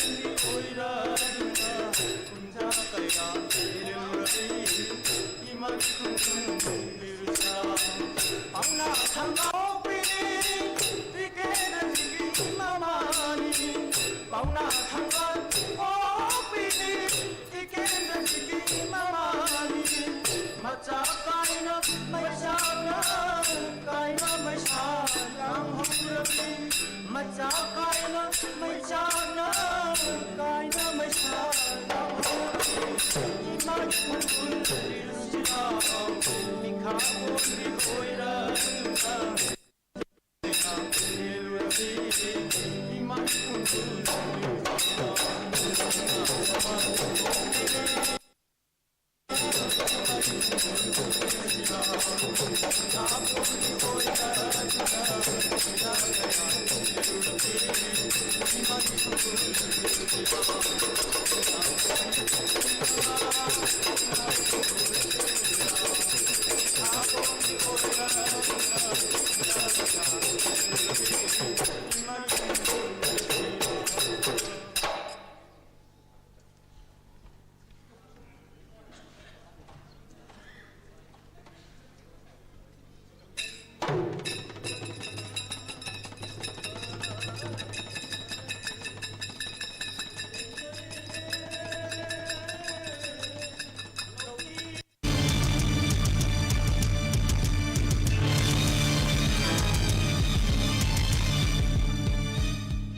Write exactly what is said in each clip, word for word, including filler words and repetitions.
ꯑꯣꯏꯔꯗꯨꯅ ꯀꯨꯝꯖꯥ ꯀꯌꯥ ꯂꯦꯜꯂꯨꯔꯕꯤ ꯏꯃꯥꯒꯤ ꯈꯨꯟꯗꯨ ꯕꯤꯔꯁꯥ꯫ ꯄꯥꯎꯅꯥ ꯊꯥꯡꯒꯠꯄꯤꯅꯤ ꯇꯤꯀꯦꯟꯗ꯭ꯔꯖꯤꯠꯀꯤ ꯃꯃꯥꯅꯤ꯫ ꯄꯥꯎꯅꯥ ꯊꯥꯡꯒꯠꯄꯤꯅꯤ ꯇꯤꯀꯦꯟꯗ꯭ꯔꯖꯤꯠꯀꯤ ꯃꯃꯥꯅꯤ꯫ ꯃꯆꯥ ꯀꯥꯏꯅ ꯃꯩꯆꯥꯛꯅ ꯀꯥꯏꯅ ꯃꯩꯁꯥ ꯂꯥꯡꯍꯧꯔꯕꯤ꯫ ꯃꯆꯥ ꯀꯥꯏꯅ ꯃꯩꯆꯥꯛꯅ ꯀꯥꯏꯅ ꯃꯩꯁꯥ ꯂꯥꯡꯍꯧꯔꯕꯤ꯫ ꯏꯃꯥꯒꯤ ꯈꯨꯟ ꯕꯤꯔꯁꯤꯅ ꯃꯤꯈꯥ ꯄꯣꯟꯕꯤ ꯑꯣꯏꯔꯗꯨꯅ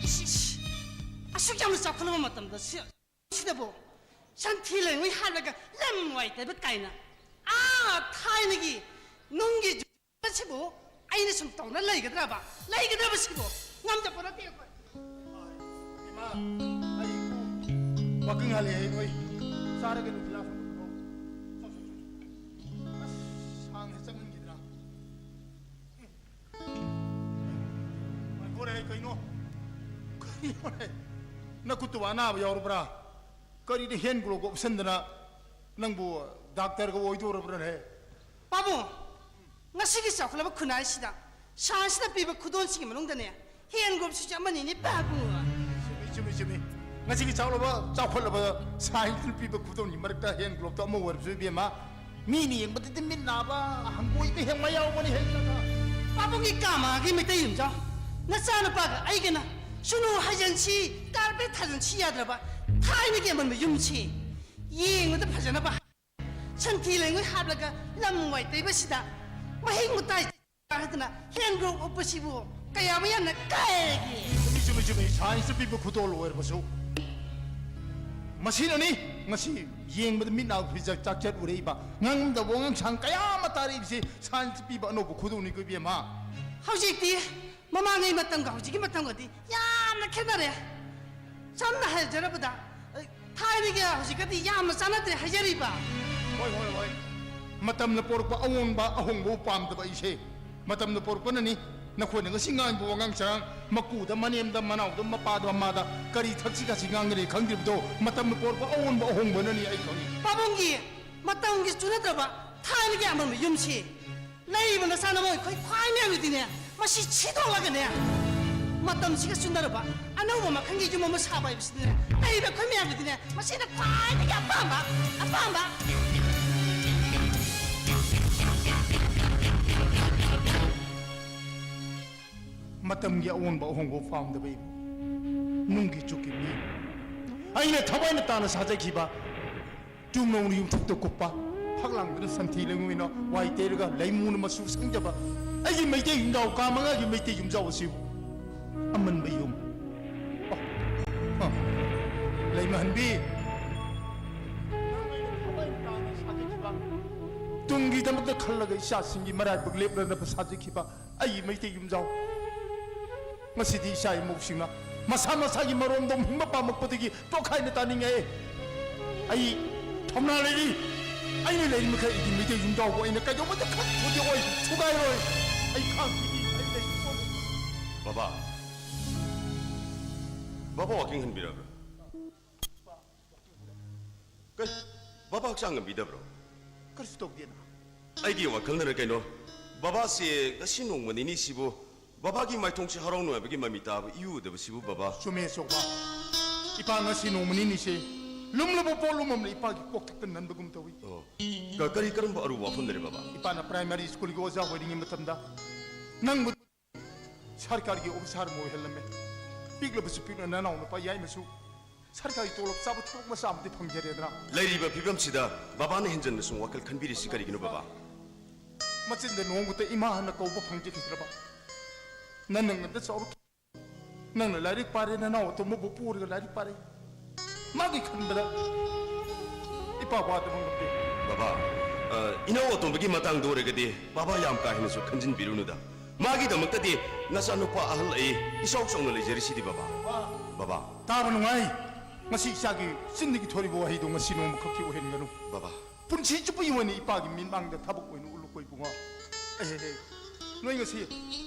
ꯏꯁ, ꯏꯁ, ꯑꯁꯨꯛ ꯌꯥꯝꯅ ꯆꯥꯎꯈꯠꯂꯕ ꯃꯇꯝꯗ ꯁꯤ ꯁꯤꯗꯕꯨ ꯁꯟꯊꯤ ꯂꯩꯉꯣꯏ ꯍꯥꯠꯂꯒ ꯂꯝ ꯋꯥꯏ ꯇꯩꯕ ꯀꯥꯏꯅ, ꯑꯥ ꯊꯥꯏꯅꯒꯤ ꯅꯨꯡꯒꯤ ꯖꯨꯒꯁꯤꯕꯨ ꯑꯩꯅ ꯁꯨꯝ ꯇꯧꯅ ꯂꯩꯒꯗ꯭ꯔꯕ? ꯂꯩꯒꯗ꯭ꯔꯕ ꯁꯤꯕꯨ? ꯉꯝꯖꯄꯣꯠ ꯅꯠꯇꯦ ꯑꯩꯈꯣꯏ꯫ ꯏꯃꯥ, ꯑꯩ ꯋꯥꯀꯤꯡ ꯍꯜꯂꯛꯑꯦ, ꯅꯣꯏ ꯆꯥꯔꯒꯦ, ꯅꯨꯡꯊꯤꯜ ꯂꯥꯛꯄ ꯅꯠꯇ꯭ꯔꯣ? ꯆꯣ, ꯆꯣ, ꯆꯣ, ꯆꯣ꯫ ꯑꯁ, ꯁꯥꯡꯅ ꯆꯪꯍꯟꯈꯤꯗ꯭ꯔꯥ? ꯉꯥꯏꯈꯣꯅꯦ, ꯀꯩꯅꯣ? ꯀꯩꯅꯣꯅꯦ? ꯅꯈꯨꯠꯇꯨꯕꯨ ꯑꯅꯥꯕ ꯌꯥꯎꯔꯕ꯭ꯔꯥ? ꯀꯔꯤꯗ ꯍꯦꯟ ꯒ꯭ꯂꯣꯕ ꯎꯞꯁꯟꯗꯅ ꯅꯪꯕꯨ ꯗꯥꯛꯇꯔꯒ ꯑꯣꯏꯗꯧꯔꯕ꯭ꯔꯥꯅꯦ? ꯄꯥꯕꯨꯡ, ꯉꯁꯤꯒꯤ ꯆꯥꯎꯈꯠꯂꯕ ꯈꯨꯟꯅꯥꯏꯁꯤꯗ ꯁꯥꯏꯟꯁꯅ ꯄꯤꯕ ꯈꯨꯗꯣꯜꯁꯤꯡꯒꯤ ꯃꯅꯨꯡꯗꯅꯦ, ꯍꯦꯟ ꯒ꯭ꯂꯣꯕꯁꯤꯁꯨ ꯑꯃꯅꯤꯅꯦ ꯄꯥꯕꯨꯡ꯫ ꯆꯨꯝꯃꯤ, ꯆꯨꯝꯃꯤ, ꯆꯨꯝꯃꯤ꯫ ꯉꯁꯤꯒꯤ ꯆꯥꯎꯂꯕ, ꯆꯥꯎꯈꯠꯂꯕ ꯁꯥꯏꯟꯁꯅ ꯄꯤꯕ ꯈꯨꯗꯣꯜꯒꯤ ꯃꯔꯛꯇ ꯍꯦꯟ ꯒ꯭ꯂꯣꯞꯇꯣ ꯑꯃ ꯑꯣꯏꯔꯕꯁꯨ, ꯏꯕꯦꯝꯃ, ꯃꯤꯅ ꯌꯦꯡꯕꯗꯗꯤ ꯃꯤꯠ ꯅꯥꯕ, ꯍꯪꯒꯣꯏꯕ ꯍꯦꯛ ꯃꯌꯥꯎꯕꯅꯤ ꯍꯦꯛ꯫ ꯄꯥꯕꯨꯡꯒꯤ ꯀꯥꯃꯥꯒꯤ ꯃꯩꯇꯩ ꯌꯨꯝꯖꯥꯎ, ꯅꯆꯥꯅꯨꯄꯥꯒ ꯑꯩꯒꯅ ꯁꯨꯅꯨ ꯍꯩꯖꯟꯁꯤ, ꯀꯥꯔꯄꯦꯠ ꯊꯥꯖꯟꯁꯤ ꯌꯥꯗ꯭ꯔꯕ ꯊꯥꯏꯅꯒꯤ ꯑꯃꯟꯕ ꯌꯨꯝꯁꯤ ꯌꯦꯡꯕꯗ ꯐꯖꯅꯕ ꯁꯟꯊꯤ ꯂꯩꯉꯣꯏ ꯍꯥꯞꯂꯒ ꯂꯝ ꯋꯥꯏ ꯇꯩꯕꯁꯤꯗ ꯃꯍꯤꯛ ꯃꯇꯥꯏ ꯍꯥꯏꯗꯅ ꯍꯦꯟ ꯒ꯭ꯂꯣꯞ ꯎꯞꯄꯁꯤꯕꯨ ꯀꯌꯥꯃꯨꯛ ꯌꯥꯝꯅ ꯀꯥꯏꯒꯦ? ꯆꯨꯝꯃꯤ, ꯆꯨꯝꯃꯤ, ꯆꯨꯝꯃꯤ꯫ ꯁꯥꯏꯟꯁꯅ ꯄꯤꯕ ꯈꯨꯗꯣꯜ ꯑꯣꯏꯔꯕꯁꯨ, ꯃꯁꯤꯅꯅꯤ ꯉꯁꯤ ꯌꯦꯡꯕꯗ ꯃꯤꯠ ꯅꯥ ꯐꯤꯖꯛ ꯆꯥꯛꯆꯠ ꯎꯔꯛꯏꯕ, ꯉꯥꯡꯗꯕ ꯋꯥꯉꯥꯡꯁꯥꯡ ꯀꯌꯥ ꯑꯃ ꯇꯥꯔꯛꯏꯕꯁꯤ ꯁꯥꯏꯟꯁꯅ ꯄꯤꯕ ꯑꯅꯧꯕ ꯈꯨꯗꯣꯜꯅꯤꯀꯣ, ꯏꯕꯦꯝꯃ꯫ ꯍꯧꯖꯤꯛꯇꯤ ꯃꯃꯥꯡꯉꯩ ꯃꯇꯝꯒ ꯍꯧꯖꯤꯛꯀꯤ ꯃꯇꯝꯒꯗꯤ ꯌꯥꯝꯅ ꯈꯦꯠꯅꯔꯦ꯫ ꯁꯝꯅ ꯍꯥꯏꯖꯔꯕꯗ, ꯊꯥꯏꯅꯒ ꯍꯧꯖꯤꯛꯀꯗꯤ ꯌꯥꯝꯅ ꯆꯥꯟꯅꯗ꯭ꯔꯦ ꯍꯥꯏꯖꯔꯤꯕ꯫ ꯍꯣꯏ, ꯍꯣꯏ, ꯍꯣꯏ꯫ ꯃꯇꯝꯅ ꯄꯣꯔꯛꯄ ꯑꯑꯣꯟꯕ ꯑꯍꯣꯡꯕꯕꯨ ꯄꯥꯝꯗꯕ ꯑꯩꯁꯦ ꯃꯇꯝꯅ ꯄꯣꯔꯛꯄꯅꯅꯤ꯫ ꯅꯈꯣꯏꯅ ꯉꯁꯤ ꯉꯥꯡꯕ ꯋꯥꯉꯥꯡ ꯁꯉꯥꯡ, ꯃꯀꯨꯗ, ꯃꯅꯦꯝꯗ, ꯃꯅꯥꯎꯗ, ꯃꯄꯥꯗ, ꯃꯃꯥꯗ ꯀꯔꯤ ꯊꯛꯁꯤ ꯈꯥꯁꯤ ꯉꯥꯡꯅꯔꯦ ꯈꯪꯗ꯭ꯔꯤꯕꯗꯣ ꯃꯇꯝꯅ ꯄꯣꯔꯛꯄ ꯑꯑꯣꯟꯕ ꯑꯍꯣꯡꯕꯅꯅꯤ, ꯑꯩ ꯈꯪꯏ꯫ ꯄꯥꯕꯨꯡꯒꯤ ꯃꯇꯝꯒꯤ ꯆꯨꯅꯗ꯭ꯔꯕ ꯊꯥꯏꯅꯒꯤ ꯑꯃꯟꯕ ꯌꯨꯝꯁꯤ ꯂꯩꯔꯤꯕ ꯅꯆꯥꯅꯃꯧ ꯑꯩꯈꯣꯏ ꯈ꯭ꯋꯥꯏ ꯃꯌꯥꯝꯅꯗꯤꯅꯦ, ꯃꯁꯤ ꯁꯤꯗꯣꯛꯂꯒꯅꯦ, ꯃꯇꯝꯁꯤꯒ ꯆꯨꯅꯔꯕ ꯑꯅꯧꯕ ꯃꯈꯜꯒꯤ ꯌꯨꯝ ꯑꯃ ꯁꯥꯕ ꯍꯥꯏꯕꯁꯤꯗꯤꯅꯦ, ꯂꯩꯔꯤꯕ ꯑꯩꯈꯣꯏ ꯃꯌꯥꯝꯒꯤꯗꯤꯅꯦ, ꯃꯁꯤꯅ ꯈ꯭ꯋꯥꯏꯗꯒꯤ ꯑꯄꯥꯝꯕ, ꯑꯄꯥꯝꯕ꯫ ꯃꯇꯝꯒꯤ ꯑꯑꯣꯟꯕ ꯑꯍꯣꯡꯕ ꯄꯥꯝꯗꯕ ꯏꯕꯨ, ꯅꯨꯡꯒꯤ ꯆꯨꯛꯀꯤ ꯃꯤ꯫ ꯑꯩꯅ ꯊꯋꯥꯏꯅ ꯇꯥꯅ ꯁꯥꯖꯈꯤꯕ ꯇꯨꯝꯅꯧꯅ ꯌꯨꯝꯊꯛꯇ ꯀꯨꯞꯄ, ꯐꯛꯂꯥꯡꯗꯨꯅ ꯁꯟꯊꯤ ꯂꯩꯉꯣꯏꯅ ꯋꯥꯏ ꯇꯩꯔꯒ ꯂꯩꯃꯨꯅ ꯃꯆꯨ ꯁꯪꯖꯕ ꯑꯩꯒꯤ ꯃꯩꯇꯩ ꯌꯨꯝꯖꯥꯎ ꯀꯥ ꯃꯉꯥꯒꯤ ꯃꯩꯇꯩ ꯌꯨꯝꯖꯥꯎ ꯑꯁꯤꯕꯨ ꯑꯃꯟꯕ ꯌꯨꯝ꯫ ꯑ, ꯑ, ꯂꯩꯃꯍꯟꯕꯤ, ꯇꯨꯡꯒꯤꯗꯃꯛꯇ ꯈꯜꯂꯒ ꯏꯆꯥꯁꯤꯡꯒꯤ ꯃꯔꯥꯏꯕꯛ ꯂꯦꯞꯅꯅꯕ ꯁꯥꯖꯈꯤꯕ ꯑꯩꯒꯤ ꯃꯩꯇꯩ ꯌꯨꯝꯖꯥꯎ꯫ ꯉꯁꯤꯗꯤ ꯏꯆꯥ ꯏꯃꯧꯁꯤꯡꯅ ꯃꯁꯥ ꯃꯁꯥꯒꯤ ꯃꯔꯣꯝꯗꯣꯝ ꯍꯤꯡꯕ ꯄꯥꯝꯃꯛꯄꯗꯒꯤ ꯇꯣꯈꯥꯏꯅ ꯇꯥꯅꯤꯡꯉꯛꯑꯦ꯫ ꯑꯩ ꯊꯧꯅꯥ ꯂꯩꯔꯤ꯫ ꯑꯩꯅ ꯂꯩꯔꯤ ꯃꯈꯩ ꯑꯩꯒꯤ ꯃꯩꯇꯩ ꯌꯨꯝꯖꯥꯎꯕꯨ ꯑꯩꯅ ꯀꯩꯗꯧꯕꯗ ꯈꯛ ꯊꯨꯗꯦꯛꯑꯣꯏ, ꯊꯨꯒꯥꯏꯔꯣꯏ꯫ ꯑꯩ ꯈꯥꯡꯈꯤꯅꯤ, ꯑꯩ ꯂꯩꯔꯤ꯫ ꯕꯕꯥ, ꯕꯕꯥ ꯋꯥꯀꯤꯡ ꯍꯟꯕꯤꯔꯕ꯭ꯔꯥ? ꯀꯩ, ꯕꯕꯥ ꯍꯛꯆꯥꯡ ꯉꯝꯕꯤꯗꯕ꯭ꯔꯣ? ꯀꯔꯤꯁꯨ ꯇꯧꯗꯦꯅ꯫ ꯑꯩꯒꯤ ꯋꯥꯈꯜꯅꯔ ꯀꯩꯅꯣ, ꯕꯕꯥꯁꯦ ꯉꯁꯤ ꯅꯣꯡꯃ ꯅꯤꯅꯤꯁꯤꯕꯨ ꯕꯕꯥꯒꯤ ꯃꯥꯏꯊꯣꯡꯁꯦ ꯍꯔꯥꯎ ꯅꯨꯡꯉꯥꯏꯕꯒꯤ ꯃꯃꯤ ꯇꯥꯕ ꯏꯎ ꯎꯗꯕꯁꯤꯕꯨ ꯕꯕꯥ꯫ ꯆꯨꯝꯃꯦ ꯑꯆꯧꯕ꯫ ꯏꯄꯥ, ꯉꯁꯤ ꯅꯣꯡꯃ ꯅꯤꯅꯤꯁꯦ ꯂꯨꯝꯂꯕ ꯄꯣꯠꯂꯨꯝ ꯑꯃꯅ ꯏꯄꯥꯒꯤ ꯀꯣꯛꯊꯛꯇ ꯅꯟꯕꯒꯨꯝ ꯇꯧꯏ꯫ ꯑꯣ, ꯀ-, ꯀꯔꯤ, ꯀꯔꯝꯕ ꯑꯔꯨꯕ ꯋꯥꯐꯝ ꯂꯩꯔꯦ, ꯕꯕꯥ? ꯏꯄꯥꯅ ꯄ꯭ꯔꯥꯏꯃꯥꯔꯤ ꯁ꯭ꯀꯨꯜꯒꯤ ꯑꯣꯖꯥ ꯑꯣꯏꯔꯤꯉꯩ ꯃꯇꯝꯗ ꯅꯪꯕꯨ ꯁꯔꯀꯥꯔꯒꯤ ꯑꯣꯐꯤꯁꯥꯔ ꯑꯃ ꯑꯣꯏꯍꯜꯂꯝꯃꯦ꯫ ꯄꯤꯛꯂꯕꯁꯨ ꯄꯤꯛꯅ ꯅꯅꯥꯎ ꯅꯨꯄꯥ ꯌꯥꯏꯃꯁꯨ ꯁꯔꯀꯥꯔꯒꯤ ꯇꯣꯂꯣꯞ ꯆꯥꯕ ꯊꯕꯛ ꯃꯆꯥ ꯑꯃꯗꯤ ꯐꯪꯖꯔꯦꯗꯅ꯫ ꯂꯩꯔꯤꯕ ꯐꯤꯕꯝꯁꯤꯗ ꯕꯕꯥꯅ ꯍꯦꯟꯖꯟꯅ ꯁꯨꯝ ꯋꯥꯈꯜ ꯈꯟꯕꯤꯔꯤꯁꯤ ꯀꯔꯤꯒꯤꯅꯣ, ꯕꯕꯥ? ꯃꯆꯤꯟꯗ ꯅꯣꯡꯃꯇ ꯏꯃꯥ ꯍꯥꯏꯅ ꯀꯧꯕ ꯐꯪꯖꯈꯤꯗ꯭ꯔꯕ ꯅꯪꯅ ꯉꯟꯅ ꯆꯥꯎꯔꯛꯈꯤ꯫ ꯅꯪꯅ ꯂꯥꯏꯔꯤꯛ ꯄꯥꯔꯦ, ꯅꯅꯥꯎ ꯑꯇꯣꯝꯕꯕꯨ ꯄꯨꯔꯒ ꯂꯥꯏꯔꯤꯛ ꯄꯥꯔꯦ꯫ ꯃꯥꯒꯤ ꯈꯟꯕꯗ ꯏꯄꯥ ꯋꯥꯗꯕ ꯉꯝꯗꯦ꯫ ꯕꯕꯥ, ꯑ, ꯏꯅꯥꯎ ꯑꯇꯣꯝꯕꯒꯤ ꯃꯇꯥꯡꯗ ꯑꯣꯏꯔꯒꯗꯤ ꯕꯕꯥ ꯌꯥꯝ ꯀꯥ ꯍꯦꯟꯅꯁꯨ ꯈꯟꯖꯤꯟꯕꯤꯔꯨꯅꯨꯗ꯫ ꯃꯥꯒꯤꯗꯃꯛꯇꯗꯤ ꯅꯆꯥꯅꯨꯄꯥ ꯑꯍꯜ ꯑꯩ ꯏꯆꯥꯎ ꯆꯥꯎꯅ ꯂꯩꯖꯔꯤꯁꯤꯗꯤ, ꯕꯕꯥ꯫ ꯕꯕꯥ꯫ ꯇꯥꯕ ꯅꯨꯡꯉꯥꯏ꯫ ꯉꯁꯤ ꯏꯆꯥꯒꯤ ꯆꯤꯟꯗꯒꯤ ꯊꯣꯔꯤꯕ ꯋꯥꯍꯩꯗꯣ ꯉꯁꯤ ꯅꯣꯡꯃꯈꯛꯀꯤ ꯑꯣꯏꯍꯟꯒꯅꯨ꯫ ꯕꯕꯥ꯫ ꯄꯨꯟꯁꯤ ꯆꯨꯞꯄꯒꯤ ꯑꯣꯏꯅ ꯏꯄꯥꯒꯤ ꯃꯤꯠꯃꯥꯡꯗ ꯊꯕꯛ ꯑꯣꯏꯅ ꯎꯠꯂꯨꯀꯣ ꯏꯕꯨꯡꯉꯣ꯫ ꯑꯦ, ꯑꯦ, ꯑꯦ꯫ ꯅꯣꯏ ꯉꯁꯤ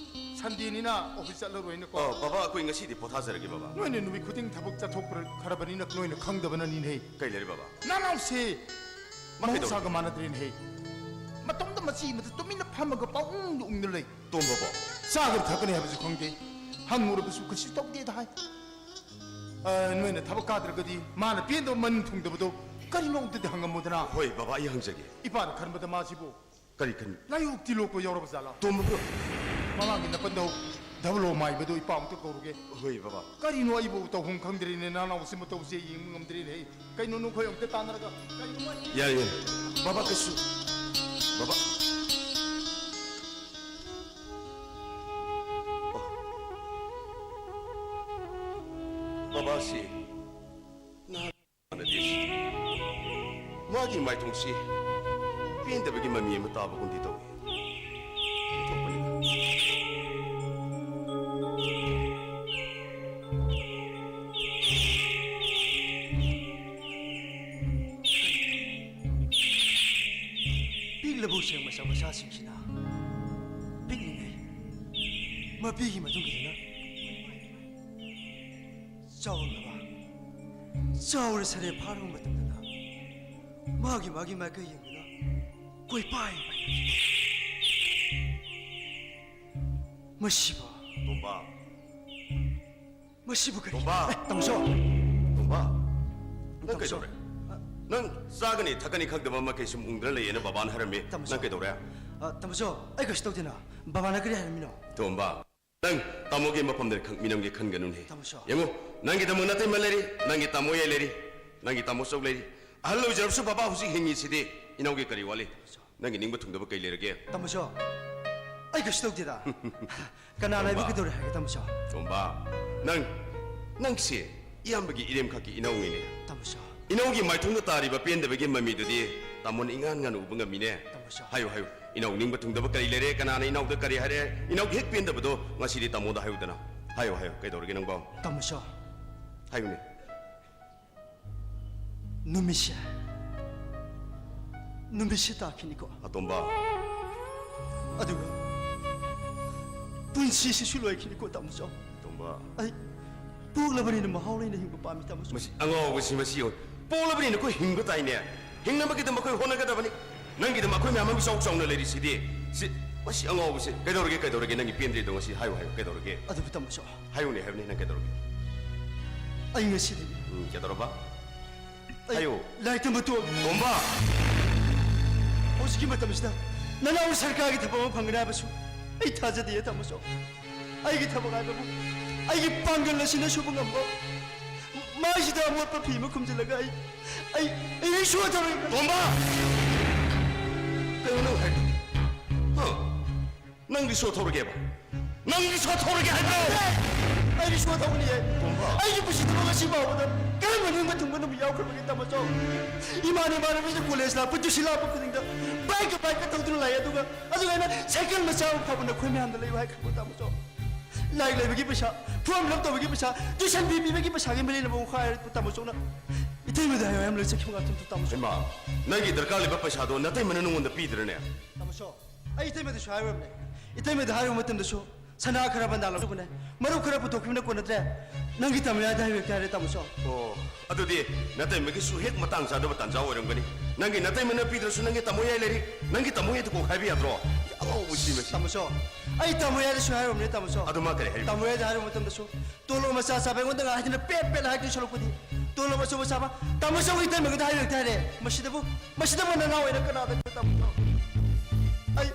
ꯁꯟꯗꯦꯅꯤꯅ ꯑꯣꯐꯤꯁ ꯆꯠꯂꯔꯣꯏꯅꯦꯀꯣ? ꯑ, ꯕꯕꯥ, ꯑꯩꯈꯣꯏ ꯉꯁꯤꯗꯤ ꯄꯣꯊꯥꯖꯔꯒꯦ, ꯕꯕꯥ꯫ ꯅꯣꯏꯅ ꯅꯨꯃꯤꯠ ꯈꯨꯗꯤꯡ ꯊꯕꯛ ꯆꯠꯊꯣꯛꯈ꯭ꯔꯕꯅꯤꯅ ꯅꯣꯏꯅ ꯈꯪꯗꯕꯅꯅꯤꯅꯦ꯫ ꯀꯩ ꯂꯩꯔꯦ, ꯕꯕꯥ? ꯅꯅꯥꯎꯁꯦ ꯃꯥ ꯀꯩꯗꯧꯔꯦ? ꯃꯍꯧꯁꯥꯒ ꯃꯥꯟꯅꯗ꯭ꯔꯦꯅꯦꯍꯦ꯫ ꯃꯇꯣꯝꯇ ꯃꯆꯤ ꯑꯃꯗ ꯇꯨꯃꯤꯟꯅ ꯐꯝꯃꯒ ꯄꯥꯎꯪꯗ ꯎꯪꯗꯨꯅ ꯂꯩ꯫ ꯇꯣꯝꯕꯕꯣ? ꯆꯥꯒꯅꯤ ꯊꯛꯀꯅꯤ ꯍꯥꯏꯕꯁꯨ ꯈꯪꯗꯦ꯫ ꯍꯪꯉꯨꯔꯕꯁꯨ ꯀꯩꯁꯨ ꯇꯧꯗꯦꯗ ꯍꯥꯏ꯫ ꯑ, ꯅꯣꯏꯅ ꯊꯕꯛ ꯀꯥꯗ꯭ꯔꯒꯗꯤ ꯃꯥꯅ ꯄꯦꯟꯗꯕ ꯃꯅꯤꯡ ꯊꯨꯡꯗꯕꯗꯣ ꯀꯔꯤꯅꯣ ꯑꯝꯇꯗꯤ ꯍꯪꯉꯝꯃꯨꯗꯅ꯫ ꯍꯣꯏ, ꯕꯕꯥ, ꯑꯩ ꯍꯪꯖꯒꯦ꯫ ꯏꯄꯥꯅ ꯈꯟꯕꯗ ꯃꯥꯁꯤꯕꯨ ꯀꯔꯤ ꯈꯟ- ꯂꯥꯏꯑꯣꯛꯇꯤ ꯂꯣꯛꯄ ꯌꯥꯎꯔꯕ ꯖꯥꯠꯂꯥ? ꯇꯣꯝꯕꯕꯨ? ꯃꯃꯥꯡꯒꯤ ꯅꯥꯀꯟꯗ ꯙꯕꯂꯣ ꯃꯥꯏꯕꯗꯣ ꯏꯄꯥ ꯑꯃꯨꯛꯇ ꯀꯧꯔꯨꯒꯦ꯫ ꯍꯣꯏ, ꯕꯕꯥ꯫ ꯀꯔꯤꯅꯣ ꯑꯩꯕꯨ ꯇꯧꯐꯝ ꯈꯪꯗ꯭ꯔꯦꯅꯦ, ꯅꯅꯥꯎꯁꯤ ꯃꯇꯧꯁꯦ ꯌꯦꯡꯕ ꯉꯝꯗ꯭ꯔꯦꯅꯦ꯫ ꯀꯩꯅꯣ ꯅꯈꯣꯏ ꯑꯃꯨꯛꯇ ꯇꯥꯟꯅꯔꯒ ꯀꯔꯤꯅꯣ ꯃꯥ- ꯌꯥꯏ, ꯌꯥꯏ꯫ ꯕꯕꯥ, ꯀꯩꯁꯨ, ꯕꯕꯥ꯫ ꯑꯣ꯫ ꯕꯕꯥꯁꯤ ꯅꯍꯥꯛ ꯃꯥꯟꯅꯗꯦ꯫ ꯃꯥꯒꯤ ꯃꯥꯏꯊꯣꯡꯁꯤ ꯄꯦꯟꯗꯕꯒꯤ ꯃꯃꯤ ꯑꯃ ꯇꯥꯕꯒꯨꯝꯗꯤ ꯇꯧꯏ꯫ ꯄꯦꯟꯊꯣꯛꯄꯅꯤꯗ꯫ ꯄꯤꯛꯂꯕ ꯎꯆꯦꯛ ꯃꯆꯥ ꯃꯆꯥꯁꯤꯡꯁꯤꯅ ꯄꯤꯛꯂꯤꯉꯩ ꯃꯄꯤꯒꯤ ꯃꯇꯨꯡ ꯏꯟꯗꯨꯅ ꯆꯥꯎꯔꯛꯂꯕ, ꯆꯥꯎꯔ ꯁꯥꯔꯦ ꯐꯥꯔꯕ ꯃꯇꯝꯗꯅ ꯃꯥꯒꯤ ꯃꯥꯒꯤ ꯃꯥꯏꯀꯩ ꯌꯦꯡꯗꯨꯅ ꯀꯣꯏꯄꯥꯏ ꯄꯥꯏꯅꯈꯤ꯫ ꯃꯁꯤꯕꯨ, ꯇꯣꯝꯕ꯫ ꯃꯁꯤꯕꯨ ꯀꯔꯤ? ꯇꯣꯝꯕ꯫ ꯑꯦ, ꯇꯥꯃꯣꯆꯧ꯫ ꯕꯥ, ꯅꯪ ꯇꯥꯃꯣ ꯁꯣ꯫ ꯀꯩꯗꯧꯔꯦ? ꯑ, ꯅꯪ ꯆꯥꯒꯅꯤ ꯊꯛꯀꯅꯤ ꯈꯪꯗꯕ ꯃꯈꯩ ꯁꯨꯝ ꯎꯪꯗꯨꯅ ꯂꯩꯌꯦꯅ ꯕꯕꯥꯅ ꯍꯥꯏꯔꯝꯃꯤ꯫ ꯇꯥꯃꯣ ꯁꯣ꯫ ꯅꯪ ꯀꯩꯗꯧꯔꯦ? ꯑ, ꯇꯥꯃꯣ ꯁꯣ, ꯑꯩ ꯀꯩꯁꯨ ꯇꯧꯗꯦꯅ꯫ ꯕꯕꯥꯅ ꯀꯔꯤ ꯍꯥꯏꯔꯝꯃꯤꯅꯣ? ꯇꯣꯝꯕ, ꯅꯪ ꯇꯥꯃꯣꯒꯤ ꯃꯐꯝꯗ ꯈꯪ-, ꯃꯤꯅꯝꯒꯦ ꯈꯟꯒꯅꯨꯅꯦ꯫ ꯇꯥꯃꯣ ꯁꯣ꯫ ꯌꯦꯡꯉꯨ, ꯅꯪꯒꯤꯗꯃꯛ ꯅꯇꯩꯃ ꯂꯩꯔꯤ, ꯅꯪꯒꯤ ꯇꯥꯃꯣ ꯌꯥꯏ ꯂꯩꯔꯤ, ꯅꯪꯒꯤ ꯇꯥꯃꯣ ꯆꯧ ꯂꯩꯔꯤ꯫ ꯑꯍꯜ ꯑꯣꯏꯖꯔꯕꯁꯨ ꯕꯕꯥ ꯍꯧꯖꯤꯛ ꯍꯤꯡꯉꯤꯁꯤꯗꯤ꯫ ꯏꯅꯥꯎꯒꯤ ꯀꯔꯤ ꯋꯥꯠꯂꯤ? ꯅꯪꯒꯤ ꯅꯤꯡꯕ ꯊꯨꯡꯗꯕ ꯀꯩ ꯂꯩꯔꯒꯦ? ꯇꯥꯃꯣ ꯁꯣ, ꯑꯩ ꯀꯩꯁꯨ ꯇꯧꯗꯦꯗ꯫ ꯀꯅꯥꯅ ꯑꯩꯕꯨ ꯇꯣꯝꯕ꯫ ꯀꯩꯗꯧꯔꯦ ꯍꯥꯏꯒꯦ, ꯇꯥꯃꯣ ꯁꯣ? ꯇꯣꯝꯕ, ꯅꯪ, ꯅꯪꯁꯦ ꯏꯌꯥꯝꯕꯒꯤ ꯏꯔꯦꯝꯈꯛꯀꯤ ꯏꯅꯥꯎꯅꯤꯅꯦ꯫ ꯇꯥꯃꯣ ꯁꯣ꯫ ꯏꯅꯥꯎꯒꯤ ꯃꯥꯏꯊꯣꯡꯗ ꯇꯥꯔꯤꯕ ꯄꯦꯟꯗꯕꯒꯤ ꯃꯃꯤꯗꯨꯗꯤ ꯇꯥꯃꯣꯅ ꯏꯉꯥꯟ ꯉꯥꯟꯅ ꯎꯕ ꯉꯝꯃꯤꯅꯦ꯫ ꯇꯥꯃꯣ ꯁꯣ꯫ ꯍꯥꯏꯌꯨ, ꯍꯥꯏꯌꯨ꯫ ꯏꯅꯥꯎ ꯅꯤꯡꯕ ꯊꯨꯡꯗꯕ ꯀꯔꯤ ꯂꯩꯔꯦ? ꯀꯅꯥꯅ ꯏꯅꯥꯎꯗ ꯀꯔꯤ ꯍꯥꯏꯔꯦ? ꯏꯅꯥꯎꯒꯤ ꯍꯦꯛ ꯄꯦꯟꯗꯕꯗꯣ ꯉꯁꯤꯗꯤ ꯇꯥꯃꯣꯗ ꯍꯥꯏꯌꯨꯗꯅ꯫ ꯍꯥꯏꯌꯨ, ꯍꯥꯏꯌꯨ꯫ ꯀꯩꯗꯧꯔꯒꯦ ꯅꯪꯕꯣ? ꯇꯥꯃꯣ ꯁꯣ꯫ ꯍꯥꯏꯌꯨꯅꯦ꯫ ꯅꯨꯃꯤꯠꯁꯦ, ꯅꯨꯃꯤꯠꯁꯦ ꯇꯥꯈꯤꯅꯤꯀꯣ꯫ ꯑꯇꯣꯝꯕ꯫ ꯑꯗꯨꯒ ꯄꯨꯟꯁꯤꯁꯤꯁꯨ ꯂꯣꯏꯈꯤꯅꯤꯀꯣ, ꯇꯥꯃꯣ ꯆꯥꯎ꯫ ꯑꯇꯣꯝꯕ꯫ ꯑꯩ ꯄꯣꯛꯂꯕꯅꯤꯅ ꯃꯍꯥꯎ ꯂꯩꯅ ꯍꯤꯡꯕ ꯄꯥꯝꯃꯤ, ꯇꯥꯃꯣ ꯆꯥꯎ꯫ ꯃꯁꯤ ꯑꯉꯥꯎꯕꯁꯤ, ꯃꯁꯤ ꯌꯦꯡꯉꯨ꯫ ꯄꯣꯛꯂꯕꯅꯤꯅ ꯑꯩꯈꯣꯏ ꯍꯤꯡꯕ ꯇꯥꯏꯅꯦ꯫ ꯍꯤꯡꯅꯕꯒꯤꯗꯃꯛ ꯑꯩꯈꯣꯏ ꯍꯣꯠꯅꯒꯗꯕꯅꯤ꯫ ꯅꯪꯒꯤꯗꯃꯛ ꯑꯩꯈꯣꯏ ꯃꯌꯥꯝ ꯑꯃ ꯏꯆꯥꯎ ꯆꯥꯎꯅ ꯂꯩꯔꯤꯁꯤꯗꯤ꯫ ꯁꯤ, ꯃꯁꯤ ꯑꯉꯥꯎꯕꯁꯦ꯫ ꯀꯩꯗꯧꯔꯒꯦ, ꯀꯩꯗꯧꯔꯒꯦ? ꯅꯪꯒꯤ ꯄꯦꯟꯗ꯭ꯔꯤꯗꯣ ꯉꯁꯤ ꯍꯥꯏꯌꯨ, ꯍꯥꯏꯌꯨ꯫ ꯀꯩꯗꯧꯔꯒꯦ? ꯑꯗꯨꯕꯨ ꯇꯥꯃꯣ ꯆꯥꯎ꯫ ꯍꯥꯏꯌꯨꯅꯦ, ꯍꯥꯏꯌꯨꯅꯦ, ꯅꯪ ꯀꯩꯗꯧꯔꯒꯦ? ꯑꯩ ꯉꯁꯤꯗꯒꯤ ꯎꯝ, ꯀꯩꯗꯧꯔꯕ? ꯑꯩ ꯍꯥꯏꯌꯨ꯫ ꯂꯥꯏꯔꯤꯛ ꯇꯝꯕ ꯇꯣꯛꯑꯒꯦ꯫ ꯇꯣꯝꯕ! ꯍꯧꯖꯤꯛꯀꯤ ꯃꯇꯝꯁꯤꯗ ꯅꯅꯥꯎ ꯁꯔꯀꯥꯔꯒꯤ ꯊꯕꯛ ꯑꯃ ꯐꯪꯒꯅꯤ ꯍꯥꯏꯕꯁꯨ ꯑꯩ ꯊꯥꯖꯗꯦ, ꯇꯥꯃꯣ ꯆꯥꯎ꯫ ꯑꯩꯒꯤ ꯊꯕꯛ ꯍꯥꯏꯕꯕꯨ ꯑꯩꯒꯤ ꯄꯥꯡꯒꯜ ꯑꯁꯤꯅ ꯁꯨꯕ ꯉꯝꯕ ꯃꯥꯏꯁꯤꯗ ꯑꯃꯣꯠꯄ ꯐꯤ ꯑꯃ ꯈꯨꯝꯖꯤꯜꯂꯒ ꯑꯩ, ꯑꯩ, ꯑꯩ ꯔꯤꯛꯁꯣ ꯊꯧꯔꯒ ꯇꯣꯝꯕ! ꯀꯩꯅꯣ ꯅꯪ ꯍꯥꯏꯗꯣ? ꯍꯥ? ꯅꯪ ꯔꯤꯛꯁꯣ ꯊꯧꯔꯒꯦꯕ? ꯅꯪ ꯔꯤꯛꯁꯣ ꯊꯧꯔꯒꯦ ꯍꯥꯏꯕ꯭ꯔꯣ? ꯑꯩ ꯔꯤꯛꯁꯣ ꯊꯧꯒꯅꯤꯌꯦ꯫ ꯇꯣꯝꯕ꯫ ꯑꯩꯒꯤ ꯄꯨꯟꯁꯤꯗ ꯉꯁꯤ ꯐꯥꯎꯕꯗ ꯀꯔꯝꯕ ꯅꯤꯡꯕ ꯊꯨꯡꯕ ꯅꯨꯃꯤꯠ ꯌꯥꯎꯈ꯭ꯔꯕꯒꯦ, ꯇꯥꯃꯣ ꯆꯥꯎ? ꯏꯃꯥꯟ ꯏꯃꯥꯟꯅꯕꯁꯤꯡ ꯀꯣꯂꯦꯖ ꯂꯥꯛꯄ, ꯇ꯭ꯌꯨꯁꯟ ꯂꯥꯛꯄ ꯈꯨꯗꯤꯡꯗ ꯕꯥꯏꯛꯀ ꯕꯥꯏꯛꯀ ꯊꯧꯗꯨꯅ ꯂꯥꯛꯑꯦ, ꯑꯗꯨꯒ, ꯑꯗꯨꯒ ꯑꯩꯅ ꯁꯥꯏꯀꯜ ꯃꯆꯥ ꯑꯃ ꯐꯥꯎꯕ ꯅꯈꯣꯏ ꯃꯌꯥꯝꯗ ꯂꯩꯌꯨ ꯍꯥꯏꯈ꯭ꯔꯕꯣ, ꯇꯥꯃꯣ ꯆꯥꯎ? ꯂꯥꯏꯔꯤꯛ ꯂꯩꯕꯒꯤ ꯄꯩꯁꯥ, ꯐꯣꯔꯝ ꯐꯤꯜ ꯑꯞ ꯇꯧꯕꯒꯤ ꯄꯩꯁꯥ, ꯇ꯭ꯌꯨꯁꯟ ꯐꯤ ꯄꯤꯕꯒꯤ ꯄꯩꯁꯥꯒꯤ ꯃꯔꯤ ꯂꯩꯅꯕ ꯋꯥꯈꯜ ꯍꯥꯏꯔ, ꯇꯥꯃꯣ ꯆꯥꯎꯅ ꯏꯇꯩꯃꯗ ꯍꯥꯏꯌꯨ ꯍꯥꯏꯔꯝꯂꯒ ꯆꯠꯈꯤꯕ ꯉꯥꯛꯇꯅꯤ, ꯇꯥꯃꯣ ꯆꯥꯎ꯫ ꯏꯃꯥ, ꯅꯪꯒꯤ ꯗꯔꯀꯥꯔ ꯂꯩꯕ ꯄꯩꯁꯥꯗꯣ ꯅꯇꯩꯃꯅ ꯅꯉꯣꯟꯗ ꯄꯤꯗ꯭ꯔꯅꯦ? ꯇꯥꯃꯣ ꯆꯥꯎ, ꯑꯩ ꯏꯇꯩꯃꯗꯁꯨ ꯍꯥꯏꯔꯨꯔꯕꯅꯦ꯫ ꯏꯇꯩꯃꯗ ꯍꯥꯏꯔꯨꯕ ꯃꯇꯝꯗꯁꯨ ꯁꯅꯥ ꯈꯔ ꯕꯟꯗꯥ ꯂꯧꯊꯣꯛꯄꯅꯦ, ꯃꯔꯨꯞ ꯈꯔ ꯄꯨꯊꯣꯛꯈꯤꯕꯅ ꯀꯣꯟꯅꯗ꯭ꯔꯦ, ꯅꯪꯒꯤ ꯇꯥꯃꯣ ꯌꯥꯏꯗ ꯍꯥꯏꯕ ꯍꯦꯛꯇ ꯍꯥꯏꯔꯦ, ꯇꯥꯃꯣ ꯆꯥꯎ꯫ ꯑꯣ, ꯑꯗꯨꯗꯤ ꯅꯇꯩꯃꯒꯤꯁꯨ ꯍꯦꯛ ꯃꯇꯥꯡ ꯆꯥꯗꯕ ꯇꯥꯟꯖꯥ ꯑꯣꯏꯔꯝꯒꯅꯤ꯫ ꯅꯪꯒꯤ ꯅꯇꯩꯃꯅ ꯄꯤꯗ꯭ꯔꯁꯨ ꯅꯪꯒꯤ ꯇꯥꯃꯣ ꯌꯥꯏ ꯂꯩꯔꯤ, ꯅꯪꯒꯤ ꯇꯥꯃꯣ ꯌꯥꯏꯗ ꯀꯣꯛ ꯍꯥꯏꯕ ꯌꯥꯗ꯭ꯔꯣ? ꯑꯉꯥꯎꯕ ꯁꯤ ꯃꯁꯤ꯫ ꯇꯥꯃꯣ ꯆꯥꯎ, ꯑꯩ ꯇꯥꯃꯣ ꯌꯥꯏꯗꯁꯨ ꯍꯥꯏꯔꯨꯕꯅꯦ, ꯇꯥꯃꯣ ꯆꯥꯎ꯫ ꯑꯗꯨ ꯃꯥ ꯀꯔꯤ ꯍꯥꯏꯔꯤꯕ? ꯇꯥꯃꯣ ꯌꯥꯏꯗ ꯍꯥꯏꯔꯨꯕ ꯃꯇꯝꯗꯁꯨ, "ꯇꯣꯂꯣꯞ ꯃꯆꯥ ꯆꯥꯕ ꯑꯩꯉꯣꯟꯗ ꯉꯥꯏ ꯍꯥꯏꯗꯨꯅ ꯄꯦꯠ ꯄꯦꯠ ꯍꯥꯏꯗꯨꯏ ꯁꯔꯨꯛꯄꯨꯗꯤ, ꯇꯣꯂꯣꯞ ꯑꯆꯧꯕ ꯆꯥꯕ ꯇꯥꯃꯣ ꯆꯥꯎꯒꯤ ꯏꯇꯩꯃꯒꯤꯗ ꯍꯥꯏꯔꯨꯔꯛꯇꯦ" ꯍꯥꯏꯔꯦ꯫ ꯃꯁꯤꯗꯕꯨ, ꯃꯁꯤꯗꯕꯨ ꯅꯅꯥꯎ ꯑꯣꯏꯅ ꯀꯅꯥꯗ, ꯇꯥꯃꯣ ꯆꯥꯎ? ꯑꯩ,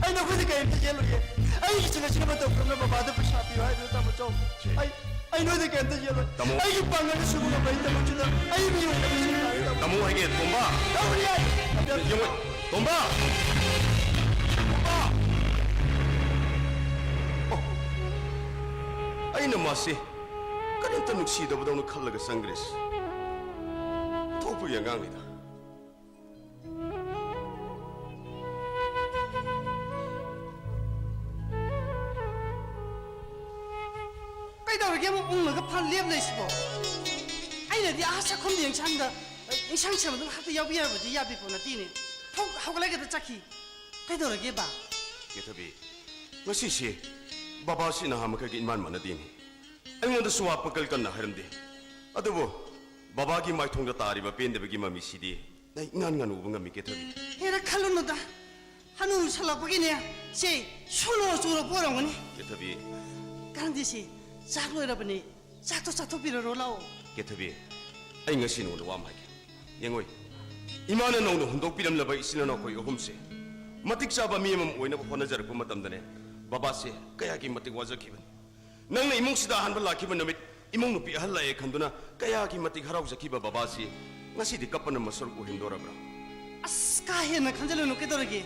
ꯑꯩ ꯅꯈꯣꯏꯗ ꯀꯔꯤꯝꯇ ꯌꯦꯜꯂꯨꯏꯌꯦ꯫ ꯑꯩꯒꯤ ꯁꯤꯡ ꯑꯁꯤꯅ ꯃꯇꯧ ꯀꯔꯝꯅ ꯕꯕꯥꯗ ꯄꯩꯁꯥ ꯄꯤꯌꯨ ꯍꯥꯏꯗꯨꯅ, ꯇꯥꯃꯣ ꯆꯥꯎ? ꯑꯩ, ꯑꯩ ꯅꯣꯏꯗ ꯀꯔꯤꯝꯇ ꯌꯦꯜꯂꯣꯏ꯫ ꯇꯥꯃꯣ꯫ ꯑꯩꯒꯤ ꯄꯥꯡꯒꯜꯅ ꯁꯨꯕ ꯉꯝꯕ ꯑꯩ ꯊꯕꯛꯁꯤꯗ ꯑꯩ ꯃꯤꯑꯣꯏꯅꯕ ꯁꯤꯡ ꯇꯥꯔꯦ, ꯇꯥꯃꯣ꯫ ꯇꯥꯃꯣ ꯍꯥꯏꯒꯦ, ꯇꯣꯝꯕ꯫ ꯇꯧꯕ ꯌꯥꯏ꯫ ꯌꯦꯡꯉꯣ, ꯇꯣꯝꯕ! ꯇꯣꯝꯕ! ꯑꯣ, ꯑꯩꯅ ꯃꯥꯁꯤ ꯀꯔꯤꯝꯇ ꯅꯨꯡꯁꯤꯗꯕꯗꯧꯅ ꯈꯜꯂꯒ ꯆꯪꯈ꯭ꯔꯦ꯫ ꯊꯣꯛꯄꯒꯤ ꯑꯉꯥꯡꯅꯤꯗ꯫ ꯀꯩꯗꯧꯔꯒꯦ ꯑꯃꯨꯛ ꯎꯪꯉꯒ ꯐꯝ ꯂꯦꯞ ꯂꯩꯁꯤꯕꯣ? ꯑꯩꯅꯗꯤ ꯑꯥ ꯆꯥꯛꯈꯨꯝꯗ ꯏꯟꯁꯥꯡꯗ, ꯏꯟꯁꯥꯡ ꯁꯦꯝꯕꯗꯨ ꯉꯥꯏꯍꯥꯛꯇ ꯌꯥꯎꯕꯤꯔꯕꯗꯤ ꯌꯥꯕꯤ ꯄꯣꯠ ꯅꯠꯇꯦꯅꯦ꯫ ꯐꯨꯛ ꯍꯧꯒꯠꯂꯒꯗ ꯆꯠꯈꯤ꯫ ꯀꯩꯗꯧꯔꯒꯦꯕ? ꯀꯦꯊꯕꯤ, ꯉꯁꯤꯁꯤ ꯕꯕꯥꯁꯤ ꯅꯍꯥꯟ ꯃꯈꯩꯒ ꯏꯃꯥꯟ ꯃꯥꯟꯅꯗꯦꯅꯦ꯫ ꯑꯩꯉꯣꯟꯗꯁꯨ ꯋꯥ ꯄꯀꯜ ꯀꯟꯅ ꯍꯥꯏꯔꯝꯗꯦ꯫ ꯑꯗꯨꯕꯨ ꯕꯕꯥꯒꯤ ꯃꯥꯏꯊꯣꯡꯗ ꯇꯥꯔꯤꯕ ꯄꯦꯟꯗꯕꯒꯤ ꯃꯃꯤꯁꯤꯗꯤ ꯑꯩ ꯏꯉꯥꯟ ꯉꯥꯟ ꯎꯕ ꯉꯝꯃꯤ, ꯀꯦꯊꯕꯤ꯫ ꯍꯦꯔꯥ, ꯈꯜꯂꯨꯅꯨꯗ꯫ ꯍꯅꯨꯁꯜꯂꯛꯄꯒꯤꯅꯦ, ꯁꯦ ꯁꯣꯅꯣ ꯆꯨꯔꯛꯄ ꯑꯣꯏꯔꯝꯒꯅꯤ꯫ ꯀꯦꯊꯕꯤ꯫ ꯀꯥꯟꯗꯦꯁꯦ, ꯆꯥꯛ ꯂꯣꯏꯔꯕꯅꯦ꯫ ꯆꯥꯛꯇꯣ ꯆꯥꯊꯣꯛꯄꯤꯔꯔꯣ ꯂꯥꯛꯑꯣ꯫ ꯀꯦꯊꯕꯤ, ꯑꯩ ꯉꯁꯤ ꯅꯉꯣꯟꯗ ꯋꯥ ꯑꯃ ꯍꯥꯏꯒꯦ꯫ ꯌꯦꯡꯉꯣꯏ, ꯏꯃꯥꯅ ꯅꯧꯅ ꯍꯨꯟꯗꯣꯛꯄꯤꯔꯝꯂꯕ ꯏꯆꯤꯟ ꯏꯅꯥꯎ ꯑꯩꯈꯣꯏ ꯑꯍꯨꯝꯁꯦ ꯃꯇꯤꯛ ꯆꯥꯕ ꯃꯤ ꯑꯃ ꯑꯣꯏꯅꯕ ꯍꯣꯠꯅꯖꯔꯛꯄ ꯃꯇꯝꯗꯅꯦ, ꯕꯕꯥꯁꯦ ꯀꯌꯥꯒꯤ ꯃꯇꯤꯛ ꯋꯥꯖꯈꯤꯕꯅꯤ꯫ ꯅꯪꯅ ꯏꯃꯨꯡꯁꯤꯗ ꯑꯍꯥꯟꯕ ꯂꯥꯛꯈꯤꯕ ꯅꯨꯃꯤꯠ, ꯏꯃꯧ ꯅꯨꯄꯤ ꯑꯍꯜ ꯂꯥꯛꯑꯦ ꯈꯟꯗꯨꯅ ꯀꯌꯥꯒꯤ ꯃꯇꯤꯛ ꯍꯔꯥꯎꯖꯈꯤꯕ ꯕꯕꯥꯁꯤ ꯉꯁꯤꯗꯤ ꯀꯞꯄꯅ ꯃꯁꯔꯨꯛ ꯑꯣꯏꯍꯟꯗꯣꯔꯕ꯭ꯔꯥ? ꯑꯁ, ꯀꯥ ꯍꯦꯟꯅ ꯈꯟꯖꯤꯜꯂꯨꯅꯨ, ꯀꯩꯗꯧꯔꯒꯦ?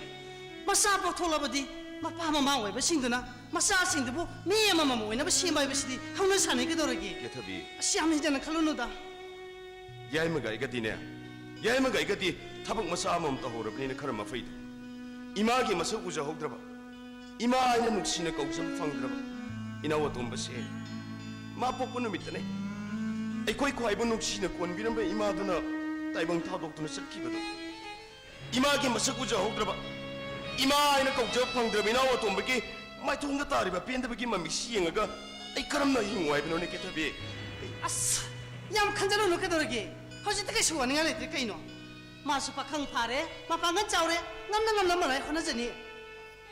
ꯃꯆꯥ ꯄꯣꯛꯊꯣꯛꯂꯕꯗꯤ ꯃꯄꯥ ꯃꯃꯥ ꯑꯣꯏꯕꯁꯤꯡꯗꯨꯅ ꯃꯆꯥꯁꯤꯡꯗꯨꯕꯨ ꯃꯤ ꯑꯃꯃꯝ ꯑꯣꯏꯅꯕ ꯁꯦꯝꯕ ꯍꯥꯏꯕꯁꯤꯗꯤ ꯍꯧꯅ ꯁꯥꯅꯤ, ꯀꯩꯗꯧꯔꯒꯦ? ꯀꯦꯊꯕꯤ꯫ ꯑꯁ, ꯌꯥꯝ ꯍꯦꯟꯖꯟꯅ ꯈꯜꯂꯨꯅꯨꯗ꯫ ꯌꯥꯏꯃꯒ ꯑꯩꯒꯗꯤꯅꯦ, ꯌꯥꯏꯃꯒ ꯑꯩꯒꯗꯤ ꯊꯕꯛ ꯃꯆꯥ ꯑꯃꯃꯝ ꯇꯧꯍꯧꯔꯕꯅꯤꯅ ꯈꯔ ꯃꯐꯩꯗꯣ꯫ ꯏꯃꯥꯒꯤ ꯃꯁꯛ ꯎꯖꯍꯧꯗ꯭ꯔꯕ, ꯏꯃꯥ ꯍꯥꯏꯅ ꯅꯨꯡꯁꯤꯅ ꯀꯧꯖꯕ ꯐꯪꯗ꯭ꯔꯕ ꯏꯅꯥꯎ ꯑꯇꯣꯝꯕꯁꯦ ꯃꯥ ꯄꯣꯛꯄ ꯅꯨꯃꯤꯠꯇꯅꯦ ꯑꯩꯈꯣꯏ ꯈ꯭ꯋꯥꯏꯕꯨ ꯅꯨꯡꯁꯤꯅ ꯀꯣꯟꯕꯤꯔꯝꯕ ꯏꯃꯥꯗꯨꯅ ꯇꯥꯏꯕꯪ ꯊꯥꯗꯣꯛꯇꯨꯅ ꯆꯠꯈꯤꯕꯗꯣ꯫ ꯏꯃꯥꯒꯤ ꯃꯁꯛ ꯎꯖꯍꯧꯗ꯭ꯔꯕ, ꯏꯃꯥ ꯍꯥꯏꯅ ꯀꯧꯖꯕ ꯐꯪꯗ꯭ꯔꯕ ꯏꯅꯥꯎ ꯑꯇꯣꯝꯕꯒꯤ ꯃꯥꯏꯊꯣꯡꯗ ꯇꯥꯔꯤꯕ ꯄꯦꯟꯗꯕꯒꯤ ꯃꯃꯤꯁꯤ ꯌꯦꯡꯉꯒ ꯑꯩ ꯀꯔꯝꯅ ꯍꯤꯡꯉꯨ ꯍꯥꯏꯕꯅꯣꯅꯦ, ꯀꯦꯊꯕꯤ? ꯑꯁ, ꯌꯥꯝ ꯈꯟꯖꯜꯂꯨꯅꯨ, ꯀꯩꯗꯧꯔꯒꯦ? ꯍꯧꯖꯤꯛꯇꯤ ꯀꯩꯁꯨ ꯋꯥꯅꯤꯡꯉꯥꯏ ꯂꯩꯇ꯭ꯔꯦ ꯀꯩꯅꯣ꯫ ꯃꯥꯁꯨ ꯄꯥꯈꯪ ꯐꯥꯔꯦ, ꯃꯄꯥꯡꯒꯜ ꯆꯥꯎꯔꯦ, ꯉꯝꯅ ꯉꯝꯅ ꯃꯔꯥꯏ ꯍꯣꯠꯅꯖꯅꯤ꯫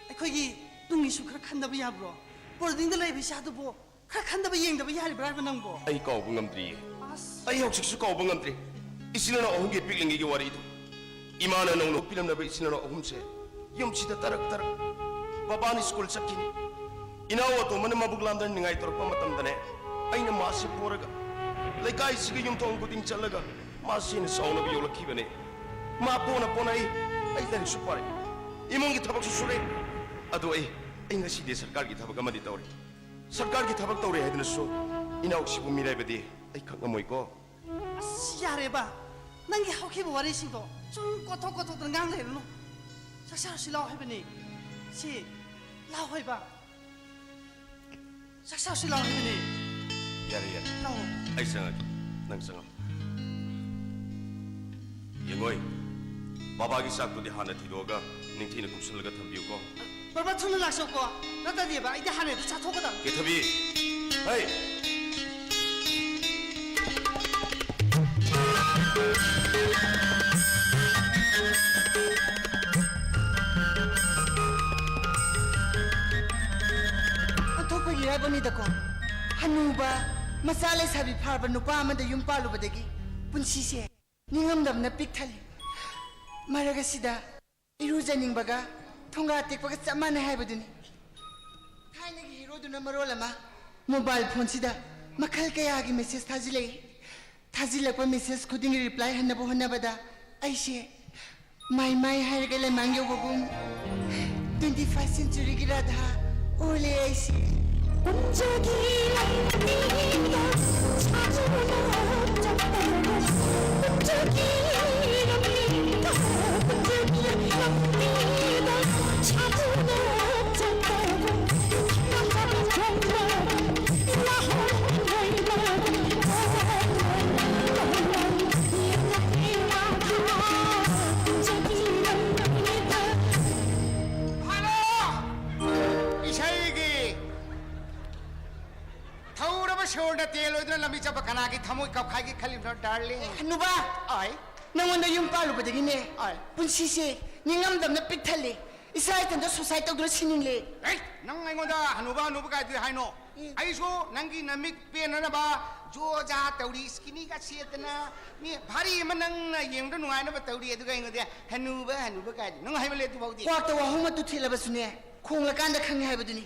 ꯑꯩꯈꯣꯏꯒꯤ ꯇꯨꯡꯒꯤꯁꯨ ꯈꯔ ꯈꯟꯗꯕ ꯌꯥꯕ꯭ꯔꯣ? ꯕꯣꯔꯗꯤꯡꯗ ꯂꯩꯕ ꯏꯆꯥꯗꯨꯕꯨ ꯈꯔ ꯈꯟꯗꯕ ꯌꯦꯡꯗꯕ ꯌꯥꯔꯤꯕ꯭ꯔꯥ ꯍꯥꯏꯕ ꯅꯪꯕꯣ? ꯑꯩ ꯀꯥꯎꯕ ꯉꯝꯗ꯭ꯔꯤꯌꯦ꯫ ꯑꯁ꯫ ꯑꯩ ꯍꯧꯖꯤꯛꯁꯨ ꯀꯥꯎꯕ ꯉꯝꯗ꯭ꯔꯤ꯫ ꯏꯆꯤꯟ ꯏꯅꯥꯎ ꯑꯍꯨꯝꯒꯤ ꯄꯤꯛꯂꯤꯉꯩꯒꯤ ꯋꯥꯔꯤꯗꯨ꯫ ꯏꯃꯥꯅ ꯅꯧꯅ ꯄꯤꯔꯝꯂꯕ ꯏꯆꯤꯟ ꯏꯅꯥꯎ ꯑꯍꯨꯝꯁꯦ ꯌꯨꯝꯁꯤꯗ ꯇꯔꯛ ꯇꯔꯛ꯫ ꯕꯕꯥꯅ ꯁ꯭ꯀꯨꯜ ꯆꯠꯈꯤꯅꯤ꯫ ꯏꯅꯥꯎ ꯑꯇꯣꯝꯕꯅ ꯃꯕꯨꯛ ꯂꯥꯝꯗꯅ ꯅꯤꯡꯉꯥꯏ ꯇꯧꯔꯛꯄ ꯃꯇꯝꯗꯅꯦ, ꯑꯩꯅ ꯃꯥꯁꯤ ꯄꯣꯔꯒ ꯂꯩꯀꯥꯏꯁꯤꯒꯤ ꯌꯨꯝꯊꯣꯡ ꯈꯨꯗꯤꯡ ꯆꯠꯂꯒ ꯃꯥꯁꯤ ꯍꯦꯟꯅ ꯆꯥꯎꯅꯕ ꯌꯣꯛꯂꯛꯈꯤꯕꯅꯦ꯫ ꯃꯥ ꯄꯣꯅ ꯄꯣꯅ ꯑꯩ, ꯑꯩ ꯂꯥꯏꯔꯤꯛꯁꯨ ꯄꯥꯔꯛꯏ, ꯏꯃꯨꯡꯒꯤ ꯊꯕꯛꯁꯨ ꯁꯨꯔꯦ꯫ ꯑꯗꯣ ꯑꯩ, ꯑꯩ ꯉꯁꯤꯗꯤ ꯁꯔꯀꯥꯔꯒꯤ ꯊꯕꯛ ꯑꯃꯗꯤ ꯇꯧꯔꯦ꯫ ꯁꯔꯀꯥꯔꯒꯤ ꯊꯕꯛ ꯇꯧꯔꯦ ꯍꯥꯏꯗꯨꯅꯁꯨ ꯏꯅꯥꯎꯁꯤꯕꯨ ꯃꯤꯔꯥꯏꯕꯗꯤ ꯑꯩ ꯈꯪꯉꯝꯃꯣꯏꯀꯣ꯫ ꯑꯁ, ꯌꯥꯔꯦꯕ꯫ ꯅꯪꯒꯤ ꯍꯧꯈꯤꯕ ꯋꯥꯔꯤꯁꯤꯡꯗꯣ ꯁꯨꯝ ꯀꯣꯠꯊꯣꯛ ꯀꯣꯠꯊꯣꯛꯇꯅ ꯉꯥꯡ ꯂꯩꯔꯨꯅꯨ꯫ ꯆꯥꯛ ꯆꯥꯔꯁꯤ ꯂꯥꯎ ꯍꯥꯏꯕꯅꯤ꯫ ꯁꯤ, ꯂꯥꯎ ꯍꯥꯏꯕ꯫ ꯆꯥꯛ ꯆꯥꯔꯁꯤ ꯂꯥꯎ ꯍꯥꯏꯕꯅꯤ꯫ ꯌꯥꯔꯦ, ꯌꯥꯔꯦ꯫ ꯂꯥꯎ꯫ ꯑꯩ ꯆꯪꯉꯒꯦ꯫ ꯅꯪ ꯆꯪꯉꯣ꯫ ꯌꯦꯡꯉꯣꯏ, ꯕꯕꯥꯒꯤ ꯆꯥꯛꯇꯨꯗꯤ ꯍꯥꯟꯅ ꯊꯤꯗꯣꯛꯑꯒ ꯅꯤꯡꯊꯤꯅ ꯀꯨꯞꯁꯜꯂꯒ ꯊꯝꯕꯤꯌꯨꯀꯣ꯫ ꯕꯕꯥ, ꯊꯨꯅ ꯂꯥꯛꯆꯧꯀꯣ꯫ ꯅꯠꯇ꯭ꯔꯗꯤꯕ ꯑꯩꯗꯤ ꯍꯥꯟꯅ ꯍꯦꯛꯇ ꯆꯥꯊꯣꯛꯀꯗꯕꯅꯤ꯫ ꯀꯦꯊꯕꯤ! ꯍꯩ! ꯑꯣꯟꯊꯣꯛꯄꯒꯤ ꯏꯔꯥꯏꯕꯛꯅꯤꯗꯀꯣ꯫ ꯍꯅꯨꯕ, ꯃꯆꯥ ꯂꯩꯁꯥꯕꯤ ꯐꯥꯔꯕ ꯅꯨꯄꯥ ꯑꯃꯗ ꯌꯨꯝ ꯄꯥꯜꯂꯨꯕꯗꯒꯤ ꯄꯨꯟꯁꯤꯁꯦ ꯅꯤꯡꯉꯝꯗꯕꯅ ꯄꯤꯛ ꯊꯜꯂꯤ꯫ ꯃꯔꯛ ꯑꯁꯤꯗ ꯏꯔꯨꯖꯅꯤꯡꯕꯒ ꯊꯣꯡꯒꯥ ꯇꯦꯛꯄꯒ ꯆꯞ ꯃꯥꯟꯅꯩ ꯍꯥꯏꯕꯗꯨꯅꯤ꯫ ꯊꯥꯏꯅꯒꯤ ꯍꯤꯔꯣꯗꯨꯅ ꯃꯔꯣꯜ ꯑꯃ ꯃꯣꯕꯥꯏꯜ ꯐꯣꯟꯁꯤꯗ ꯃꯈꯜ ꯀꯌꯥꯒꯤ ꯃꯦꯁꯦꯖ ꯊꯥꯖꯤꯜꯂꯛꯏ꯫ ꯊꯥꯖꯤꯜꯂꯛꯄ ꯃꯦꯁꯦꯖ ꯈꯨꯗꯤꯡꯒꯤ ꯔꯤꯄ꯭ꯂꯥꯏ ꯍꯟꯅꯕ ꯍꯣꯠꯅꯕꯗ ꯑꯩꯁꯦ ꯃꯥꯏ ꯃꯥꯏ ꯍꯥꯏꯔꯒ ꯂꯩꯃꯥꯡ ꯌꯧꯕꯒꯨꯝ꯫ Twenty first century ꯒꯤ ꯔꯥꯙꯥ ꯑꯣꯜꯂꯦ ꯑꯩꯁꯦ꯫ ꯄꯨꯟꯁꯤꯒꯤ ꯂꯝꯕꯤꯗ ꯁꯥꯗꯨꯅ ꯆꯠꯄ, ꯄꯨꯟꯁꯤꯒꯤ ꯂꯝꯕꯤꯗ, ꯄꯨꯟꯁꯤꯒꯤ ꯂꯝꯕꯤꯗ ꯁꯥꯗꯨꯅ ꯆꯠꯄ꯫ ꯍꯜꯂꯣ! ꯏꯁꯩꯒꯤ ꯊꯧꯔꯕ ꯁꯣꯔꯅ ꯇꯦꯜ ꯑꯣꯏꯗꯨꯅ ꯂꯝꯕꯤ ꯆꯠꯄ ꯀꯅꯥꯒꯤ ꯊꯃꯣꯏ ꯀꯥꯎꯈꯥꯏꯒꯦ ꯈꯜꯂꯤꯕꯅꯣ, darling? ꯍꯅꯨꯕ! ꯑꯥꯏ꯫ ꯅꯪꯉꯣꯟꯗ ꯌꯨꯝ ꯄꯥꯜꯂꯨꯕꯗꯒꯤꯅꯦ, ꯑꯥꯏ꯫ ꯄꯨꯟꯁꯤꯁꯦ ꯅꯤꯡꯉꯝꯗꯕꯅ ꯄꯤꯛ ꯊꯜꯂꯦ꯫ ꯏꯁꯥ ꯏꯊꯟꯇ suicide ꯇꯧꯗꯨꯅ ꯁꯤꯅꯤꯡꯂꯦ꯫ ꯑꯦ, ꯅꯪ ꯑꯩꯉꯣꯟꯗ ꯍꯅꯨꯕ ꯍꯅꯨꯕ ꯀꯥꯏꯗꯨꯗꯤ ꯍꯥꯏꯅꯣ꯫ ꯑꯩꯁꯨ ꯅꯪꯒꯤ ꯅꯃꯤꯠ ꯄꯦꯟꯅꯅꯕ ꯖꯣ ꯖꯥ ꯇꯧꯔꯤ, skinnyꯒ ꯁꯦꯠꯇꯅ, ꯃꯤ ꯚꯥꯔꯤ ꯑꯃ ꯅꯪꯅ ꯌꯦꯡꯕꯗ ꯅꯨꯡꯉꯥꯏꯅꯕ ꯇꯧꯔꯤ, ꯑꯗꯨꯒ ꯑꯩꯉꯣꯟꯗ ꯍꯅꯨꯕ ꯍꯅꯨꯕ ꯀꯥꯏꯗꯤ ꯅꯪ ꯍꯥꯏꯃꯜꯂꯦ ꯑꯗꯨꯐꯥꯎꯗꯤ꯫ ꯀ꯭ꯋꯥꯛꯇ ꯋꯥꯍꯣꯡ ꯃꯇꯨ ꯊꯤꯜꯂꯕꯁꯨꯅꯦ, ꯈꯣꯡꯂꯀꯥꯟꯗ ꯈꯪꯉꯤ ꯍꯥꯏꯕꯗꯨꯅꯤ꯫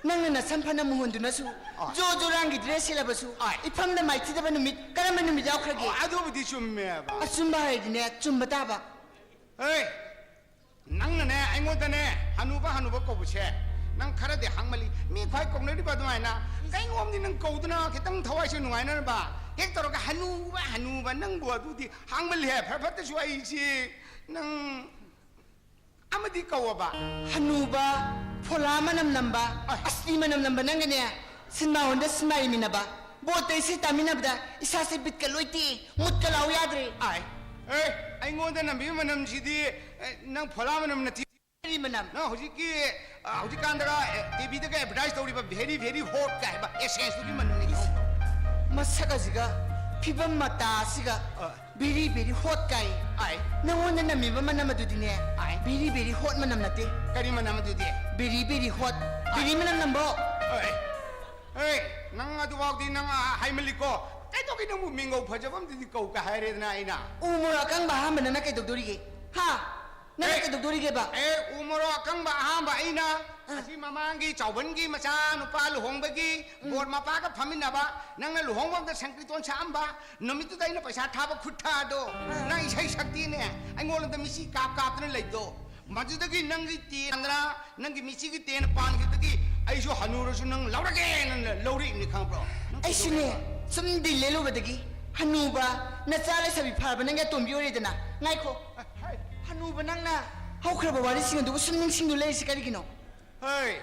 ꯅꯪꯅ ꯅꯁꯝ ꯐꯅ ꯃꯨꯍꯣꯟꯗꯨꯅꯁꯨ, ꯑꯥ꯫ ꯖꯣ ꯖꯣ ꯔꯥꯡꯈꯤꯗ꯭ꯔꯦ ꯁꯤꯜꯂꯕꯁꯨ, ꯑꯥꯏ꯫ ꯏꯐꯝꯗ ꯃꯥꯏꯊꯤꯗꯕ ꯅꯨꯃꯤꯠ ꯀꯔꯝꯕ ꯅꯨꯃꯤꯠ ꯌꯥꯎꯈ꯭ꯔꯒꯦ? ꯑꯣ, ꯑꯗꯨꯕꯨꯗꯤ ꯆꯨꯝꯃꯦꯕ꯫ ꯑꯆꯨꯝꯕ ꯍꯥꯏꯔꯗꯤꯅꯦ, ꯆꯨꯝꯕ ꯇꯥꯕ꯫ ꯍꯦ, ꯅꯪꯅꯅꯦ ꯑꯩꯉꯣꯟꯗꯅꯦ ꯍꯅꯨꯕ ꯍꯅꯨꯕ ꯀꯧꯕꯁꯦ ꯅꯪ ꯈꯔꯗꯤ ꯍꯥꯡꯃꯜꯂꯤ꯫ ꯃꯤ ꯈ꯭ꯋꯥꯏ ꯀꯧꯅꯔꯤꯕ ꯑꯗꯨꯃꯥꯏꯅ ꯀꯩꯅꯣꯝꯗꯤ ꯅꯪ ꯀꯧꯗꯅ ꯈꯤꯇꯪ ꯊꯋꯥꯏꯁꯦ ꯅꯨꯡꯉꯥꯏꯅꯅꯕ ꯍꯦꯛ ꯇꯧꯔꯒ ꯍꯅꯨꯕ ꯍꯅꯨꯕ ꯅꯪꯕꯨ ꯑꯗꯨꯗꯤ ꯍꯥꯡꯃꯜꯂꯤꯍꯦ꯫ ꯐꯔ ꯐꯠꯇꯁꯨ ꯑꯩꯁꯤ ꯅꯪ ꯑꯃꯗꯤ ꯀꯧꯑꯕ꯫ ꯍꯅꯨꯕ, ꯐꯣꯂꯥ ꯃꯅꯝ ꯅꯝꯕ, ꯑꯥꯏ꯫ ꯑꯁꯇꯤ ꯃꯅꯝ ꯅꯝꯕ ꯅꯪꯒꯅꯦ, ꯁꯤꯅꯦꯃꯥ ꯍꯣꯜꯗ ꯁꯤꯅꯦꯃꯥ ꯌꯦꯡꯃꯤꯟꯅꯕ, ꯕꯣꯠꯇ ꯏꯁꯩ ꯇꯥꯃꯤꯟꯅꯕꯗ ꯏꯁꯥꯁꯦ ꯕꯤꯠꯀ ꯂꯣꯏ ꯇꯦꯛꯏ, ꯃꯨꯠꯀ ꯂꯥꯎ ꯌꯥꯗ꯭ꯔꯦ꯫ ꯑꯥꯏ, ꯑꯦ, ꯑꯩꯉꯣꯟꯗ ꯅꯝꯕꯤꯕ ꯃꯅꯝꯁꯤꯗꯤ, ꯑꯦ, ꯅꯪ ꯐꯣꯂꯥ ꯃꯅꯝ ꯅꯠꯇꯦ꯫ ꯀꯔꯤ ꯃꯅꯝ? ꯅꯪ ꯍꯧꯖꯤꯛꯀꯤ, ꯑ, ꯍꯧꯖꯤꯛꯀꯥꯟꯗꯒ, ꯑꯦ, ꯇꯤꯚꯤꯗꯒ advertise ꯇꯧꯔꯤꯕ very very hotꯀ ꯍꯥꯏꯕ essenceꯇꯨꯒꯤ ꯃꯅꯝꯅꯤ꯫ ꯃꯁꯛ ꯑꯁꯤꯒ, ꯐꯤꯕꯝ ꯃꯇꯥ ꯑꯁꯤꯒ, ꯑ꯫ very very hot ꯀꯥꯏ꯫ ꯑꯥꯏ꯫ ꯅꯪꯉꯣꯟꯗ ꯅꯝꯃꯤꯕ ꯃꯅꯝ ꯑꯗꯨꯗꯤꯅꯦ, ꯑꯥꯏ꯫ very very hot ꯃꯅꯝ ꯅꯠꯇꯦ꯫ ꯀꯔꯤ ꯃꯅꯝ ꯑꯗꯨꯗꯤ? Very very hot꯫ ꯕꯤꯔꯤ ꯃꯅꯝ ꯅꯝꯕ꯭ꯔꯣ? ꯑꯦ, ꯑꯦ, ꯅꯪ ꯑꯗꯨꯐꯥꯎꯗꯤ ꯅꯪ, ꯑ, ꯍꯥꯏꯃꯜꯂꯤꯀꯣ꯫ ꯀꯩꯗꯧꯒꯦ ꯅꯪꯕꯨ ꯃꯤꯡꯒꯧ ꯐꯖꯕ ꯑꯝꯗꯗꯤ ꯀꯧ ꯀ ꯍꯥꯏꯔꯦꯗꯅ ꯑꯩꯅ꯫ ꯎ ꯃꯣꯔꯣꯛ ꯑꯀꯪꯕ ꯑꯍꯥꯟꯕ ꯅꯪꯅ ꯀꯩꯗꯧꯗꯣꯔꯤꯒꯦ? ꯍꯥ? ꯅꯪꯅ ꯑꯦ, ꯀꯩꯗꯧꯗꯣꯔꯤꯒꯦꯕ? ꯑꯦ, ꯎ ꯃꯣꯔꯣꯛ ꯑꯀꯪꯕ ꯑꯍꯥꯟꯕ ꯑꯩꯅ, ꯑ꯫ ꯑꯁꯤ ꯃꯃꯥꯡꯒꯤ ꯆꯥꯎꯕꯟꯒꯤ ꯃꯆꯥ ꯅꯨꯄꯥ ꯂꯨꯍꯣꯡꯕꯒꯤ ꯕꯣꯔ ꯃꯄꯥꯒ ꯐꯝꯃꯤꯟꯅꯕ, ꯅꯪꯅ ꯂꯨꯍꯣꯡꯕ ꯑꯝꯗ ꯁꯪꯀ꯭ꯔꯤꯇꯣꯟ ꯁꯥꯛꯑꯝꯕ, ꯅꯨꯃꯤꯠꯇꯨꯗ ꯑꯩꯅ ꯄꯩꯁꯥ ꯊꯥꯕ ꯈꯨꯠ ꯊꯥꯗꯣ, ꯑ꯫ ꯅꯪ ꯏꯁꯩ ꯁꯛꯇꯦꯅꯦ, ꯑꯩꯉꯣꯟꯗ ꯃꯤꯆꯤ ꯀꯥꯞ ꯀꯥꯞꯇꯅ ꯂꯩꯕꯗꯣ, ꯃꯗꯨꯗꯒꯤ ꯅꯪꯒꯤ ꯇꯦꯟꯗ꯭ꯔꯥ ꯅꯪꯒꯤ ꯃꯤꯆꯤꯒꯤ ꯇꯦꯟ ꯄꯥꯟꯈꯤꯕꯗꯒꯤ ꯑꯩꯁꯨ ꯍꯅꯨꯔꯁꯨ ꯅꯪ ꯂꯧꯔꯒꯦꯅ ꯂꯧꯔꯛꯏꯕꯅꯤ, ꯈꯪꯕ꯭ꯔꯣ? ꯅꯪ ꯑꯩꯁꯨꯅꯦ, ꯀꯩꯗꯧꯔꯦꯕ? ꯁꯨꯝ ꯗꯤꯜ ꯂꯦꯜꯂꯨꯕꯗꯒꯤ ꯍꯅꯨꯕ, ꯅꯆꯥ ꯂꯩꯁꯥꯕꯤ ꯐꯥꯔꯕ ꯅꯪꯒꯤ ꯑꯇꯣꯝꯕꯤ ꯑꯣꯏꯔꯦꯗꯅ꯫ ꯉꯥꯏꯈꯣ, ꯍꯥꯏ, ꯍꯅꯨꯕ ꯅꯪꯅ ꯍꯧꯈ꯭ꯔꯕ ꯋꯥꯔꯤꯁꯤꯡ ꯑꯗꯨꯕꯨ ꯁꯨꯝ ꯅꯤꯡꯁꯤꯡꯗꯨ ꯂꯩꯔꯤꯁꯤ ꯀꯔꯤꯒꯤꯅꯣ? ꯍꯩ,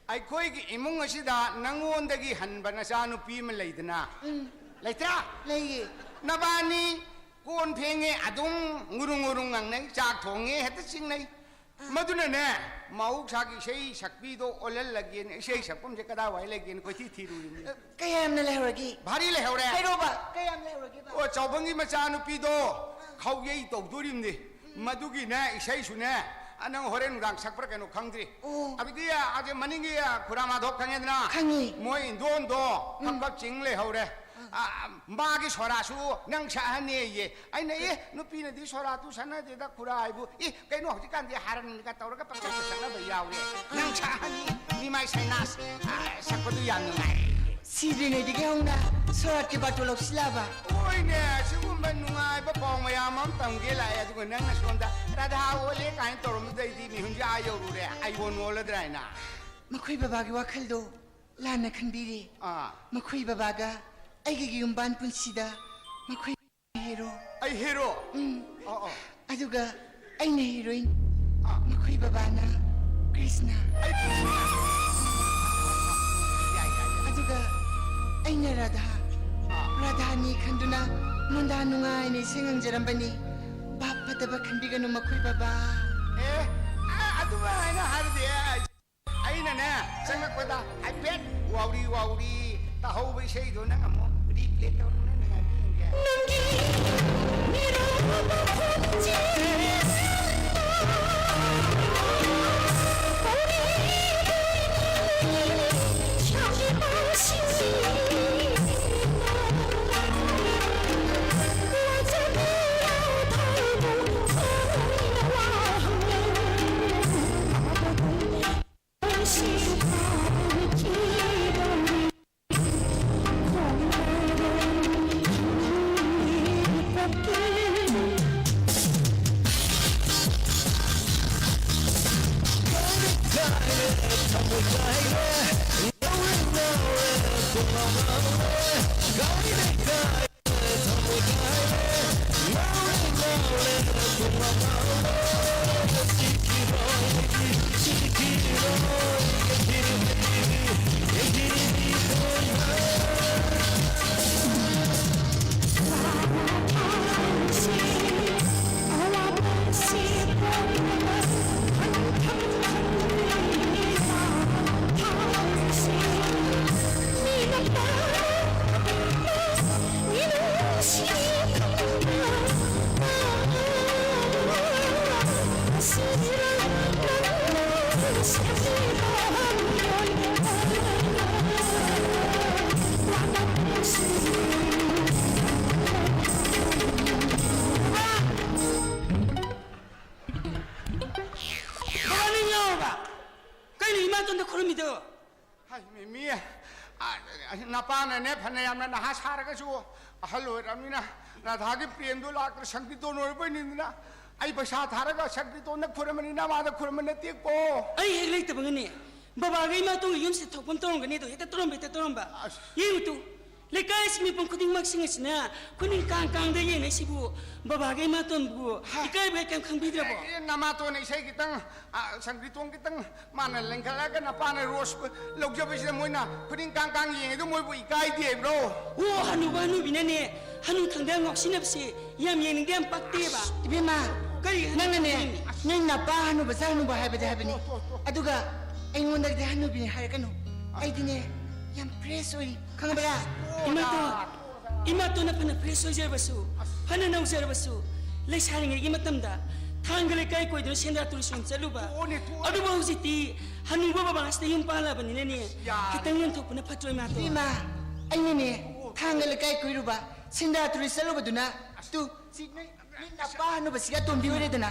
ꯑꯩꯈꯣꯏꯒꯤ ꯏꯃꯨꯡ ꯑꯁꯤꯗ ꯅꯪꯉꯣꯟꯗꯒꯤ ꯍꯟꯕ ꯅꯆꯥꯅꯨꯄꯤ ꯑꯃ ꯂꯩꯗꯅ? ꯎꯝ꯫ ꯂꯩꯇ꯭ꯔꯥ? ꯂꯩꯌꯦ꯫ ꯅꯕꯥꯅꯤ ꯀꯣꯟ ꯐꯦꯡꯉꯦ ꯑꯗꯨꯝ ꯉꯨꯔꯨꯡ ꯉꯨꯔꯨꯡ ꯉꯪꯅꯩ, ꯆꯥꯛ ꯊꯣꯡꯉꯦ ꯍꯦꯛꯇ ꯆꯤꯡꯅꯩ꯫ ꯃꯗꯨꯅꯅꯦ, ꯃꯍꯧꯁꯥꯒꯤ ꯏꯁꯩ ꯁꯛꯄꯤꯗꯣ ꯑꯣꯜꯍꯜꯂꯒꯦꯅ, ꯏꯁꯩ ꯁꯛꯐꯝꯁꯦ ꯀꯗꯥꯏꯋꯥꯏ ꯂꯩꯒꯦꯅ ꯀꯣꯏꯊꯤ ꯊꯤꯔꯨꯔꯤꯅꯤ꯫ ꯀꯌꯥꯝꯅ ꯂꯩꯍꯧꯔꯒꯦ? ꯚꯥꯔꯤ ꯂꯩꯍꯧꯔꯦ꯫ ꯍꯥꯏꯔꯣꯕ, ꯀꯌꯥꯝ ꯂꯩꯍꯧꯔꯒꯦꯕ? ꯑꯣ, ꯆꯥꯎꯕꯪꯒꯤ ꯃꯆꯥꯅꯨꯄꯤꯗꯣ ꯈꯥꯎꯌꯩ ꯇꯧꯗꯣꯔꯤꯕꯅꯤ꯫ ꯃꯗꯨꯒꯤꯅꯦ ꯏꯁꯩꯁꯨꯅꯦ, ꯑ, ꯅꯪ ꯍꯣꯔꯦꯟ ꯅꯨꯡꯗꯥꯡ ꯁꯛꯄ꯭ꯔꯥ ꯀꯩꯅꯣ ꯈꯪꯗ꯭ꯔꯤ꯫ ꯑꯣ꯫ ꯑꯗꯨꯗꯤ, ꯑ, ꯑꯁꯦ ꯃꯅꯤꯡꯒꯤ, ꯑ, ꯈꯨꯔꯥ ꯃꯥꯙꯣꯞ ꯈꯪꯉꯦꯗꯅ? ꯈꯪꯉꯤ꯫ ꯃꯣꯏ ꯏꯟꯗꯣꯟꯗꯣ ꯎꯝ꯫ ꯐꯛ ꯐꯛ ꯆꯤꯡ ꯂꯩꯍꯧꯔꯦ꯫ ꯑ, ꯃꯥꯒꯤ ꯁꯣꯔꯥꯁꯨ ꯅꯪ ꯁꯛꯍꯟꯅꯦꯌꯦ꯫ ꯑꯩꯅ, "ꯑꯦ, ꯅꯨꯄꯤꯅꯗꯤ ꯁꯣꯔꯥꯇꯨ ꯁꯛꯅꯗꯦꯗ ꯈꯨꯔꯥ ꯍꯥꯏꯕꯨ꯫ ꯑꯦ, ꯀꯩꯅꯣ ꯍꯧꯖꯤꯛꯀꯥꯟꯗꯤ ꯍꯥꯔꯟꯒ ꯇꯧꯔꯒ ꯄꯪꯁꯛꯇ ꯁꯛꯅꯕ ꯌꯥꯎꯔꯦ꯫ ꯅꯪ ꯁꯛꯍꯟꯅꯤ, ꯃꯤꯃꯥꯏ ꯁꯥꯏꯅꯥꯁ, ꯑ, ꯁꯛꯄꯗꯨ ꯌꯥꯝ ꯅꯨꯡꯉꯥꯏ"꯫ ꯁꯤꯗ꯭ꯔꯤꯉꯩꯗꯒꯤ ꯍꯧꯅ ꯁꯣꯔꯥꯠꯀꯤ ꯕꯥꯇꯣꯟ ꯂꯧꯁꯤꯜꯂꯛꯑꯕ? ꯍꯣꯏꯅꯦ, ꯁꯤꯒꯨꯝꯕ ꯅꯨꯡꯉꯥꯏꯕ ꯄꯥꯎ ꯃꯌꯥꯝ ꯑꯃ ꯇꯝꯒꯦ ꯂꯥꯛꯑꯦ, ꯑꯗꯨꯒ ꯅꯪꯅ ꯁꯣꯝꯗ "ꯔꯥꯙꯥ ꯑꯣꯜꯂꯦ" ꯀꯥꯏꯅ ꯇꯧꯔꯝꯕꯗꯩꯗꯤ ꯃꯤꯍꯨꯟꯁꯦ ꯑꯥ ꯌꯧꯔꯨꯔꯦ, ꯑꯥꯏꯕꯣꯟ ꯑꯣꯜꯂꯗ꯭ꯔꯥ ꯍꯥꯏꯅ꯫ ꯃꯈꯣꯏ ꯕꯕꯥꯒꯤ ꯋꯥꯈꯜꯗꯣ ꯂꯥꯟꯅ ꯈꯟꯕꯤꯔꯦ꯫ ꯑꯥ꯫ ꯃꯈꯣꯏ ꯕꯕꯥꯒ ꯑꯩꯒꯤ ꯌꯨꯝꯕꯥꯟ ꯄꯨꯟꯁꯤꯗ ꯃꯈꯣꯏ ꯍꯦꯔꯣ꯫ ꯑꯩ ꯍꯦꯔꯣ? ꯎꯝ꯫ ꯑꯣ, ꯑꯣ꯫ ꯑꯗꯨꯒ ꯑꯩꯅ ꯍꯦꯔꯣꯏꯟ꯫ ꯑꯥ꯫ ꯃꯈꯣꯏ ꯕꯕꯥꯅ ꯀ꯭ꯔꯤꯁꯅ꯫ ꯑꯩ ꯀ꯭ꯔꯤꯁꯅ? ꯌꯥꯏ, ꯌꯥꯏ, ꯌꯥꯏ꯫ ꯑꯗꯨꯒ ꯑꯩꯅ ꯔꯥꯙꯥ꯫ ꯑꯥ꯫ ꯔꯥꯙꯥꯅꯤ ꯈꯟꯗꯨꯅ ꯃꯣꯟꯗꯥ ꯅꯨꯡꯉꯥꯏꯅ ꯏꯁꯩ ꯉꯪꯖꯔꯝꯕꯅꯤ꯫ ꯚꯥꯞ ꯐꯠꯇꯕ ꯈꯟꯕꯤꯒꯅꯨ ꯃꯈꯣꯏ ꯕꯕꯥ꯫ ꯑꯦ, ꯑ-, ꯑꯗꯨꯃꯥꯏꯅ ꯍꯥꯏꯔꯗꯤ ꯑꯩ ꯑꯩꯅꯅꯦ, ꯆꯪꯉꯛꯄꯗ ꯍꯥꯏꯐꯦꯠ ꯋꯥꯎꯔꯤ ꯋꯥꯎꯔꯤ ꯇꯥꯍꯧꯕ ꯏꯁꯩꯗꯣ ꯅꯪ ꯑꯃꯨꯛ replay ꯇꯧꯔꯣ, ꯅꯪ ꯅꯨꯡꯉꯥꯏꯕ꯭ꯔꯥ ꯌꯦꯡꯒꯦ꯫ ꯑꯦ, ꯑ, ꯅꯄꯥꯅꯅꯦ ꯐꯅ ꯌꯥꯝꯅ ꯅꯍꯥ ꯁꯥꯔꯒꯁꯨ ꯑꯍꯜ ꯑꯣꯏꯔꯕꯅꯤꯅ ꯔꯥꯙꯥꯒꯤ ꯄ꯭ꯔꯦꯝꯗꯣ ꯂꯥꯛꯇ꯭ꯔ ꯁꯪꯀ꯭ꯔꯤꯇꯣꯟ ꯑꯣꯏꯔꯕꯣꯏ ꯅꯤꯡꯗꯅ ꯑꯩ ꯄꯩꯁꯥ ꯊꯥꯔꯒ ꯁꯪꯀ꯭ꯔꯤꯇꯣꯟꯗ ꯈꯨꯔꯝꯕꯅꯤ, ꯅꯃꯥꯗ ꯈꯨꯔꯝꯕ ꯅꯠꯇꯦꯀꯣ꯫ ꯑꯩ ꯍꯦꯛ ꯂꯩꯇꯕꯒꯅꯦ ꯕꯕꯥꯒ ꯏꯃꯥꯇꯣꯟꯒ ꯌꯨꯝꯁꯤꯗ ꯊꯣꯛꯐꯝ ꯇꯧꯔꯝꯒꯅꯤ ꯑꯗꯣ ꯍꯦꯛꯇ ꯇꯧꯔꯝꯕ, ꯍꯦꯛꯇ ꯇꯧꯔꯝꯕ꯫ ꯑꯁ꯫ ꯌꯦꯡꯉꯨ ꯇꯨ, ꯂꯩꯀꯥꯏꯁꯤ ꯃꯤꯄꯨꯝ ꯈꯨꯗꯤꯡꯃꯛꯁꯤꯡ ꯑꯁꯤꯅ ꯈꯨꯅꯤꯡ ꯀꯥꯡ ꯀꯥꯡꯗ ꯌꯦꯡꯅꯩꯁꯤꯕꯨ ꯕꯕꯥꯒ ꯏꯃꯥꯇꯣꯟꯕꯨ ꯍꯥ꯫ ꯏꯀꯥꯏꯕ ꯀꯩꯝ ꯈꯪꯕꯤꯗ꯭ꯔꯕꯣ? ꯑꯦ, ꯅꯃꯥꯇꯣꯟꯅ ꯏꯁꯩ ꯈꯤꯇꯪ, ꯑ, ꯁꯪꯀ꯭ꯔꯤꯇꯣꯟ ꯈꯤꯇꯪ ꯃꯥꯅ ꯂꯦꯡꯈꯠꯂꯒ ꯅꯄꯥꯅ ꯔꯣꯁ ꯂꯧꯖꯕꯁꯤꯗ ꯃꯣꯏꯅ ꯈꯨꯅꯤꯡ ꯀꯥꯡ ꯀꯥꯡ ꯌꯦꯡꯉꯤꯗꯣ ꯃꯣꯏꯕꯨ ꯏꯀꯥꯏꯗꯦ ꯍꯥꯏꯕ꯭ꯔꯣ? ꯑꯣ, ꯍꯅꯨꯕ ꯍꯅꯨꯕꯤꯅꯅꯦ ꯍꯅꯨ ꯊꯪꯗ ꯉꯥꯎꯁꯤꯟꯅꯕꯁꯦ ꯌꯥꯝ ꯌꯦꯡꯅꯤꯡꯗꯦ, ꯌꯥꯝ ꯄꯛꯇꯦꯕ꯫ ꯏꯕꯦꯝꯃ, ꯀꯔꯤ ꯍꯅꯨ ꯅꯪꯅꯅꯦ, ꯊꯪꯗ ꯌꯦꯡꯉꯤ? ꯅꯪ ꯅꯄꯥ ꯍꯅꯨꯕ ꯆꯥ ꯍꯅꯨꯕ ꯍꯥꯏꯕꯗꯤ ꯍꯥꯏꯕꯅꯤ꯫ ꯑꯗꯨꯒ ꯑꯩꯉꯣꯟꯗꯒꯤꯗꯤ ꯍꯅꯨꯕꯤꯅꯤ ꯍꯥꯏꯔꯛꯀꯅꯨ꯫ ꯑꯩꯗꯤꯅꯦ ꯌꯥꯝ ꯐ꯭ꯔꯦꯁ ꯑꯣꯏꯔꯤ, ꯈꯪꯕ꯭ꯔꯥ? ꯏꯃꯥꯇꯣꯟ, ꯏꯃꯥꯇꯣꯟꯅ ꯐꯅ ꯐ꯭ꯔꯦꯁ ꯑꯣꯏꯖꯔꯕꯁꯨ, ꯐꯅ ꯅꯧꯖꯔꯕꯁꯨ, ꯂꯩꯁꯥꯔꯤꯉꯩꯒꯤ ꯃꯇꯝꯗ ꯊꯥꯡꯒ ꯂꯩꯀꯥꯏ ꯀꯣꯏꯗꯨꯅ ꯁꯦꯟꯗ꯭ꯔꯥ ꯇꯨꯔꯤꯁ ꯁꯣꯝ ꯆꯠꯂꯨꯕ꯫ ꯇꯣꯛꯑꯣꯅꯦ, ꯇꯣꯛꯑꯣꯅꯦ꯫ ꯑꯗꯨꯕꯨ ꯍꯧꯖꯤꯛꯇꯤ ꯍꯅꯨꯕ ꯕꯕꯥꯁꯤꯗ ꯌꯨꯝ ꯄꯥꯜꯂꯕꯅꯤꯅꯅꯦ, ꯌꯥꯔꯦ꯫ ꯈꯤꯇꯪ ꯌꯦꯡꯊꯣꯛꯄꯅ ꯐꯠꯇ꯭ꯔꯣ, ꯏꯃꯥꯇꯣꯟ? ꯏꯕꯦꯝꯃ, ꯑꯩꯅꯅꯦ ꯊꯥꯡꯒ ꯂꯩꯀꯥꯏ ꯀꯣꯏꯔꯨꯕ, ꯁꯦꯟꯗ꯭ꯔꯥ ꯇꯨꯔꯤꯁ ꯆꯠꯂꯨꯕꯗꯨꯅ, ꯇꯨ, ꯁꯤ ꯅꯣꯏ, ꯅꯣꯏ ꯅꯄꯥ ꯍꯅꯨꯕꯁꯤꯒ ꯑꯇꯣꯝꯕꯤ ꯑꯣꯏꯔꯦꯗꯅ,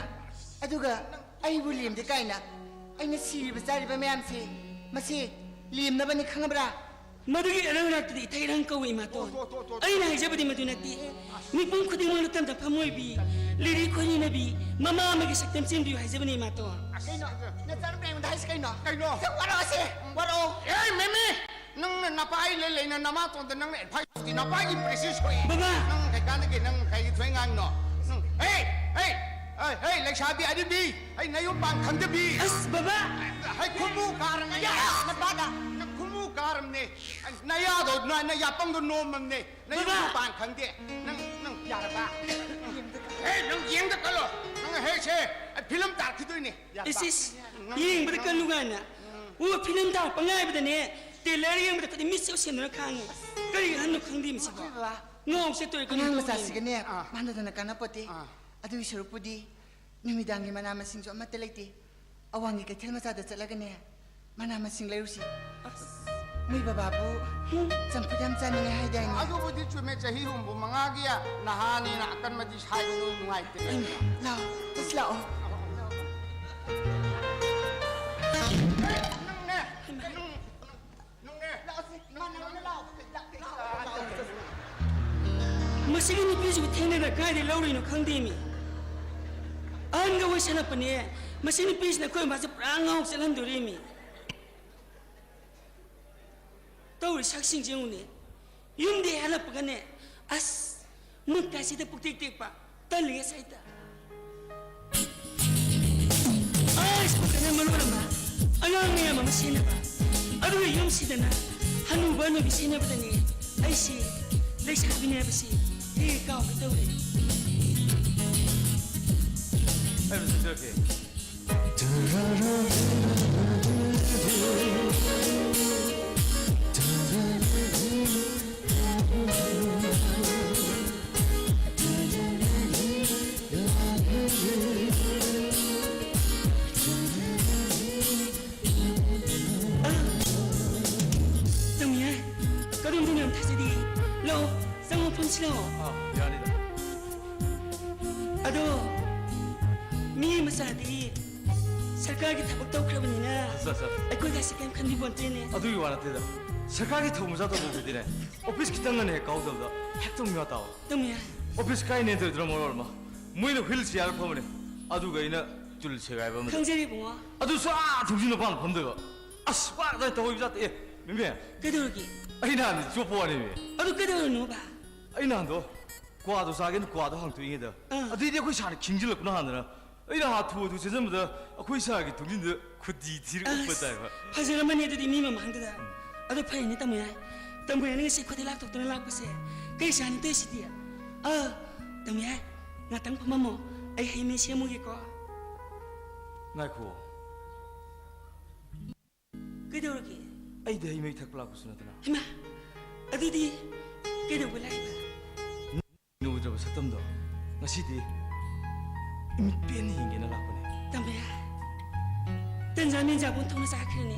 ꯑꯗꯨꯒ ꯑꯩꯕꯨ ꯂꯦꯝꯗꯦ ꯀꯥꯏꯅ꯫ ꯑꯩꯅ ꯁꯤꯔꯤꯕ ꯆꯥꯔꯤꯕ ꯃꯌꯥꯝꯁꯦ, ꯃꯁꯤ ꯂꯦꯝꯅꯕꯅꯤ, ꯈꯪꯉꯕ꯭ꯔꯥ? ꯃꯗꯨꯒꯤ ꯑꯔꯪ ꯃꯔꯛꯇꯨꯗꯤ ꯏꯊꯩ ꯏꯔꯪ ꯀꯧꯏ, ꯏꯃꯥꯇꯣꯟ꯫ ꯑꯣ, ꯑꯣ, ꯑꯣ, ꯑꯣ꯫ ꯑꯩꯅ ꯍꯥꯏꯖꯕꯗꯤ ꯃꯗꯨ ꯅꯠꯇꯦ꯫ ꯃꯤꯄꯨꯝ ꯈꯨꯗꯤꯡꯃꯛꯅ ꯇꯝꯗ ꯐꯝ ꯑꯣꯏꯕꯤ, ꯂꯤꯔꯤ ꯈꯣꯏꯔꯤꯅꯕꯤ, ꯃꯃꯥ ꯑꯃꯒꯤ ꯁꯛꯇꯝ ꯆꯦꯟꯕꯤꯌꯨ ꯍꯥꯏꯖꯕꯅꯤ, ꯏꯃꯥꯇꯣꯟ꯫ ꯀꯩꯅꯣ? ꯅꯆꯥꯅꯨꯄꯤ ꯑꯩꯉꯣꯟꯗ ꯍꯥꯏꯁꯤ ꯀꯩꯅꯣ? ꯀꯩꯅꯣ? ꯁꯤ ꯋꯥꯔꯛꯑꯣꯁꯦ, ꯋꯥꯔꯛꯑꯣ꯫ ꯑꯦ, ꯃꯦꯃꯤ! ꯅꯪꯅ ꯅꯄꯥ ꯑꯩ ꯂꯩ ꯂꯩꯅ ꯅꯃꯥꯇꯣꯟꯗ ꯅꯪꯅ ꯑꯦꯗꯚꯥꯏꯁ ꯇꯧꯗꯤ ꯅꯄꯥꯒꯤ ꯄ꯭ꯔꯦꯁꯤꯁ ꯁꯣꯛꯏ꯫ ꯕꯕꯥ! ꯅꯪ ꯀꯩꯀꯥꯟꯗꯒꯤ ꯅꯪ ꯀꯩꯒꯤ ꯊꯣꯏ ꯉꯥꯡꯅꯣ? ꯅꯪ, ꯍꯦ! ꯍꯦ! ꯍꯦ! ꯍꯦ! ꯂꯩꯁꯥꯕꯤ ꯑꯔꯤꯕꯤ! ꯑꯩ ꯅꯌꯨꯝ ꯄꯥꯟ ꯈꯪꯗꯕꯤ! ꯑꯁ, ꯕꯕꯥ! ꯍꯩ, ꯈꯨꯃꯨ ꯀꯥꯔꯝꯅꯦ! ꯌꯥ! ꯅꯄꯥꯗ! ꯅꯪ ꯈꯨꯃꯨ ꯀꯥꯔꯝꯅꯦ! ꯅꯌꯥꯗꯣ, ꯅ-, ꯅꯌꯥꯄꯪꯗꯣ ꯅꯣꯝꯃꯝꯅꯦ! ꯅꯌꯨꯝ ꯕꯕꯥ! ꯄꯥꯟ ꯈꯪꯗꯦ! ꯅꯪ, ꯅꯪ ꯌꯥꯔꯕ? ꯍꯦ, ꯅꯪ ꯌꯦꯡꯗ ꯀꯜꯂꯣ! ꯅꯪ ꯍꯦ, ꯁꯦ, ꯑꯩ ꯐꯤꯂꯝ ꯇꯥꯔꯛꯈꯤꯗꯣꯏꯅꯦ! ꯌꯥꯔꯕ? ꯏꯁ, ꯏꯁ, ꯅꯪ, ꯌꯦꯡꯕꯗ ꯅꯪ ꯀꯜꯂꯨ ꯀꯥꯏꯅ꯫ ꯎꯝ. ꯑꯣ, ꯐꯤꯂꯝ ꯇꯥꯔꯛꯄ ꯉꯥꯏꯕꯗꯅꯦ, ꯇ꯭ꯔꯦꯂꯔ ꯌꯦꯡꯕꯗ ꯈꯨꯗꯤꯡ ꯃꯤꯠꯁꯦ ꯎꯁꯤꯟꯗꯅ ꯈꯥꯡꯉꯦ꯫ ꯀꯔꯤ ꯑꯍꯟꯅꯣ ꯈꯪꯗꯦ ꯃꯁꯤꯕꯣ꯫ ꯑꯩꯈꯣꯏ ꯕꯕꯥ, ꯉꯥꯎ ꯆꯠꯇꯣꯏꯔꯦ ꯀꯩꯅꯣ ꯑꯉꯥꯡ ꯈꯪꯗꯦ꯫ ꯃꯆꯥꯁꯤꯒꯅꯦ, ꯑꯥ. ꯃꯥꯟꯅꯗꯅ ꯀꯥꯟꯅꯄꯣꯠꯇꯦ꯫ ꯑꯥ. ꯑꯗꯨꯒꯤ ꯁꯔꯨꯛꯄꯨꯗꯤ ꯅꯨꯃꯤꯗꯥꯡꯒꯤ ꯃꯅꯥ ꯃꯁꯤꯡꯁꯨ ꯑꯃꯠꯇ ꯂꯩꯇꯦ꯫ ꯑꯋꯥꯡꯒꯤ ꯀꯩꯊꯦꯜ ꯃꯆꯥꯗ ꯆꯠꯂꯒꯅꯦ, ꯃꯅꯥ ꯃꯁꯤꯡ ꯂꯩꯔꯨꯁꯤ꯫ ꯑꯁ. ꯃꯣꯏ ꯕꯕꯥꯕꯨ ꯆꯝꯐꯨꯠ ꯌꯥꯝ ꯆꯥꯅꯤꯡꯉꯦ ꯍꯥꯏꯗꯥꯏꯅꯦ? ꯑꯗꯨꯕꯨꯗꯤ ꯆꯨꯝꯃꯦ, ꯆꯍꯤ ꯍꯨꯝꯐꯨ ꯃꯉꯥꯒꯤ ꯅꯍꯥꯅꯤꯅ ꯑꯀꯟꯕꯗꯤ ꯁꯥꯏꯒꯅꯨ, ꯅꯨꯡꯉꯥꯏꯇꯦ꯫ ꯂꯥꯛꯑꯣ, ꯆꯠꯁꯤ ꯂꯥꯛꯑꯣ꯫ ꯅꯪꯅꯦ, ꯅꯪ, ꯅꯪꯅꯦ, ꯃꯁꯤꯒꯤ ꯅꯨꯄꯤꯁꯤꯕꯨ ꯊꯦꯡꯅꯗ ꯀꯥꯏꯗꯩ ꯂꯧꯔꯨꯏꯅꯣ ꯈꯪꯗꯦꯃꯤ꯫ ꯑꯍꯟꯒ ꯑꯣꯏꯁꯜꯂꯛꯄꯅꯦ꯫ ꯃꯁꯤ ꯅꯨꯄꯤꯁꯤꯅ ꯑꯩꯈꯣꯏ ꯃꯥꯁꯦ ꯄꯨꯔꯥ ꯉꯥꯎ ꯆꯠꯍꯟꯗꯣꯔꯤꯃꯤ꯫ ꯇꯧꯔꯤ ꯁꯛꯁꯤꯡꯁꯦ ꯌꯦꯡꯉꯨꯅꯦ꯫ ꯌꯨꯝꯗꯩ ꯍꯜꯂꯛꯄꯒꯅꯦ, ꯑꯁ, ꯃꯨꯠ ꯀꯥꯏꯁꯤꯗ ꯄꯨꯛꯇꯦꯛ ꯇꯦꯛꯄ꯫ ꯇꯜꯂꯤ ꯉꯁꯥꯏꯗ꯫ ꯑꯁ, ꯐꯖꯅ ꯃꯔꯣꯟ ꯑꯃ ꯑꯉꯥꯡ ꯃꯌꯥꯝ ꯑꯃ ꯁꯦꯟꯅꯕ꯫ ꯑꯗꯨꯒ ꯌꯨꯝꯁꯤꯗꯅ ꯍꯅꯨꯕ ꯍꯅꯨꯕꯤ ꯁꯦꯟꯅꯕꯗꯅꯦ ꯑꯩꯁꯤ ꯂꯩꯁꯥꯕꯤꯅꯦ ꯍꯥꯏꯕꯁꯤ ꯍꯦꯛ ꯍꯦꯛ ꯀꯥꯎꯒꯦ ꯇꯧꯔꯦ꯫ ꯑꯩ ꯍꯧꯖꯤꯛ ꯆꯠꯂꯛꯀꯦ꯫ ꯇꯃꯤꯌꯥ, ꯀꯔꯝꯕꯅꯣ ꯌꯥꯝ ꯊꯥꯖꯗꯦ꯫ ꯂꯥꯛꯑꯣ, ꯆꯪꯉꯣ, ꯐꯝꯁꯤ ꯂꯥꯛꯑꯣ꯫ ꯑꯥ, ꯌꯥꯅꯤꯗ꯫ ꯑꯗꯣ, ꯃꯤ ꯃꯆꯥꯗꯤ ꯁꯔꯀꯥꯔꯒꯤ ꯊꯕꯛ ꯇꯧꯈ꯭ꯔꯕꯅꯤꯅ ꯑꯠꯆꯥ, ꯑꯠꯆꯥ꯫ ꯑꯩꯈꯣꯏꯒꯁꯤ ꯀꯩꯝ ꯈꯟꯕꯤꯄꯣꯟꯇꯦꯅꯦ꯫ ꯑꯗꯨꯒꯤ ꯋꯥ ꯅꯠꯇꯦꯗ꯫ ꯁꯔꯀꯥꯔꯒꯤ ꯊꯕꯛ ꯃꯆꯥ ꯇꯧꯕꯕꯨꯗꯤꯅꯦ, ꯑꯣꯐꯤꯁ ꯈꯤꯇꯪꯒꯅꯦ ꯍꯦꯛ ꯀꯥꯎꯗꯕꯗ ꯍꯦꯛꯇ ꯃꯤꯋꯥ ꯇꯥꯕ꯫ ꯇꯃꯤꯌꯥ꯫ ꯑꯣꯐꯤꯁ ꯀꯥꯏꯅꯦ ꯇꯧꯗ꯭ꯔꯣ ꯃꯔꯣꯜ ꯑꯃ꯫ ꯃꯣꯏꯅ ꯍꯨꯏꯜ ꯆꯤꯌꯥꯔ ꯐꯝꯕꯅꯦ꯫ ꯑꯗꯨꯒ ꯑꯩꯅ ꯆꯨꯜ ꯁꯦꯒꯥꯏꯕ ꯑꯃꯗ꯫ ꯈꯪꯖꯔꯤꯕꯨꯡꯉꯣ꯫ ꯑꯗꯨꯁꯨ ꯑꯥ ꯊꯣꯡꯖꯤꯟ ꯃꯄꯥꯟ ꯐꯝꯗꯣꯏꯕ꯫ ꯑꯁ, ꯋꯥ ꯀꯗꯥꯏ ꯇꯧꯍꯧꯕ ꯖꯥꯠ-, ꯑꯦ, ꯃꯦꯝꯕꯤ꯫ ꯀꯩꯗꯧꯔꯒꯦ? ꯑꯩ ꯅꯍꯥꯟ ꯆꯣꯞꯄ ꯋꯥꯅꯦꯃꯤ꯫ ꯑꯗꯨ ꯀꯩꯗꯧꯔꯅꯣꯕ? ꯑꯩ ꯅꯍꯥꯟꯗꯣ ꯀ꯭ꯋꯥꯗꯣ ꯆꯥꯒꯦꯅ ꯀ꯭ꯋꯥꯗꯣ ꯍꯥꯡꯇꯣꯛꯏꯉꯩꯗ, ꯑꯥ꯫ ꯑꯗꯨꯏꯗꯤ ꯑꯩꯈꯣꯏ ꯁꯥꯔꯅ ꯈꯤꯡꯖꯤꯜꯂꯛꯄꯅ ꯍꯥꯟꯗꯅ, ꯑꯩꯅ ꯍꯥ ꯊꯨ ꯊꯨ ꯆꯦꯟꯖꯟꯕꯗ ꯑꯩꯈꯣꯏ ꯁꯥꯔꯒꯤ ꯊꯣꯡꯖꯤꯟꯗ ꯈꯨꯗꯤ ꯊꯤꯔ ꯎꯞꯄ ꯑꯁ, ꯇꯥꯏꯕ꯫ ꯐꯖꯔꯝꯃꯅꯤ ꯑꯗꯨꯗꯤ ꯃꯤ ꯃꯃꯥꯡꯗꯨꯗ꯫ ꯎꯝ꯫ ꯑꯗꯨ ꯐꯔꯦꯅꯦ ꯇꯥꯃꯣ ꯌꯥꯏ꯫ ꯇꯥꯃꯣ ꯌꯥꯏꯅ ꯉꯁꯤ ꯈꯨꯗꯤ ꯂꯥꯛꯊꯣꯛꯇꯅ ꯂꯥꯛꯄꯁꯦ ꯀꯩ ꯆꯥꯅꯤ ꯇꯧꯔꯤꯁꯤꯗꯤ? ꯑꯥ, ꯇꯥꯃꯣ ꯌꯥꯏ, ꯉꯥꯛꯇꯪ ꯐꯝꯃꯝꯃꯣ꯫ ꯑꯩ ꯍꯩ ꯃꯍꯤ ꯁꯦꯝꯃꯨꯒꯦꯀꯣ꯫ ꯉꯥꯏꯈꯣ꯫ ꯀꯩꯗꯧꯔꯒꯦ? ꯑꯩꯗꯤ ꯍꯩ ꯃꯍꯤ ꯊꯛꯄ ꯂꯥꯛꯄꯁꯨ ꯅꯠꯇꯅ꯫ ꯍꯩꯃꯥ! ꯑꯗꯨꯗꯤ ꯀꯩꯗꯧꯕ ꯂꯥꯛꯏꯕ? ꯎꯗ꯭ꯔꯕ ꯁꯛꯇꯝꯗꯣ ꯉꯁꯤꯗꯤ ꯏꯃꯤꯠ ꯄꯦꯟꯅ ꯌꯦꯡꯒꯦꯅ ꯂꯥꯛꯄꯅꯦ꯫ ꯇꯥꯃꯣ ꯌꯥꯏ, ꯇꯟꯖꯥ ꯃꯦꯟꯖꯥꯕꯨ ꯑꯣꯟꯊꯣꯛꯅ ꯆꯥꯈ꯭ꯔꯦꯅꯦ꯫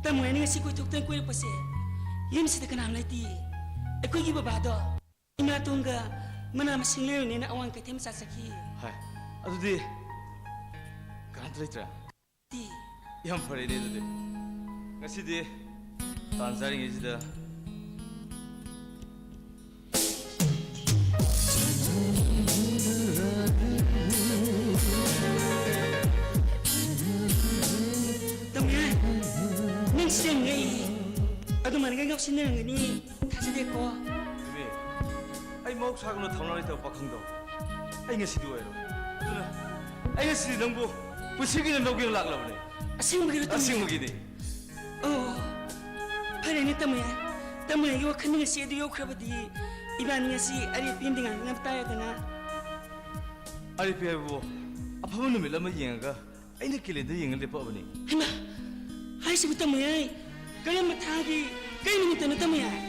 ꯇꯥꯃꯣ ꯌꯥꯏꯅ ꯉꯁꯤ ꯀꯣꯏꯊꯣꯛꯇꯅ ꯀꯣꯏꯔꯛꯄꯁꯦ ꯌꯨꯝꯁꯤꯗ ꯀꯅꯥꯝ ꯂꯩꯇꯦ꯫ ꯑꯩꯈꯣꯏꯒꯤ ꯕꯕꯥꯗꯣ ꯏꯃꯥꯇꯣꯟꯒ ꯃꯅꯥ ꯃꯁꯤꯡ ꯂꯩꯔꯨꯅꯦꯅ ꯑꯋꯥꯡ ꯀꯩꯊꯦꯜ ꯃꯆꯥ ꯆꯠꯈꯤ꯫ ꯍꯥꯏ, ꯑꯗꯨꯗꯤ ꯀꯅꯥꯝꯇ ꯂꯩꯇ꯭ꯔꯦ? ꯇꯤ꯫ ꯌꯥꯝ ꯐꯔꯦꯅꯦ ꯑꯗꯨꯗꯤ꯫ ꯉꯁꯤꯗꯤ ꯇꯥꯟ ꯆꯥꯔꯤꯉꯩꯁꯤꯗ ꯁꯤꯟꯅꯔꯝꯒꯅꯤ ꯊꯥꯖꯗꯦꯀꯣ꯫ ꯏꯕꯦꯝ, ꯑꯩ ꯃꯍꯧꯁꯥꯒꯨꯝꯅ ꯊꯧꯅꯥ ꯂꯩꯇꯕ ꯄꯥꯈꯪꯗꯣ ꯑꯩ ꯉꯁꯤꯗꯤ ꯑꯣꯏꯔꯣꯏ꯫ ꯑꯗꯨꯅ ꯑꯩ ꯉꯁꯤꯗꯤ ꯅꯪꯕꯨ ꯄꯨꯟꯁꯤꯒꯤ ꯑꯣꯏꯅ ꯂꯧꯒꯦꯅ ꯂꯥꯛꯂꯕꯅꯦ꯫ ꯑꯁꯦꯡꯕꯒꯤꯔꯣ, ꯇꯥꯃꯣ? ꯑꯁꯦꯡꯕꯒꯤꯅꯤ꯫ ꯑꯣ, ꯐꯔꯦꯅꯦ, ꯇꯥꯃꯣ ꯌꯥꯏ꯫ ꯇꯥꯃꯣ ꯌꯥꯏꯒꯤ ꯋꯥꯈꯜꯅ ꯉꯁꯤ ꯑꯗꯨ ꯌꯧꯈ꯭ꯔꯕꯗꯤ, ꯏꯕꯥꯅꯤ ꯉꯁꯤ ꯑꯔꯦꯞꯄꯤ ꯑꯃꯗꯤ ꯉꯥꯡꯅꯕ ꯇꯥꯔꯦꯗꯅ꯫ ꯑꯔꯦꯞꯄꯤ ꯍꯥꯏꯕꯕꯨ, ꯑꯐꯕ ꯅꯨꯃꯤꯠ ꯑꯃ ꯌꯦꯡꯉꯒ ꯑꯩꯅ ꯀꯦꯂꯦꯟꯗꯔ ꯌꯦꯡꯉ ꯂꯦꯞꯄꯛꯑꯕꯅꯤ꯫ ꯍꯩꯃꯥ! ꯍꯥꯏꯁꯤꯕꯨ, ꯇꯥꯃꯣ ꯌꯥꯏ? ꯀꯔꯝꯕ ꯊꯥꯒꯤ ꯀꯔꯤ ꯅꯨꯃꯤꯠꯇꯅꯣ, ꯇꯥꯃꯣ ꯌꯥꯏ?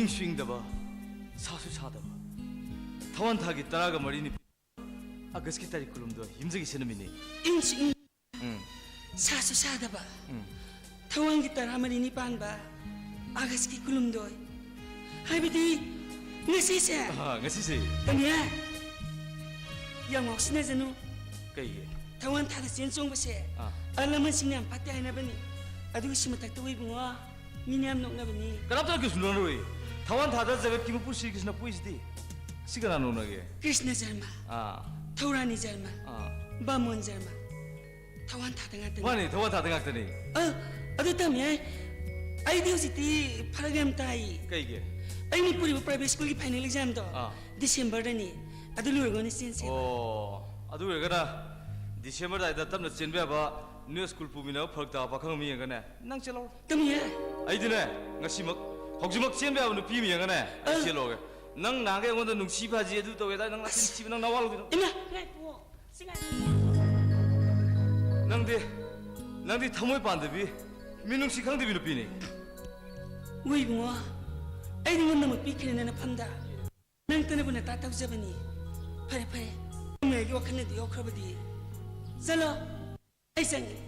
ꯏꯪꯁꯨ ꯏꯪꯗꯕ, ꯁꯥꯁꯨ ꯁꯥꯗꯕ, ꯊꯋꯥꯟ ꯊꯥꯒꯤ ꯇꯔꯥꯒ ꯃꯔꯤꯅꯤ, ꯑꯥꯒꯁꯀꯤ ꯇꯥꯔꯤꯛ ꯀꯨꯟꯍꯨꯝꯗꯣꯏ, ꯌꯨꯝꯖꯒꯤ ꯁꯦꯟꯅꯃꯤꯅꯤ꯫ ꯏꯪꯁꯨ ꯏꯪ-, ꯎꯝ꯫ ꯁꯥꯁꯨ ꯁꯥꯗꯕ, ꯎꯝ꯫ ꯊꯋꯥꯟꯒꯤ ꯇꯔꯥꯃꯔꯤꯅꯤ ꯄꯥꯟꯕ, ꯑꯥꯒꯁꯀꯤ ꯀꯨꯟꯍꯨꯝꯗꯣꯏ, ꯍꯥꯏꯕꯗꯤ ꯉꯁꯤꯁꯦ꯫ ꯑꯥ, ꯉꯁꯤꯁꯦ꯫ ꯇꯥꯃꯣ ꯌꯥꯏ, ꯌꯥꯝ ꯉꯥꯎꯁꯤꯟꯅꯖꯅꯨ꯫ ꯀꯩꯒꯤ? ꯊꯋꯥꯟ ꯊꯥꯗ ꯆꯦꯟ ꯆꯣꯡꯕꯁꯦ ꯑꯥ꯫ ꯑꯍꯜ ꯂꯃꯟꯁꯤꯡꯅ ꯌꯥꯝ ꯐꯠꯇꯦ ꯍꯥꯏꯅꯕꯅꯤ꯫ ꯑꯗꯨꯒ ꯁꯤ ꯃꯊꯛꯇ, ꯏꯕꯨꯡꯉꯣ, ꯃꯤꯅ ꯌꯥꯝ ꯅꯣꯛꯅꯕꯅꯤ꯫ ꯀꯅꯥꯝꯇꯅ ꯀꯩꯁꯨ ꯅꯣꯛꯅꯔꯣꯏ꯫ ꯊꯋꯥꯟ ꯊꯥꯗ ꯖꯒꯠꯀꯤ ꯃꯄꯨ ꯁ꯭ꯔꯤ ꯀ꯭ꯔꯤꯁꯅ ꯄꯣꯛꯏꯁꯤꯗꯤ꯫ ꯁꯤ ꯀꯅꯥ ꯅꯣꯛꯅꯒꯦ? ꯀ꯭ꯔꯤꯁꯅ ꯖꯔꯃ, ꯑꯥ꯫ ꯊꯧꯔꯥꯅꯤ ꯖꯔꯃ, ꯑꯥ꯫ ꯕꯥꯃꯣꯟ ꯖꯔꯃ꯫ ꯊꯋꯥꯟ ꯊꯥꯗ ꯉꯥꯛꯇꯅꯤ꯫ ꯃꯥꯅꯤ, ꯊꯋꯥꯟ ꯊꯥꯗ ꯉꯥꯛꯇꯅꯤ꯫ ꯑ, ꯑꯗꯨ ꯇꯥꯃꯣ ꯌꯥꯏ, ꯑꯩꯗꯤ ꯍꯧꯖꯤꯛꯇꯤ ꯐꯔꯛ ꯌꯥꯝ ꯇꯥꯏ꯫ ꯀꯩꯒꯤ? ꯑꯩꯅ ꯄꯨꯔꯤꯕ private schoolꯒꯤ final examꯗꯣ ꯑꯥ꯫ Decemberꯗꯅꯤ꯫ ꯑꯗꯨ ꯂꯣꯏꯔꯒ ꯑꯣꯏꯅ ꯆꯦꯟꯁꯦꯕ꯫ ꯑꯣ, ꯑꯗꯨ ꯑꯣꯏꯔꯒꯅ December ꯑꯗꯨꯋꯥꯏꯗ ꯇꯞꯅ ꯆꯦꯟꯕ ꯌꯥꯕ, ꯅꯣꯏ school ꯄꯨꯃꯤꯟꯅꯕ ꯐꯔꯛ ꯇꯥꯕ ꯄꯥꯈꯪ ꯑꯃ ꯌꯦꯡꯉꯒꯅꯦ ꯅꯪ ꯆꯦꯜꯍꯧꯔꯣ꯫ ꯇꯥꯃꯣ ꯌꯥꯏ꯫ ꯑꯩꯗꯤꯅꯦ, ꯉꯁꯤꯃꯛ, ꯍꯧꯖꯤꯛꯃꯛ ꯆꯦꯟꯕ ꯌꯥꯕ ꯅꯨꯄꯤ ꯑꯃ ꯌꯦꯡꯉꯒꯅꯦ ꯑꯩ ꯑ꯫ ꯆꯦꯜꯂꯣꯒꯦ꯫ ꯅꯪ ꯅꯍꯥꯟꯒꯩ ꯑꯩꯉꯣꯟꯗ ꯅꯨꯡꯁꯤꯕ ꯍꯥꯏꯁꯤ ꯑꯗꯨ ꯇꯧꯋꯦꯗ, ꯅꯪ ꯅꯆꯤꯟ ꯑꯁ꯫ ꯊꯤꯕ, ꯅꯪ ꯅꯋꯥ ꯂꯧꯗꯦ ꯅꯪ꯫ ꯏꯃꯥ! ꯉꯥꯏꯈꯣ꯫ ꯁꯤ ꯉꯥꯏꯈꯣ꯫ ꯅꯪꯗꯤ, ꯅꯪꯗꯤ ꯊꯃꯣꯏ ꯄꯥꯟꯗꯕꯤ, ꯃꯤꯅꯨꯡꯁꯤ ꯈꯪꯗꯕꯤ ꯅꯨꯄꯤꯅꯤ꯫ ꯍꯣꯏ ꯏꯕꯨꯡꯉꯣ, ꯑꯩ ꯅꯉꯣꯟꯗꯃꯛ ꯄꯤꯈ꯭ꯔꯦꯅ ꯅꯐꯝꯗ꯫ ꯅꯪꯇꯅꯕꯨ ꯅꯇꯥ ꯇꯧꯖꯕꯅꯤ꯫ ꯐꯔꯦ, ꯐꯔꯦ꯫ ꯅꯪꯒꯤ ꯋꯥꯈꯜꯅꯗꯤ ꯌꯧꯈ꯭ꯔꯕꯗꯤ꯫ ꯆꯠꯂꯣ꯫ ꯑꯩ ꯆꯪꯉꯦ꯫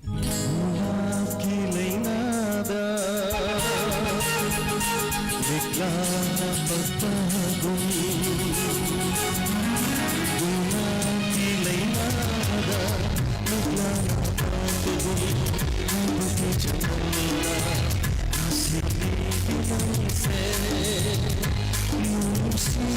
ꯅꯨꯡꯉꯥꯛꯀꯤ ꯂꯩꯅꯥꯗ ꯂꯤꯛꯂꯥꯅ ꯄꯛꯄꯒꯨꯝ, ꯅꯨꯡꯉꯥꯛꯀꯤ ꯂꯩꯅꯥꯗ ꯂꯤꯛꯂꯥꯅ ꯄꯛꯄꯒꯨꯝ, ꯅꯪꯕꯨ ꯆꯃꯝꯅ ꯅꯨꯡꯁꯤꯕꯤꯕ ꯅꯪꯁꯦ ꯅꯨꯡꯁꯤ꯫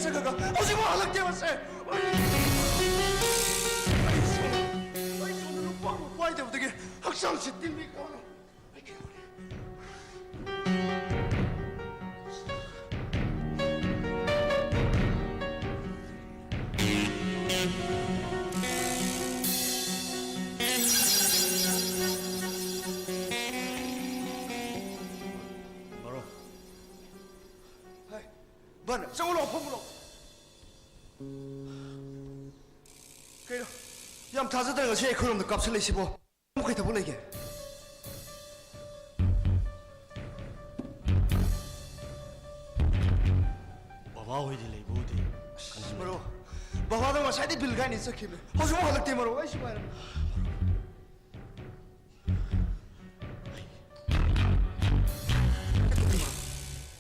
ꯆꯠꯈ꯭ꯔꯒ ꯍꯧꯖꯤꯛꯐꯥꯎ ꯍꯜꯂꯛꯇꯦ ꯃꯁꯦ꯫ ꯑꯩ ꯁꯣꯝꯗ, ꯑꯩ ꯁꯣꯝꯗ ꯅꯨꯄꯥ ꯑꯃ ꯄꯥꯏꯗꯕꯗꯒꯤ ꯍꯛꯆꯥꯡꯁꯤ ꯇꯤꯟꯕꯤ ꯀꯥꯎꯅ꯫ ꯕꯥꯔꯣ꯫ ꯍꯥꯏ, ꯕꯟ, ꯆꯪꯉꯨ ꯂꯥꯎ, ꯐꯝꯃꯨ ꯂꯥꯎ꯫ ꯀꯩꯅꯣ? ꯌꯥꯝ ꯊꯥꯖꯗꯅ ꯉꯁꯤ ꯑꯩꯈꯣꯏꯔꯣꯝꯗ ꯀꯥꯞꯁꯤꯜꯂꯛꯏꯁꯤꯕꯣ? ꯀꯩ ꯊꯕꯛ ꯂꯩꯒꯦ? ꯕꯕꯥ ꯍꯣꯏꯗꯤ ꯂꯩꯕ ꯎꯗꯦ꯫ ꯀꯅꯥ ꯂꯩ? ꯃꯔꯨꯞ, ꯕꯕꯥꯗꯣ ꯉꯁꯥꯏꯗꯩ ꯕꯤꯜ ꯀꯥꯏꯅ ꯆꯠꯈꯤꯕꯅꯦ꯫ ꯍꯧꯖꯤꯛꯐꯥꯎ ꯍꯜꯂꯛꯇꯦ ꯃꯔꯨꯞ꯫ ꯑꯩ ꯁꯤ ꯉꯥꯏꯔꯝ-,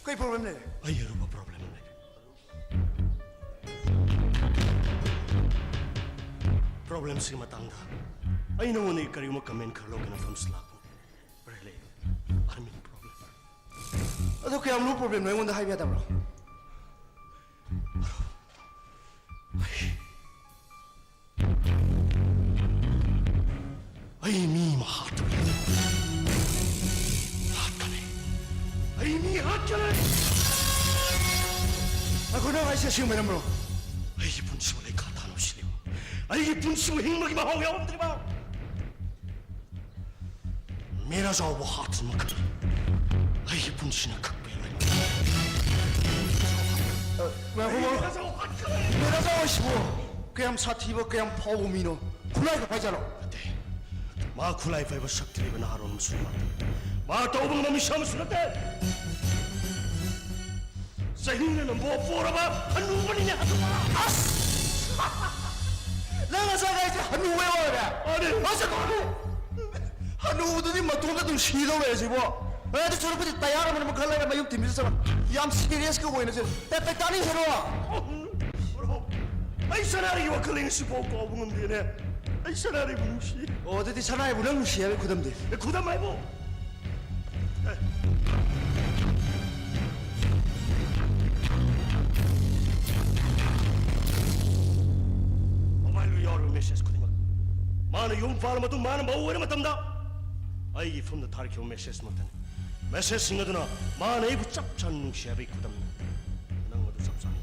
ꯀꯩ ꯄ꯭ꯔꯣꯕ꯭ꯂꯦꯝ ꯂꯩꯔꯦ? ꯑꯩ ꯑꯔꯨꯕ ꯄ꯭ꯔꯣꯕ꯭ꯂꯦꯝ ꯑꯃ ꯂꯩꯔꯦ꯫ ꯄ꯭ꯔꯣꯕ꯭ꯂꯦꯝꯁꯤꯒꯤ ꯃꯇꯥꯡꯗ ꯑꯩ ꯅꯉꯣꯟꯗꯒꯤ ꯀꯔꯤꯒꯨꯝꯕ ꯀꯃꯦꯟ ꯈꯔ ꯂꯧꯒꯦꯅ ꯐꯣꯟꯁꯤ ꯂꯥꯛꯄꯅꯦ꯫ ꯔꯤꯂꯤ, ꯑꯥꯔꯃꯤ ꯄ꯭ꯔꯣꯕ꯭ꯂꯦꯝ꯫ ꯑꯗꯣ ꯀꯌꯥꯝ ꯂꯨꯕ ꯄ꯭ꯔꯣꯕ꯭ꯂꯦꯝꯅꯣ ꯑꯩꯉꯣꯟꯗ ꯍꯥꯏꯕ ꯌꯥꯗꯕ꯭ꯔꯣ? ꯑꯩ ꯃꯤ ꯑꯃ ꯍꯥꯠꯇꯣꯔꯦ꯫ ꯍꯥꯠꯀꯅꯤ꯫ ꯑꯩ ꯃꯤ ꯍꯥꯠꯀꯅꯤ꯫ ꯉꯥꯏꯈꯣ, ꯅꯪ ꯍꯥꯏꯁꯦ ꯑꯁꯦꯡꯕꯩ ꯅꯝꯕ꯭ꯔꯣ? ꯑꯩꯒꯤ ꯄꯨꯟꯁꯤꯕꯨ ꯂꯩꯈꯥ ꯊꯥꯅꯕ ꯁꯤꯜꯂꯤꯕ, ꯑꯩꯒꯤ ꯄꯨꯟꯁꯤꯕꯨ ꯍꯤꯡꯕꯒꯤ ꯃꯍꯥꯎ ꯌꯥꯎꯔꯝꯗ꯭ꯔꯤꯕ ꯃꯦꯔꯥꯖꯥꯎꯕꯨ ꯍꯥꯠꯇꯨꯅꯃꯛ ꯑꯩꯒꯤ ꯄꯨꯟꯁꯤꯅ ꯀꯛꯄ ꯌꯥꯔꯣꯏ꯫ ꯑ, ꯉꯥꯏꯈꯣ, ꯉꯥꯏꯈꯣ꯫ ꯃꯦꯔꯥꯖꯥꯎ ꯍꯥꯠꯀꯅꯤ꯫ ꯃꯦꯔꯥꯖꯥꯎ ꯍꯥꯏꯁꯤꯕꯨ ꯀꯌꯥꯝ ꯁꯥꯊꯤꯕ, ꯀꯌꯥꯝ ꯐꯥꯎꯕ ꯃꯤꯅꯣ? ꯈꯨꯠꯂꯥꯏꯒ ꯄꯥꯏꯖꯥꯠꯂꯣ? ꯅꯠꯇꯦ꯫ ꯃꯥ ꯈꯨꯠꯂꯥꯏ ꯄꯥꯏꯕ ꯁꯛꯇꯤ ꯂꯩꯕ ꯅꯍꯥꯔꯣꯜ ꯑꯃꯁꯨ ꯅꯠꯇꯦ꯫ ꯃꯥ ꯇꯧꯕ ꯉꯝꯕ ꯃꯤꯁꯛ ꯑꯃꯁꯨ ꯅꯠꯇꯦ꯫ ꯆꯍꯤꯅ ꯅꯝꯕꯣ ꯄꯣꯔꯕ ꯍꯅꯨꯕꯅꯤꯅꯦ, ꯍꯅꯨꯕ꯫ ꯑꯁ! ꯅꯪ ꯉꯁꯥꯏ ꯍꯥꯏꯁꯦ ꯍꯅꯨꯕ ꯑꯣꯏꯔꯦ? ꯃꯥꯅꯦ꯫ ꯑꯁ, ꯃꯥꯅꯦ꯫ ꯍꯅꯨꯕꯗꯨꯗꯤ ꯃꯇꯣꯝꯇ ꯑꯗꯨꯝ ꯁꯤꯗꯧ ꯂꯩꯔꯦ ꯁꯤꯕꯣ꯫ ꯑꯦ, ꯑꯗꯨ ꯁꯔꯨꯛꯄꯨꯗꯤ ꯇꯌꯥꯔ ꯑꯃꯅ ꯑꯃꯨꯛ ꯈꯜꯂꯒ ꯃꯌꯨꯝ ꯊꯤꯟꯕꯤꯔ ꯆꯠꯂꯣ꯫ ꯌꯥꯝ ꯁꯤꯔꯤꯌꯁꯀꯤ ꯑꯣꯏꯅ ꯆꯠꯂꯣ꯫ ꯑꯦ, ꯇꯥꯏꯇꯥꯅꯤꯛ ꯍꯦꯔꯣ! ꯑꯩ ꯁꯅꯥꯔꯩꯒꯤ ꯋꯥꯈꯜ ꯉꯁꯤꯐꯥꯎ ꯀꯥꯎꯕ ꯉꯝꯗꯦꯅꯦ꯫ ꯑꯩ ꯁꯅꯥꯔꯩꯕꯨ ꯅꯨꯡꯁꯤ꯫ ꯑꯣ, ꯑꯗꯨꯗꯤ ꯁꯅꯥꯔꯩꯕꯨ ꯅꯪ ꯅꯨꯡꯁꯤ ꯍꯥꯏꯕꯒꯤ ꯈꯨꯗꯝꯗꯤ? ꯑꯦ, ꯈꯨꯗꯝ ꯍꯥꯏꯕꯨ? ꯃꯦꯁꯦꯖ ꯈꯨꯗꯤꯡꯃꯛ, ꯃꯥꯅ ꯌꯨꯝ ꯄꯥꯜꯂ ꯃꯇꯨꯡ ꯃꯥꯅ ꯃꯧ ꯑꯣꯏꯔ ꯃꯇꯝꯗ ꯑꯩꯒꯤ ꯐꯣꯟꯗ ꯊꯥꯔꯛꯈꯤꯕ ꯃꯦꯁꯦꯖꯃꯛꯇꯅꯤ꯫ ꯃꯦꯁꯦꯖꯁꯤꯡ ꯑꯗꯨꯅ ꯃꯥꯅ ꯑꯩꯕꯨ ꯆꯞ ꯆꯥꯅ ꯅꯨꯡꯁꯤ ꯍꯥꯏꯕꯒꯤ ꯈꯨꯗꯝꯅꯤ꯫ ꯅꯪ ꯃꯗꯨ ꯆꯞ ꯆꯥꯅ꯫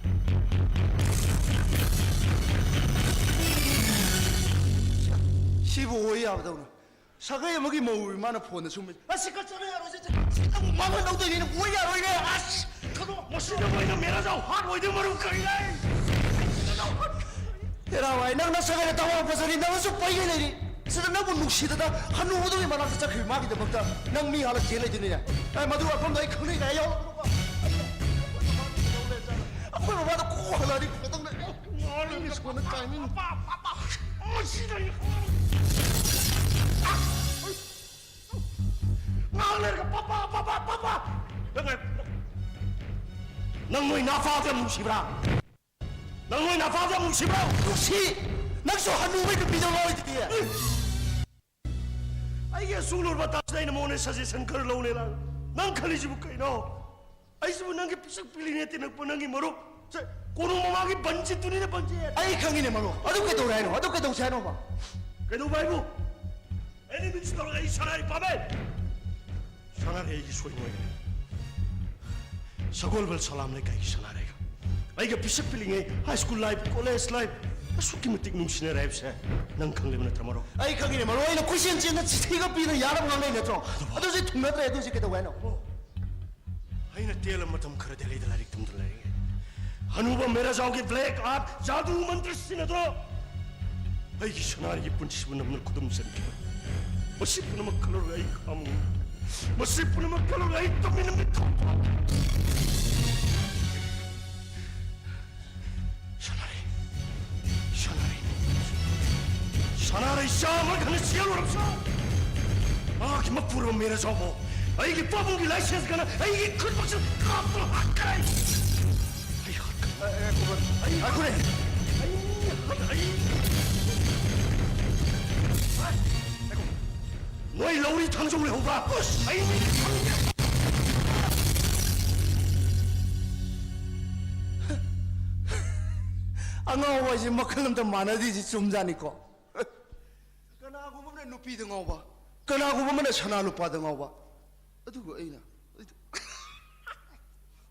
ꯁꯤꯕꯨ ꯑꯣꯏ ꯌꯥꯕꯗꯧꯅ꯫ ꯁꯥꯒꯩ ꯑꯃꯒꯤ ꯃꯧ ꯏꯃꯥꯅ ꯐꯣꯟꯗ ꯁꯨꯝ, "ꯑꯁ, ꯁꯤ ꯀꯠꯆꯔ ꯌꯥꯔꯣꯏ, ꯁꯤ, ꯁꯤ, ꯁꯤ ꯅꯪꯕꯨ ꯃꯥꯡꯍꯟ ꯂꯧꯗꯣꯏꯅꯤꯅ ꯑꯣꯏ ꯌꯥꯔꯣꯏꯅꯦ, ꯑꯁ, ꯊꯥꯗꯣꯛꯑꯣ꯫ ꯃꯁꯤꯗ ꯃꯣꯏꯅ ꯃꯦꯔꯥꯖꯥꯎ ꯍꯥꯠ ꯑꯣꯏꯗꯣꯏ ꯃꯔꯝ ꯀꯔꯤ ꯂꯩ?" ꯍꯦꯔꯥ ꯚꯥꯏ, ꯅꯪ ꯅꯁꯥꯒꯩꯅ ꯇꯋꯥ ꯐꯖꯔꯤ, ꯅꯪꯁꯨ ꯄꯩꯒꯩ ꯂꯩꯔꯤ꯫ ꯁꯤꯗ ꯅꯪꯕꯨ ꯅꯨꯡꯁꯤꯗꯅ ꯍꯅꯨꯕꯗꯨꯒꯤ ꯃꯅꯥꯛꯇ ꯆꯠꯈ꯭ꯔꯤꯕ ꯃꯥꯒꯤꯗꯃꯛꯇ ꯅꯪ ꯃꯤ ꯍꯥꯠꯂ ꯆꯦꯟ ꯂꯩꯗꯣꯏꯅꯤꯅꯦ? ꯑꯦ, ꯃꯗꯨ ꯋꯥꯐꯝꯗꯣ ꯑꯩ ꯈꯪꯅꯩ ꯀꯥꯏ ꯌꯥꯎꯔꯛꯀꯅꯨꯀꯣ꯫ ꯑꯩꯈꯣꯏ ꯕꯕꯥꯗꯣ ꯀꯣꯛ ꯍꯜꯂꯛꯑꯗꯤ ꯐꯒꯗꯧꯅꯦ꯫ ꯉꯥꯎꯔꯦ, ꯃꯤꯁ ꯀꯣꯟꯅ ꯇꯥꯏꯃꯤꯡ꯫ ꯄꯥꯄꯥ, ꯄꯥꯄꯥ, ꯃꯁꯤꯗ ꯑꯩ ꯉꯥꯎꯔꯦ꯫ ꯉꯥꯏꯍꯥꯛ ꯂꯩꯔꯒ ꯄꯥꯄꯥ, ꯄꯥꯄꯥ, ꯄꯥꯄꯥ꯫ ꯅꯪ ꯉꯥꯏ-, ꯅꯪ ꯅꯣꯏ ꯅꯥꯄꯥꯗ ꯌꯥꯝ ꯅꯨꯡꯁꯤꯕ꯭ꯔꯥ? ꯅꯪ ꯅꯣꯏ ꯅꯥꯄꯥꯗ ꯌꯥꯝ ꯅꯨꯡꯁꯤꯕ꯭ꯔꯥ? ꯅꯨꯡꯁꯤ꯫ ꯅꯪꯁꯨ ꯍꯅꯨꯕꯩ ꯅꯨꯄꯤꯗ ꯉꯥꯎꯔꯤꯗꯨꯗꯤ꯫ ꯑꯩꯒꯤ ꯑꯁꯨꯛ ꯂꯨꯔꯕ ꯇꯥꯛꯁꯤꯗ ꯑꯩꯅ ꯃꯉꯣꯟꯗ ꯁꯖꯦꯁꯟ ꯈꯔ ꯂꯧꯅꯦ ꯂꯥꯛ-, ꯅꯪ ꯈꯜꯂꯤꯁꯤꯕꯨ ꯀꯩꯅꯣ? ꯑꯩꯁꯤꯕꯨ ꯅꯪꯒꯤ ꯄꯤꯁꯛ ꯄꯤꯛꯂꯤꯉꯩ ꯇꯤꯟꯅꯛꯄ ꯅꯪꯒꯤ ꯃꯔꯨꯞ꯫ ꯁꯦ, ꯀꯣꯅꯨꯡ ꯃꯃꯥꯡꯒꯤ ꯕꯟꯖꯤꯠꯇꯨꯅꯤꯅꯦ, ꯕꯟꯖꯤꯠ꯫ ꯑꯩ ꯈꯪꯉꯤꯅꯦ ꯃꯔꯨꯞ꯫ ꯑꯗꯨ ꯀꯩꯗꯧꯔꯦ ꯍꯥꯏꯅꯣ? ꯑꯗꯨ ꯀꯩꯗꯧꯁꯦ ꯍꯥꯏꯅꯣꯕ? ꯀꯩꯗꯧꯕ ꯍꯥꯏꯕꯨ? ꯑꯦꯅꯤ ꯃꯤꯟꯁ ꯇꯧꯔꯒ ꯑꯩ ꯁꯅꯥꯔꯤ ꯄꯥꯝꯃꯦ꯫ ꯁꯅꯥꯔꯩ ꯑꯩꯒꯤ ꯁꯣꯏ ꯅꯣꯏꯒꯅꯤ꯫ ꯁꯒꯣꯜꯕꯜ ꯁꯂꯥꯝ ꯂꯩꯀꯥꯏꯒꯤ ꯁꯅꯥꯔꯩꯒ ꯑꯩꯒ ꯄꯤꯁꯛ ꯄꯤꯛꯂꯤꯉꯩ high school life, college life ꯑꯁꯨꯛꯀꯤ ꯃꯇꯤꯛ ꯅꯨꯡꯁꯤꯅꯔꯦ ꯍꯥꯏꯕꯁꯦ ꯅꯪ ꯈꯪꯂꯤꯕ ꯅꯠꯇ꯭ꯔ, ꯃꯔꯨꯞ? ꯑꯩ ꯈꯪꯉꯤꯅꯦ, ꯃꯔꯨꯞ꯫ ꯑꯩꯅ ꯀꯣꯏꯆꯦꯟ ꯆꯦꯟꯅ ꯆꯤꯊꯤꯒ ꯄꯤꯅ ꯌꯥꯅꯕ ꯉꯥꯡꯅꯩ ꯅꯠꯇ꯭ꯔꯣ? ꯑꯗꯨꯕꯨ ꯑꯗꯨꯁꯨ ꯊꯨꯡꯅꯗ꯭ꯔꯦ꯫ ꯑꯗꯨꯁꯨ ꯀꯩꯗꯧꯕ ꯍꯥꯏꯅꯣ? ꯑꯣ, ꯑꯩꯅ ꯇꯦꯜꯂ ꯃꯇꯝ ꯈꯔ ꯗꯦꯜꯂꯤꯗ ꯂꯥꯏꯔꯤꯛ ꯇꯝꯗꯨꯅ ꯂꯩꯔꯤꯉꯩ, ꯍꯅꯨꯕ ꯃꯦꯔꯥꯖꯥꯎꯒꯤ ꯕ꯭ꯂꯦꯛ ꯑꯥꯔꯠ ꯖꯥꯗꯨ ꯃꯟꯇ꯭ꯔ ꯁꯤꯖꯤꯟꯅꯗꯨꯅ ꯑꯩꯒꯤ ꯁꯅꯥꯔꯤꯒꯤ ꯄꯨꯟꯁꯤꯕꯨ ꯅꯝꯅ ꯈꯨꯗꯨꯝ ꯆꯟꯈꯤꯕ꯫ ꯃꯁꯤ ꯄꯨꯝꯅꯃꯛ ꯈꯜꯂꯨꯔꯒ ꯑꯩ ꯈꯥꯝꯃꯨ꯫ ꯃꯁꯤ ꯄꯨꯝꯅꯃꯛ ꯈꯜꯂꯨꯔꯒ ꯑꯩ ꯇꯨꯃꯤꯟꯅ ꯃꯤꯠ ꯊꯝꯃꯨ꯫ ꯁꯅꯥꯔꯩ, ꯁꯅꯥꯔꯩ, ꯁꯅꯥꯔꯩ ꯆꯥꯝꯃ ꯈꯟꯅ ꯆꯦꯜꯂꯨꯔꯕꯁꯨ ꯃꯍꯥꯛꯀꯤ ꯃꯄꯨꯔꯣꯏꯕ ꯃꯦꯔꯥꯖꯥꯎꯕꯨ ꯑꯩꯒꯤ ꯄꯥꯕꯨꯡꯒꯤ ꯂꯥꯏꯁꯦꯟꯁ ꯈꯟꯅ ꯑꯩꯒꯤ ꯈꯨꯠꯃꯛꯁꯤꯗ ꯀꯥꯞꯇꯨꯅ ꯍꯥꯠꯈ꯭ꯔꯦ꯫ ꯑꯩ ꯍꯥꯠꯈ꯭ꯔꯦ꯫ ꯑꯦ, ꯑꯦ, ꯈꯨꯕꯟ꯫ ꯑꯩ ꯉꯥꯏꯈꯣꯅꯦ꯫ ꯑꯩ, ꯑꯩ, ꯅꯣꯏ ꯂꯧꯔꯤ ꯊꯥꯡꯖꯧ ꯂꯩꯍꯧꯕ꯭ꯔꯥ? ꯑꯁ! ꯑꯩ ꯑꯉꯥꯎꯕ ꯍꯥꯏꯁꯦ ꯃꯈꯜ ꯑꯝꯇ ꯃꯥꯟꯅꯗꯦꯁꯤ ꯆꯨꯝꯖꯥꯅꯤꯀꯣ꯫ ꯀꯅꯥꯒꯨꯝꯕ ꯑꯃꯅ ꯅꯨꯄꯤꯗ ꯉꯥꯎꯕ, ꯀꯅꯥꯒꯨꯝꯕ ꯑꯃꯅ ꯁꯅꯥ ꯂꯨꯄꯥꯗ ꯉꯥꯎꯕ, ꯑꯗꯨꯒ ꯑꯩꯅ, ꯑꯩꯗ-,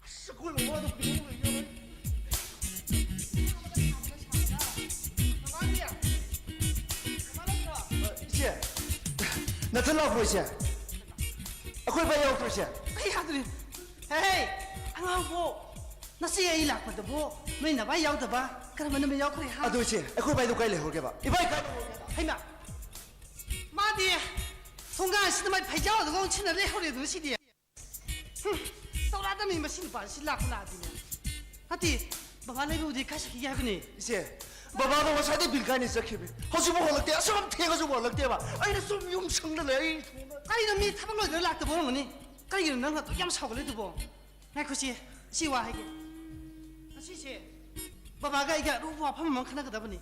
ꯑꯁ, ꯑꯩꯈꯣꯏ ꯃꯃꯥꯗꯣ ꯀꯩꯗꯧ ꯂꯩꯖꯥꯠꯅꯣ? ꯏꯆꯦ, ꯅꯊꯟ ꯂꯥꯛꯄ꯭ꯔꯣ ꯏꯆꯦ? ꯑꯩꯈꯣꯏ ꯚꯥꯏ ꯌꯥꯎꯗ꯭ꯔꯣ ꯏꯆꯦ? ꯑꯩ ꯌꯥꯗ꯭ꯔꯤ꯫ ꯍꯦ, ꯑꯉꯥꯡꯕꯣ, ꯅꯆꯦ ꯑꯩ ꯂꯥꯛꯄꯗꯕꯨ ꯅꯣꯏ ꯅꯚꯥꯏ ꯌꯥꯎꯗꯕ ꯀꯔꯝꯕ ꯅꯨꯃꯤꯠ ꯌꯥꯎꯈ꯭ꯔꯦ, ꯍꯥ? ꯑꯗꯨ ꯏꯆꯦ, ꯑꯩꯈꯣꯏ ꯚꯥꯏꯗꯣ ꯀꯥꯏ ꯂꯩꯍꯧꯔꯒꯦꯕ? ꯏꯚꯥꯏ ꯀꯥꯏ ꯂꯩꯍꯧꯔꯒꯦꯕ? ꯍꯩꯃꯥ, ꯃꯥꯗꯤ ꯊꯣꯡꯒꯥꯟꯁꯤꯗ ꯃꯥꯏ ꯐꯩꯖꯥꯎꯗꯨꯒ ꯑꯣꯟꯁꯤꯟꯅ ꯂꯩꯍꯧꯔꯦ ꯑꯗꯨ ꯁꯤꯗꯤ꯫ ꯍꯨꯝ, ꯇꯧꯔꯛꯑꯗꯕꯅꯤ ꯃꯁꯤ ꯅꯨꯄꯥꯁꯤ ꯂꯥꯛꯄ ꯂꯥꯛꯑꯗꯤꯅꯦ꯫ ꯅꯠꯇꯦ, ꯕꯕꯥ ꯂꯩꯕꯕꯨꯗꯤ ꯀꯥꯏ ꯆꯠꯈꯤꯒꯦ ꯍꯥꯏꯕꯅꯤ? ꯏꯆꯦ, ꯕꯕꯥꯗꯣ ꯉꯁꯥꯏꯗꯩ ꯕꯤꯜ ꯀꯥꯏꯅ ꯆꯠꯈꯤꯕꯅꯤ꯫ ꯍꯧꯖꯤꯛꯐꯥꯎ ꯍꯜꯂꯛꯇꯦ꯫ ꯑꯁꯨꯛ ꯌꯥꯝ ꯊꯦꯡꯉꯁꯨ ꯍꯜꯂꯛꯇꯦꯕ꯫ ꯑꯩꯅ ꯁꯨꯝ ꯌꯨꯝ ꯁꯪꯅ ꯂꯩ꯫ ꯑꯩ ꯀꯔꯤꯅꯣ, ꯃꯤ ꯊꯕꯛ ꯂꯣꯏꯗꯅ ꯂꯥꯛꯇꯕ ꯑꯣꯏꯔꯝꯒꯅꯤ꯫ ꯀꯔꯤꯒꯤꯅꯣ ꯅꯪ ꯑꯗꯨꯛ ꯌꯥꯝ ꯁꯥꯎꯒꯠꯂꯤꯗꯨꯕꯣ? ꯉꯥꯏꯈꯣ ꯁꯦ, ꯁꯤ ꯋꯥ ꯍꯥꯏꯒꯦ꯫ ꯉꯁꯤꯁꯦ ꯕꯕꯥꯒ ꯑꯩꯒ ꯑꯔꯨꯕ ꯋꯥꯐꯝ ꯑꯃ ꯈꯟꯅꯒꯗꯕꯅꯤ꯫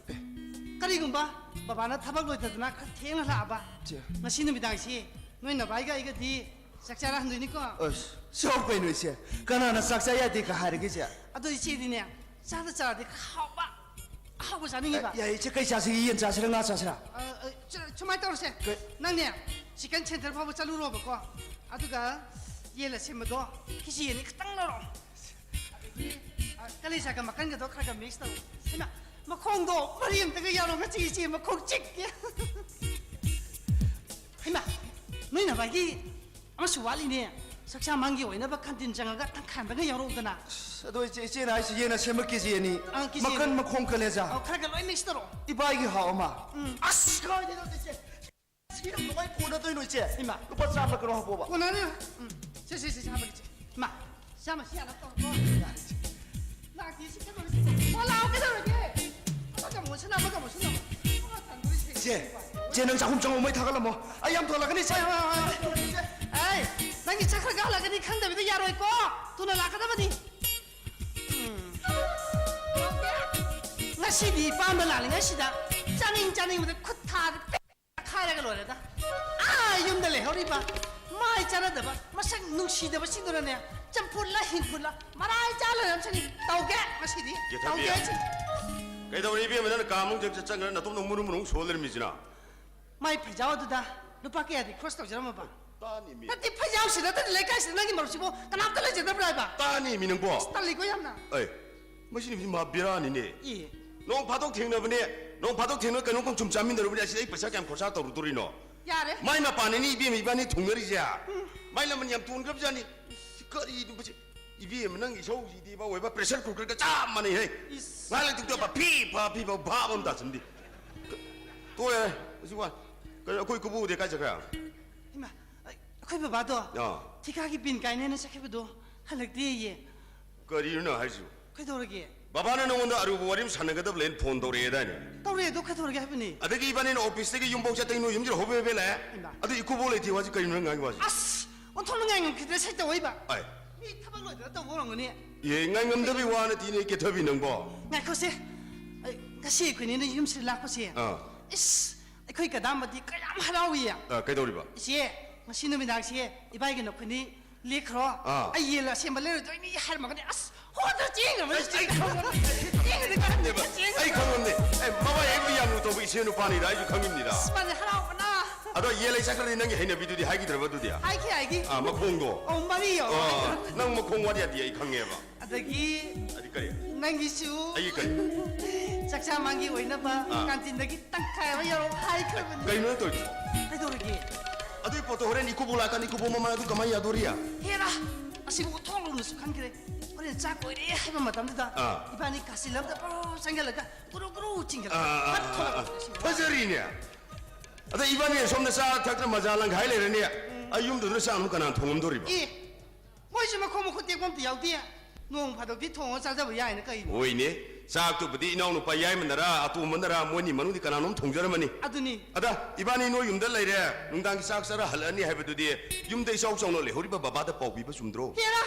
ꯀꯔꯤꯒꯨꯝꯕ ꯕꯕꯥꯅ ꯊꯕꯛ ꯂꯣꯏꯊꯗꯅ ꯈꯔ ꯊꯦꯡꯅ ꯂꯥꯛꯑꯕ, ꯆꯦ꯫ ꯉꯁꯤ ꯅꯨꯃꯤꯗꯥꯡꯁꯤ ꯅꯣꯏ ꯅꯚꯥꯏꯒ ꯑꯩꯒꯗꯤ ꯆꯥꯛ ꯆꯥꯔꯍꯟꯗꯣꯏꯅꯤꯀꯣ꯫ ꯑꯁ, ꯁꯥꯎ ꯀꯩꯅꯣ ꯏꯆꯦ? ꯀꯅꯥꯅ ꯆꯥꯛ ꯆꯥ ꯌꯥꯗꯦ ꯀ ꯍꯥꯏꯔꯒꯦ ꯏꯆꯦ? ꯑꯗꯣ ꯏꯆꯦꯗꯤꯅꯦ, ꯆꯥꯗ ꯆꯥꯔꯗꯤ ꯈꯔ ꯍꯥꯎꯕ, ꯑꯍꯥꯎꯕ ꯆꯥꯅꯤꯡꯉꯤꯕ꯫ ꯌꯥꯏ ꯏꯆꯦ, ꯀꯩ ꯆꯥꯁꯤꯒꯦ? ꯌꯦꯟ ꯆꯥꯁꯤꯔꯥ, ꯉꯥ ꯆꯥꯁꯤꯔꯥ? ꯑ, ꯑ, ꯁꯨ-, ꯁꯨꯃꯥꯏꯅ ꯇꯧꯔꯁꯦ꯫ ꯀꯩ? ꯅꯪꯅꯦ, ꯆꯤꯛꯀꯟ ꯁꯦꯟꯇꯔ ꯐꯥꯎꯕ ꯆꯠꯂꯨꯔꯣꯕꯀꯣ꯫ ꯑꯗꯨꯒ ꯌꯦꯟ ꯑꯁꯦꯝꯕꯗꯣ ꯀꯦꯖꯤ ꯑꯅꯤ ꯈꯛꯇꯪ ꯂꯧꯔꯛꯑꯣ꯫ ꯑꯗꯒꯤ, ꯑ, ꯀꯂꯦꯖꯥꯒ ꯃꯀꯟꯒꯗꯣ ꯈꯔ ꯈꯔ ꯃꯤꯛꯁ ꯇꯧ꯫ ꯍꯩꯃꯥ, ꯃꯈꯣꯡꯗꯣ ꯃꯔꯤ ꯑꯝꯇꯒ ꯌꯥꯎꯔꯣ, ꯉꯁꯤ ꯏꯆꯦ ꯃꯈꯣꯡ ꯆꯤꯛꯀꯦ꯫ ꯍꯩꯃꯥ, ꯅꯣꯏ ꯅꯚꯥꯏꯒꯤ ꯑꯃꯁꯨ ꯋꯥꯠꯂꯤꯅꯦ꯫ ꯆꯥꯛꯆꯥ ꯃꯥꯡꯒꯤ ꯑꯣꯏꯅꯕ ꯀꯥꯟꯇꯤꯟ ꯆꯪꯉꯒ ꯇꯪꯈꯥꯏ ꯑꯝꯇꯒ ꯌꯥꯎꯔꯛꯎꯗꯅ꯫ ꯑꯁ, ꯑꯗꯣ ꯏꯆꯦ, ꯏꯆꯦꯅ ꯍꯥꯏꯁꯤ ꯌꯦꯟ ꯑꯁꯦꯝꯕ ꯀꯦꯖꯤ ꯑꯅꯤ, ꯑꯥ, ꯀꯦꯖꯤ ꯑꯅꯤ꯫ ꯃꯀꯟ, ꯃꯈꯣꯡ, ꯀꯂꯦꯖꯥ꯫ ꯑꯧ, ꯈꯔ ꯈꯔ ꯂꯣꯏ ꯃꯤꯛꯁ ꯇꯧꯔꯣ꯫ ꯏꯕꯥꯏꯒꯤ ꯍꯥꯎ ꯑꯃ꯫ ꯎꯝ꯫ ꯑꯁ, ꯀꯥꯏꯗꯩꯅꯣ ꯏꯆꯦ꯫ ꯁꯤꯅ ꯀꯃꯥꯏ ꯀꯣꯟꯅꯗꯣꯏꯅꯣ, ꯏꯆꯦ? ꯏꯃꯥ꯫ ꯂꯨꯄꯥ ꯆꯥꯝꯃ ꯀꯩꯅꯣ ꯍꯥꯞꯄꯣꯕ꯫ ꯀꯣꯟꯅꯅꯤ꯫ ꯎꯝ꯫ ꯁꯦ, ꯁꯦ, ꯁꯦ, ꯁꯦ, ꯍꯥꯞꯄꯒꯦ, ꯏꯆꯦ꯫ ꯏꯃꯥ, ꯆꯥꯝꯃ ꯁꯤ ꯌꯥꯅꯕ ꯇꯧꯔꯣꯀꯣ꯫ ꯂꯥꯛꯇꯦ, ꯁꯤ ꯀꯩꯗꯧꯔꯦ, ꯁꯤ? ꯑꯣ, ꯂꯥꯛꯑꯣ, ꯀꯩꯗꯧꯔꯒꯦ? ꯑꯃꯒ ꯑꯃꯨꯛ ꯑꯣꯟꯁꯤꯟꯅ, ꯑꯃꯒ ꯑꯃꯨꯛ ꯑꯣꯟꯁꯤꯟꯅ꯫ ꯑꯣ, ꯇꯟꯗꯣꯔꯤꯁꯦ꯫ ꯏꯆꯦ, ꯏꯆꯦ, ꯅꯪ ꯆꯥꯛꯈꯨꯝ ꯆꯪꯉꯣ, ꯃꯩ ꯊꯥꯒꯠꯂꯝꯃꯣ꯫ ꯑꯩ ꯌꯥꯝ ꯊꯨꯍꯜꯂꯛꯀꯅꯤ, ꯏꯆꯦ꯫ ꯍꯣꯏ, ꯍꯣꯏ, ꯍꯣꯏ, ꯍꯣꯏ꯫ ꯏꯆꯦ꯫ ꯑꯩ, ꯅꯪꯒꯤ ꯆꯥꯛ ꯈꯔ ꯈꯔ ꯍꯜꯂꯛꯀꯅꯤ ꯈꯪꯗꯕꯤꯗ ꯌꯥꯔꯣꯏꯀꯣ꯫ ꯊꯨꯅ ꯂꯥꯛꯀꯗꯕꯅꯤ꯫ ꯎꯝ꯫ ꯉꯁꯤꯗꯤ ꯏꯄꯥꯝꯗ ꯂꯥꯛꯂꯤꯉꯩꯁꯤꯗ ꯆꯥꯅꯤꯡ ꯆꯥꯅꯤꯡꯕꯗ ꯈꯨꯠ ꯊꯥꯗ ꯈꯥꯏꯔꯒ ꯂꯣꯏꯔꯦꯗ꯫ ꯑꯥ ꯌꯨꯝꯗ ꯂꯩꯍꯧꯔꯤꯕ ꯃꯥꯏ ꯆꯥꯟꯅꯗꯕ, ꯃꯁꯛ ꯅꯨꯡꯁꯤꯗꯕꯁꯤꯡꯗꯨꯅꯅꯦ, ꯆꯝꯐꯨꯠꯂ ꯍꯤꯡꯐꯨꯠꯂ ꯃꯔꯥꯏ ꯆꯥ ꯂꯩꯔꯝꯁꯅꯤ꯫ ꯇꯧꯒꯦ ꯉꯁꯤꯗꯤ꯫ ꯌꯦꯊꯕꯤ꯫ ꯇꯧꯒꯦ ꯁꯤ꯫ ꯀꯩꯗꯧꯔꯦ ꯏꯕꯦꯝꯃ, ꯅꯪꯅ ꯀꯥ ꯃꯅꯨꯡ ꯆꯪ-, ꯆꯪꯉꯒ ꯅꯇꯣꯝꯗ ꯃꯨꯔꯨ ꯃꯨꯔꯨ ꯁꯣꯜ ꯂꯩꯔꯝꯃꯤꯁꯤꯅ? ꯃꯥꯏ ꯐꯩꯖꯥꯎ ꯑꯗꯨꯗ ꯂꯨꯄꯥ ꯀꯌꯥꯗꯤ ꯈꯔꯣꯁ ꯇꯧꯖꯔꯝꯃꯕ? ꯇꯥꯅꯤ ꯃꯤ꯫ ꯅꯠꯇꯦ, ꯐꯩꯖꯥꯎꯁꯤ ꯅꯠꯇꯗꯤ ꯂꯩꯀꯥꯏꯁꯤꯗ ꯅꯪꯒꯤ ꯃꯔꯨꯞꯁꯤꯕꯨ ꯀꯅꯥꯝꯇ ꯂꯩꯖꯗꯕ꯭ꯔꯥ ꯍꯥꯏꯕ? ꯇꯥꯅꯤ ꯃꯤ ꯅꯪꯕꯣ꯫ ꯑꯁ, ꯇꯜꯂꯤꯀꯣ ꯌꯥꯝꯅ꯫ ꯑꯦ, ꯃꯁꯤ ꯅꯨꯄꯤꯁꯤ ꯃꯍꯥ ꯕꯦꯔꯥꯅꯤꯅꯦ꯫ ꯏ꯫ ꯅꯣꯡ ꯐꯥꯗꯣꯛ ꯊꯦꯡꯅꯕꯅꯦ, ꯅꯣꯡ ꯐꯥꯗꯣꯛ ꯊꯦꯡꯅ ꯀꯩꯅꯣꯝ ꯁꯨꯝ ꯆꯥꯃꯤꯟꯅꯔꯨꯕꯅꯦ, ꯑꯁꯤꯗ ꯑꯩ ꯄꯩꯁꯥ ꯀꯌꯥꯝ ꯈꯣꯔꯁꯥ ꯇꯧꯔꯨꯗꯣꯔꯤꯅꯣ? ꯌꯥꯔꯦ꯫ ꯃꯥꯏ ꯃꯄꯥꯟꯅꯤꯅꯦ ꯏꯕꯦꯝꯃ ꯏꯕꯥꯅꯤ ꯊꯨꯡꯅꯔꯤꯁꯦ꯫ ꯎꯝ꯫ ꯃꯥꯏ ꯂꯃꯟ ꯌꯥꯝ ꯇꯣꯟꯈ꯭ꯔꯕꯖꯥꯠꯅꯤ꯫ ꯀꯔꯤꯅꯣ ꯃꯁꯤ? ꯏꯕꯦꯝꯃ, ꯅꯪꯒꯤ ꯏꯁꯧꯁꯤꯗꯤ ꯏꯕꯥ ꯑꯣꯏꯕ pressure cooker ꯒ ꯆꯞ ꯃꯥꯟꯅꯩ ꯍꯦ꯫ ꯏꯁ꯫ ꯉꯥꯏꯍꯥꯛ ꯂꯩꯇꯦ ꯇꯣꯛꯑꯦ, ꯐꯤ ꯐꯥ ꯐꯤ ꯐꯥ ꯚꯥꯞ ꯑꯃ ꯇꯥꯁꯤꯟꯗꯦ꯫ ꯇꯣꯛꯑꯦ, ꯍꯧꯖꯤꯛ ꯋꯥ-, ꯀꯩꯅꯣ, ꯑꯩꯈꯣꯏ ꯏꯀꯨꯕꯣꯛꯗꯤ ꯀꯥꯏ ꯆꯠꯈ꯭ꯔꯦ? ꯏꯃꯥ, ꯑꯩꯈꯣꯏ ꯕꯕꯥꯗꯣ ꯑꯥ꯫ ꯊꯤꯀꯥꯒꯤ ꯕꯤꯟ ꯀꯥꯏꯅꯦꯅ ꯆꯠꯈꯤꯕꯗꯣ ꯍꯜꯂꯛꯇꯦꯌꯦ꯫ ꯀꯔꯤꯅꯣ ꯅꯪ ꯍꯥꯏꯁꯤꯕꯨ? ꯀꯩꯗꯧꯔꯒꯦ? ꯕꯕꯥꯅ ꯅꯉꯣꯟꯗ ꯑꯔꯨꯕ ꯋꯥꯔꯤ ꯑꯃ ꯁꯥꯟꯅꯒꯗꯕ ꯂꯩꯅ phone ꯇꯧꯔꯛꯑꯦꯗꯥꯏꯅꯦ? ꯇꯧꯔꯛꯑꯦ, ꯑꯗꯣ ꯀꯩꯗꯧꯔꯒꯦ ꯍꯥꯏꯕꯅꯤ? ꯑꯗꯒꯤ ꯏꯕꯥꯅꯤꯅ office ꯇꯒꯤ ꯌꯨꯝꯐꯥꯎ ꯆꯠꯇꯩ ꯅꯣꯏ ꯌꯨꯝꯁꯤꯗ ꯍꯣꯕꯦ ꯍꯣꯕꯦ ꯂꯥꯛꯑꯦ꯫ ꯏꯃꯥ꯫ ꯑꯗꯨ ꯏꯀꯨꯕꯣꯛ ꯂꯩꯇꯦ ꯋꯥꯁꯤ ꯀꯔꯤꯅꯣ ꯅꯪ ꯉꯥꯡꯉꯤ ꯋꯥꯁꯤ? ꯑꯁ! ꯑꯣꯟꯊꯣꯛꯅ ꯉꯥꯏꯉꯝꯈꯤꯗ꯭ꯔꯦ, ꯁꯩꯇ ꯑꯣꯏꯕ꯫ ꯑꯥꯏ꯫ ꯃꯤ ꯊꯕꯛ ꯂꯣꯏꯗꯅ ꯇꯧꯕ ꯑꯣꯏꯔꯝꯒꯅꯤ꯫ ꯑꯦ, ꯉꯥꯏꯉꯝꯗꯕꯤ ꯋꯥ ꯅꯠꯇꯦꯅꯦ, ꯀꯦꯊꯕꯤ ꯅꯪꯕꯣ꯫ ꯉꯥꯏꯈꯣꯁꯦ꯫ ꯑꯩ, ꯉꯁꯤ ꯑꯩꯈꯣꯏꯅꯤꯅ ꯌꯨꯝꯁꯤꯗ ꯂꯥꯛꯄꯁꯦ꯫ ꯑꯥ꯫ ꯏꯁ, ꯑꯩꯈꯣꯏ ꯀꯗꯥꯝꯕꯗꯤ ꯀꯌꯥꯝ ꯍꯔꯥꯎꯏꯌꯦ꯫ ꯑꯥ, ꯀꯩꯗꯧꯔꯤꯕ? ꯏꯆꯦ, ꯉꯁꯤ ꯅꯨꯃꯤꯗꯥꯡꯁꯦ ꯏꯕꯥꯏꯒ ꯅꯈꯣꯏꯅꯤ ꯂꯦꯛꯈ꯭ꯔꯣ꯫ ꯑꯥ꯫ ꯑꯩ ꯌꯦꯟ ꯑꯁꯦꯝꯕ ꯂꯩꯔꯨꯗꯣꯏꯅꯤ ꯍꯥꯏꯔꯝꯃꯒꯅꯤ꯫ ꯑꯁ, ꯍꯣꯗ ꯆꯦꯟꯈ꯭ꯔꯕꯅꯤ, ꯑꯩ, ꯑꯩ ꯆꯦꯟꯈ꯭ꯔꯕꯅꯤ꯫ ꯈꯪꯉꯝꯅꯦꯕ꯫ ꯆꯦꯟꯈ꯭ꯔꯕꯅꯤ꯫ ꯑꯩ ꯈꯪꯉꯝꯅꯦ꯫ ꯑꯦ, ꯃꯃꯥ ꯍꯦꯛ ꯌꯥꯝꯅ ꯇꯧꯕ ꯏꯆꯦ ꯅꯨꯄꯥꯅꯤꯗ, ꯑꯩꯁꯨ ꯈꯪꯉꯤꯕꯅꯤꯗ꯫ ꯑꯁ, ꯃꯥꯅꯦ, ꯍꯔꯥꯎꯕꯅ꯫ ꯑꯗꯣ ꯌꯦꯟ ꯂꯩ ꯆꯠꯈ꯭ꯔꯗꯤ ꯅꯪꯒꯤ ꯍꯩꯅꯕꯤꯗꯨꯗꯤ ꯍꯥꯏꯈꯤꯗ꯭ꯔꯕ ꯑꯗꯨꯗꯤ? ꯍꯥꯏꯈꯤ, ꯍꯥꯏꯈꯤ꯫ ꯑꯥ, ꯃꯈꯣꯡꯗꯣ꯫ ꯑꯣ, ꯃꯔꯤ ꯌꯧꯔꯦ꯫ ꯑꯥ, ꯅꯪ ꯃꯈꯣꯡ ꯋꯥꯠ ꯌꯥꯗꯦ, ꯑꯩ ꯈꯪꯉꯦꯕ꯫ ꯑꯗꯒꯤ ꯑꯗꯤ ꯀꯔꯤ? ꯅꯪꯒꯤꯁꯨ꯫ ꯑꯩꯒꯤ ꯀꯔꯤ? ꯆꯥꯛꯆꯥ ꯃꯥꯡꯒꯤ ꯑꯣꯏꯅꯕ ꯑꯥ꯫ ꯀꯥꯟꯇꯤꯟꯗꯒꯤ ꯇꯪꯈꯥꯏ ꯑꯃ ꯌꯥꯎꯔꯛꯑꯣ ꯍꯥꯏꯈ꯭ꯔꯕꯅꯤ꯫ ꯀꯩꯅꯣ ꯅꯪ ꯇꯧꯔꯤꯗꯨꯕꯣ? ꯀꯩꯗꯧꯔꯒꯦ? ꯑꯗꯨꯏ ꯄꯣꯠꯇꯣ ꯍꯣꯔꯦꯟ ꯏꯀꯨꯕꯣꯛ ꯂꯥꯛꯀꯥꯟꯗ ꯏꯀꯨꯕꯣꯛ ꯃꯃꯥꯡ ꯑꯗꯨ ꯀꯃꯥꯏꯅ ꯌꯥꯗꯣꯔꯤ? ꯍꯦꯔꯥ! ꯑꯁꯤꯕꯨ ꯊꯣꯡ ꯂꯣꯟꯅꯁꯨ ꯈꯟꯈ꯭ꯔꯦ꯫ ꯍꯣꯔꯦꯟ ꯆꯥꯛ ꯂꯣꯏꯔꯦ ꯍꯥꯏꯕ ꯃꯇꯝꯗꯨꯗ ꯑꯥ꯫ ꯏꯕꯥꯅꯤ ꯀꯥꯆꯤꯟ ꯑꯃꯗ ꯄꯔꯣ ꯆꯪꯁꯤꯜꯂꯒ ꯒꯨꯔꯨ ꯒꯨꯔꯨ ꯆꯤꯡꯁꯤꯜꯂꯒ ꯑꯥ, ꯑꯥ, ꯐꯠ ꯑꯥ, ꯑꯥ, ꯊꯣꯛꯂꯛꯄ ꯑꯥ꯫ ꯑꯁꯤꯕꯨ꯫ ꯐꯖꯔꯤꯅꯦ꯫ ꯑꯗ ꯏꯕꯥꯅꯤ ꯁꯣꯝꯗ ꯆꯥ ꯊꯛꯇꯅ ꯃꯖꯥ ꯂꯪꯈꯥꯏ ꯂꯩꯔꯅꯤ꯫ ꯎꯝ꯫ ꯑꯩ ꯌꯨꯝꯗꯨꯗ ꯆꯥꯛ ꯑꯃꯨꯛ ꯀꯅꯥꯅ ꯊꯣꯡꯉꯝꯗꯣꯔꯤꯕ? ꯑꯦ, ꯃꯣꯏꯁꯨ ꯃꯈꯣꯡ ꯃꯈꯨꯠ ꯇꯦꯛꯄ ꯑꯝꯇ ꯌꯥꯎꯗꯦ꯫ ꯅꯣꯡ ꯐꯥꯗꯣꯛꯇꯤ ꯊꯣꯡꯉ ꯆꯥꯖꯕ ꯌꯥꯏꯅ ꯀꯩꯅꯣ? ꯍꯣꯏꯅꯦ, ꯆꯥꯛꯇꯨꯕꯨꯗꯤ ꯏꯅꯥꯎꯅꯨꯄꯥ ꯌꯥꯏꯃꯅꯔꯥ, ꯑꯇꯣꯝꯕꯅꯔꯥ, ꯃꯣꯏꯅꯤ ꯃꯅꯨꯡꯗꯤ ꯀꯅꯥꯅꯣꯝ ꯊꯣꯡꯖꯔꯝꯃꯅꯤ꯫ ꯑꯗꯨꯅꯤ꯫ ꯑꯗ, ꯏꯕꯥꯅꯤ ꯅꯣꯏ ꯌꯨꯝꯗ ꯂꯩꯔꯦ, ꯅꯨꯡꯗꯥꯡꯒꯤ ꯆꯥꯛ ꯆꯔꯥ ꯍꯜꯂꯛꯑꯅꯤ ꯍꯥꯏꯕꯗꯨꯗꯤ ꯌꯨꯝꯗ ꯏꯆꯥꯎ ꯆꯥꯎꯅ ꯂꯩꯍꯧꯔꯤꯕ ꯕꯕꯥꯗ ꯄꯥꯎ ꯄꯤꯕ ꯆꯨꯝꯗ꯭ꯔꯣ? ꯍꯦꯔꯥ!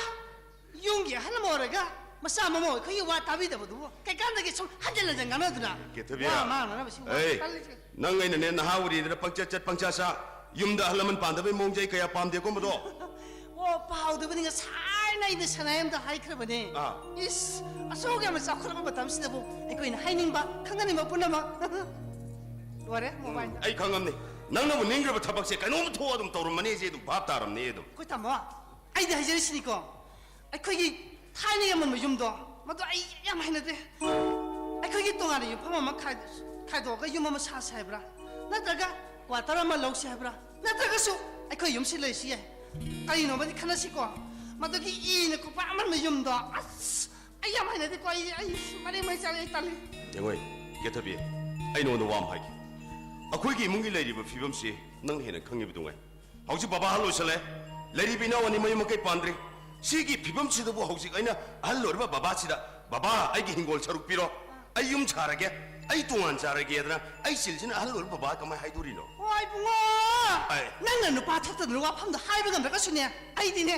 ꯌꯨꯝꯒꯤ ꯑꯍꯜ ꯑꯃ ꯑꯣꯏꯔꯒ ꯃꯆꯥ ꯃꯃꯧ ꯑꯩꯈꯣꯏꯒꯤ ꯋꯥ ꯇꯥꯕꯤꯗꯕꯗꯨꯕꯨ ꯀꯩꯀꯥꯟꯗꯒꯤ ꯁꯨꯝ ꯍꯟꯖꯤꯟ ꯍꯟꯖꯤꯟ ꯉꯥꯡꯅꯗꯨꯅ ꯀꯦꯊꯕꯤ꯫ ꯋꯥ ꯉꯥꯡꯅꯅꯕ ꯁꯤ ꯋꯥ ꯑꯩ, ꯇꯜꯂꯤꯁꯦ꯫ ꯅꯪ ꯑꯩꯅꯅꯦ ꯅꯍꯥ ꯑꯣꯏꯔꯤꯗꯅ ꯄꯪꯆꯠ ꯆꯠ ꯄꯪꯆꯥ ꯆꯥ, ꯌꯨꯝꯗ ꯑꯍꯜ ꯂꯃꯟ ꯄꯥꯟꯗꯕꯩ ꯃꯑꯣꯡꯁꯦ ꯑꯩ ꯀꯌꯥ ꯄꯥꯝꯗꯦꯀꯣ ꯃꯗꯣ꯫ ꯑꯣ, ꯄꯥꯎꯗꯨꯕꯨꯗꯤ ꯉꯁꯥꯏꯅ ꯑꯩꯅ ꯁꯅꯥꯌꯝꯗ ꯍꯥꯏꯈ꯭ꯔꯕꯅꯦ꯫ ꯑꯥ꯫ ꯏꯁ, ꯑꯁꯨꯛ ꯌꯥꯝꯅ ꯆꯥꯎꯈꯠꯂꯕ ꯃꯇꯝꯁꯤꯗꯕꯨ ꯑꯩꯈꯣꯏꯅ ꯍꯥꯏꯅꯤꯡꯕ, ꯈꯪꯍꯟꯅꯤꯡꯕ ꯄꯨꯝꯅꯃꯛ꯫ ꯂꯣꯏꯔꯦ, ꯎꯝ, ꯃꯣꯕꯥꯏꯜꯗ꯫ ꯑꯩ ꯈꯪꯉꯝꯅꯤ꯫ ꯅꯪꯅꯕꯨ ꯅꯤꯡꯈ꯭ꯔꯕ ꯊꯕꯛꯁꯦ ꯀꯩꯅꯣꯝ ꯊꯣꯛꯑ ꯑꯗꯨꯝ ꯇꯧꯔꯝꯃꯅꯤ, ꯑꯩꯁꯦ ꯑꯗꯨꯝ ꯚꯥꯞ ꯇꯥꯔꯝꯅꯤ ꯑꯗꯨꯝ꯫ ꯑꯩꯈꯣꯏ ꯇꯥꯃꯣ, ꯑꯩꯗꯤ ꯍꯥꯏꯖꯔꯤꯁꯤꯅꯤꯀꯣ, ꯑꯩꯈꯣꯏꯒꯤ ꯊꯥꯏꯅꯒꯤ ꯑꯃꯟꯕ ꯌꯨꯝꯗꯣ, ꯃꯗꯨ ꯑꯩ ꯌꯥꯝ ꯍꯩꯅꯗꯦ꯫ ꯑꯩꯈꯣꯏꯒꯤ ꯇꯣꯉꯥꯟꯅ ꯌꯨꯝꯐꯝ ꯑꯃ ꯈꯥꯏ-, ꯈꯥꯏꯗꯣꯛꯑꯒ ꯌꯨꯝ ꯑꯃ ꯁꯥꯁꯦ ꯍꯥꯏꯕ꯭ꯔꯥ? ꯅꯠꯇ꯭ꯔꯒ ꯀ꯭ꯋꯥꯇꯔ ꯑꯃ ꯂꯧꯁꯦ ꯍꯥꯏꯕ꯭ꯔꯥ? ꯅꯠꯇ꯭ꯔꯒꯁꯨ ꯑꯩꯈꯣꯏ ꯌꯨꯝꯁꯤ ꯂꯩꯁꯤ ꯌꯥꯏ꯫ ꯀꯔꯤꯅꯣꯃꯗꯤ ꯈꯟꯅꯁꯤꯀꯣ꯫ ꯃꯗꯨꯒꯤ ꯏꯅ ꯀꯨꯞꯄ ꯑꯃꯟꯕ ꯌꯨꯝꯗꯣ, ꯑꯁ, ꯑꯩ ꯌꯥꯝ ꯍꯩꯅꯗꯦꯀꯣ꯫ ꯑꯩ, ꯑꯩ ꯃꯔꯦꯡ ꯃꯔꯦꯡ ꯆꯠꯂꯦ, ꯑꯩ ꯇꯜꯂꯤ꯫ ꯌꯦꯡꯉꯣꯏ, ꯀꯦꯊꯕꯤ, ꯑꯩ ꯅꯉꯣꯟꯗ ꯋꯥ ꯑꯃ ꯍꯥꯏꯒꯦ꯫ ꯑꯩꯈꯣꯏꯒꯤ ꯏꯃꯨꯡꯒꯤ ꯂꯩꯔꯤꯕ ꯐꯤꯕꯝꯁꯤ ꯅꯪꯅ ꯍꯦꯟꯅ ꯈꯪꯉꯤꯕꯗꯨ ꯉꯥꯏ꯫ ꯍꯧꯖꯤꯛ ꯕꯕꯥ ꯑꯍꯜ ꯑꯣꯏꯁꯜꯂꯦ, ꯂꯩꯔꯤꯕ ꯏꯅꯥꯎ ꯑꯅꯤ ꯃꯌꯨꯝ ꯃꯀꯩ ꯄꯥꯟꯗ꯭ꯔꯤ꯫ ꯁꯤꯒꯤ ꯐꯤꯕꯝꯁꯤꯗꯕꯨ ꯍꯧꯖꯤꯛ ꯑꯩꯅ ꯑꯍꯜ ꯑꯣꯏꯔꯕ ꯕꯕꯥꯁꯤꯗ, "ꯕꯕꯥ, ꯑꯩꯒꯤ ꯍꯤꯡꯒꯣꯜ ꯁꯔꯨꯛ ꯄꯤꯔꯣ, ꯑꯩ ꯌꯨꯝ ꯁꯥꯔꯒꯦ, ꯑꯩ ꯇꯣꯉꯥꯟ ꯆꯥꯔꯒꯦꯗꯅ" ꯑꯩ ꯆꯤꯜꯁꯤꯅ ꯑꯍꯜ ꯑꯣꯏꯔꯕ ꯕꯕꯥ ꯀꯃꯥꯏꯅ ꯍꯥꯏꯗꯣꯔꯤꯅꯣ? ꯍꯣꯏ ꯏꯕꯨꯡꯉꯣ, ꯑꯩ ꯅꯪꯅ ꯅꯨꯄꯥ ꯊꯣꯛꯇꯗꯅ ꯋꯥꯐꯝꯗꯣ ꯍꯥꯏꯕ ꯉꯝꯗ꯭ꯔꯒꯁꯨꯅꯦ, ꯑꯩꯗꯤꯅꯦ,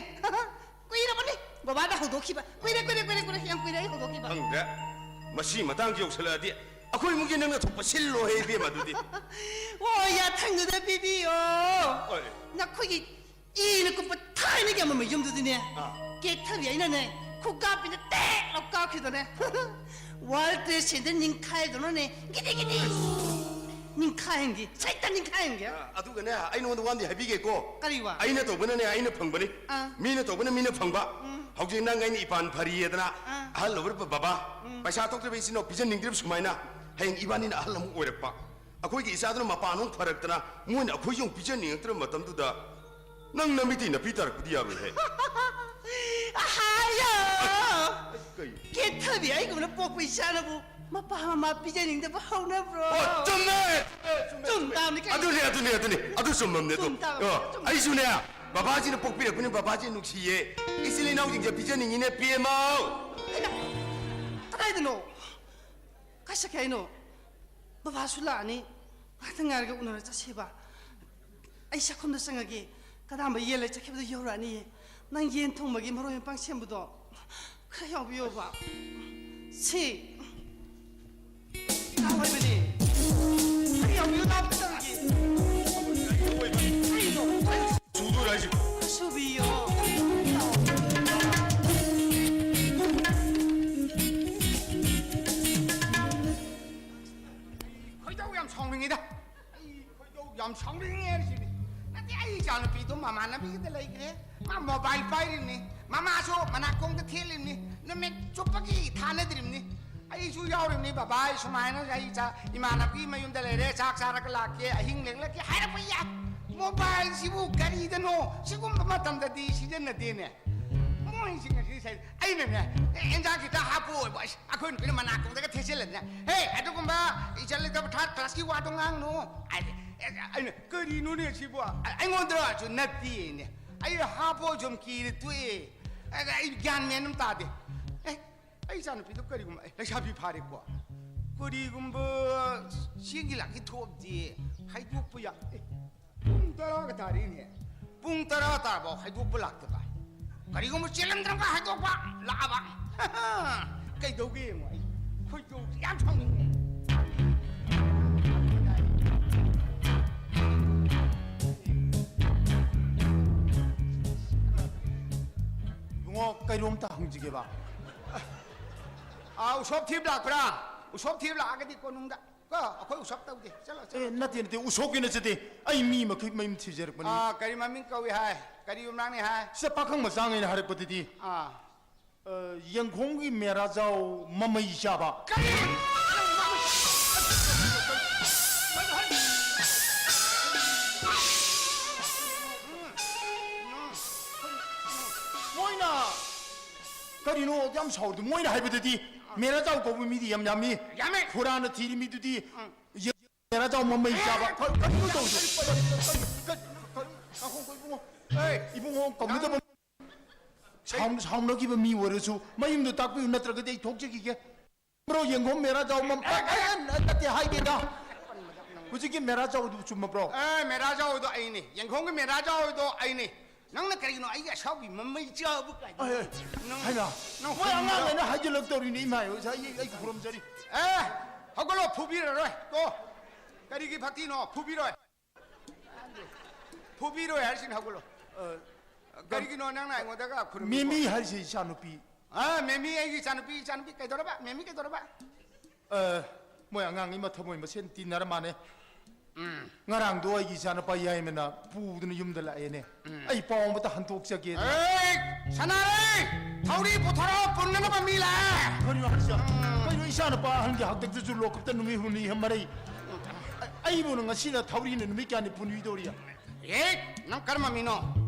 ꯀꯨꯏꯔꯕꯅꯤ ꯕꯕꯥꯗ ꯍꯧꯗꯣꯛꯈꯤꯕ꯫ ꯀꯨꯏꯔꯦ, ꯀꯨꯏꯔꯦ, ꯀꯨꯏꯔꯦ, ꯀꯨꯏꯔꯦ, ꯌꯥꯝ ꯀꯨꯏꯔꯦ ꯑꯩ ꯍꯧꯗꯣꯛꯈꯤꯕ꯫ ꯈꯪꯗ꯭ꯔꯦ꯫ ꯃꯁꯤ ꯃꯇꯥꯡꯁꯤ ꯌꯧꯁꯜꯂꯛꯑꯗꯤ ꯑꯩꯈꯣꯏ ꯏꯃꯨꯡꯒꯤ ꯅꯪꯅ ꯊꯣꯛꯄ ꯁꯤꯜꯂꯣꯍꯦ ꯏꯕꯦꯝꯃ ꯑꯗꯨꯗꯤ꯫ ꯑꯣ, ꯌꯥꯊꯪꯗꯨꯗ ꯄꯤꯕꯤꯌꯣ꯫ ꯍꯣꯏ꯫ ꯅꯈꯣꯏꯒꯤ ꯏꯅ ꯀꯨꯞꯄ ꯊꯥꯏꯅꯒꯤ ꯑꯃꯝꯕ ꯌꯨꯝꯗꯨꯗꯤꯅꯦ, ꯑꯥ꯫ ꯀꯦꯛꯊꯕꯤ ꯑꯩꯅꯅꯦ, ꯈꯨꯀꯥꯞꯄꯤꯅ ꯇꯦꯛ ꯂꯥꯎ ꯀꯥꯞꯈꯤꯗꯅꯦ꯫ World Trade Center ꯅꯤꯡꯈꯥꯏꯗꯧꯅꯅꯦ, ꯒꯤꯗꯤ ꯒꯤꯗꯤ ꯅꯤꯡꯈꯥꯏꯍꯟꯒꯤ, ꯁꯩꯇ ꯅꯤꯡꯈꯥꯏꯍꯟꯒꯦ꯫ ꯑ, ꯑꯗꯨꯒꯅꯦ, ꯑꯩ ꯅꯉꯣꯟꯗ ꯋꯥ ꯑꯃꯗꯤ ꯍꯥꯏꯕꯤꯒꯦꯀꯣ꯫ ꯀꯔꯤ ꯋꯥ? ꯑꯩꯅ ꯇꯧꯕꯅꯅꯦ, ꯑꯩꯅ ꯐꯪꯕꯅꯤ꯫ ꯑꯥ꯫ ꯃꯤꯅ ꯇꯧꯕꯅ ꯃꯤꯅ ꯐꯪꯕ꯫ ꯎꯝ꯫ ꯍꯧꯖꯤꯛ ꯅꯪ ꯑꯩꯅ ꯏꯄꯥꯟ ꯐꯔꯤꯌꯦꯗꯅ, ꯑꯥ꯫ ꯑꯍꯜ ꯑꯣꯏꯔꯕ ꯕꯕꯥ, ꯎꯝ꯫ ꯄꯩꯁꯥ ꯊꯣꯛꯇ꯭ꯔꯕ ꯏꯆꯤꯟ ꯏꯅꯥꯎ ꯄꯤꯖꯅꯤꯡꯗ꯭ꯔꯤꯕ ꯁꯨꯃꯥꯏꯅ, ꯍꯌꯦꯡ ꯏꯕꯥꯅꯤꯅ ꯑꯍꯜ ꯑꯃꯨꯛ ꯑꯣꯏꯔꯛꯄ, ꯑꯩꯈꯣꯏꯒꯤ ꯏꯆꯥꯗꯨꯅ ꯃꯄꯥꯟ ꯑꯃꯨꯛ ꯐꯔꯛꯇꯅ, ꯃꯣꯏꯅ ꯑꯩꯈꯣꯏ ꯌꯣꯡ ꯄꯤꯖꯅꯤꯡꯉꯛꯇ꯭ꯔꯕ ꯃꯇꯝꯗꯨꯗ, ꯅꯪ ꯅꯃꯤꯠꯇꯩ ꯅꯥꯄꯤ ꯇꯥꯔꯛꯄꯗꯤ ꯌꯥꯔꯣꯏꯍꯦ꯫ ꯑꯍꯥꯌꯣ! ꯀꯩ? ꯀꯦꯊꯕꯤ ꯑꯩꯒꯨꯝꯅ ꯄꯣꯛꯄ ꯏꯆꯥꯅꯕꯨ ꯃꯄꯥ ꯃꯃꯥ ꯄꯤꯖꯅꯤꯡꯗꯕ ꯍꯧꯅꯕ꯭ꯔꯣ? ꯑꯣ, ꯆꯨꯝꯃꯦ! ꯆꯨꯝꯃꯦ, ꯆꯨꯝ ꯆꯨꯝꯃꯦ꯫ ꯇꯥꯕꯅꯤ ꯀꯩꯅꯣ꯫ ꯑꯗꯨꯅꯦ, ꯑꯗꯨꯅꯦ, ꯑꯗꯨꯅꯦ꯫ ꯑꯗꯨ ꯆꯨꯝꯃꯝꯅꯦ ꯑꯗꯣ꯫ ꯆꯨꯝ ꯇꯥꯕꯅꯤ, ꯑꯣ, ꯆꯨꯝ꯫ ꯑꯩꯁꯨꯅꯦ, ꯕꯕꯥꯁꯤꯅ ꯄꯣꯛꯄꯤꯔꯛꯄꯅꯤ, ꯕꯕꯥꯁꯤ ꯅꯨꯡꯁꯤꯌꯦ꯫ ꯏꯆꯤꯜ ꯏꯅꯥꯎꯁꯤꯡꯁꯦ ꯄꯤꯖꯅꯤꯡꯉꯤꯅꯦ, ꯄꯦꯝꯃꯧ! ꯍꯩꯃꯥ! ꯀꯗꯥꯏꯗꯅꯣ? ꯀꯥꯏ ꯆꯠꯈꯤ ꯍꯥꯏꯅꯣ? ꯕꯕꯥꯁꯨ ꯂꯥꯛꯑꯅꯤ꯫ ꯉꯥꯏꯍꯥꯛꯇꯪ ꯉꯥꯏꯔꯒ ꯎꯅꯔ ꯆꯠꯁꯦꯕ꯫ ꯑꯩ ꯆꯥꯛꯈꯨꯝꯗ ꯆꯪꯉꯒꯦ꯫ ꯀꯗꯥꯝꯕ ꯌꯦꯟ ꯂꯩ ꯆꯠꯈꯤꯕꯗꯣ ꯌꯧꯔꯛꯑꯅꯤꯌꯦ꯫ ꯅꯪ ꯌꯦꯟ ꯊꯣꯡꯕꯒꯤ ꯃꯔꯣꯏ ꯃꯄꯥꯡ ꯁꯦꯝꯕꯗꯣ ꯈꯔ ꯌꯥꯎꯕꯤꯌꯣꯕ꯫ ꯁꯤ꯫ ꯂꯥꯎ ꯍꯥꯏꯕꯅꯦ꯫ ꯈꯔ ꯌꯥꯎꯕꯤꯌꯣ, ꯂꯥꯎ ꯀꯩꯗꯧꯔꯒꯦ? ꯀꯩꯅꯣ? ꯁꯨꯗꯣꯏꯔꯣ ꯍꯥꯏꯁꯤꯕꯣ? ꯁꯨꯕꯤꯌꯣ꯫ ꯏꯗ, ꯑꯩ ꯈꯣꯏꯗꯧ ꯌꯥꯝ ꯁꯥꯎꯅꯤꯡꯉꯦ ꯍꯥꯏꯁꯤꯅꯤ꯫ ꯅꯠꯇꯦ, ꯑꯩ ꯏꯆꯥꯅꯨꯄꯤꯗꯣ ꯃꯃꯥꯟꯅꯕꯤꯒꯤꯗ ꯂꯩꯈ꯭ꯔꯦ꯫ ꯃꯥ ꯃꯣꯕꯥꯏꯜ ꯄꯥꯏꯔꯤꯕꯅꯤ, ꯃꯃꯥꯁꯨ ꯃꯅꯥꯀꯣꯡꯗ ꯊꯦꯠꯂꯤꯕꯅꯤ, ꯅꯨꯃꯤꯠ ꯆꯨꯞꯄꯒꯤ ꯊꯥꯅꯗ꯭ꯔꯤꯕꯅꯤ꯫ ꯑꯩꯁꯨ ꯌꯥꯎꯔꯤꯕꯅꯤ, "ꯕꯕꯥ, ꯑꯩ ꯁꯨꯃꯥꯏꯅ ꯑꯩ ꯏꯆꯥ ꯏꯃꯥꯟꯅꯕꯒꯤ ꯃꯌꯨꯝꯗ ꯂꯩꯔꯦ, ꯆꯥꯛ ꯆꯥꯔꯒ ꯂꯥꯛꯀꯦ, ꯑꯍꯤꯡ ꯂꯦꯛꯂꯛꯀꯦ" ꯍꯥꯏꯔꯛꯄ ꯌꯥꯏ꯫ ꯃꯣꯕꯥꯏꯜꯁꯤꯕꯨ ꯀꯔꯤꯗꯅꯣ? ꯁꯤꯒꯨꯝꯕ ꯃꯇꯝꯗꯗꯤ ꯁꯤꯖꯤꯟꯅꯗꯦꯅꯦ꯫ ꯃꯣꯏꯁꯤꯡ ꯑꯁꯤ ꯁꯥꯏ-, ꯑꯩꯅꯅꯦ, "ꯑꯦ, ꯏꯟꯖꯥꯡ ꯈꯤꯇ ꯍꯥꯞꯄꯨ" ꯍꯥꯏꯕ, ꯑꯁ, ꯑꯩꯈꯣꯏ ꯅꯨꯄꯤꯅ ꯃꯅꯥꯀꯣꯡꯗꯒ ꯊꯦꯠꯆꯜꯂꯗꯅ, "ꯍꯦ, ꯑꯗꯨꯒꯨꯝꯕ ꯏꯖꯠ ꯂꯩꯇꯕ ꯊꯥꯔꯠ ꯀ꯭ꯂꯥꯁꯀꯤ ꯋꯥꯗꯣ ꯉꯥꯡꯅꯨ" ꯍꯥꯏꯗꯤ, ꯑꯦ, ꯑꯩꯅ, "ꯀꯔꯤꯅꯣꯅꯦ ꯁꯤꯕꯨ?" ꯑꯩꯉꯣꯟꯗꯔꯁꯨ ꯅꯠꯇꯦꯅꯦ꯫ ꯑꯩ ꯍꯥꯞꯄꯣ ꯁꯨꯝ ꯀꯤꯔ ꯇꯣꯛꯑꯦ꯫ ꯑꯗ ꯑꯩ ꯒ꯭ꯌꯥꯟ ꯃꯦꯟ ꯑꯃ ꯇꯥꯗꯦ꯫ ꯑꯦ, ꯑꯩ ꯏꯆꯥꯅꯨꯄꯤꯗꯣ ꯀꯔꯤꯒꯨꯝꯕ, ꯑꯦ, ꯂꯩꯁꯥꯕꯤ ꯐꯥꯔꯦꯀꯣ꯫ ꯀꯔꯤꯒꯨꯝꯕ ꯆꯦꯡꯒꯤ ꯂꯥꯛꯀꯤ ꯊꯣꯛꯑꯕꯗꯤ ꯍꯥꯏꯗꯣꯛꯄ ꯌꯥ-, ꯑꯦ, ꯄꯨꯡ ꯇꯔꯥꯒ ꯇꯥꯔꯦꯅꯦ꯫ ꯄꯨꯡ ꯇꯔꯥ ꯇꯥꯔꯕꯥꯎ ꯍꯥꯏꯗꯣꯛꯄ ꯂꯥꯛꯇꯕ꯫ ꯀꯔꯤꯒꯨꯝꯕ ꯆꯦꯜꯂꯝꯗ꯭ꯔꯒ ꯍꯥꯏꯗꯣꯛꯄ ꯂꯥꯛꯑꯕ꯫ ꯀꯩꯗꯧꯒꯦ ꯌꯦꯡꯉꯣ, ꯑꯩ ꯈꯣꯏꯗꯧꯁꯦ ꯌꯥꯝ ꯁꯥꯎꯅꯤꯡꯉꯦ꯫ ꯏꯕꯨꯡꯉꯣ, ꯀꯩꯅꯣꯝꯇ ꯍꯪꯖꯒꯦꯕ꯫ ꯑꯥ, ꯎꯁꯣꯞ ꯊꯤꯕ ꯂꯥꯛꯄ꯭ꯔꯥ? ꯎꯁꯣꯞ ꯊꯤꯕ ꯂꯥꯛꯑꯒꯗꯤ ꯀꯣꯅꯨꯡꯗ꯫ ꯀꯣ, ꯑꯩꯈꯣꯏ ꯎꯁꯣꯞ ꯇꯧꯗꯦ꯫ ꯆꯠꯂꯣ, ꯆꯠꯂꯣ꯫ ꯑꯦ, ꯅꯠꯇꯦ, ꯅꯠꯇꯦ, ꯎꯁꯣꯞꯀꯤ ꯅꯠꯆꯗꯦ꯫ ꯑꯩ ꯃꯤ ꯃꯈꯩ ꯃꯌꯨꯝ ꯊꯤꯖꯔꯛꯄꯅꯤ꯫ ꯑꯥ, ꯀꯔꯤ ꯃꯃꯤꯡ ꯀꯧꯏ ꯍꯥꯏ? ꯀꯔꯤ ꯌꯨꯝꯅꯥꯛꯅꯤ ꯍꯥꯏ? ꯁꯤꯗ ꯄꯥꯈꯪ ꯃꯆꯥꯉꯩꯅ ꯍꯥꯏꯔꯛꯄꯗꯗꯤ, ꯑꯥ꯫ ꯑ, ꯌꯦꯡꯈꯣꯡꯒꯤ ꯃꯦꯔꯥꯖꯥꯎ ꯃꯃꯩ ꯆꯥꯕ꯫ ꯀꯔꯤ? ꯃꯣꯏꯅ ꯀꯔꯤꯅꯣ ꯌꯥꯝ ꯁꯥꯎꯔꯤꯗꯨ? ꯃꯣꯏꯅ ꯍꯥꯏꯕꯗꯗꯤ ꯃꯦꯔꯥꯖꯥꯎ ꯀꯧꯕ ꯃꯤꯗꯤ ꯌꯥꯝ ꯌꯥꯝꯃꯤ꯫ ꯌꯥꯝꯃꯤ꯫ ꯈꯨꯔꯥꯅ ꯊꯤꯔꯤ ꯃꯤꯗꯨꯗꯤ ꯎꯝ꯫ ꯌꯦ-, ꯃꯦꯔꯥꯖꯥꯎ ꯃꯃꯩ ꯆꯥꯕ꯫ ꯀ-, ꯀꯔꯤꯅꯣ ꯇꯧꯔꯤꯗꯨ? ꯀꯔꯤ, ꯀꯔꯤ, ꯀꯔꯤ, ꯀꯔꯤ, ꯉꯥꯏꯈꯣ, ꯉꯥꯏꯈꯣ, ꯏꯕꯨꯡꯉꯣ꯫ ꯑꯦ! ꯏꯕꯨꯡꯉꯣ, ꯀꯧꯅꯗꯕ ꯅꯪ ꯁꯥꯎꯟ-, ꯁꯥꯎꯅꯈꯤꯕ ꯃꯤ ꯑꯣꯏꯔꯁꯨ ꯃꯌꯨꯝꯗꯣ ꯇꯥꯛꯄꯤꯌꯨ, ꯅꯠꯇ꯭ꯔꯒꯗꯤ ꯑꯩ ꯊꯣꯛꯆꯈꯤꯒꯦ꯫ ꯕ꯭ꯔꯣ, ꯌꯦꯡꯈꯣꯝ ꯃꯦꯔꯥꯖꯥꯎ ꯃꯝ-, ꯑꯦ, ꯑꯦ, ꯑꯦ, ꯅꯠꯇꯦ, ꯍꯥꯏꯗꯦꯗ꯫ ꯍꯧꯖꯤꯛꯀꯤ ꯃꯦꯔꯥꯖꯥꯎꯗꯨ ꯆꯨꯝꯃꯕ꯭ꯔꯣ? ꯑꯦ, ꯃꯦꯔꯥꯖꯥꯎꯗꯣ ꯑꯩꯅꯤ꯫ ꯌꯦꯡꯈꯣꯝꯒꯤ ꯃꯦꯔꯥꯖꯥꯎꯗꯣ ꯑꯩꯅꯤ꯫ ꯅꯪꯅ ꯀꯔꯤꯒꯤꯅꯣ ꯑꯩꯒꯤ ꯑꯁꯥꯎꯕꯤ ꯃꯃꯩ ꯆꯥꯕ ꯀꯥꯏꯗ? ꯑꯦ, ꯑꯦ, ꯅꯪ, ꯍꯥꯏꯅ, ꯅꯪ ꯃꯣꯏ ꯍꯨꯝꯕ-, ꯑꯉꯥꯡꯈꯩꯅ ꯍꯥꯏꯖꯤꯜꯂꯛꯇꯧꯔꯤꯅꯦ, ꯏꯃꯥ꯫ ꯑꯩ, ꯑꯩ ꯈꯨꯔꯨꯝꯖꯔꯤ꯫ ꯑꯦ, ꯍꯧꯒꯠꯂꯣ, ꯐꯨꯕꯤꯔꯔꯣꯏ꯫ ꯇꯣ, ꯀꯔꯤꯒꯤ ꯐꯥꯒꯤꯅꯣ? ꯐꯨꯕꯤꯔꯣꯏ꯫ ꯐꯨꯕꯤꯔꯣꯏ ꯍꯥꯏꯔꯤꯁꯤꯅ ꯍꯧꯒꯠꯂꯣ꯫ ꯑ, ꯀꯔꯤꯒꯤꯅꯣ ꯅꯪꯅ ꯑꯩꯉꯣꯟꯗꯒ ꯈꯨꯔꯨꯝꯃꯤꯕꯣ? ꯃꯦꯃꯤ ꯍꯥꯏꯁꯤ ꯏꯆꯥꯅꯨꯄꯤ꯫ ꯑ, ꯃꯦꯃꯤ ꯑꯩꯒꯤ ꯏꯆꯥꯅꯨꯄꯤ, ꯏꯆꯥꯅꯨꯄꯤ ꯀꯩꯗꯧꯔꯕ? ꯃꯦꯃꯤ ꯀꯩꯗꯧꯔꯕ? ꯑ, ꯃꯣꯏ ꯑꯉꯥꯡꯒꯤ ꯃꯊꯃꯣꯏ ꯃꯁꯦꯟ ꯇꯤꯟꯅꯔ ꯃꯥꯅꯦ꯫ ꯉꯔꯥꯡꯗꯣ ꯑꯩꯒꯤ ꯏꯆꯥꯅꯨꯄꯥ ꯌꯥꯏꯃꯅ ꯄꯨꯗꯨꯅ ꯌꯨꯝꯗ ꯂꯥꯛꯑꯦꯅꯦ꯫ ꯑꯩ ꯄꯥꯎ ꯑꯃꯇ ꯍꯟꯗꯣꯛꯆꯒꯦ꯫ ꯁꯅꯥꯔꯩ! ꯊꯧꯔꯤ ꯄꯨꯊꯣꯔꯛꯑꯣ, ꯄꯨꯟꯅꯅꯕ ꯃꯤ ꯂꯥꯛꯑꯦ꯫ ꯀꯩꯅꯣ ꯍꯥꯏꯁꯦ? ꯀꯩꯅꯣ ꯏꯆꯥꯅꯨꯄꯥ ꯑꯍꯟꯒꯤ ꯍꯥꯛꯇꯛꯇꯁꯨ ꯂꯣꯀꯞꯇ ꯅꯨꯃꯤꯠ ꯍꯨꯝꯅꯤ ꯃꯔꯤ? ꯑꯩꯕꯨꯅ ꯉꯁꯤꯅ ꯊꯧꯔꯤꯅ ꯅꯨꯃꯤꯠ ꯀꯌꯥꯅꯤ ꯄꯨꯟꯕꯤꯗꯧꯔꯤ? ꯑꯦ, ꯅꯪ ꯀꯔꯝꯕ ꯃꯤꯅꯣ?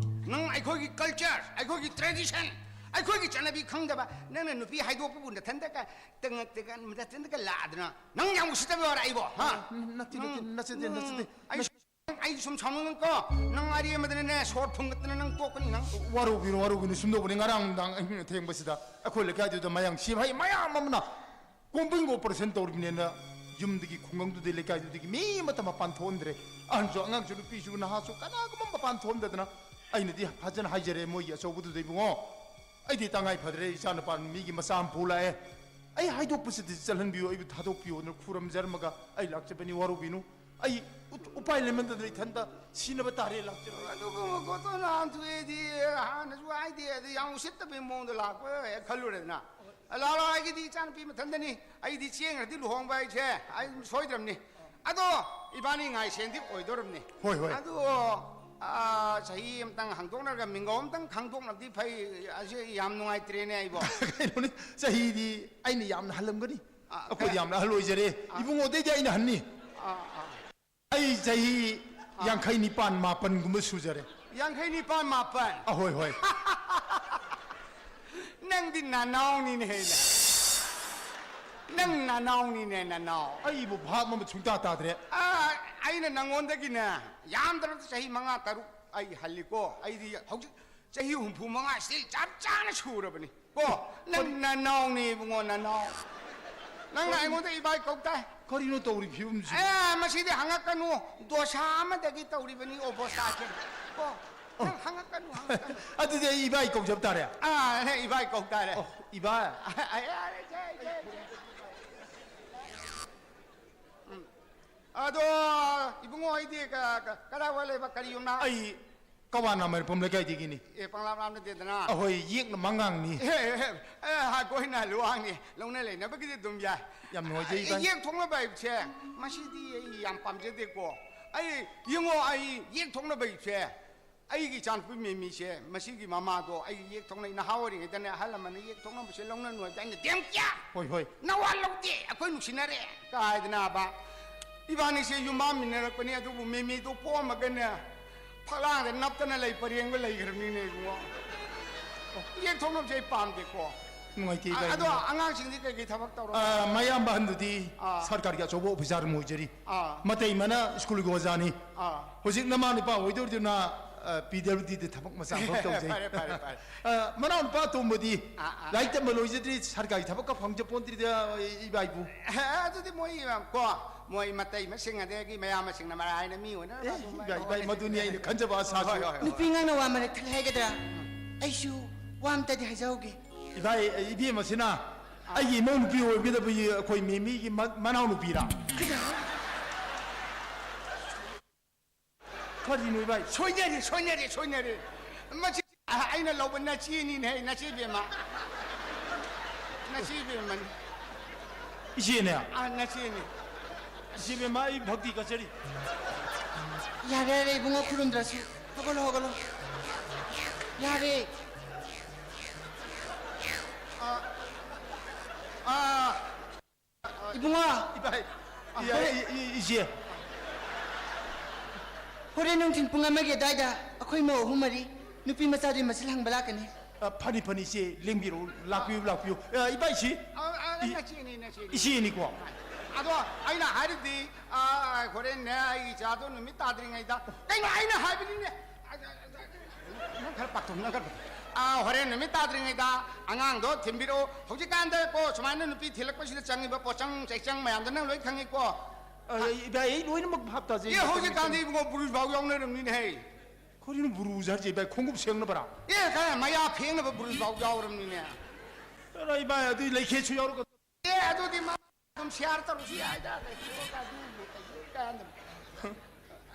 ꯅꯪ ꯑꯩꯈꯣꯏꯒꯤ culture, ꯑꯩꯈꯣꯏꯒꯤ tradition, ꯑꯩꯈꯣꯏꯒꯤ ꯆꯠꯅꯕꯤ ꯈꯪꯗꯕ, ꯅꯪꯅ ꯅꯨꯄꯤ ꯍꯥꯏꯗꯣꯛꯄꯕꯨ ꯅꯊꯟꯗꯒ ꯇꯉꯛ ꯇꯉꯛ ꯅꯊꯟꯗꯒ ꯂꯥꯛꯑꯗꯅ ꯅꯪ ꯌꯥꯝ ꯎꯁꯤꯠꯇꯕ ꯋꯥꯔ ꯑꯩꯕꯣ, ꯍꯥ? ꯅꯠꯇꯦ, ꯅꯠꯇꯦ, ꯅꯠꯆꯗꯦ, ꯅꯠꯆꯗꯦ꯫ ꯑꯩ ꯑꯩ ꯁꯨꯝ ꯁꯥꯎꯅꯤꯡꯉꯛꯀꯣ꯫ ꯅꯪ ꯑꯔꯤ ꯑꯃꯗꯅꯅꯦ ꯁꯣꯔ ꯐꯨꯟꯒꯠꯇꯅ ꯅꯪ ꯇꯣꯛꯀꯅꯤ ꯅꯪ꯫ ꯋꯥꯔꯧꯕꯤꯅꯨ, ꯋꯥꯔꯧꯕꯤꯅꯨ, ꯁꯨꯝꯗꯧꯕꯅꯤ꯫ ꯉꯔꯥꯡ ꯅꯨꯡꯗꯥꯡ ꯑꯍꯤꯡ ꯑꯊꯦꯡꯕꯁꯤꯗ ꯑꯩꯈꯣꯏ ꯂꯩꯀꯥꯏꯗꯨꯗ ꯃꯌꯥꯡ ꯁꯤꯐꯥꯏ ꯃꯌꯥꯝ ꯑꯃꯅ combing operation ꯇꯧꯔꯤꯕꯅꯦꯅ ꯌꯨꯝꯗꯒꯤ, ꯈꯨꯡꯒꯪꯗꯨꯗꯒꯤ, ꯂꯩꯀꯥꯏꯗꯨꯗꯒꯤ ꯃꯤ ꯑꯃꯠꯇ ꯃꯄꯥꯟ ꯊꯣꯛꯍꯟꯗ꯭ꯔꯦ꯫ ꯑꯍꯟꯁꯨ, ꯑꯉꯥꯡꯁꯨ, ꯅꯨꯄꯤꯁꯨ, ꯅꯍꯥꯁꯨ, ꯀꯅꯥꯒꯨꯝꯕ ꯃꯄꯥꯟ ꯊꯣꯛꯍꯟꯗꯗꯅ꯫ ꯑꯩꯅꯗꯤ ꯐꯖꯅ ꯍꯥꯏꯖꯔꯦ ꯃꯣꯏꯒꯤ ꯑꯆꯧꯕꯗꯨꯗ, "ꯏꯕꯨꯡꯉꯣ, ꯑꯩꯗꯤ ꯇꯉꯥꯏ ꯐꯗ꯭ꯔꯦ, ꯏꯆꯥ ꯅꯨꯄꯥ ꯃꯤꯒꯤ ꯃꯆꯥ ꯑꯃ ꯄꯨ ꯂꯥꯛꯑꯦ, ꯑꯩ ꯍꯥꯏꯗꯣꯛꯄꯁꯤꯗꯤ ꯆꯠꯍꯟꯕꯤꯌꯨ, ꯑꯩꯕꯨ ꯊꯥꯗꯣꯛꯄꯤꯌꯨꯅ ꯈꯨꯔꯨꯝꯖꯔꯝꯃꯒ ꯑꯩ ꯂꯥꯛꯆꯕꯅꯤ, ꯋꯥꯔꯧꯕꯤꯅꯨ꯫ ꯑꯩ ꯎ-, ꯎꯄꯥꯏ ꯂꯩꯃꯟꯗꯗꯅ ꯏꯊꯟꯇ ꯁꯤꯅꯕ ꯇꯥꯔꯦ, ꯂꯥꯛꯆꯕꯅꯤ꯫" ꯑꯗꯨꯒꯨꯝꯕ ꯄꯣꯠꯇꯣ ꯅꯍꯥꯟ ꯊꯣꯛꯑꯦꯗꯤ ꯍꯥꯟꯅꯁꯨ ꯍꯥꯏꯗꯦ, ꯑꯗ ꯌꯥꯝ ꯎꯁꯤꯠꯇꯕꯒꯤ ꯃꯑꯣꯡꯗ ꯂꯥꯛꯄ ꯍꯦꯛ ꯈꯜꯂꯨꯔꯦꯗꯅ꯫ ꯂꯥꯛꯑꯣ, ꯑꯩꯒꯤꯗꯤ ꯏꯆꯥꯅꯨꯄꯤ ꯃꯊꯟꯗꯅꯤ, ꯑꯩꯗꯤ ꯆꯦꯟꯈ꯭ꯔꯗꯤ ꯂꯨꯍꯣꯡꯕ ꯍꯥꯏꯁꯦ ꯑꯩ ꯑꯗꯨꯝ ꯁꯣꯏꯗ꯭ꯔꯕꯅꯤ꯫ ꯑꯗꯣ ꯏꯕꯥꯅꯤ ꯉꯥꯏꯁꯦꯟꯗꯤ ꯑꯣꯏꯗꯣꯔꯕꯅꯤ꯫ ꯍꯣꯏ, ꯍꯣꯏ꯫ ꯑꯗꯣ, ꯑꯥ, ꯆꯍꯤ ꯑꯃꯇꯪ ꯍꯥꯡꯗꯣꯛꯅꯔꯒ ꯃꯤꯡꯒꯧ ꯑꯃꯇꯪ ꯈꯪꯗꯣꯛꯅꯕꯗꯤ ꯐꯩ꯫ ꯑꯁꯤ ꯌꯥꯝ ꯅꯨꯡꯉꯥꯏꯇ꯭ꯔꯦꯅꯦ ꯑꯩꯕꯣ꯫ ꯀꯩꯅꯣꯅꯤ, ꯆꯍꯤꯗꯤ ꯑꯩꯅ ꯌꯥꯝꯅ ꯍꯜꯂꯝꯒꯅꯤ꯫ ꯑꯥ, ꯑꯩꯈꯣꯏꯗꯤ ꯀꯌꯥ? ꯌꯥꯝꯅ ꯑꯍꯜ ꯑꯣꯏꯖꯔꯦ꯫ ꯑꯥ꯫ ꯏꯕꯨꯡꯉꯣꯗꯩꯗꯤ ꯑꯩꯅ ꯍꯟꯅꯤ꯫ ꯑꯥ, ꯑꯥ꯫ ꯑꯩ ꯆꯍꯤ ꯌꯥꯡꯈꯩ ꯅꯤꯄꯥꯟ ꯃꯥꯄꯟꯒꯨꯝꯕ ꯁꯨꯖꯔꯦ꯫ ꯌꯥꯡꯈꯩ ꯅꯤꯄꯥꯟ ꯃꯥꯄꯟ? ꯑꯍꯣꯏ, ꯍꯣꯏ꯫ ꯅꯪꯗꯤ ꯅꯅꯥꯎꯅꯤꯅꯦ ꯍꯦ꯫ ꯅꯪ ꯅꯅꯥꯎꯅꯤꯅꯦ, ꯅꯅꯥꯎ꯫ ꯑꯩꯕꯨ ꯚꯥꯞ ꯑꯃ ꯁꯨꯡꯇꯥ ꯇꯥꯗ꯭ꯔꯦ꯫ ꯑꯥ, ꯑꯩꯅ ꯅꯪꯉꯣꯟꯗꯒꯤꯅꯦ ꯌꯥꯝꯗ꯭ꯔꯕꯗ ꯆꯍꯤ ꯃꯉꯥ ꯇꯔꯨꯛ ꯑꯩ ꯍꯜꯂꯤꯀꯣ꯫ ꯑꯩꯗꯤ ꯍꯧꯖꯤꯛ ꯆꯍꯤ ꯍꯨꯝꯐꯨ ꯃꯉꯥ still ꯆꯞ ꯆꯥꯅ ꯁꯨꯔꯕꯅꯤ꯫ ꯀꯣ, ꯅꯪ ꯅꯅꯥꯎꯅꯤ ꯏꯕꯨꯡꯉꯣ, ꯅꯅꯥꯎ꯫ ꯅꯪꯅ ꯑꯩꯉꯣꯟꯗ ꯏꯕꯥꯏ ꯀꯧ ꯇꯥꯏ꯫ ꯀꯔꯤꯅꯣ ꯇꯧꯔꯤ ꯐꯤꯕꯝꯁꯤ? ꯑꯦ, ꯃꯁꯤꯗꯤ ꯍꯪꯉꯛꯀꯅꯨ꯫ ꯗꯣꯁꯥ ꯑꯃꯗꯒꯤ ꯇꯧꯔꯤꯕꯅꯤ ꯑꯣꯕꯣꯁꯥꯁꯦ꯫ ꯀꯣ, ꯅꯪ ꯍꯪꯉꯛꯀꯅꯨ, ꯍꯪꯉꯛꯀꯅꯨ꯫ ꯑꯗꯨꯗꯤ ꯑꯩ ꯏꯕꯥꯏ ꯀꯧꯖꯕ ꯇꯥꯔꯦ꯫ ꯑꯥ, ꯅꯪ ꯏꯕꯥꯏ ꯀꯧ ꯇꯥꯔꯦ꯫ ꯑꯣ, ꯏꯕꯥꯏ꯫ ꯑ, ꯌꯥꯔꯦ, ꯌꯥꯔꯦ, ꯌꯥꯔꯦ, ꯌꯥꯔꯦ꯫ ꯎꯝ꯫ ꯑꯗꯣ, ꯏꯕꯨꯡꯉꯣ, ꯑꯩꯗꯤ ꯀ-, ꯀ-, ꯀꯗꯥꯏ ꯋꯥꯏ ꯂꯩꯕ? ꯀꯔꯤ ꯌꯨꯝꯅꯥꯛ? ꯑꯩ ꯀꯋꯥ ꯅꯥꯃꯩꯔꯄꯝ ꯂꯩꯀꯥꯏꯗꯒꯤꯅꯤ꯫ ꯑꯦ, ꯄꯪꯂꯥꯞ ꯂꯥꯞꯅꯗꯦꯗꯅ꯫ ꯑꯍꯣꯏ, ꯌꯦꯛꯅ ꯃꯉꯥꯡꯅꯤ꯫ ꯑꯦ, ꯑꯦ, ꯑꯦ, ꯑꯦ, ꯍꯥ, ꯀꯣꯏꯅ ꯂꯨꯋꯥꯡꯅꯤ꯫ ꯂꯧꯅ ꯂꯩꯅꯕꯒꯤꯗꯤ ꯑꯗꯨꯝ ꯌꯥꯏ꯫ ꯌꯥꯝ ꯅꯨꯡꯉꯥꯏꯖꯩ, ꯏꯕꯥꯏ꯫ ꯌꯦꯛ ꯊꯣꯛꯅꯕ ꯍꯥꯏꯕꯁꯦ, ꯃꯁꯤꯗꯤ ꯑꯩ ꯌꯥꯝ ꯄꯥꯝꯖꯗꯦꯀꯣ꯫ ꯑꯩ, ꯌꯦꯡꯉꯣ, ꯑꯩ ꯌꯦꯛ ꯊꯣꯛꯅꯕ ꯍꯥꯏꯕꯁꯦ, ꯑꯩꯒꯤ ꯏꯆꯥꯅꯨꯄꯤ ꯃꯦꯃꯤꯁꯦ, ꯃꯁꯤꯒꯤ ꯃꯃꯥꯗꯣ ꯑꯩ ꯌꯦꯛ ꯊꯣꯛꯅꯩ, ꯅꯍꯥ ꯑꯣꯏꯔꯤꯉꯩꯗꯅꯦ ꯑꯍꯜ ꯂꯃꯟꯅ ꯌꯦꯛ ꯊꯣꯛꯅꯕꯁꯦ ꯂꯧꯅꯅꯨ ꯍꯥꯏꯕꯗ ꯑꯩꯅ, "ꯗꯦꯝ ꯀꯌꯥ? ꯍꯣꯏ, ꯍꯣꯏ꯫ ꯅꯋꯥ ꯂꯧꯗꯦ, ꯑꯩꯈꯣꯏ ꯅꯨꯡꯁꯤꯅꯔꯦ" ꯀꯥꯏꯗꯅꯕ꯫ ꯏꯕꯥꯅꯤꯁꯦ ꯌꯨꯝꯕꯥꯟꯃꯤꯟꯅꯔꯛꯄꯅꯤ, ꯑꯗꯨꯕꯨ ꯃꯦꯃꯤꯗꯣ ꯄꯣꯛꯑꯝꯃꯒꯅꯦ, ꯐꯛꯂꯥꯡꯗ ꯅꯞꯇꯅ ꯂꯩ ꯄꯔꯦꯡꯗ ꯂꯩꯈ꯭ꯔꯕꯅꯤꯅꯦ ꯏꯕꯨꯡꯉꯣ꯫ ꯌꯦꯛ ꯊꯣꯛꯅꯕꯁꯦ ꯑꯩ ꯄꯥꯝꯗꯦꯀꯣ꯫ ꯅꯨꯡꯉꯥꯏꯇꯦ, ꯑ-, ꯏꯕꯥꯏ꯫ ꯑꯗꯣ ꯑꯉꯥꯡꯁꯤꯡꯗꯤ ꯀꯩꯀꯩ ꯊꯕꯛ ꯇꯧꯔꯕ? ꯑ, ꯃꯌꯥꯝꯕ ꯑꯍꯟꯗꯨꯗꯤ ꯑꯥ꯫ ꯁꯔꯀꯥꯔꯒꯤ ꯑꯆꯧꯕ ꯑꯣꯐꯤꯁꯥꯔ ꯑꯃ ꯑꯣꯏꯖꯔꯤ꯫ ꯑꯥ꯫ ꯃꯇꯩꯃꯅ ꯁ꯭ꯀꯨꯜꯒꯤ ꯑꯣꯖꯥꯅꯤ꯫ ꯑꯥ꯫ ꯍꯧꯖꯤꯛ ꯅꯃꯥ ꯅꯨꯄꯥ ꯑꯣꯏꯗꯧꯔꯤꯗꯨꯅ, ꯑ, ꯄꯤ ꯗꯕ꯭ꯂꯤꯎ ꯗꯤꯗ ꯊꯕꯛ ꯃꯆꯥ ꯑꯃꯈꯛ ꯇꯧꯖꯩ꯫ ꯐꯔꯦ, ꯐꯔꯦ, ꯐꯔꯦ꯫ ꯑ, ꯃꯅꯥꯎ ꯅꯨꯄꯥ ꯑꯇꯣꯝꯕꯗꯤ ꯑꯥ, ꯑꯥ꯫ ꯂꯥꯏꯔꯤꯛ ꯇꯝꯕ ꯂꯣꯏꯖꯗ꯭ꯔꯤ, ꯁꯔꯀꯥꯔꯒꯤ ꯊꯕꯛꯀ ꯐꯪꯖ ꯄꯣꯟꯗ꯭ꯔꯤꯗ, ꯏꯕꯥꯏꯕꯨ꯫ ꯑꯦ, ꯑꯗꯨꯗꯤ ꯃꯣꯏ, ꯀꯣ, ꯃꯣꯏ ꯃꯇꯩ ꯃꯁꯤꯡ ꯑꯗꯒꯤ ꯃꯌꯥꯝ ꯃꯁꯤꯡꯅ ꯃꯔꯥꯏꯅ ꯃꯤ ꯑꯣꯏꯅ ꯑꯦ, ꯑꯗꯨꯝ ꯏꯕꯥꯏ, ꯏꯕꯥꯏ, ꯍꯣꯠꯅꯖꯒꯦ꯫ ꯃꯗꯨꯅꯤ ꯑꯩꯅ ꯈꯟꯖꯕ ꯑꯁꯥꯁꯨ꯫ ꯍꯣꯏ, ꯍꯣꯏ, ꯍꯣꯏ꯫ ꯅꯨꯄꯤ ꯑꯉꯥꯡꯅ ꯋꯥ ꯃꯔꯛ ꯊꯠꯂꯦ ꯍꯥꯏꯒꯗ꯭ꯔꯥ? ꯑꯩꯁꯨ ꯋꯥ ꯑꯝꯇꯗꯤ ꯍꯥꯏꯖꯍꯧꯒꯦ꯫ ꯏꯕꯥꯏ, ꯏꯕꯦꯝꯃꯁꯤꯅ ꯑꯩꯒꯤ ꯏꯃꯧ ꯅꯨꯄꯤ ꯑꯣꯏꯒꯗꯕꯒꯤ ꯑꯩꯈꯣꯏ ꯃꯦꯃꯤꯒꯤ ꯃ-, ꯃꯅꯥꯎ ꯅꯨꯄꯤꯔꯥ? ꯀꯔꯤꯅꯣ, ꯏꯕꯥꯏ? ꯁꯣꯏꯅꯔꯦ, ꯁꯣꯏꯅꯔꯦ, ꯁꯣꯏꯅꯔꯦ꯫ ꯃꯁꯤ ꯑꯩꯅ ꯂꯧꯕ ꯅꯆꯦꯅꯤꯅꯦ, ꯅꯆꯦ ꯕꯦꯝꯃ꯫ ꯅꯆꯦ ꯕꯦꯝꯃꯅꯤ꯫ ꯏꯆꯦꯅꯦ? ꯑꯥ, ꯅꯆꯦꯅꯤ꯫ ꯏꯆꯦ ꯕꯦꯝꯃ, ꯑꯩ ꯚꯛꯇꯤ ꯀꯠꯆꯔꯤ꯫ ꯌꯥꯔꯦ, ꯌꯥꯔꯦ, ꯏꯕꯨꯡꯉꯣ, ꯈꯨꯔꯨꯝꯗ꯭ꯔꯁꯨ꯫ ꯍꯧꯒꯠꯂꯣ, ꯍꯧꯒꯠꯂꯣ꯫ ꯌꯥꯔꯦ꯫ ꯑꯥ, ꯏꯕꯨꯡꯉꯣ, ꯏꯕꯥꯏ, ꯏ-, ꯏ-, ꯏ-, ꯏꯆꯦ꯫ ꯍꯣꯔꯦꯟ ꯅꯨꯡꯊꯤꯜ ꯄꯨꯡ ꯑꯃꯒꯤ ꯑꯗꯨꯋꯥꯏꯗ ꯑꯩꯈꯣꯏ ꯃꯧ ꯑꯍꯨꯝ ꯃꯔꯤ ꯅꯨꯄꯤ ꯃꯆꯥꯗꯨꯒꯤ ꯃꯆꯤꯜ ꯍꯪꯕ ꯂꯥꯛꯀꯅꯤ꯫ ꯑ, ꯐꯅꯤ, ꯐꯅꯤ, ꯏꯆꯦ, ꯂꯦꯡꯕꯤꯔꯛꯎ, ꯂꯥꯛꯄꯤꯌꯨ, ꯂꯥꯛꯄꯤꯌꯨ꯫ ꯑ, ꯏꯕꯥꯏꯁꯤ? ꯑꯥ, ꯑꯥ, ꯏ-, ꯅꯆꯦꯅꯤ, ꯅꯆꯦꯅꯤ꯫ ꯏꯆꯦꯅꯤꯀꯣ? ꯑꯗꯣ ꯑꯩꯅ ꯍꯥꯏꯔꯤꯗꯤ, ꯑꯥ, ꯍꯣꯔꯦꯟꯅꯦ ꯑꯩꯒꯤ ꯏꯆꯥꯗꯣ ꯅꯨꯃꯤꯠ ꯇꯥꯗ꯭ꯔꯤꯉꯩꯗ, ꯀꯩꯅꯣ ꯑꯩꯅ ꯍꯥꯏꯕꯅꯤꯅꯦ꯫ ꯅꯪ ꯈꯔ ꯄꯥꯛꯊꯣꯛ, ꯅꯪ ꯈꯔ ꯄꯥꯛꯊꯣꯛ꯫ ꯑꯥ, ꯍꯣꯔꯦꯟ ꯅꯨꯃꯤꯠ ꯇꯥꯗ꯭ꯔꯤꯉꯩꯗ ꯑꯉꯥꯡꯗꯣ ꯊꯤꯟꯕꯤꯔꯛꯑꯣ꯫ ꯍꯧꯖꯤꯛꯀꯥꯟꯗ ꯀꯣ ꯁꯨꯃꯥꯏꯅ ꯅꯨꯄꯤ ꯊꯤꯜꯂꯛꯄꯁꯤꯗ ꯆꯪꯉꯤꯕ ꯄꯣꯠꯆꯪ ꯆꯩꯆꯪ ꯃꯌꯥꯝꯗꯣ ꯅꯪ ꯂꯣꯏ ꯈꯪꯉꯤꯀꯣ꯫ ꯑ, ꯏꯕꯥꯏ, ꯑꯩ ꯂꯣꯏꯅꯃꯛ ꯚꯥꯞ ꯇꯥꯖꯩ꯫ ꯑꯦ, ꯍꯧꯖꯤꯛꯀꯥꯟꯗꯤ ꯏꯕꯨꯡꯉꯣ ꯕ꯭ꯔꯨꯁ ꯐꯥꯎ ꯌꯥꯎꯅꯔꯝꯅꯤꯅꯦ ꯍꯦ꯫ ꯀꯔꯤꯅꯣ ꯕ꯭ꯔꯨꯁ ꯍꯥꯏꯔꯤꯁꯦ, ꯏꯕꯥꯏ? ꯈꯣꯡꯎꯞ ꯁꯦꯡꯅꯕꯔꯥ? ꯑꯦ, ꯀꯥꯏ ꯃꯌꯥ ꯐꯦꯡꯅꯕ ꯕ꯭ꯔꯨꯁ ꯐꯥꯎ ꯌꯥꯎꯔꯝꯅꯤꯅꯦ꯫ ꯑꯔꯥꯏ, ꯏꯕꯥꯏ, ꯑꯗꯨꯗꯤ ꯂꯩꯈꯦꯠꯁꯨ ꯌꯥꯎꯔꯛꯀ-, ꯑꯦ, ꯑꯗꯨꯗꯤ ꯃꯥ ꯑꯗꯨꯝ ꯁꯤꯌꯥꯔ ꯇꯧꯔꯁꯨ ꯌꯥꯏꯗ꯫ ꯀꯩꯁꯨ ꯑꯗꯨ ꯀꯥꯟꯗ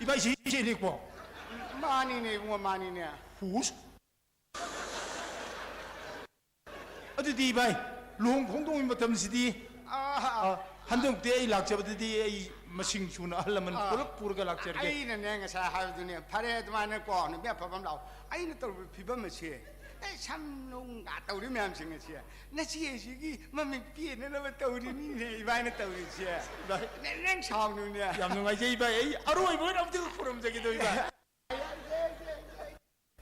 ꯏꯕꯥꯏ, ꯁꯤ ꯏꯆꯦꯅꯤꯀꯣ? ꯃꯥꯅꯤꯅꯦ ꯏꯕꯨꯡꯉꯣ, ꯃꯥꯅꯤꯅꯦ꯫ ꯍꯨꯁ꯫ ꯑꯗꯨꯗꯤ ꯏꯕꯥꯏ, ꯂꯨꯍꯣꯡ ꯈꯣꯡꯗꯣꯡꯕꯒꯤ ꯃꯇꯝꯁꯤꯗꯤ, ꯑꯥ, ꯑꯥ, ꯍꯟꯗꯛꯇꯤ ꯑꯩ ꯂꯥꯛꯆꯕꯗꯗꯤ ꯑꯩ ꯃꯁꯤꯡ ꯁꯨꯅ ꯑꯍꯜ ꯂꯃꯟ ꯑꯥ, ꯄꯨꯂꯞ ꯄꯨꯔꯒ ꯂꯥꯛꯆꯔꯒꯦ꯫ ꯑꯩꯅꯅꯦ ꯉꯁꯥꯏ ꯍꯥꯏꯕꯗꯨꯅꯦ, ꯐꯔꯦ ꯑꯗꯨꯃꯥꯏꯅ ꯀꯣ, ꯅꯨꯄꯤ ꯑꯐꯕ ꯑꯃ ꯂꯥꯛꯑꯣ꯫ ꯑꯩꯅ ꯇꯧꯔꯤꯕ ꯐꯤꯕꯝ ꯑꯁꯤ, ꯑꯦ, ꯁꯝ ꯅꯨꯡꯒ ꯇꯧꯔꯤ ꯃꯌꯥꯝꯁꯤꯡ ꯑꯁꯤ ꯅꯆꯦ ꯑꯁꯤꯒꯤ ꯃꯃꯤꯠ ꯄꯦꯟꯅꯅꯕ ꯇꯧꯔꯤꯅꯤꯅꯦ ꯏꯕꯥꯏꯅ ꯇꯧꯔꯤꯁꯦ꯫ ꯏꯕꯥꯏ꯫ ꯅꯪ, ꯅꯪ ꯁꯥꯎꯅꯨꯅꯦ꯫ ꯌꯥꯝ ꯅꯨꯡꯉꯥꯏꯖꯩ ꯏꯕꯥꯏ, ꯑꯩ ꯑꯔꯣꯏꯕ ꯑꯣꯏꯅ ꯑꯃꯨꯛꯇꯪ ꯈꯨꯔꯨꯝꯖꯒꯦꯗꯣ ꯏꯕꯥꯏ꯫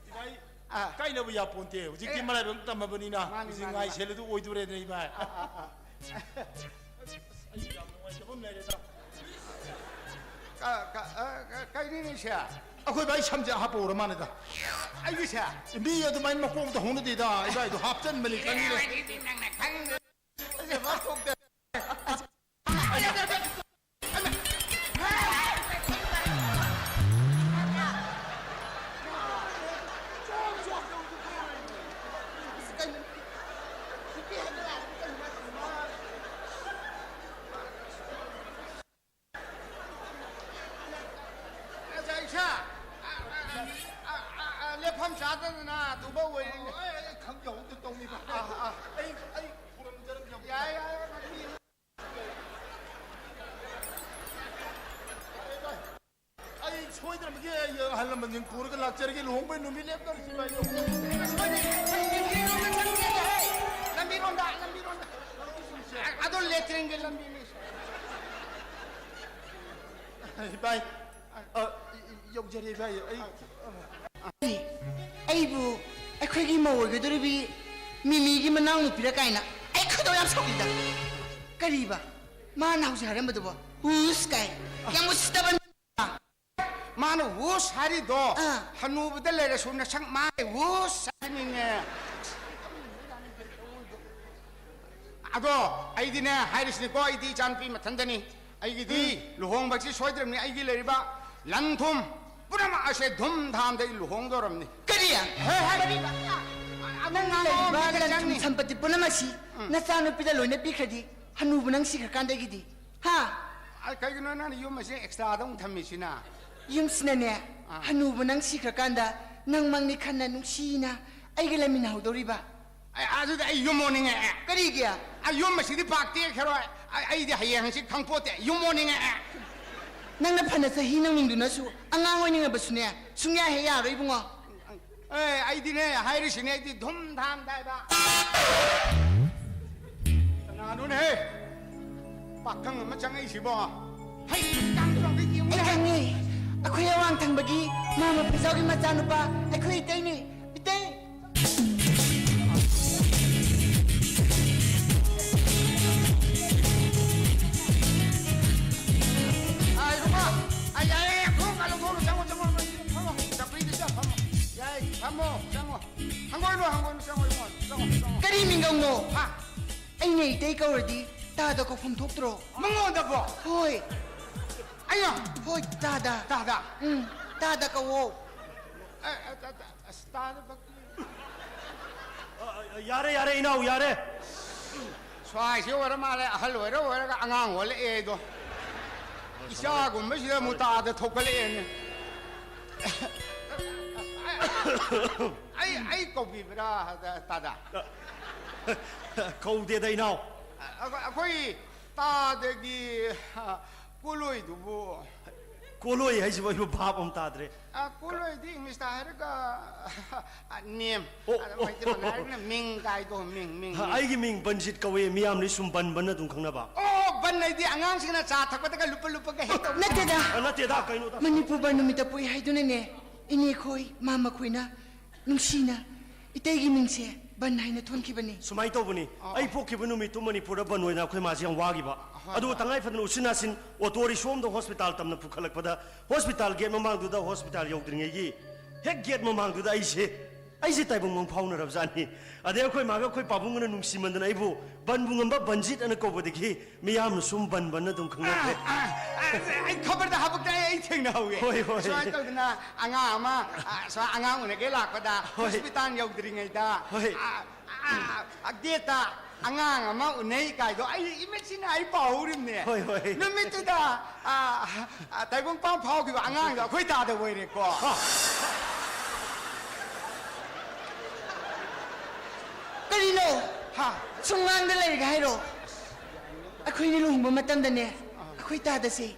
ꯏꯕꯥꯏ, ꯑꯥ꯫ ꯀꯥꯏꯅꯕ ꯌꯥꯄꯣꯟꯇꯦ꯫ ꯍꯧꯖꯤꯛꯇꯤ ꯑꯦ꯫ ꯃꯔꯥꯏꯕꯛ ꯇꯝꯃꯕꯅꯤꯅ꯫ ꯃꯥꯅꯤ, ꯍꯧꯖꯤꯛ ꯃꯥꯅꯤ, ꯉꯥꯏ ꯃꯥꯅꯤ꯫ ꯁꯦꯜ ꯑꯗꯨ ꯑꯣꯏꯗꯣꯔꯦꯅꯦ ꯏꯕꯥꯏ꯫ ꯑꯥ, ꯑꯥ, ꯑꯥ꯫ ꯑꯁ, ꯑꯩ ꯌꯥꯝ ꯅꯨꯡꯉꯥꯏꯇꯕ ꯑꯃ ꯂꯩꯔꯦꯗ꯫ ꯀ-, ꯀ-, ꯑ, ꯀ-, ꯀꯩꯅꯣꯅꯦ ꯁꯦ? ꯑꯩꯈꯣꯏ ꯚꯥꯏ ꯁꯝꯁꯦ ꯍꯥꯞꯄ ꯍꯧꯔ ꯃꯥꯅꯦꯗ꯫ ꯑꯩꯒꯤ ꯁꯦ? ꯃꯤ ꯑꯗꯨꯃꯥꯏꯅ ꯃꯀꯣꯛꯇ ꯍꯧꯅꯗꯦꯗ, ꯏꯕꯥꯏꯗꯣ ꯍꯥꯞꯆꯟꯕꯅꯤ ꯈꯪꯉꯤꯅꯦ꯫ ꯅꯪꯅ ꯈꯪꯗ-, ꯑꯩꯁꯦ ꯃꯀꯣꯛꯇ ꯑꯁ, ꯏꯁꯥ, ꯑ, ꯑ, ꯂꯦꯞꯐꯝ ꯆꯥꯗꯗꯅ ꯑꯗꯨꯐꯥꯎ ꯑꯣꯏꯔꯤꯅꯦ꯫ ꯑꯣ, ꯑꯩ, ꯑꯩ ꯈꯪꯖꯍꯧꯗ ꯇꯧꯅꯤꯕ꯫ ꯑꯥ, ꯑꯥ꯫ ꯑꯩ, ꯑꯩ ꯈꯨꯔꯨꯝꯖꯔꯝꯒꯦ꯫ ꯌꯥꯏ, ꯌꯥꯏ, ꯌꯥꯏ꯫ ꯑꯩ ꯁꯣꯏꯗꯅꯃꯛꯀꯤ ꯑꯩ ꯑꯍꯜ ꯂꯃꯟꯁꯤꯡ ꯄꯨꯔꯒ ꯂꯥꯛꯆꯔꯒꯦ, ꯂꯨꯍꯣꯡꯕꯩ ꯅꯨꯃꯤꯠ ꯂꯦꯞꯇꯧꯔꯤꯁꯤ ꯚꯥꯏ꯫ ꯂꯝꯕꯤꯔꯣꯝꯗ, ꯂꯝꯕꯤꯔꯣꯝꯗ꯫ ꯑꯗꯣ ꯂꯦꯇ꯭ꯔꯤꯟꯒꯤ ꯂꯝꯕꯤꯅꯤ꯫ ꯚꯥꯏ, ꯑ, ꯌꯧꯖꯔꯦ ꯚꯥꯏ, ꯑꯩ ꯑꯩꯕꯨ ꯑꯩꯈꯣꯏꯒꯤ ꯃꯧ ꯑꯣꯏꯒꯗꯧꯔꯤꯕꯤ ꯃꯤꯃꯤꯒꯤ ꯃꯅꯥꯎꯅꯨꯄꯤꯔ ꯀꯥꯏꯅ ꯑꯩ ꯈꯣꯏꯗꯧ ꯌꯥꯝ ꯁꯥꯎꯒꯠꯂꯤꯗ꯫ ꯀꯔꯤꯕ? ꯃꯥꯅ ꯍꯧꯖꯤꯛ ꯍꯥꯏꯔꯝꯕꯗꯨꯕꯣ? ꯍꯨꯁ ꯀꯥꯏ꯫ ꯌꯥꯝ ꯎꯁꯤꯠꯇꯕ꯫ ꯃꯥꯅ ꯍꯨꯁ ꯍꯥꯏꯔꯤꯗꯣ, ꯑꯥ꯫ ꯍꯅꯨꯕꯗ ꯂꯩꯔꯁꯨ ꯅꯁꯛ ꯃꯥꯏ ꯍꯨꯁ ꯍꯥꯏꯕꯅꯤꯅꯦ꯫ ꯑꯗꯣ ꯑꯩꯗꯤꯅꯦ ꯍꯥꯏꯔꯤꯁꯤꯅꯤꯀꯣ, ꯑꯩꯗꯤ ꯏꯆꯥꯅꯨꯄꯤ ꯃꯊꯟꯗꯅꯤ꯫ ꯑꯩꯒꯤꯗꯤ ꯎꯝ꯫ ꯂꯨꯍꯣꯡꯕꯁꯤ ꯁꯣꯏꯗ꯭ꯔꯕꯅꯤ꯫ ꯑꯩꯒꯤ ꯂꯩꯔꯤꯕ ꯂꯟ ꯊꯨꯝ ꯄꯨꯝꯅꯃꯛ ꯑꯁꯦ ꯙꯨꯝ ꯙꯥꯝꯗ ꯑꯩ ꯂꯨꯍꯣꯡꯗꯧꯔꯕꯅꯤ꯫ ꯀꯔꯤ? ꯍꯦ, ꯍꯦ꯫ ꯀꯔꯤꯕ? ꯑꯗꯨ ꯅꯪ ꯉꯥꯡꯕ ꯂꯩꯔꯤꯕ ꯃꯤꯗ ꯂꯟ ꯊꯨꯝ ꯆꯪꯅꯤ꯫ ꯁꯝꯄꯇꯤ ꯄꯨꯝꯅꯃꯛꯁꯤ ꯎꯝ꯫ ꯅꯆꯥꯅꯨꯄꯤꯗ ꯂꯣꯏꯅ ꯄꯤꯈ꯭ꯔꯗꯤ, ꯍꯅꯨꯕ ꯅꯪ ꯁꯤꯈ꯭ꯔꯀꯥꯟꯗꯒꯤꯗꯤ, ꯍꯥ? ꯑ, ꯀꯩꯒꯤꯅꯣ ꯅꯪꯅ ꯌꯨꯝ ꯑꯁꯦ ꯑꯦꯛꯁꯇ꯭ꯔꯥꯗ ꯑꯃꯨꯛ ꯊꯝꯃꯤꯁꯤꯅ? ꯌꯨꯝꯁꯤꯅꯅꯦ, ꯑꯥ꯫ ꯍꯅꯨꯕ ꯅꯪ ꯁꯤꯈ꯭ꯔꯀꯥꯟꯗ ꯅꯪ ꯃꯪꯅꯤ ꯈꯟꯅ ꯅꯨꯡꯁꯤꯅ ꯑꯩꯒ ꯂꯩꯃꯤꯟꯅꯍꯧꯗꯧꯔꯤꯕ꯫ ꯑꯩ, ꯑꯗꯨꯗꯤ ꯑꯩ ꯌꯨꯝ ꯑꯣꯟꯅꯤꯡꯉꯛꯑꯦ꯫ ꯀꯔꯤꯒꯤ? ꯑꯩ ꯌꯨꯝ ꯑꯁꯤꯗꯤ ꯄꯥꯛ ꯇꯦꯛꯈ꯭ꯔꯣꯏ꯫ ꯑꯩ, ꯑꯩꯗꯤ ꯍꯌꯦꯡ ꯍꯪꯆꯤꯠ ꯈꯪꯄꯣꯠꯇꯦ, ꯌꯨꯝ ꯑꯣꯟꯅꯤꯡꯉꯛꯑꯦ꯫ ꯅꯪꯅ ꯐꯅ ꯆꯍꯤ ꯅꯧꯅꯤꯡꯗꯨꯅꯁꯨ ꯑꯉꯥꯡ ꯑꯣꯏꯅꯤꯡꯉꯕꯁꯨꯅꯦ, ꯁꯨꯡꯌꯥ ꯍꯦꯛ ꯌꯥꯔꯣꯏ ꯏꯕꯨꯡꯉꯣ꯫ ꯑꯦ, ꯑꯩꯗꯤꯅꯦ, ꯍꯥꯏꯔꯤꯁꯤꯅꯦ, ꯑꯩꯗꯤ ꯙꯨꯝ ꯙꯥꯝ ꯇꯥꯏꯕ꯫ ꯀꯅꯥꯅꯣꯅꯦꯍꯦ? ꯄꯥꯈꯪ ꯑꯃ ꯆꯪꯉꯛꯏꯁꯤꯕꯣ? ꯍꯩ, ꯀꯥꯡ ꯆꯥꯎꯕ ꯌꯦꯡꯉꯨꯅꯦ꯫ ꯑꯩ ꯈꯪꯉꯤ꯫ ꯑꯩꯈꯣꯏ ꯑꯋꯥꯡ ꯊꯪꯕꯒꯤ ꯃꯥꯃ ꯐꯤꯖꯥꯎꯒꯤ ꯃꯆꯥꯅꯨꯄꯥ ꯑꯩꯈꯣꯏ ꯏꯇꯩꯅꯤ꯫ ꯏꯇꯩ! ꯑꯥ, ꯏꯕꯨꯡꯉꯣ, ꯑꯥ, ꯌꯥꯔꯦ, ꯌꯥꯔꯦ, ꯈꯣꯡ ꯀꯥꯂꯣ, ꯈꯣꯡ, ꯆꯪꯉꯣ, ꯆꯪꯉꯣ, ꯐꯝꯃꯣ, ꯆꯧꯀ꯭ꯔꯤꯗꯨꯗ ꯐꯝꯃꯣ꯫ ꯌꯥꯏ, ꯐꯝꯃꯣ, ꯆꯪꯉꯣ꯫ ꯍꯪꯒꯣꯏꯅꯨ, ꯍꯪꯒꯣꯏꯅꯨ, ꯆꯪꯉꯣ, ꯏꯕꯨꯡꯉꯣ, ꯆꯪꯉꯣ, ꯆꯪꯉꯣ꯫ ꯀꯔꯤ ꯃꯤꯡꯒꯧꯅꯣ? ꯍꯥ? ꯑꯩꯅ ꯏꯇꯩ ꯀꯧꯔꯗꯤ ꯇꯥꯗ ꯀꯧꯐꯝ ꯊꯣꯛꯇ꯭ꯔꯣ? ꯃꯉꯣꯟꯗꯕꯣ? ꯍꯣꯏ꯫ ꯑꯩꯅ? ꯍꯣꯏ, ꯇꯥꯗ꯫ ꯇꯥꯗ? ꯎꯝ, ꯇꯥꯗ ꯀꯧꯋꯣ꯫ ꯑ, ꯑ, ꯑ, ꯑ, ꯑꯁ, ꯇꯥꯗ ꯕꯛꯇꯤ꯫ ꯑ, ꯑ, ꯌꯥꯔꯦ, ꯌꯥꯔꯦ, ꯏꯅꯥꯎ, ꯌꯥꯔꯦ꯫ ꯁ꯭ꯋꯥꯏꯁꯦ ꯑꯣꯏꯔ ꯃꯥꯜꯂꯦ, ꯑꯍꯜ ꯑꯣꯏꯔ ꯑꯣꯏꯔꯒ ꯑꯉꯥꯡ ꯑꯣꯜꯂꯛꯑꯦ ꯑꯗꯣ꯫ ꯏꯆꯥꯒꯨꯝꯕꯁꯤꯗ ꯑꯃꯨꯛ ꯇꯥꯗ ꯊꯣꯛꯀꯠꯂꯛꯑꯦꯅꯦ꯫ ꯑꯩ, ꯑꯩ ꯀꯧꯕꯤꯕ꯭ꯔꯥ, ꯇꯥꯗ? ꯀꯧꯗꯦꯗ, ꯏꯅꯥꯎ꯫ ꯑꯩꯈꯣꯏ, ꯑꯩꯈꯣꯏ ꯇꯥꯗꯒꯤ ꯀꯣꯂꯣꯏꯗꯨꯕꯨ꯫ ꯀꯣꯂꯣꯏ ꯍꯥꯏꯁꯤꯕꯨ ꯑꯩꯕꯨ ꯚꯥꯞ ꯑꯃ ꯇꯥꯗ꯭ꯔꯦ꯫ ꯑ, ꯀꯣꯂꯣꯏꯗꯤ ꯏꯪꯂꯤꯁꯇ ꯍꯥꯏꯔꯒ, ꯑ, name꯫ ꯑꯣ, ꯑꯗ ꯑꯣ, ꯃꯩꯇꯩꯂꯣꯟꯗ ꯑꯣ, ꯑꯣ꯫ ꯍꯥꯏꯔꯒꯅ ꯃꯤꯡ ꯀꯥꯏꯗꯣ, ꯃꯤꯡ, ꯃꯤꯡ, ꯍ, ꯃꯤꯡ꯫ ꯑꯩꯒꯤ ꯃꯤꯡ ꯕꯟꯖꯤꯠ ꯀꯧꯋꯦ, ꯃꯤꯌꯥꯝꯅ ꯁꯨꯝ ꯕꯟ ꯕꯟ ꯑꯗꯨꯝ ꯈꯪꯅꯕ꯫ ꯑꯣ, ꯕꯟ ꯍꯥꯏꯗꯤ ꯑꯉꯥꯡꯁꯤꯡꯅ ꯆꯥ ꯊꯛꯄꯗꯒ ꯂꯨꯞꯄ ꯂꯨꯞꯄꯒ ꯍꯦꯛ ꯇꯧꯕ꯫ ꯅꯠꯇꯦꯗ꯫ ꯑ, ꯅꯠꯇꯦꯗ, ꯀꯩꯅꯣꯗ? ꯃꯅꯤꯄꯨꯔ ꯕꯟ ꯅꯨꯃꯤꯠꯇ ꯄꯣꯛꯏ ꯍꯥꯏꯗꯨꯅꯅꯦ, ꯏꯅꯦꯈꯣꯏ, ꯃꯥꯃꯈꯣꯏꯅ ꯅꯨꯡꯁꯤꯅ ꯏꯇꯩꯒꯤ ꯃꯤꯡꯁꯦ ꯕꯟ ꯍꯥꯏꯅ ꯊꯣꯟꯈꯤꯕꯅꯤ꯫ ꯁꯨꯃꯥꯏꯅ ꯇꯧꯕꯅꯤ, ꯑꯣ, ꯑꯩ ꯑꯣ꯫ ꯄꯣꯛꯈꯤꯕ ꯅꯨꯃꯤꯠꯇꯨ ꯃꯅꯤꯄꯨꯔꯗ ꯕꯟ ꯑꯣꯏꯅ ꯑꯩꯈꯣꯏ ꯃꯥꯁꯦ ꯌꯥꯝ ꯋꯥꯈꯤꯕ꯫ ꯍꯣꯏ, ꯑꯗꯨꯒ ꯍꯣꯏ꯫ ꯇꯉꯥꯏ ꯐꯗꯅ ꯎꯆꯤꯟ ꯅꯥꯆꯤꯟ ꯑꯣꯇꯣ ꯔꯤꯛꯁꯣ ꯑꯃꯗ ꯍꯣꯁꯄꯤꯇꯥꯜ ꯇꯝꯅ ꯄꯨꯈꯠꯂꯛꯄꯗ, ꯍꯣꯁꯄꯤꯇꯥꯜ ꯒꯦꯠ ꯃꯃꯥꯡꯗꯨꯗ, ꯍꯣꯁꯄꯤꯇꯥꯜ ꯌꯧꯗ꯭ꯔꯤꯉꯩꯒꯤ ꯍꯦꯛ ꯒꯦꯠ ꯃꯃꯥꯡꯗꯨꯗ ꯑꯩꯁꯦ, ꯑꯩꯁꯦ ꯇꯥꯏꯕꯪ ꯃꯪ ꯐꯥꯎꯅꯔꯕꯖꯥꯠꯅꯤ꯫ ꯑꯗꯩ ꯑꯩꯈꯣꯏ ꯃꯥꯒ ꯑꯩꯈꯣꯏ ꯄꯥꯕꯨꯡꯒꯅ ꯅꯨꯡꯁꯤꯃꯟꯗꯅ ꯑꯩꯕꯨ ꯕꯟꯕꯨ ꯉꯝꯕ ꯕꯟꯖꯤꯠ ꯑꯅ ꯀꯧꯕꯗꯒꯤ ꯃꯤꯌꯥꯝꯅ ꯁꯨꯝ ꯕꯟ ꯕꯟ ꯑꯗꯨꯝ ꯈꯪꯅꯈ꯭ꯔꯦ꯫ ꯑ, ꯑ, ꯑ, ꯑꯩ ꯈꯕꯔꯗ ꯍꯥꯄꯛꯇ ꯑꯩ ꯊꯦꯡꯅꯍꯧꯋꯦ꯫ ꯍꯣꯏ, ꯍꯣꯏ꯫ ꯁꯨꯃꯥꯏꯅ ꯇꯧꯗꯅ ꯑꯉꯥꯡ ꯑꯃ, ꯑ, ꯁꯨꯃꯥꯏ ꯑꯉꯥꯡ ꯎꯅꯒꯦ ꯂꯥꯛꯄꯗ ꯍꯣꯏ꯫ ꯍꯣꯁꯄꯤꯇꯥꯜ ꯌꯧꯗ꯭ꯔꯤꯉꯩꯗ, ꯍꯣꯏ꯫ ꯑ, ꯑ, ꯑ, ꯒꯦꯠꯇ ꯑꯉꯥꯡ ꯑꯃ ꯎꯅꯩ ꯀꯥꯏꯗꯣ ꯑꯩ ꯏꯃꯤꯠꯁꯤꯅ ꯑꯩ ꯄꯥꯎꯍꯧꯔꯤꯕꯅꯦ꯫ ꯍꯣꯏ, ꯍꯣꯏ꯫ ꯅꯨꯃꯤꯠꯇꯨꯗ, ꯑ, ꯑ, ꯇꯥꯏꯕꯪꯄꯥꯟ ꯐꯥꯎꯈꯤꯕ ꯑꯉꯥꯡꯗꯣ ꯑꯩꯈꯣꯏ ꯇꯥꯗ ꯑꯣꯏꯔꯦꯀꯣ꯫ ꯀꯔꯤꯅꯣ? ꯍꯥ? ꯁꯨꯝ ꯉꯥꯡꯗ ꯂꯩꯔꯒ ꯍꯥꯏꯔꯣ? ꯑꯩꯈꯣꯏꯅ ꯂꯨꯍꯣꯡꯕ ꯃꯇꯝꯗꯅꯦ, ꯑꯩꯈꯣꯏ ꯇꯥꯗꯁꯦ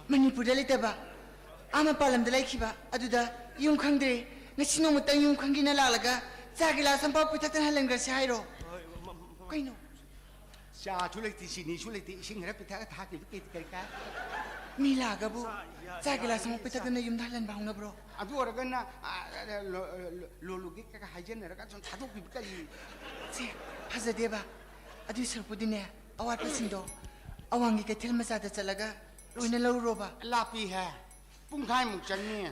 ꯃꯅꯤꯄꯨꯔꯗ ꯂꯩꯇꯕ, ꯑꯥ ꯃꯄꯥꯟ ꯂꯝꯗ ꯂꯩꯈꯤꯕ ꯑꯗꯨꯗ ꯌꯨꯝ ꯈꯪꯗ꯭ꯔꯦ꯫ ꯉꯁꯤ ꯅꯣꯡꯃꯇꯪ ꯌꯨꯝ ꯈꯪꯒꯦꯅ ꯂꯥꯛꯂꯒ ꯆꯥ ꯒꯤꯂꯥꯁ ꯑꯃꯐꯥꯎ ꯄꯤꯊꯛꯇꯅ ꯍꯜꯍꯟꯈ꯭ꯔꯁꯤ ꯍꯥꯏꯔꯣ? ꯀꯩꯅꯣ? ꯆꯥꯁꯨ ꯂꯩꯇꯦ, ꯆꯤꯅꯤꯁꯨ ꯂꯩꯇꯦ, ꯏꯁꯤꯡ ꯈꯔ ꯄꯤꯊꯛꯑ ꯊꯥꯈꯤꯕ ꯀꯩ, ꯀꯩ ꯀꯥꯏ? ꯃꯤ ꯂꯥꯛꯑꯒꯕꯨ ꯆꯥ ꯒꯤꯂꯥꯁ ꯑꯃ ꯄꯤꯊꯛꯇꯅ ꯌꯨꯝꯗ ꯍꯜꯍꯟꯕ ꯍꯧꯅꯕ꯭ꯔꯣ? ꯑꯗꯨ ꯑꯣꯏꯔꯒꯅ, ꯑ, ꯂꯣ-, ꯂꯣ-, ꯂꯣꯂꯨꯒꯤ ꯀꯩꯀꯥ ꯍꯥꯏꯖꯟꯅꯔꯒ ꯁꯨꯝ ꯊꯥꯗꯣꯛꯄꯤꯕ ꯀꯔꯤ? ꯁꯦ, ꯐꯖꯗꯦꯕ꯫ ꯑꯗꯨꯏ ꯁꯔꯨꯛꯄꯨꯗꯤꯅꯦ, ꯑꯋꯥꯠꯄꯁꯤꯡꯗꯣ ꯑꯋꯥꯡꯒꯤ ꯀꯩꯊꯦꯜ ꯃꯆꯥꯗ ꯆꯠꯂꯒ ꯂꯣꯏꯅ ꯂꯧꯔꯣꯕ꯫ ꯂꯥꯞꯄꯤꯍꯦ, ꯄꯨꯡꯈꯥꯏꯃꯨꯛ ꯆꯪꯅꯤ꯫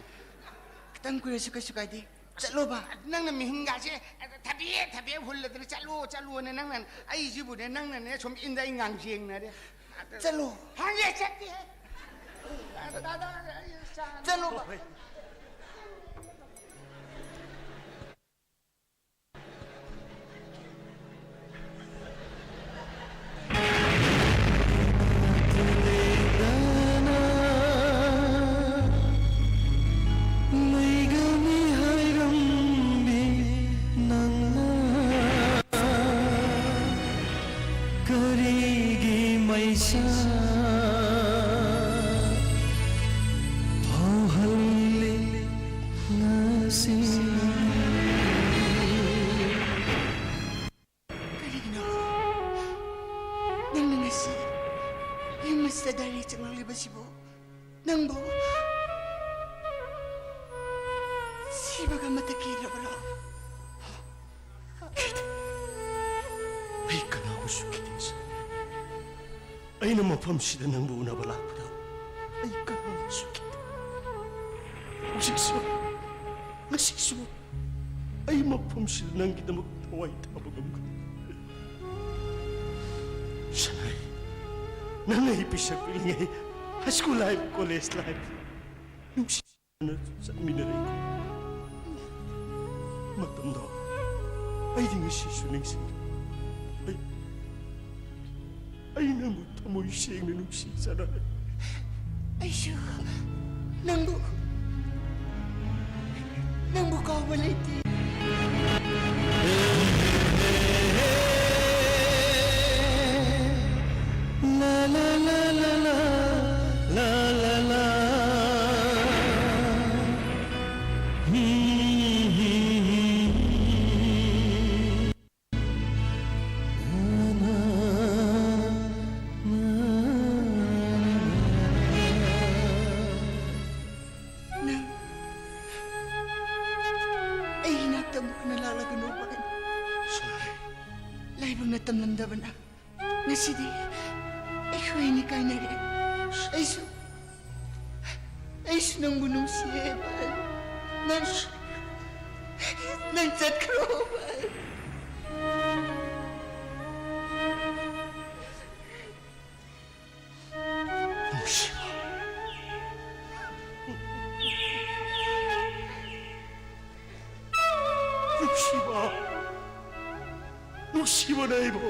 ꯈꯤꯇꯪ ꯀꯨꯏꯔꯁꯨ ꯀꯩꯁꯨ ꯀꯥꯏꯗꯦ, ꯆꯠꯂꯣꯕ꯫ ꯅꯪꯅ ꯃꯤꯍꯤꯟꯒꯥꯁꯦ ꯊꯕꯦ ꯊꯕꯦ ꯍꯨꯜꯂꯗꯅ "ꯆꯠꯂꯣ, ꯆꯠꯂꯣꯅ" ꯅꯪꯅ, ꯑꯩꯁꯤꯕꯨꯅꯦ ꯅꯪꯅꯅꯦ ꯁꯨꯝ ꯏꯟꯗ ꯑꯩ ꯉꯥꯡꯖꯦꯡꯅꯔꯦ꯫ ꯆꯠꯂꯣ꯫ ꯍꯥꯡꯉꯦ, ꯆꯠꯀꯦ꯫ ꯗꯥꯗꯥ, ꯑꯩ ꯆꯥ ꯆꯠꯂꯣꯕ꯫ ꯂꯩꯒꯅꯤ ꯍꯥꯏꯔꯝꯃꯤ ꯅꯪꯅ, ꯀꯔꯤꯒꯤ ꯃꯩꯁꯥ ꯐꯥꯎꯍꯜꯂꯤ ꯉꯁꯤ? ꯀꯔꯤꯒꯤꯅꯣ ꯅꯪꯅ ꯉꯁꯤ ꯌꯨꯝ ꯑꯁꯤꯗ ꯗꯥꯏꯔꯦꯛ ꯆꯪꯂꯛꯂꯤꯕꯁꯤꯕꯨ? ꯅꯪꯕꯨ ꯁꯤꯕꯒ ꯑꯃꯠꯇ ꯀꯤꯗ꯭ꯔꯕꯔꯣ? ꯀꯤꯗꯦ꯫ ꯑꯩ ꯀꯅꯥꯕꯨꯁꯨ ꯀꯤꯗꯦ, ꯁꯥꯔ꯫ ꯑꯩꯅ ꯃꯐꯝꯁꯤꯗ ꯅꯪꯕꯨ ꯎꯅꯕ ꯂꯥꯛꯄꯗ ꯑꯩ ꯀꯅꯥꯕꯨꯁꯨ ꯀꯤꯗꯦ꯫ ꯍꯧꯖꯤꯛꯁꯨ, ꯉꯁꯤꯁꯨ ꯑꯩ ꯃꯐꯝꯁꯤꯗ ꯅꯪꯒꯤꯗꯃꯛ ꯊꯋꯥꯏ ꯊꯥꯕ ꯉꯝꯒꯅꯤ꯫ ꯁꯅꯥꯏ, ꯅꯪ ꯑꯩ ꯄꯤꯁꯛ ꯄꯤꯛꯂꯤꯉꯩ, high school life, college life, ꯅꯨꯡꯁꯤꯅ ꯆꯠꯃꯤꯟꯅꯔꯛꯏ꯫ ꯃꯇꯝꯗꯣ ꯑꯩꯗꯤ ꯉꯁꯤꯁꯨ ꯅꯤꯡꯁꯤꯡꯉꯤ꯫ ꯑꯩ ꯑꯩ ꯅꯪꯕꯨ ꯊꯃꯣꯏ ꯁꯦꯡꯅ ꯅꯨꯡꯁꯤꯖꯔꯦ꯫ ꯑꯩꯁꯨ ꯅꯪꯕꯨ, ꯅꯪꯕꯨ ꯀꯥꯎꯕ ꯂꯩꯇꯦ꯫ ꯅꯪ ꯑꯩ ꯏꯅꯥꯛꯇ ꯑꯃꯨꯛ ꯍꯟꯅ ꯂꯥꯛꯂꯒꯅꯨ, ꯚꯥꯏ꯫ ꯂꯥꯏꯕꯛꯅ ꯇꯝꯂꯝꯗꯕꯅ ꯉꯁꯤꯗꯤ ꯑꯩꯈꯣꯏ ꯑꯅꯤ ꯀꯥꯏꯅꯔꯦ꯫ ꯑꯩꯁꯨ, ꯑꯩꯁꯨ ꯅꯪꯕꯨ ꯅꯨꯡꯁꯤꯌꯦ, ꯚꯥꯏ꯫ ꯅꯪ, ꯅꯪ ꯆꯠꯈ꯭ꯔꯣ, ꯚꯥꯏ꯫ ꯅꯨꯡꯁꯤꯕ꯫ ꯅꯨꯡꯁꯤꯕ꯫ ꯅꯨꯡꯁꯤꯕꯅ ꯑꯩꯕꯨ,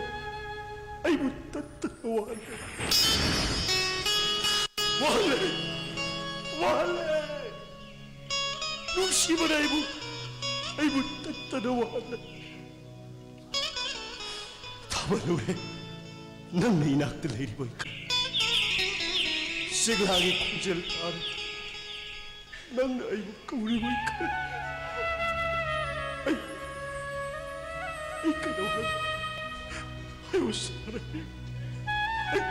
ꯑꯩꯕꯨ ꯇꯠꯇꯅ ꯋꯥꯍꯜꯂꯦ꯫ ꯋꯥꯍꯜꯂꯦ꯫ ꯋꯥꯍꯜꯂꯦ꯫ ꯅꯨꯡꯁꯤꯕꯅ ꯑꯩꯕꯨ, ꯑꯩꯕꯨ ꯇꯠꯇꯅ ꯋꯥꯍꯜꯂꯦ꯫ ꯊꯥꯕꯜ ꯂꯣꯏꯔꯦ꯫ ꯅꯪꯅ ꯏꯅꯥꯛꯇ ꯂꯩꯔꯤꯕꯣꯏ ꯈꯜꯂꯤ꯫ ꯆꯦꯛꯂꯥꯒꯤ ꯈꯣꯟꯖꯦꯜ ꯇꯥꯔꯦ꯫ ꯅꯪꯅ ꯑꯩꯕꯨ ꯀꯧꯔꯤꯕꯣꯏ ꯈꯜꯂꯤ꯫ ꯑꯩ, ꯑꯩ ꯀꯩꯗꯧꯔꯒꯦ? ꯍꯥꯏꯌꯨ ꯁꯥꯔꯦ꯫ ꯑꯩ,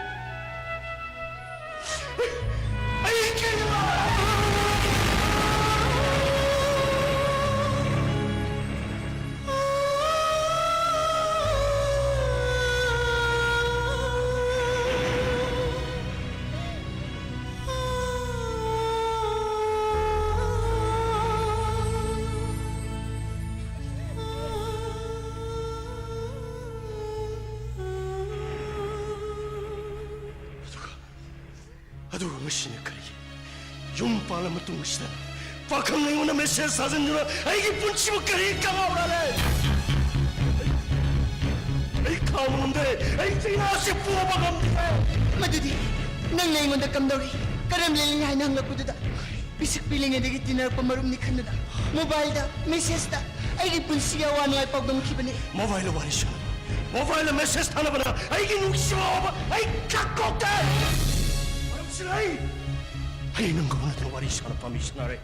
ꯑꯩ, ꯑꯩ ꯀꯩꯗꯧꯔꯒꯦ? ꯑꯗꯨꯒ, ꯑꯗꯨꯒ ꯉꯁꯤꯅ ꯀꯔꯤꯒꯤ? ꯌꯨꯝ ꯄꯥꯜꯂ ꯃꯇꯨꯡꯁꯤꯗ ꯄꯥꯈꯪ ꯑꯩꯉꯣꯟꯗ ꯃꯦꯁꯦꯖ ꯊꯥꯖꯤꯟꯗꯨꯅ ꯑꯩꯒꯤ ꯄꯨꯟꯁꯤꯕꯨ ꯀꯔꯤ ꯀꯥꯟꯅꯕ ꯂꯩ? ꯑꯩ, ꯑꯩ ꯈꯥꯡꯕ ꯉꯝꯗꯦ꯫ ꯑꯩ ꯆꯩꯅꯥꯁꯤ ꯄꯣꯕ ꯉꯝꯗꯦ꯫ ꯃꯗꯨꯗꯤ ꯅꯪꯅ ꯑꯩꯉꯣꯟꯗ ꯀꯝꯗꯧꯔꯤ, ꯀꯔꯝ ꯂꯦꯜꯂꯤ ꯍꯥꯏꯅ ꯍꯪꯂꯛꯄꯗꯨꯗ, ꯄꯤꯁꯛ ꯄꯤꯛꯂꯤꯉꯩꯗꯒꯤ ꯇꯤꯟꯅꯔꯛꯄ ꯃꯔꯨꯞꯅꯤ ꯈꯟꯗꯨꯅ ꯃꯣꯕꯥꯏꯜꯗ, ꯃꯦꯁꯦꯖꯇ ꯑꯩꯒꯤ ꯄꯨꯟꯁꯤꯒꯤ ꯑꯋꯥ ꯅꯨꯡꯉꯥꯏ ꯄꯥꯎꯗꯝꯈꯤꯕꯅꯤ꯫ ꯃꯣꯕꯥꯏꯜꯗ ꯋꯥꯔꯤ ꯁꯥꯟꯅꯕ, ꯃꯣꯕꯥꯏꯜꯗ ꯃꯦꯁꯦꯖ ꯊꯥꯅꯕꯅ ꯑꯩꯒꯤ ꯅꯨꯡꯁꯤꯕ ꯑꯋꯥꯕ ꯑꯩ ꯀꯛꯀꯣꯛꯇꯦ꯫ ꯃꯔꯝꯁꯤꯅ ꯑꯩ ꯍꯌꯦꯡ ꯅꯪꯒ ꯎꯅꯗꯨꯅ ꯋꯥꯔꯤ ꯁꯥꯟꯅ ꯄꯥꯝꯃꯤ ꯁꯥꯟꯅꯔꯦ꯫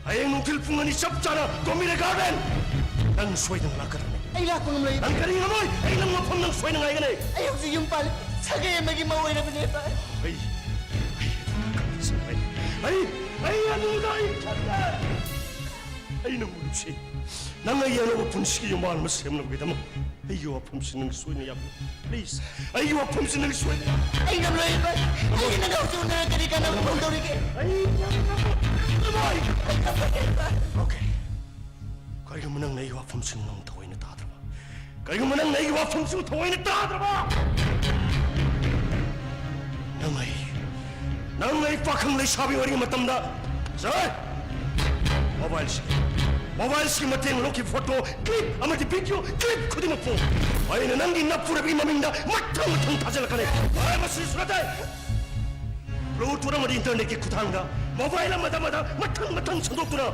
ꯍꯌꯦꯡ ꯅꯨꯡꯊꯤꯜ ꯄꯨꯡ ꯑꯅꯤ ꯆꯞ ꯆꯥꯅ ꯀꯣꯃꯤꯔ ꯒꯥꯔꯗꯦꯟ꯫ ꯅꯪ ꯁꯣꯏꯗꯅ ꯂꯥꯛꯀꯗꯕꯅꯤ꯫ ꯑꯩ ꯂꯥꯛꯄ ꯉꯝꯂꯣꯏ꯫ ꯅꯪ ꯀꯔꯤ ꯉꯝꯃꯣꯏ? ꯑꯩ ꯅꯪ ꯃꯐꯝ ꯅꯪ ꯁꯣꯏꯅ ꯉꯥꯏꯒꯅꯤ꯫ ꯑꯩ ꯍꯧꯖꯤꯛ ꯌꯨꯝ ꯄꯥꯜꯂꯤ꯫ ꯁꯥꯒꯩ ꯑꯃꯒꯤ ꯃꯧ ꯑꯣꯏꯔꯕꯅꯦ, ꯚꯥꯏ꯫ ꯑꯩ, ꯑꯩ, ꯑꯩ ꯑꯗꯨꯗ ꯑꯩ ꯈꯜꯂꯦ꯫ ꯑꯩ ꯅꯪꯕꯨ ꯅꯨꯡꯁꯤ꯫ ꯅꯪ ꯑꯩꯒꯤ ꯑꯅꯧꯕ ꯄꯨꯟꯁꯤꯒꯤ ꯌꯨꯝꯕꯥꯟ ꯑꯃ ꯁꯦꯝꯅꯕꯒꯤꯗꯃꯛ ꯑꯩꯒꯤ ꯋꯥꯐꯝꯁꯤ ꯅꯪ ꯁꯣꯏꯅ ꯌꯥꯕꯤꯌꯨ꯫ Please, ꯑꯩꯒꯤ ꯋꯥꯐꯝꯁꯤ ꯅꯪ ꯁꯣꯏꯅ ꯌꯥꯕꯤꯌꯨ꯫ ꯑꯩ ꯉꯝꯂꯣꯏ, ꯚꯥꯏ꯫ ꯑꯩ ꯅꯪꯒ ꯍꯧꯖꯤꯛ ꯎꯅꯔꯒ ꯀꯔꯤ ꯀꯥꯟꯅꯕ ꯐꯪꯗꯧꯔꯤꯒꯦ? ꯑꯩ ꯅꯪ ꯉꯝꯂꯣꯏ꯫ ꯑꯩ ꯉꯝꯂꯣꯏ, ꯚꯥꯏ꯫ Okay. ꯀꯔꯤꯒꯨꯝꯕ ꯅꯪꯅ ꯑꯩꯒꯤ ꯋꯥꯐꯝꯁꯤꯡ ꯅꯪ ꯊꯑꯣꯏꯅ ꯇꯥꯗ꯭ꯔꯕ, ꯀꯔꯤꯒꯨꯝꯕ ꯅꯪꯅ ꯑꯩꯒꯤ ꯋꯥꯐꯝꯁꯤꯡ ꯊꯑꯣꯏꯅ ꯇꯥꯗ꯭ꯔꯕ, ꯅꯪ ꯑꯩ, ꯅꯪ ꯑꯩ ꯄꯥꯈꯪ ꯂꯩꯁꯥꯕꯤ ꯑꯣꯏꯔꯤꯉꯩ ꯃꯇꯝꯗ, ꯁꯥꯔ, ꯃꯣꯕꯥꯏꯜꯁꯤ, ꯃꯣꯕꯥꯏꯜꯁꯤꯒꯤ ꯃꯇꯦꯡ ꯂꯧꯈꯤꯕ ꯐꯣꯇꯣ ꯀ꯭ꯂꯤꯞ ꯑꯃꯗꯤ ꯚꯤꯗꯤꯑꯣ ꯀ꯭ꯂꯤꯞ ꯈꯨꯗꯤꯡꯃꯛꯄꯨ ꯑꯩꯅ ꯅꯪꯒꯤ ꯅꯄꯨꯔꯕꯤ ꯃꯃꯤꯡꯗ ꯃꯊꯪ ꯃꯊꯪ ꯊꯥꯖꯤꯜꯂꯛꯀꯅꯤ꯫ ꯑꯩ ꯃꯁꯤꯁꯨ ꯅꯠꯇꯦ꯫ ꯕ꯭ꯂꯨꯇꯨꯠ ꯑꯃꯗꯤ ꯏꯟꯇꯔꯅꯦꯠꯀꯤ ꯈꯨꯠꯊꯥꯡꯗ ꯃꯣꯕꯥꯏꯜ ꯑꯃꯗ ꯑꯃꯗ ꯃꯊꯪ ꯃꯊꯪ ꯁꯟꯗꯣꯛꯇꯨꯅ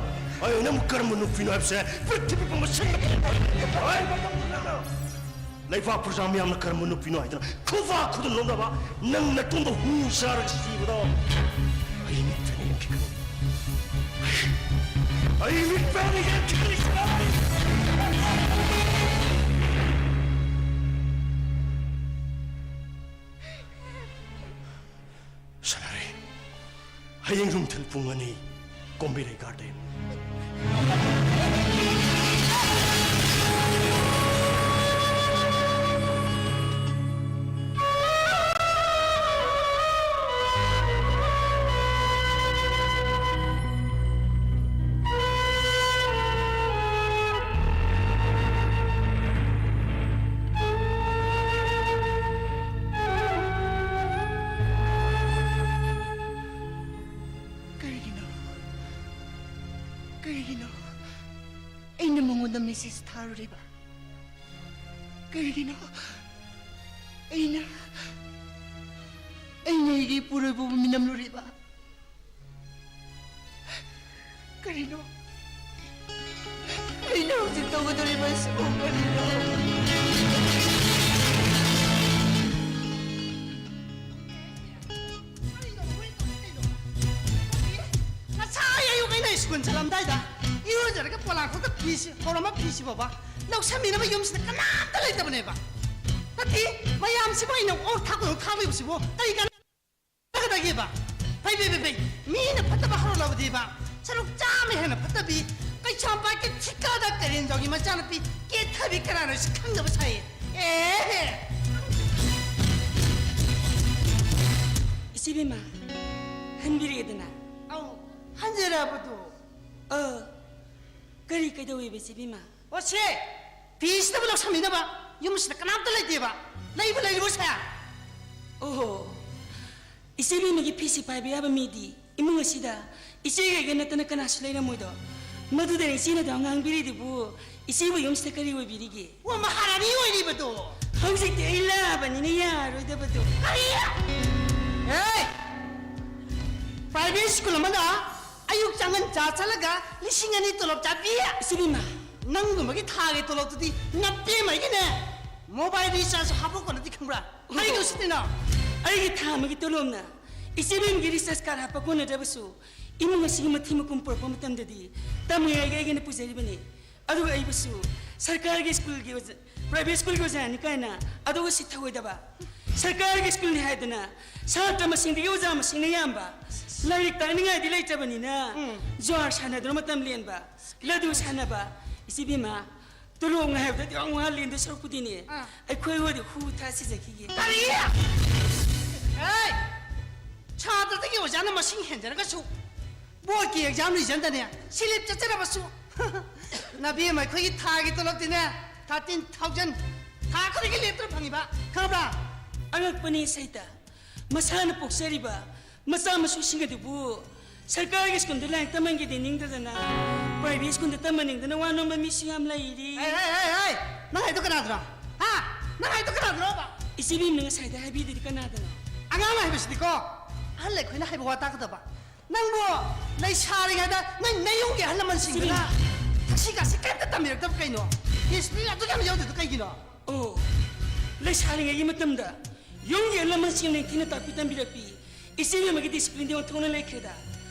ꯑꯩ ꯅꯪꯕꯨ ꯀꯔꯝꯕ ꯅꯨꯄꯤꯅꯣ ꯍꯥꯏꯕꯁꯦ ꯄ꯭ꯔꯤꯊꯤꯕꯤ ꯄꯨꯝꯕ ꯁꯤꯟꯕ ꯉꯝꯒꯅꯤ꯫ ꯑꯩ ꯃꯇꯝꯗꯨꯗ ꯅꯪꯅ ꯂꯩꯕꯥꯛ ꯄ꯭ꯔꯖꯥ ꯃꯤꯌꯥꯝꯅ ꯀꯔꯝꯕ ꯅꯨꯄꯤꯅꯣ ꯍꯥꯏꯗꯅ ꯈꯨꯕꯥꯛ ꯈꯨꯗꯣꯟ ꯂꯧꯅꯕ ꯅꯪ ꯅꯇꯨꯡꯗ ꯍꯨ ꯆꯥꯔꯒ ꯁꯤꯕꯗꯣ ꯑꯩ ꯃꯤꯠꯇꯅ ꯌꯦꯡꯈꯤꯒꯅꯤ꯫ ꯑꯩ ꯃꯤꯠꯇꯅ ꯌꯦꯡꯈꯤꯒꯅꯤ꯫ ꯁꯥꯟꯅꯔꯦ꯫ ꯍꯌꯦꯡ ꯅꯨꯡꯊꯤꯜ ꯄꯨꯡ ꯑꯅꯤ, ꯀꯣꯝꯕꯤꯔꯩ ꯒꯥꯔꯗꯦꯟ꯫ ꯀꯔꯤꯒꯤꯅꯣ? ꯀꯔꯤꯒꯤꯅꯣ ꯑꯩꯅ ꯃꯉꯣꯟꯗ ꯃꯦꯁꯦꯖ ꯊꯥꯔꯨꯔꯤꯕ? ꯀꯔꯤꯒꯤꯅꯣ ꯑꯩꯅ, ꯑꯩꯅ ꯑꯩꯒꯤ ꯏꯄꯨꯔꯣꯏꯕꯕꯨ ꯃꯤꯅꯝꯂꯨꯔꯤꯕ? ꯀꯔꯤꯅꯣ ꯑꯩꯅ ꯍꯧꯖꯤꯛ ꯇꯧꯒꯗꯧꯔꯤꯕ ꯑꯁꯤꯕꯨ? ꯀꯔꯤꯅꯣ? ꯉꯁꯥꯏ ꯑꯌꯨꯛ ꯑꯩꯅ ꯁ꯭ꯀꯨꯜ ꯆꯠꯂꯝꯗꯥꯏꯗ ꯏꯔꯨꯖꯔꯒ ꯄꯣꯂꯥꯡꯈꯣꯛꯇ ꯐꯤꯁꯤ ꯍꯧꯔꯝꯕ ꯐꯤꯁꯤ ꯐꯥꯎꯕ ꯂꯧꯁꯟꯕꯤꯅꯕ ꯌꯨꯝꯁꯤꯗ ꯀꯅꯥꯝꯇ ꯂꯩꯇꯕꯅꯦꯕ꯫ ꯅꯠꯇꯦ, ꯃꯌꯥꯝꯁꯤꯕꯨ ꯑꯩꯅ ꯑꯣꯛ ꯊꯥꯛꯄꯗꯧ ꯊꯥꯛꯂꯤꯕꯁꯤꯕꯨ ꯀꯔꯤ ꯀꯥꯟꯅꯒꯗꯒꯦꯕ? ꯐꯩ, ꯐꯩ, ꯐꯩ, ꯐꯩ꯫ ꯃꯤꯅ ꯐꯠꯇꯕ ꯍꯧꯔꯛꯂꯕꯗꯤꯕ ꯁꯔꯨꯛ ꯆꯥꯝꯃ ꯍꯦꯟꯅ ꯐꯠꯇꯕꯤ ꯀꯩꯁꯥꯝꯄꯥꯠꯀꯤ ꯊꯤꯀꯥꯗ ꯀꯔꯦꯟꯖꯥꯎꯒꯤ ꯃꯆꯥꯅꯨꯄꯤ ꯀꯦꯊꯕꯤ ꯀꯅꯥꯅꯣ ꯁꯤ ꯈꯪꯗꯕ ꯁꯥꯏꯌꯦ꯫ ꯑꯦ! ꯏꯆꯦꯕꯦꯝꯃ, ꯍꯟꯕꯤꯔꯛꯑꯦꯗꯅ? ꯑꯧ, ꯍꯟꯖꯔꯕꯗꯣ꯫ ꯑ, ꯀꯔꯤ ꯀꯩꯗꯧꯋꯦꯕ ꯏꯆꯦꯕꯦꯝꯃ? ꯑꯣ, ꯁꯦ! ꯐꯤꯁꯤꯗꯕꯨ ꯂꯧꯁꯟꯕꯤꯅꯕ ꯌꯨꯝꯁꯤꯗ ꯀꯅꯥꯝꯇ ꯂꯩꯇꯦꯕ꯫ ꯂꯩꯕꯨ ꯂꯩꯔꯤꯕꯣ, ꯁꯦ? ꯑꯣꯍꯣ, ꯏꯆꯦꯕꯦꯝꯃꯒꯤ ꯐꯤꯁꯤ ꯄꯥꯏꯕ ꯌꯥꯕ ꯃꯤꯗꯤ ꯏꯃꯨꯡ ꯑꯁꯤꯗ ꯏꯆꯦꯒ ꯑꯩꯒ ꯅꯠꯇꯅ ꯀꯅꯥꯁꯨ ꯂꯩꯔꯝꯃꯣꯏꯗꯣ꯫ ꯃꯗꯨꯗ ꯏꯆꯦꯅ ꯑꯗꯨꯝ ꯉꯥꯡꯕꯤꯔꯤꯗꯨꯕꯨ ꯏꯆꯦꯕꯨ ꯌꯨꯝꯁꯤꯗ ꯀꯔꯤ ꯑꯣꯏꯕꯤꯔꯤꯒꯦ? ꯋꯥ, ꯃꯍꯥꯔꯥꯅꯤ ꯑꯣꯏꯔꯤꯕꯗꯣ꯫ ꯍꯧꯖꯤꯛꯇꯤ ꯑꯩ ꯂꯥꯛꯑꯕꯅꯤꯅ ꯌꯥꯔꯔꯣꯏꯗꯕꯗꯣ꯫ ꯀꯔꯤ? ꯑꯦ! ꯄ꯭ꯔꯥꯏꯚꯦꯠ ꯁ꯭ꯀꯨꯜ ꯑꯃꯗ ꯑꯌꯨꯛ ꯆꯪꯉꯟ ꯆꯥ ꯆꯠꯂꯒ ꯂꯤꯁꯤꯡ ꯑꯅꯤ ꯇꯣꯂꯣꯞ ꯆꯥꯕꯤ? ꯏꯆꯦꯕꯦꯝꯃ꯫ ꯅꯪꯒꯨꯝꯕꯒꯤ ꯊꯥꯒꯤ ꯇꯣꯂꯣꯞꯇꯨꯗꯤ ꯅꯄꯦꯝꯃꯒꯤꯅꯦ ꯃꯣꯕꯥꯏꯜ ꯔꯤꯆꯥꯔꯖ ꯍꯥꯞꯄ ꯀꯣꯟꯅꯗꯤ ꯈꯪꯕ꯭ꯔꯥ? ꯑꯣ꯫ ꯍꯥꯏꯗꯣ ꯁꯤꯠꯇꯦꯅ꯫ ꯑꯩꯒꯤ ꯊꯥ ꯑꯃꯒꯤ ꯇꯣꯂꯣꯞꯅ ꯏꯆꯦꯕꯦꯝꯒꯤ ꯔꯤꯆꯥꯔꯖ ꯀꯥꯔꯗ ꯍꯥꯞꯄ ꯀꯣꯟꯅꯗ꯭ꯔꯕꯁꯨ ꯏꯃꯨꯡ ꯑꯁꯤꯒꯤ ꯃꯊꯤ ꯃꯀꯨꯝ ꯄꯨꯔꯛꯄ ꯃꯇꯝꯗꯗꯤ ꯇꯝꯃꯤꯉꯩꯒꯤ ꯑꯩꯒꯤꯅ ꯄꯨꯖꯔꯤꯕꯅꯤ꯫ ꯑꯗꯨꯒ ꯑꯩꯕꯨꯁꯨ ꯁꯔꯀꯥꯔꯒꯤ ꯁ꯭ꯀꯨꯜꯒꯤ ꯑꯣꯖꯥ, ꯄ꯭ꯔꯥꯏꯚꯦꯠ ꯁ꯭ꯀꯨꯜꯒꯤ ꯑꯣꯖꯥꯅꯤ ꯀꯥꯏꯅ ꯑꯗꯨꯒ ꯁꯤꯠꯊꯑꯣꯏꯗꯕ꯫ ꯁꯔꯀꯥꯔꯒꯤ ꯁ꯭ꯀꯨꯜꯅꯤ ꯍꯥꯏꯗꯅ ꯁꯥꯇ꯭ꯔ ꯃꯁꯤꯡꯗꯒꯤ ꯑꯣꯖꯥ ꯃꯁꯤꯡꯅ ꯌꯥꯝꯕ꯫ ꯂꯥꯏꯔꯤꯛ ꯇꯥꯛꯅꯤꯡꯉꯥꯏꯗꯤ ꯂꯩꯇꯕꯅꯤꯅ ꯎꯝ꯫ ꯖ꯭ꯋꯥꯔ ꯁꯥꯟꯅꯗꯨꯅ ꯃꯇꯝ ꯂꯦꯟꯕ, ꯂꯗꯨ ꯁꯥꯟꯅꯕ꯫ ꯏꯆꯦꯕꯦꯝꯃ, ꯇꯣꯂꯣꯞ ꯉꯥꯏꯕꯗ ꯋꯥ ꯋꯥ ꯂꯦꯟꯗꯣꯏ ꯁꯔꯨꯛꯄꯨꯗꯤꯅꯦ, ꯑꯥ꯫ ꯑꯩꯈꯣꯏ ꯍꯣꯏꯗꯤ ꯍꯨ ꯊꯥ ꯁꯤꯖꯈꯤꯒꯦ꯫ ꯀꯔꯤ? ꯑꯦ! ꯁꯥꯇ꯭ꯔꯗꯒꯤ ꯑꯣꯖꯥꯅ ꯃꯁꯤꯡ ꯍꯦꯟꯖꯔꯒꯁꯨ ꯕꯣꯔꯗꯀꯤ ꯑꯦꯛꯖꯥꯝ ꯔꯤꯖꯟꯗꯅꯦ ꯁꯤꯂꯤꯞ ꯆꯠꯆꯔꯕꯁꯨ ꯅꯕꯦꯝꯃ ꯑꯩꯈꯣꯏꯒꯤ ꯊꯥꯒꯤ ꯇꯣꯂꯣꯞꯇꯤꯅꯦ ꯊꯥꯔꯇꯤꯟ ꯊꯥꯎꯖꯟ ꯊꯥ ꯈꯨꯗꯤꯡꯒꯤ ꯂꯦꯞꯇꯅ ꯐꯪꯉꯤꯕ, ꯈꯪꯕ꯭ꯔꯥ? ꯑꯉꯛꯄꯅꯤ ꯁꯩꯇ, ꯃꯁꯥꯅ ꯄꯣꯛꯆꯔꯤꯕ ꯃꯆꯥ ꯃꯁꯨꯁꯤꯡ ꯑꯗꯨꯕꯨ ꯁꯔꯀꯥꯔꯒꯤ ꯁ꯭ꯀꯨꯜꯗ ꯂꯥꯏꯔꯤꯛ ꯇꯝꯍꯟꯒꯦꯗꯤ ꯅꯤꯡꯗꯗꯅ ꯄ꯭ꯔꯥꯏꯚꯦꯠ ꯁ꯭ꯀꯨꯜꯗ ꯇꯝꯍꯟꯅꯤꯡꯗꯅ ꯋꯥ ꯅꯣꯝꯕ ꯃꯤꯁꯨ ꯌꯥꯝ ꯂꯩꯔꯤ꯫ ꯍꯩ, ꯍꯩ, ꯍꯩ, ꯍꯩ! ꯅꯪ ꯍꯥꯏꯗꯣ ꯀꯅꯥꯗꯅꯣ? ꯍꯥ? ꯅꯪ ꯍꯥꯏꯗꯣ ꯀꯅꯥꯗꯅꯣꯕ? ꯏꯆꯦꯕꯦꯝꯅ ꯉꯁꯥꯏꯗ ꯍꯥꯏꯕꯤꯗꯨꯗꯤ ꯀꯅꯥꯗꯅꯣ? ꯑꯉꯥꯡ ꯍꯥꯏꯕꯁꯤꯗꯤꯀꯣ, ꯑꯍꯜ ꯑꯩꯈꯣꯏꯅ ꯍꯥꯏꯕ ꯋꯥ ꯇꯥꯒꯗꯕ꯫ ꯅꯪꯕꯨ ꯂꯩꯁꯥꯔꯤꯉꯩꯗ ꯅꯪ ꯅꯌꯨꯝꯒꯤ ꯑꯍꯜ ꯂꯃꯟꯁꯤꯡꯗꯨꯅ ꯏꯆꯦꯕꯦꯝ꯫ ꯊꯛꯁꯤ ꯈꯥꯁꯤ ꯀꯔꯤꯝꯇ ꯇꯝꯕꯤꯔꯛꯇꯕ ꯀꯩꯅꯣ? ꯗꯤꯁꯤꯄ꯭ꯂꯤꯟ ꯑꯗꯨꯛ ꯌꯥꯝ ꯌꯥꯎꯗ꯭ꯔꯤꯗꯣ ꯀꯩꯒꯤꯅꯣ? ꯑꯣ, ꯂꯩꯁꯥꯔꯤꯉꯩꯒꯤ ꯃꯇꯝꯗ ꯌꯨꯝꯒꯤ ꯑꯍꯜ ꯂꯃꯟꯁꯤꯡꯅ ꯅꯤꯡꯊꯤꯅ ꯇꯥꯛꯄꯤ ꯇꯝꯕꯤꯔꯛꯄꯤ ꯏꯆꯦꯕꯦꯝꯃꯒꯤ ꯗꯤꯁꯤꯄ꯭ꯂꯤꯟꯗꯤ ꯑꯣꯟꯊꯣꯛꯅ ꯂꯩꯈ꯭ꯔꯦꯗ꯫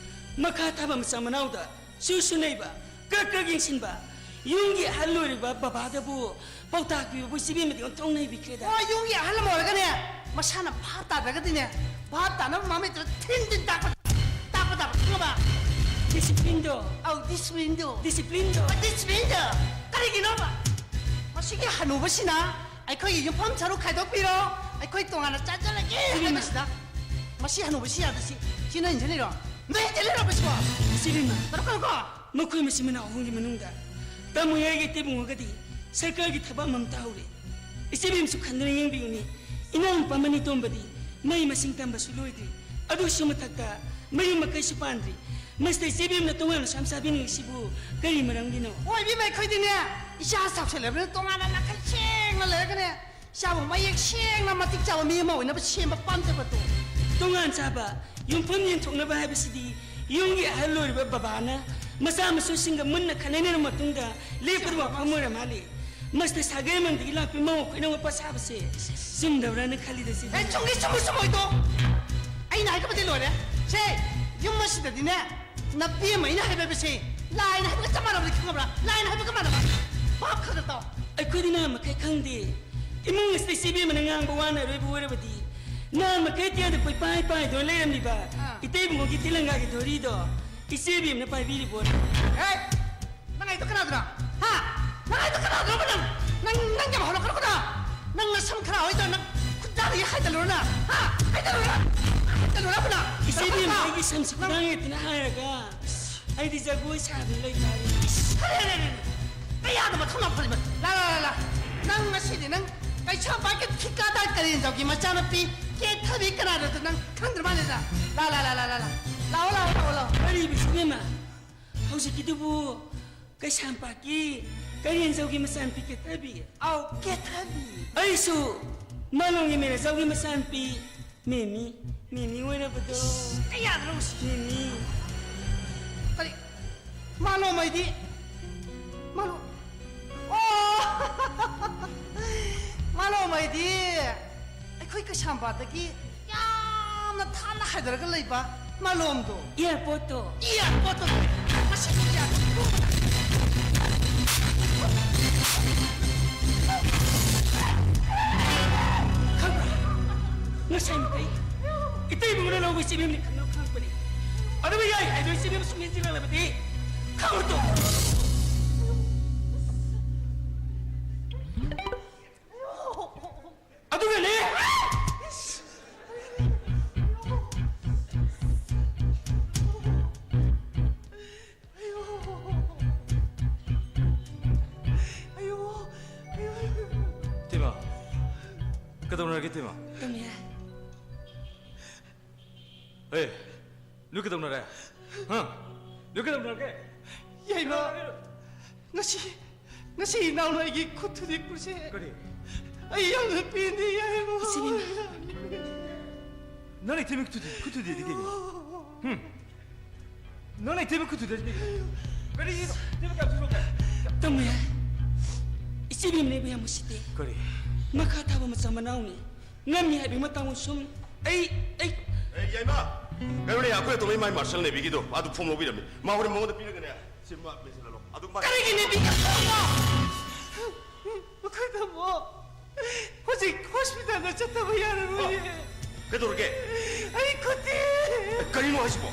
ꯃꯈꯥ ꯊꯥꯕ ꯃꯆꯥ ꯃꯅꯥꯎꯗ ꯁꯨ ꯁꯨ ꯅꯩꯕ, ꯀ꯭ꯔꯛ ꯀ꯭ꯔꯛ ꯌꯦꯡꯁꯤꯟꯕ, ꯌꯨꯝꯒꯤ ꯑꯍꯜ ꯑꯣꯏꯔꯤꯕ ꯕꯕꯥꯗꯕꯨ ꯄꯥꯎꯇꯥꯛ ꯄꯤꯕꯕꯨ ꯏꯆꯦꯕꯦꯝꯃꯗꯤ ꯑꯣꯟꯊꯣꯛꯅ ꯅꯩꯕꯤꯈ꯭ꯔꯦꯗ꯫ ꯍꯣꯏ, ꯌꯨꯝꯒꯤ ꯑꯍꯜ ꯑꯃ ꯑꯣꯏꯔꯒꯅꯦ, ꯃꯁꯥꯅ ꯚꯥꯞ ꯇꯥꯗ꯭ꯔꯒꯗꯤꯅꯦ, ꯚꯥꯞ ꯇꯥꯅꯕ ꯃꯃꯤꯠꯇꯨꯗ ꯊꯤꯟ ꯊꯤꯟ ꯇꯥꯛꯄ, ꯇꯥꯛꯄ ꯇꯥꯕ, ꯈꯪꯉꯕ? ꯗꯤꯁꯤꯄ꯭ꯂꯤꯟꯗꯣ꯫ ꯑꯧ, ꯗꯤꯁꯤꯄ꯭ꯂꯤꯟꯗꯣ꯫ ꯗꯤꯁꯤꯄ꯭ꯂꯤꯟꯗꯣ꯫ ꯍꯣꯏ, ꯗꯤꯁꯤꯄ꯭ꯂꯤꯟꯗꯣ꯫ ꯀꯔꯤꯒꯤꯅꯣꯕ? ꯃꯁꯤꯒꯤ ꯍꯅꯨꯕꯁꯤꯅ ꯑꯩꯈꯣꯏꯒꯤ ꯌꯨꯝꯐꯝ ꯁꯔꯨꯛ ꯈꯥꯏꯗꯣꯛꯄꯤꯔꯣ, ꯑꯩꯈꯣꯏ ꯇꯣꯉꯥꯟꯅ ꯆꯥꯖꯔꯒꯦ ꯏꯕꯦꯝꯃ꯫ ꯍꯥꯏꯕꯁꯤꯗ, ꯃꯁꯤ ꯍꯅꯨꯕꯁꯤ ꯌꯥꯗ꯭ꯔꯤꯁꯤ, ꯁꯤ ꯅꯣꯏ ꯏꯟꯖꯤꯅꯤꯌꯔꯣ? ꯅꯣꯏ ꯏꯟꯖꯤꯅꯤꯌꯔꯣ ꯁꯤꯕꯣ? ꯏꯆꯦꯕꯦꯝꯃ, ꯇꯧꯔꯛꯀꯅꯨꯀꯣ꯫ ꯃꯈꯣꯏ ꯃꯆꯤꯟ ꯃꯅꯥꯎ ꯑꯍꯨꯝꯒꯤ ꯃꯅꯨꯡꯗ ꯇꯥꯃꯣ ꯌꯥꯏꯒꯤ ꯏꯇꯩꯕꯨꯡꯉꯣꯒꯗꯤ ꯁꯔꯀꯥꯔꯒꯤ ꯊꯕꯛ ꯑꯃꯃꯝ ꯇꯥꯍꯧꯔꯦ꯫ ꯏꯆꯦꯕꯦꯝꯁꯨ ꯈꯟꯗꯨꯅ ꯌꯦꯡꯕꯤꯌꯨꯅꯦ꯫ ꯏꯅꯥꯎꯅꯨꯄꯥ ꯃꯅꯤꯇꯣꯝꯕꯗꯤ ꯃꯍꯩ ꯃꯁꯤꯡ ꯇꯝꯕꯁꯨ ꯂꯣꯏꯗ꯭ꯔꯤ, ꯑꯗꯨꯒꯤꯁꯨ ꯃꯊꯛꯇ ꯃꯌꯨꯝ ꯃꯀꯩꯁꯨ ꯄꯥꯟꯗ꯭ꯔꯤ꯫ ꯃꯁꯤꯗ ꯏꯆꯦꯕꯦꯝꯅ ꯇꯣꯉꯥꯟꯅ ꯁꯨꯝ ꯆꯥꯕꯤꯅꯤꯡꯉꯤꯁꯤꯕꯨ ꯀꯔꯤ ꯃꯔꯝꯒꯤꯅꯣ? ꯑꯣ, ꯏꯕꯦꯝꯃ, ꯑꯩꯈꯣꯏꯗꯤꯅꯦ, ꯏꯆꯥ ꯆꯥꯎꯁꯜꯂꯕꯅꯤꯅ ꯇꯣꯉꯥꯟꯅ ꯅꯥꯈꯩ ꯁꯦꯡꯅ ꯂꯩꯔꯒꯅꯦ, ꯏꯆꯥꯕꯨ ꯃꯌꯦꯛ ꯁꯦꯡꯅ ꯃꯇꯤꯛ ꯆꯥꯕ ꯃꯤ ꯑꯃ ꯑꯣꯏꯅꯕ ꯁꯦꯝꯕ ꯄꯥꯝꯖꯕꯗꯣ꯫ ꯇꯣꯉꯥꯟ ꯆꯥꯕ ꯌꯨꯝꯐꯝ ꯌꯦꯟꯊꯣꯛꯅꯕ ꯍꯥꯏꯕꯁꯤꯗꯤ ꯌꯨꯝꯒꯤ ꯑꯍꯜ ꯑꯣꯏꯔꯤꯕ ꯕꯕꯥꯅ ꯃꯆꯥ ꯃꯁꯨꯁꯤꯡꯒ ꯃꯨꯟꯅ ꯈꯟꯅꯩꯅꯔꯕ ꯃꯇꯨꯡꯗ ꯂꯦꯞꯀꯗꯕ ꯋꯥꯐꯝ ꯑꯣꯏꯔ ꯃꯥꯜꯂꯦ꯫ ꯃꯁꯤꯗ ꯁꯥꯒꯩ ꯑꯃꯗꯒꯤ ꯂꯥꯛꯄꯤ ꯃꯧ ꯑꯩꯈꯣꯏꯅ ꯋꯥꯄꯥ ꯁꯥꯕꯁꯦ ꯆꯨꯝꯗꯕ꯭ꯔꯥꯅ ꯈꯜꯂꯤꯗ ꯁꯤꯗꯤ꯫ ꯑꯦ, ꯆꯨꯝꯒꯤ ꯆꯨꯝꯃꯣꯏ ꯆꯨꯝꯃꯣꯏꯗꯣ ꯑꯩꯅ ꯍꯥꯏꯈꯤꯕꯗꯤ ꯂꯣꯏꯔꯦ꯫ ꯁꯦ, ꯌꯨꯝ ꯑꯁꯤꯗꯗꯤꯅꯦ, ꯅꯨꯄꯤ ꯑꯃ ꯑꯩꯅ ꯍꯥꯏꯕ ꯍꯥꯏꯕꯁꯦ ꯂꯥꯏꯅ ꯍꯥꯏꯕꯒ ꯆꯞ ꯃꯥꯟꯅꯕꯅꯤ, ꯈꯪꯉꯕ꯭ꯔꯥ? ꯂꯥꯏꯅ ꯍꯥꯏꯕꯒ ꯃꯥꯟꯅꯕ꯫ ꯚꯥꯞ ꯈꯔ ꯈꯔ ꯇꯥꯎ꯫ ꯑꯩꯈꯣꯏꯗꯤ ꯅꯍꯥꯟ ꯃꯈꯩ ꯈꯪꯗꯦ꯫ ꯏꯃꯨꯡ ꯑꯁꯤꯗ ꯏꯆꯦꯕꯦꯝꯃꯅ ꯉꯥꯡꯕ ꯋꯥꯅ ꯑꯔꯣꯏꯕ ꯑꯣꯏꯔꯕꯗꯤ ꯅꯍꯥꯟ ꯃꯈꯩ ꯑꯇꯤꯌꯥꯗ ꯀꯣꯏꯄꯥꯏ ꯄꯥꯏꯗꯨꯅ ꯂꯩꯔꯝꯂꯤꯕ ꯑꯥ꯫ ꯏꯇꯩꯕꯨꯡꯉꯣꯒꯤ ꯇꯦꯂꯪꯒꯥꯒꯤ ꯙꯣꯔꯤꯗꯣ ꯏꯆꯦꯕꯦꯝꯅ ꯄꯥꯏꯕꯤꯔꯤꯕꯣ? ꯍꯦ! ꯅꯪ ꯍꯥꯏꯗꯣ ꯀꯅꯥꯗꯅꯣ? ꯍꯥ? ꯅꯪ ꯍꯥꯏꯗꯣ ꯀꯅꯥꯗꯅꯣꯕ ꯅꯪ? ꯅꯪ, ꯅꯪ ꯌꯥꯝ ꯍꯧꯔꯛꯀꯅꯨꯀꯣ ꯅꯪ! ꯅꯪ ꯅꯁꯝ ꯈꯔ ꯍꯣꯏꯗꯣ ꯅꯪ ꯈꯨꯠꯇꯥꯗꯒꯤ ꯍꯥꯏꯗꯠꯂꯨꯔꯣ ꯅꯪ? ꯍꯥ? ꯍꯥꯏꯗꯠꯂꯨꯔꯣ? ꯍꯥꯏꯗꯠꯂꯨꯔꯣ ꯅꯪ? ꯏꯆꯦꯕꯦꯝꯃ, ꯅꯪ ꯑꯩꯒꯤ ꯁꯝꯁꯤ ꯈꯨꯗꯥꯡ ꯍꯦꯛꯇꯅ ꯍꯥꯏꯔꯒ ꯑꯩꯗꯤ ꯖꯒꯣꯏ ꯁꯥꯗꯨꯅ ꯂꯩꯇꯥꯔꯦ꯫ ꯐꯔꯦ, ꯐꯔꯦ, ꯐꯔꯦ꯫ ꯀꯌꯥꯗ ꯃꯊꯧ ꯌꯥꯝ ꯐꯔꯤꯕ? ꯂꯥ, ꯂꯥ, ꯂꯥ, ꯂꯥ꯫ ꯅꯪ ꯉꯁꯤꯗꯤ ꯅꯪ ꯀꯩꯁꯥꯝꯄꯥꯠꯀꯤ ꯊꯤꯀꯥꯗꯥꯔ ꯀꯔꯦꯟꯖꯥꯎꯒꯤ ꯃꯆꯥꯅꯨꯄꯤ ꯀꯦꯊꯕꯤ ꯀꯅꯥꯗꯣ ꯅꯪ ꯈꯪꯗ꯭ꯔ ꯃꯥꯜꯂꯦꯗ꯫ ꯂꯥ, ꯂꯥ, ꯂꯥ, ꯂꯥ, ꯂꯥ, ꯂꯥ꯫ ꯂꯥꯛꯑꯣ, ꯂꯥꯛꯑꯣ, ꯂꯥꯛꯑꯣ, ꯂꯥꯛꯑꯣ꯫ ꯀꯔꯤꯕ ꯏꯆꯦꯕꯦꯝꯃ? ꯍꯧꯖꯤꯛꯀꯤꯗꯨꯕꯨ ꯀꯩꯁꯥꯝꯄꯥꯠꯀꯤ ꯀꯔꯦꯟꯖꯧꯒꯤ ꯃꯆꯥꯅꯨꯄꯤ ꯀꯦꯊꯕꯤ꯫ ꯑꯧ, ꯀꯦꯊꯕꯤ꯫ ꯑꯩꯁꯨ ꯃꯥꯂꯣꯝꯒꯤ ꯃꯦꯅꯦꯖꯔꯒꯤ ꯃꯆꯥꯅꯨꯄꯤ ꯃꯦꯃꯤ, ꯃꯦꯃꯤ ꯑꯣꯏꯔꯕꯗꯣ꯫ ꯏꯁ, ꯀꯌꯥꯗꯅꯣ ꯁꯤ? ꯃꯦꯃꯤ꯫ ꯀꯔꯤ? ꯃꯥꯂꯣꯝ ꯍꯥꯏꯗꯤ? ꯃꯥꯂꯣꯝ꯫ ꯑꯣ! ꯃꯥꯂꯣꯝ ꯍꯥꯏꯗꯤ ꯑꯩꯈꯣꯏ ꯀꯩꯁꯥꯝꯄꯥꯠꯇꯒꯤ ꯌꯥꯝꯅ ꯊꯥꯞꯅ ꯍꯥꯏꯗꯔꯒ ꯂꯩꯕ ꯃꯥꯂꯣꯝꯗꯣ꯫ ꯑꯦꯌꯥꯔꯄꯣꯔꯠꯇꯣ꯫ ꯑꯦꯌꯥꯔꯄꯣꯔꯠꯇꯣ꯫ ꯃꯁꯤ ꯑꯦꯌꯥꯔꯄꯣꯔꯠ꯫ ꯈꯪꯕ꯭ꯔꯥ? ꯉꯁꯥꯏ ꯃꯈꯩ ꯏꯇꯩ ꯏꯕꯨꯡꯅ ꯂꯧꯕ ꯏꯆꯦ ꯃꯦꯝꯅꯤ ꯈꯪꯅꯕ ꯈꯪꯉꯛꯄꯅꯤ꯫ ꯑꯗꯨꯕꯨ ꯌꯥꯏ ꯍꯥꯏꯗꯣ ꯏꯆꯦ ꯃꯦꯝ ꯁꯨꯝ ꯌꯦꯡꯁꯤꯜꯂꯛꯂꯕꯗꯤ ꯈꯪꯉꯛꯇꯣ꯫ ꯑꯗꯨꯒꯅꯦ꯫ ꯇꯦꯃ, ꯀꯩꯗꯧꯅꯔꯒꯦ, ꯇꯦꯃ? ꯇꯨꯝꯃꯤꯌꯦ꯫ ꯑꯦ, ꯅꯣꯏ ꯀꯩꯗꯧꯅꯔꯦ? ꯍꯥ? ꯅꯣꯏ ꯀꯩꯗꯧꯅꯔꯒꯦ? ꯌꯥꯏꯃ, ꯀꯩꯗꯧꯅꯔꯒꯦ? ꯉꯁꯤ, ꯉꯁꯤ ꯏꯅꯥꯎꯅ ꯑꯩꯒꯤ ꯈꯨꯠ ꯊꯨꯗꯦꯛꯄꯁꯦ ꯀꯔꯤ? ꯑꯩ ꯌꯥꯝꯅ ꯄꯦꯟꯗꯦ, ꯌꯥꯏꯃ꯫ ꯏꯆꯦ ꯕꯦꯝꯃ꯫ ꯅꯪ ꯏꯊꯤꯃꯤ ꯈꯨꯠ ꯊꯨꯗꯦꯛ-, ꯈꯨꯠ ꯊꯨꯗꯦꯛꯇꯤ ꯀꯩꯒꯤꯅꯣ? ꯍꯨꯝ? ꯅꯪꯅ ꯏꯇꯩꯃ ꯈꯨꯠ ꯊꯨꯗꯦꯛꯏ ꯀꯩꯒꯤꯅꯣ? ꯀꯔꯤꯒꯤꯅꯣ? ꯏꯇꯩꯃ ꯀꯌꯥꯝ ꯊꯨꯗꯣꯛꯀꯦ? ꯇꯥꯃꯣ ꯌꯥꯏ꯫ ꯏꯆꯦ ꯕꯦꯝꯃꯅ ꯑꯩꯕꯨ ꯌꯥꯝ ꯎꯁꯤꯠꯇꯦ꯫ ꯀꯔꯤ? ꯃꯈꯥ ꯊꯥꯕ ꯃꯆꯥ ꯃꯅꯥꯎꯅꯤ꯫ ꯉꯝꯃꯤ ꯍꯥꯏꯕꯒꯤ ꯃꯇꯥꯡ ꯁꯨꯝ ꯑꯩ, ꯑꯩ ꯑꯦ, ꯌꯥꯏꯃ! ꯀꯩꯅꯣꯅꯦ, ꯑꯩꯈꯣꯏ ꯑꯇꯣꯝꯕꯒꯤ ꯃꯥꯏ ꯃꯥꯔꯁꯦꯜ ꯅꯦꯚꯤꯒꯤꯗꯣ ꯑꯗꯨ ꯐꯣꯝ ꯂꯧꯕꯤꯔꯝꯃꯤ꯫ ꯃꯥ ꯍꯣꯔꯦꯟ ꯃꯉꯣꯟꯗ ꯄꯤꯔꯒꯅꯦ, ꯁꯤ ꯃꯥ ꯃꯦꯟꯁꯤꯜꯍꯜꯂꯣ꯫ ꯑꯗꯨ ꯃꯥ ꯀꯔꯤꯒꯤ ꯅꯦꯚꯤꯒꯤ ꯐꯣꯝꯅꯣ? ꯑꯩꯈꯣꯏ ꯇꯥꯃꯣ ꯍꯧꯖꯤꯛ ꯍꯣꯁꯄꯤꯇꯥꯜꯗ ꯆꯠꯇꯕ ꯌꯥꯔꯔꯣꯏꯌꯦ꯫ ꯀꯩꯗꯧꯔꯒꯦ? ꯑꯩ ꯈꯨꯠꯇꯤ! ꯀꯔꯤꯅꯣ ꯍꯥꯏꯁꯤꯕꯣ?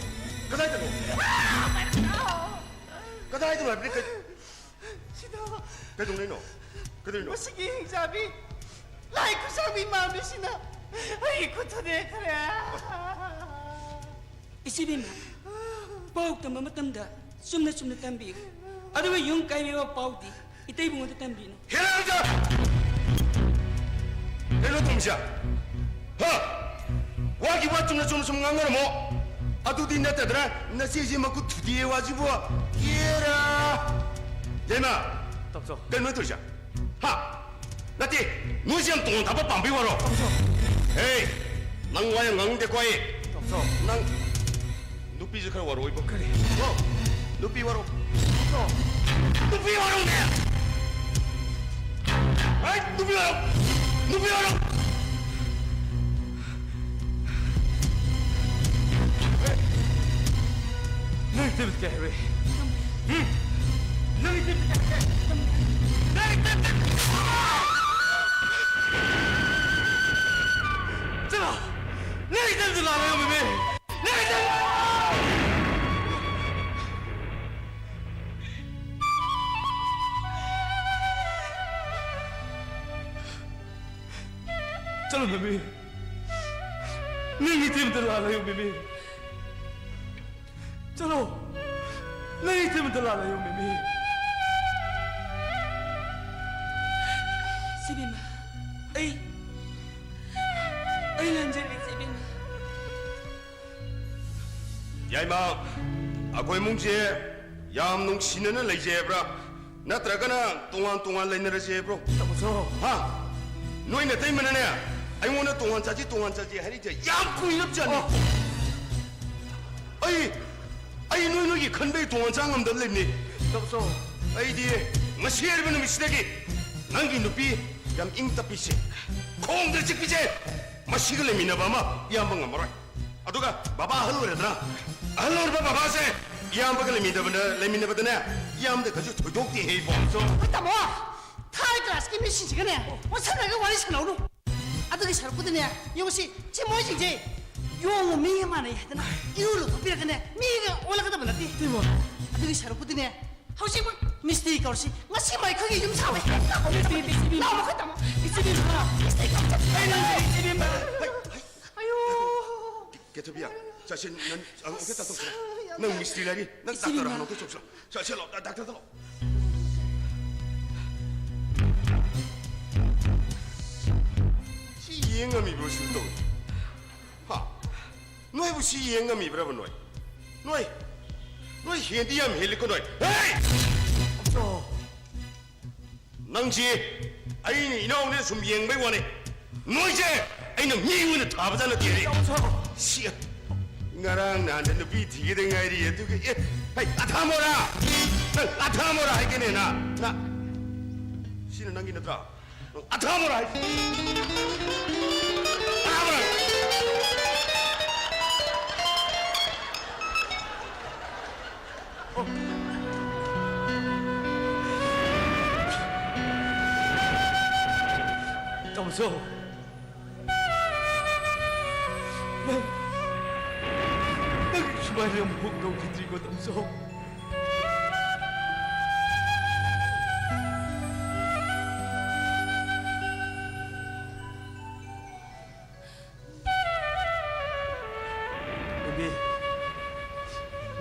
ꯀꯗꯥꯏꯗꯅꯣ? ꯀꯗꯥꯏꯗꯅꯣ ꯍꯥꯏꯕꯅꯤ? ꯀꯩ-, ꯁꯤꯗ꯫ ꯀꯩꯗꯧꯅꯩꯅꯣ? ꯀꯩꯗꯧꯅꯣ? ꯃꯁꯤꯒꯤ ꯍꯤꯡꯆꯥꯕꯤ, ꯂꯥꯏ ꯈꯨꯠꯁꯥꯕꯤ ꯃꯥꯟꯕꯤꯁꯤꯅ ꯑꯩꯒꯤ ꯈꯨꯠ ꯊꯨꯗꯦꯛꯈ꯭ꯔꯦ꯫ ꯏꯆꯦ ꯕꯦꯝꯃ, ꯄꯥꯎ ꯇꯝꯕ ꯃꯇꯝꯗ ꯆꯨꯝꯅ ꯆꯨꯝꯅ ꯇꯝꯕꯤꯌꯨ꯫ ꯑꯗꯨꯒ ꯌꯨꯝ ꯀꯥꯏꯕꯒꯤ ꯄꯥꯎꯗꯤ ꯏꯇꯩ ꯏꯕꯨꯡꯉꯣꯗ ꯇꯝꯕꯤꯅꯨ꯫ ꯍꯦꯔꯥ ꯅꯪꯁꯦ! ꯀꯩꯅꯣ ꯇꯧꯃꯤꯁꯦ? ꯍꯥ? ꯋꯥꯒꯤ ꯋꯥ ꯆꯨꯝꯅ ꯆꯨꯝꯅ ꯁꯨꯝ ꯉꯥꯡꯅꯔꯝꯃꯣ꯫ ꯑꯗꯨꯗꯤ ꯅꯠꯇꯗꯅ ꯅꯆꯦꯁꯤ ꯃꯈꯨꯠ ꯊꯨꯗꯦꯛꯑꯦ ꯋꯥꯁꯤꯕꯨ꯫ ꯌꯦꯔꯥ! ꯌꯥꯏꯃ, ꯀꯩꯅꯣ ꯇꯧꯔꯤꯁꯦ? ꯍꯥ? ꯅꯠꯇꯦ, ꯅꯣꯏꯁꯦ ꯌꯥꯝ ꯇꯣꯉꯥꯟ ꯊꯥꯕ ꯄꯥꯝꯕꯩ ꯋꯥꯔꯣ? ꯍꯦ, ꯅꯪ ꯋꯥ ꯌꯥꯝ ꯉꯥꯡꯅꯤꯡꯗꯦꯀꯣ ꯑꯩ꯫ ꯅꯪ ꯅꯨꯄꯤꯁꯦ ꯈꯔ ꯋꯥꯔꯛꯑꯣꯏꯕꯣ꯫ ꯀꯔꯤ? ꯀꯣ, ꯅꯨꯄꯤ ꯋꯥꯔꯛꯑꯣ꯫ ꯅꯨꯄꯤ ꯋꯥꯔꯛꯑꯣꯅꯦ! ꯍꯩ, ꯅꯨꯄꯤ ꯋꯥꯔꯛꯑꯣ! ꯅꯨꯄꯤ ꯋꯥꯔꯛꯑꯣ! ꯅꯪ ꯏꯇꯩꯃꯗ ꯀꯩ ꯍꯥꯏꯔꯨꯏ? ꯎꯝ? ꯅꯪ ꯏꯇꯩꯃꯗ ꯀꯩ ꯍꯥꯏꯔꯨꯏ? ꯅꯪ ꯏꯇꯩꯃꯗ ꯆꯠꯂꯣ! ꯅꯪ ꯏꯇꯩꯃꯗ ꯂꯥꯛꯑꯣ, ꯃꯤꯃꯤ! ꯅꯪ ꯏꯇꯩꯃꯗ ꯆꯠꯂꯣ, ꯃꯤꯃꯤ! ꯅꯪ ꯏꯇꯩꯃꯗ ꯂꯥꯛꯑꯣ, ꯃꯤꯃꯤ! ꯆꯠꯂꯣ! ꯅꯪ ꯏꯇꯩꯃꯗ ꯂꯥꯜꯂꯦ, ꯃꯤꯃꯤ꯫ ꯏꯆꯦꯕꯦꯝꯃ, ꯑꯩ, ꯑꯩ ꯂꯥꯟꯖꯔꯦ, ꯏꯆꯦꯕꯦꯝꯃ꯫ ꯌꯥꯏꯃ, ꯑꯩꯈꯣꯏ ꯏꯃꯨꯡꯁꯦ ꯌꯥꯝ ꯅꯨꯡꯁꯤꯅꯅ ꯂꯩꯖꯩ ꯍꯥꯏꯕ꯭ꯔꯥ? ꯅꯠꯇ꯭ꯔꯒꯅ ꯇꯣꯉꯥꯟ ꯇꯣꯉꯥꯟ ꯂꯩꯅꯔꯁꯦ ꯍꯥꯏꯕ꯭ꯔꯣ? ꯇꯥꯃꯣꯆꯧ꯫ ꯍꯥ? ꯅꯣꯏ ꯅꯇꯩꯃꯅꯅꯦ ꯑꯩꯉꯣꯟꯗ ꯇꯣꯉꯥꯟ ꯆꯥꯁꯤ, ꯇꯣꯉꯥꯟ ꯆꯥꯁꯤ ꯍꯥꯏꯔꯤꯁꯦ ꯌꯥꯝ ꯀꯨꯏꯔꯕꯖꯥꯠꯅꯤ꯫ ꯑꯣ꯫ ꯑꯩ, ꯑꯩ ꯅꯣꯏ ꯅꯣꯏꯒꯤ ꯈꯟꯕꯩ ꯇꯣꯉꯥꯟ ꯆꯥ ꯉꯝꯗꯕ ꯂꯩꯕꯅꯤ꯫ ꯇꯥꯃꯣꯆꯧ꯫ ꯑꯩꯗꯤ ꯉꯁꯤ ꯍꯥꯏꯔꯤꯕ ꯅꯨꯃꯤꯠꯁꯤꯗꯒꯤ ꯅꯪꯒꯤ ꯅꯨꯄꯤ ꯌꯥꯝ ꯏꯪ ꯇꯞꯄꯤꯁꯦ, ꯈꯣꯡꯗ ꯆꯤꯛꯄꯤꯁꯦ, ꯃꯁꯤꯒ ꯂꯩꯃꯤꯟꯅꯕ ꯑꯃ ꯏꯌꯥꯝꯕ ꯉꯝꯃꯔꯣꯏ꯫ ꯑꯗꯨꯒ ꯕꯕꯥ ꯑꯍꯜ ꯑꯣꯏꯔꯗ꯭ꯔꯥ? ꯑꯍꯜ ꯑꯣꯏꯔꯕ ꯕꯕꯥꯁꯦ ꯏꯌꯥꯝꯕꯒ ꯂꯩꯃꯤꯟꯅꯕꯗ, ꯂꯩꯃꯤꯟꯅꯕꯗꯅꯦ ꯏꯌꯥꯝꯕꯗ ꯀꯩꯁꯨ ꯊꯣꯏꯗꯣꯛꯇꯦ ꯍꯦ ꯏꯕꯣ꯫ ꯑꯩꯈꯣꯏ ꯇꯥꯃꯣ, ꯊꯥꯔ ꯀ꯭ꯂꯥꯁꯀꯤ ꯃꯤꯁꯤꯡꯁꯤꯒꯅꯦ ꯑꯣꯟꯁꯤꯟꯅꯔꯒ ꯋꯥꯔꯤ ꯁꯥꯟꯅꯧꯅꯨ꯫ ꯑꯗꯨꯒꯤ ꯁꯔꯨꯛꯄꯨꯗꯤꯅꯦ, ꯌꯦꯡꯉꯨꯁꯤ, ꯁꯤ ꯃꯣꯏꯁꯤꯡꯁꯦ ꯌꯣꯡꯒ ꯃꯤꯒ ꯃꯥꯟꯅꯩ ꯍꯥꯏꯗꯅ ꯏꯔꯨ ꯂꯨꯊꯣꯛꯄꯤꯔꯒꯅꯦ ꯃꯤꯒ ꯑꯣꯜꯂꯛꯀꯗꯕ ꯅꯠꯇꯦ꯫ ꯏꯕꯣ꯫ ꯑꯗꯨꯒꯤ ꯁꯔꯨꯛꯄꯨꯗꯤꯅꯦ, ꯍꯧꯖꯤꯛꯃꯛ ꯃꯤꯁꯇ꯭ꯔꯤ ꯀꯧꯔꯁꯤ, ꯉꯁꯤꯃꯛ ꯑꯩꯈꯣꯏꯒꯤ ꯌꯨꯝ ꯁꯥꯕ ꯍꯦꯛ ꯂꯥꯛꯑꯣ꯫ ꯂꯥꯛꯑꯣ, ꯑꯩꯈꯣꯏ ꯇꯥꯃꯣ꯫ ꯃꯤꯁꯇ꯭ꯔꯤ ꯀꯧꯔꯁꯤ꯫ ꯑꯩ ꯂꯥꯛꯑꯣ꯫ ꯑꯌꯣ! ꯀꯦꯊꯕꯤꯌꯥ, ꯆꯠꯁꯤ, ꯅꯪ ꯑꯃꯨꯛꯇ ꯇꯥꯊꯣꯛꯁꯤꯔꯥ? ꯅꯪ ꯃꯤꯁꯇ꯭ꯔꯤ ꯂꯩꯔꯤ, ꯅꯪ ꯗꯥꯛꯇꯔ ꯏꯆꯦꯕꯦꯝꯃ꯫ ꯍꯥꯟꯅ ꯑꯃꯨꯛꯇ ꯆꯠꯁꯤꯔꯥ? ꯆꯠꯁꯤ, ꯆꯠꯂꯣ, ꯗꯥꯛꯇꯔ ꯆꯠꯂꯣ꯫ ꯁꯤ ꯌꯦꯡ ꯉꯝꯃꯤꯕ꯭ꯔꯣ ꯁꯤꯕꯨ ꯇꯧꯔꯤ? ꯍꯥ? ꯅꯣꯏꯕꯨ ꯁꯤ ꯌꯦꯡ ꯉꯝꯃꯤꯕ꯭ꯔꯕ ꯅꯣꯏ? ꯅꯣꯏ, ꯅꯣꯏ ꯍꯦꯟꯗꯤ ꯌꯥꯝ ꯍꯦꯜꯂꯤꯀꯣ ꯅꯣꯏ꯫ ꯍꯦ! ꯑꯆꯧ! ꯅꯪꯁꯤ ꯑꯩꯅ ꯏꯅꯥꯎꯅꯦ ꯁꯨꯝ ꯌꯦꯡꯕꯩ ꯋꯥꯅꯤ꯫ ꯅꯣꯏꯁꯦ ꯑꯩꯅ ꯃꯤ ꯑꯣꯏꯅ ꯊꯥꯕꯖꯥꯠ ꯅꯠꯇꯦ꯫ ꯁꯤ ꯉꯔꯥꯡ ꯅꯍꯥꯟꯗ ꯅꯨꯄꯤ ꯊꯤꯒꯗ ꯉꯥꯏꯔꯤ, ꯑꯗꯨꯒ ꯑꯦ, ꯍꯩ, ꯑꯊꯥꯃꯣꯔꯥ? ꯅꯪ ꯑꯊꯥꯃꯣꯔꯥ ꯍꯥꯏꯒꯦꯅꯦ ꯅ? ꯅ-, ꯁꯤꯅ ꯅꯪꯒꯤ ꯅꯠꯇ꯭ꯔꯥ? ꯅꯪ ꯑꯊꯥꯃꯣꯔꯥ ꯍꯥꯏꯁꯤ? ꯑꯊꯥꯃꯣꯔꯥ? ꯇꯥꯃꯣꯆꯧ, ꯅꯪ, ꯅꯪ ꯁꯨꯃꯥꯏꯅ ꯑꯃꯨꯛ ꯇꯧꯈꯤꯗ꯭ꯔꯤꯀꯣ, ꯇꯥꯃꯣꯆꯧ꯫ ꯕꯦꯕꯤ,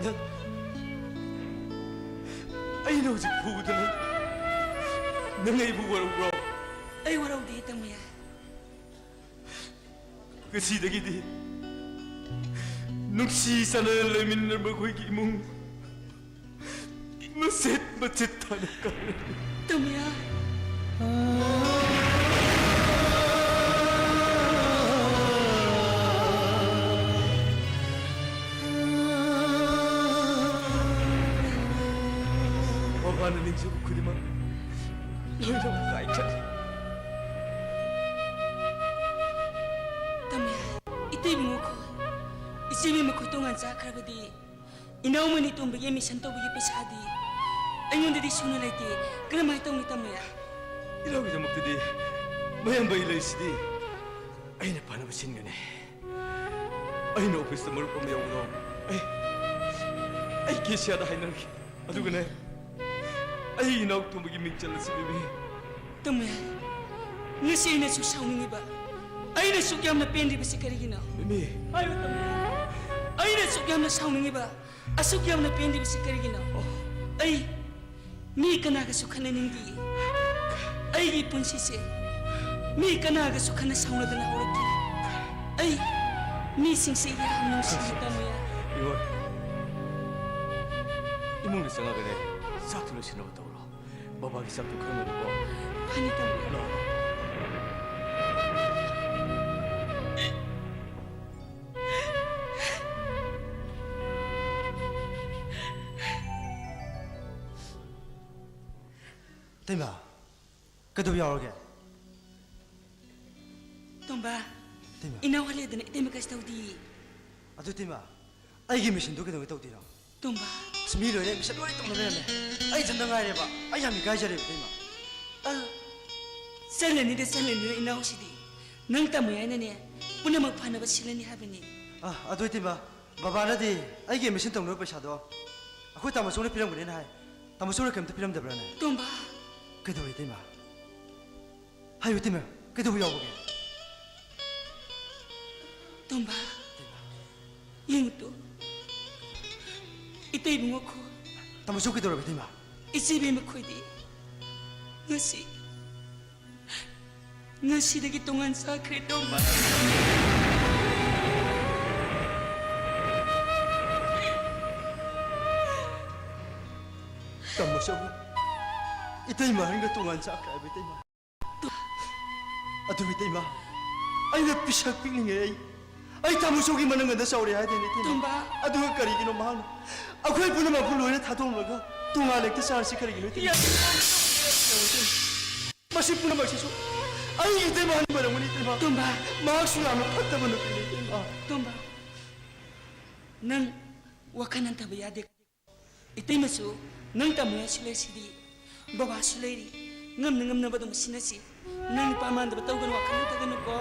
ꯅꯪ, ꯑꯩꯅ ꯍꯧꯖꯤꯛ ꯐꯨꯕꯗ ꯅꯪ, ꯅꯪ ꯑꯩꯕꯨ ꯋꯥꯔꯧꯕ꯭ꯔꯣ? ꯑꯩ ꯋꯥꯔꯧꯗꯦ, ꯇꯃꯣꯌꯥꯏ꯫ ꯉꯁꯤꯗꯒꯤꯗꯤ ꯅꯨꯡꯁꯤ ꯆꯥꯟꯅꯅ ꯂꯩꯃꯤꯟꯅꯔꯝꯕ ꯑꯩꯈꯣꯏꯒꯤ ꯏꯃꯨꯡ ꯃꯆꯦꯠ ꯃꯆꯦꯠ ꯊꯥꯅ ꯀꯥꯏꯔꯦ꯫ ꯇꯃꯣꯌꯥꯏ꯫ ꯃꯃꯥꯅ ꯅꯤꯡꯖꯕ ꯈꯨꯗꯤꯡꯃꯛ ꯂꯣꯏꯅꯃꯛ ꯀꯥꯏꯈ꯭ꯔꯦ꯫ ꯇꯃꯣꯌꯥꯏ, ꯏꯇꯩꯕꯨ ꯃꯈꯣꯏ, ꯏꯆꯦꯕꯤ ꯃꯈꯣꯏ ꯇꯣꯉꯥꯟ ꯆꯥꯈ꯭ꯔꯕꯗꯤ ꯏꯅꯥꯎꯃꯅꯤ ꯇꯣꯝꯕꯒꯤ admission ꯇꯧꯕꯒꯤ ꯄꯩꯁꯥꯗꯤ ꯑꯩꯉꯣꯟꯗꯗꯤ ꯁꯨꯅ ꯂꯩꯇꯦ꯫ ꯀꯔꯝꯍꯥꯏꯅ ꯇꯧꯅꯤ, ꯇꯃꯣꯌꯥꯏ? ꯏꯅꯥꯎꯒꯤꯗꯃꯛꯇꯗꯤ ꯃꯌꯥꯝꯕ ꯑꯩ ꯂꯩꯔꯤꯁꯤꯗꯤ꯫ ꯑꯩꯅ ꯐꯅꯕ ꯁꯤꯟꯒꯅꯤ꯫ ꯑꯩꯅ office ꯇ ꯃꯔꯨꯞ ꯑꯃ ꯌꯥꯎꯕꯗꯣ ꯑꯩ, ꯑꯩ ꯀꯦꯁꯤꯌꯥꯗ ꯍꯥꯏꯅꯔꯒꯦ꯫ ꯑꯗꯨꯒꯅꯦ, ꯑꯩ ꯏꯅꯥꯎ ꯇꯣꯝꯕꯒꯤ ꯃꯤꯡ ꯆꯜꯂꯁꯤ, ꯕꯦꯕꯤ꯫ ꯇꯃꯣꯌꯥꯏ, ꯉꯁꯤ ꯑꯩꯅ ꯑꯁꯨꯛ ꯁꯥꯎꯅꯤꯡꯉꯤꯕ, ꯑꯩꯅ ꯑꯁꯨꯛ ꯌꯥꯝꯅ ꯄꯦꯟꯗ꯭ꯔꯤꯕꯁꯤ ꯀꯔꯤꯒꯤꯅꯣ? ꯕꯦꯕꯤ꯫ ꯍꯥꯏꯌꯨ, ꯇꯃꯣꯌꯥꯏ꯫ ꯑꯩꯅ ꯑꯁꯨꯛ ꯌꯥꯝꯅ ꯁꯥꯎꯅꯤꯡꯉꯤꯕ, ꯑꯁꯨꯛ ꯌꯥꯝꯅ ꯄꯦꯟꯗ꯭ꯔꯤꯕꯁꯤ ꯀꯔꯤꯒꯤꯅꯣ? ꯑꯩ ꯃꯤ ꯀꯅꯥꯒꯁꯨ ꯈꯠꯅꯅꯤꯡꯗꯤꯌꯦ꯫ ꯑꯩꯒꯤ ꯄꯨꯟꯁꯤꯁꯦ ꯃꯤ ꯀꯅꯥꯒꯁꯨ ꯈꯠꯅ ꯁꯥꯎꯅꯗꯅ ꯍꯧꯔꯛꯈꯤ꯫ ꯑꯩ ꯃꯤꯁꯤꯡꯁꯦ ꯌꯥꯝ ꯅꯨꯡꯁꯤꯌꯦ, ꯇꯃꯣꯌꯥꯏ꯫ ꯏꯃꯣꯏ, ꯏꯃꯨꯡꯗ ꯆꯪꯉꯒꯅꯦ, ꯆꯥꯛꯇꯨ ꯂꯣꯏꯁꯤꯟꯅꯕ ꯇꯧꯔꯣ꯫ ꯕꯕꯥꯒꯤ ꯆꯥꯛꯇꯨ ꯈꯔ ꯉꯟꯅꯀꯣ꯫ ꯐꯅꯤ, ꯇꯥꯃꯣ꯫ ꯂꯥꯛꯑꯣ꯫ ꯏꯇꯩꯃ, ꯀꯩꯗꯧꯕ ꯌꯥꯎꯔꯒꯦ? ꯇꯣꯝꯕ, ꯏꯇꯩꯃ꯫ ꯏꯅꯥꯎ ꯍꯜꯂꯦꯗꯅ ꯏꯇꯩꯃ ꯀꯩꯁꯨ ꯇꯧꯗꯦ꯫ ꯑꯗꯨ ꯏꯇꯩꯃ, ꯑꯩꯒꯤ ꯃꯦꯁꯤꯟꯗꯨ ꯀꯩꯗꯧꯉꯩ ꯇꯧꯗꯣꯏꯅꯣ? ꯇꯣꯝꯕ꯫ ꯑꯁ, ꯃꯤ ꯂꯣꯏꯅ ꯃꯦꯁꯤꯟ ꯂꯣꯏ ꯇꯧꯅ ꯂꯩꯔꯝꯃꯦ꯫ ꯑꯩ ꯏꯊꯟꯇ ꯉꯥꯏꯔꯦꯕ꯫ ꯑꯩ ꯌꯥꯝ ꯏꯀꯥꯏꯖꯔꯦꯕ ꯏꯇꯩꯃ꯫ ꯑ, ꯆꯠꯂꯅꯤꯗ, ꯆꯠꯂꯅꯤꯗ ꯏꯅꯥꯎꯁꯤꯗꯤ꯫ ꯅꯪ ꯇꯥꯃꯣ ꯌꯥꯏꯅꯅꯦ, ꯄꯨꯝꯅꯃꯛ ꯐꯅꯕ ꯁꯤꯜꯂꯅꯤ ꯍꯥꯏꯕꯅꯤ꯫ ꯑ, ꯑꯗꯨ ꯏꯇꯩꯃ, ꯕꯕꯥꯅꯗꯤ ꯑꯩꯒꯤ ꯃꯦꯁꯤꯟ ꯇꯧꯅꯕ ꯄꯩꯁꯥꯗꯣ ꯑꯩꯈꯣꯏ ꯇꯥꯃꯣꯆꯧꯅ ꯄꯤꯔꯝꯒꯅꯤꯅ ꯍꯥꯏ꯫ ꯇꯥꯃꯣꯆꯧꯅ ꯀꯩꯝꯇ ꯄꯤꯔꯝꯗꯕ꯭ꯔꯥꯅꯦ? ꯇꯣꯝꯕ꯫ ꯀꯩꯗꯧꯔꯦ ꯏꯇꯩꯃ? ꯍꯥꯏꯌꯨ ꯏꯇꯩꯃ, ꯀꯩꯗꯧꯕ ꯌꯥꯎꯕꯒꯦ? ꯇꯣꯝꯕ, ꯌꯦꯡꯉꯨꯇꯣ꯫ ꯏꯇꯩ ꯏꯕꯨꯡꯉꯣ ꯈꯣꯏ꯫ ꯇꯥꯃꯣꯆꯧ ꯀꯩꯗꯧꯔꯕ ꯏꯇꯩꯃ? ꯏꯆꯦ ꯏꯕꯦꯝꯃ ꯈꯣꯏꯗꯤ ꯉꯁꯤ, ꯉꯁꯤꯗꯒꯤ ꯇꯣꯉꯥꯟ ꯆꯥꯈ꯭ꯔꯦ ꯇꯣꯝꯕ꯫ ꯇꯥꯃꯣꯆꯧ, ꯏꯇꯩꯃ ꯍꯥꯏꯅ ꯇꯣꯉꯥꯟ ꯆꯥꯈ꯭ꯔꯦ ꯍꯥꯏꯕ ꯏꯇꯩꯃ? ꯑꯗꯨ ꯏꯇꯩꯃ, ꯑꯩꯅ ꯄꯤꯁꯛ ꯄꯤꯛꯂꯤꯉꯩ ꯑꯩ, ꯑꯩ ꯇꯥꯃꯣꯆꯧꯒꯤ ꯃꯅꯪꯒꯟꯗ ꯆꯥꯎꯔꯦ ꯍꯥꯏꯗꯦꯅꯦ ꯏꯇꯩꯃ? ꯇꯣꯝꯕ꯫ ꯑꯗꯨꯒ ꯀꯔꯤꯒꯤꯅꯣ ꯃꯍꯥꯛꯅ ꯑꯩꯈꯣꯏ ꯄꯨꯝꯅꯃꯛꯄꯨ ꯂꯣꯏꯅ ꯊꯥꯗꯣꯛꯂꯒ ꯇꯣꯉꯥꯟ ꯂꯩꯇ ꯆꯥꯔꯁꯤ ꯀꯔꯤꯒꯤꯅꯣ ꯏꯇꯩꯃ? ꯃꯁꯤ ꯄꯨꯝꯅꯃꯛꯁꯤꯁꯨ ꯑꯩ ꯏꯇꯩꯃ ꯍꯟꯕꯤꯔꯝꯒꯅꯤ ꯏꯇꯩꯃ꯫ ꯇꯣꯝꯕ꯫ ꯃꯍꯥꯛꯁꯨ ꯌꯥꯝꯅ ꯐꯠꯇꯕ ꯅꯨꯄꯤꯅꯤ ꯏꯇꯩꯃ꯫ ꯇꯣꯝꯕ, ꯅꯪ ꯋꯥꯈꯜ ꯍꯟꯊꯕ ꯌꯥꯗꯦ꯫ ꯏꯇꯩꯃꯁꯨ ꯅꯪ ꯇꯥꯃꯣ ꯌꯥꯏꯁꯨ ꯂꯩꯁꯤꯗꯤ, ꯕꯕꯥꯁꯨ ꯂꯩꯔꯤ, ꯉꯝꯅ ꯉꯝꯅꯕ ꯑꯗꯨꯝ ꯁꯤꯟꯅꯁꯤ꯫ ꯅꯪ ꯅꯨꯄꯥ ꯃꯥꯟꯗꯕ ꯇꯧꯒꯅꯨ, ꯋꯥꯈꯜ ꯍꯟꯊꯒꯅꯨꯀꯣ꯫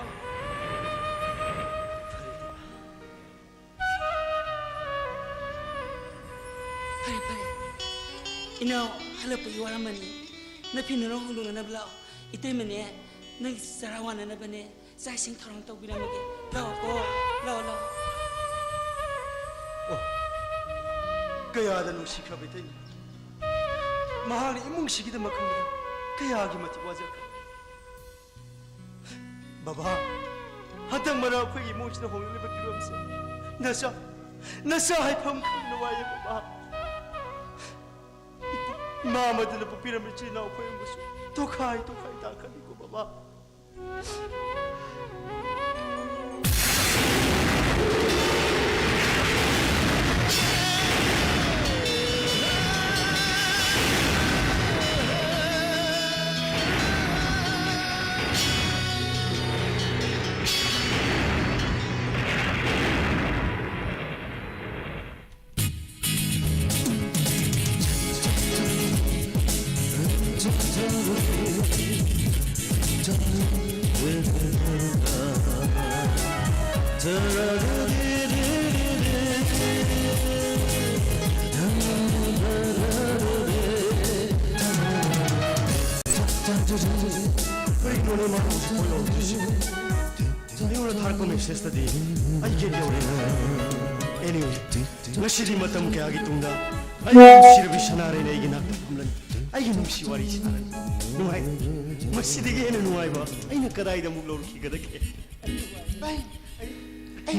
ꯐꯔꯦ, ꯐꯔꯦ꯫ ꯏꯅꯥꯎ ꯍꯜꯂꯛꯄꯒꯤ ꯋꯥꯔꯝꯃꯅꯤ꯫ ꯅꯐꯤ ꯅꯔꯣꯟ ꯍꯣꯡꯗꯣꯛꯅꯅꯕ ꯂꯥꯛꯑꯣ꯫ ꯏꯇꯩꯃꯅꯦ, ꯅꯪꯒꯤ ꯆꯔꯥ ꯋꯥꯅꯅꯕꯅꯦ꯫ ꯆꯥꯛ ꯏꯁꯤꯡ ꯊꯧꯔꯥꯡ ꯇꯧꯕꯤꯔꯝꯃꯒꯦ꯫ ꯂꯥꯛꯑꯣꯀꯣ, ꯂꯥꯛꯑꯣ, ꯂꯥꯛꯑꯣ꯫ ꯑꯣ, ꯀꯌꯥꯗ ꯅꯨꯡꯁꯤꯈ꯭ꯔꯕ ꯏꯇꯩꯅ꯫ ꯃꯍꯥꯛꯅ ꯏꯃꯨꯡꯁꯤꯒꯤꯗꯃꯛ ꯈꯟꯕꯗ ꯀꯌꯥꯒꯤ ꯃꯇꯤꯛ ꯋꯥꯖꯈ꯭ꯔꯦ꯫ ꯕꯕꯥ, ꯍꯟꯗꯛ ꯃꯔꯛ ꯑꯩꯈꯣꯏꯒꯤ ꯏꯃꯨꯡꯁꯤꯗ ꯍꯣꯡꯂꯛꯂꯤꯕ ꯐꯤꯕꯝꯁꯦ ꯅꯆꯥ, ꯅꯆꯥ ꯍꯥꯏꯐꯝ ꯈꯪꯗꯅ ꯋꯥꯏꯌꯦ ꯕꯕꯥ꯫ ꯏꯄꯨ, ꯏꯃꯥ ꯑꯃꯗꯨꯅ ꯄꯣꯛꯄꯤꯔꯝꯕ ꯏꯆꯤꯜ ꯏꯅꯥꯎ ꯑꯩꯈꯣꯏ ꯑꯃꯁꯨ ꯇꯣꯈꯥꯏ ꯇꯣꯈꯥꯏ ꯇꯥꯈ꯭ꯔꯅꯤꯀꯣ ꯕꯕꯥ꯫ ꯀꯔꯤꯅꯣꯅꯦ ꯃꯥꯅ ꯍꯧꯖꯤꯛ ꯐꯣꯟ ꯇꯧꯔꯛꯇ꯭ꯔꯤꯁꯤꯕꯣ? ꯑꯩꯉꯣꯟꯗ ꯊꯥꯔꯛꯄ ꯃꯦꯁꯦꯖꯇꯗꯤ ꯑꯩ ꯒꯦꯠ ꯌꯧꯔꯦꯅ ꯍꯥꯏ꯫ Anyway, ꯉꯁꯤꯗꯤ ꯃꯇꯝ ꯀꯌꯥꯒꯤ ꯇꯨꯡꯗ ꯑꯩꯒꯤ ꯅꯨꯡꯁꯤꯔꯕꯤ ꯁꯅꯥꯔꯩꯅ ꯑꯩꯒꯤ ꯅꯥꯛꯇ ꯐꯝꯂꯅꯤ꯫ ꯑꯩꯒꯤ ꯅꯨꯡꯁꯤ ꯋꯥꯔꯤ ꯁꯥꯔꯅꯤ꯫ ꯅꯨꯡꯉꯥꯏ꯫ ꯃꯁꯤꯗꯒꯤ ꯍꯦꯟꯅ ꯅꯨꯡꯉꯥꯏꯕ ꯑꯩꯅ ꯀꯗꯥꯏꯗ ꯑꯃꯨꯛ ꯂꯧꯔꯨꯈꯤꯒꯗꯒꯦ? ꯚꯥꯏ, ꯑꯩ, ꯑꯩ,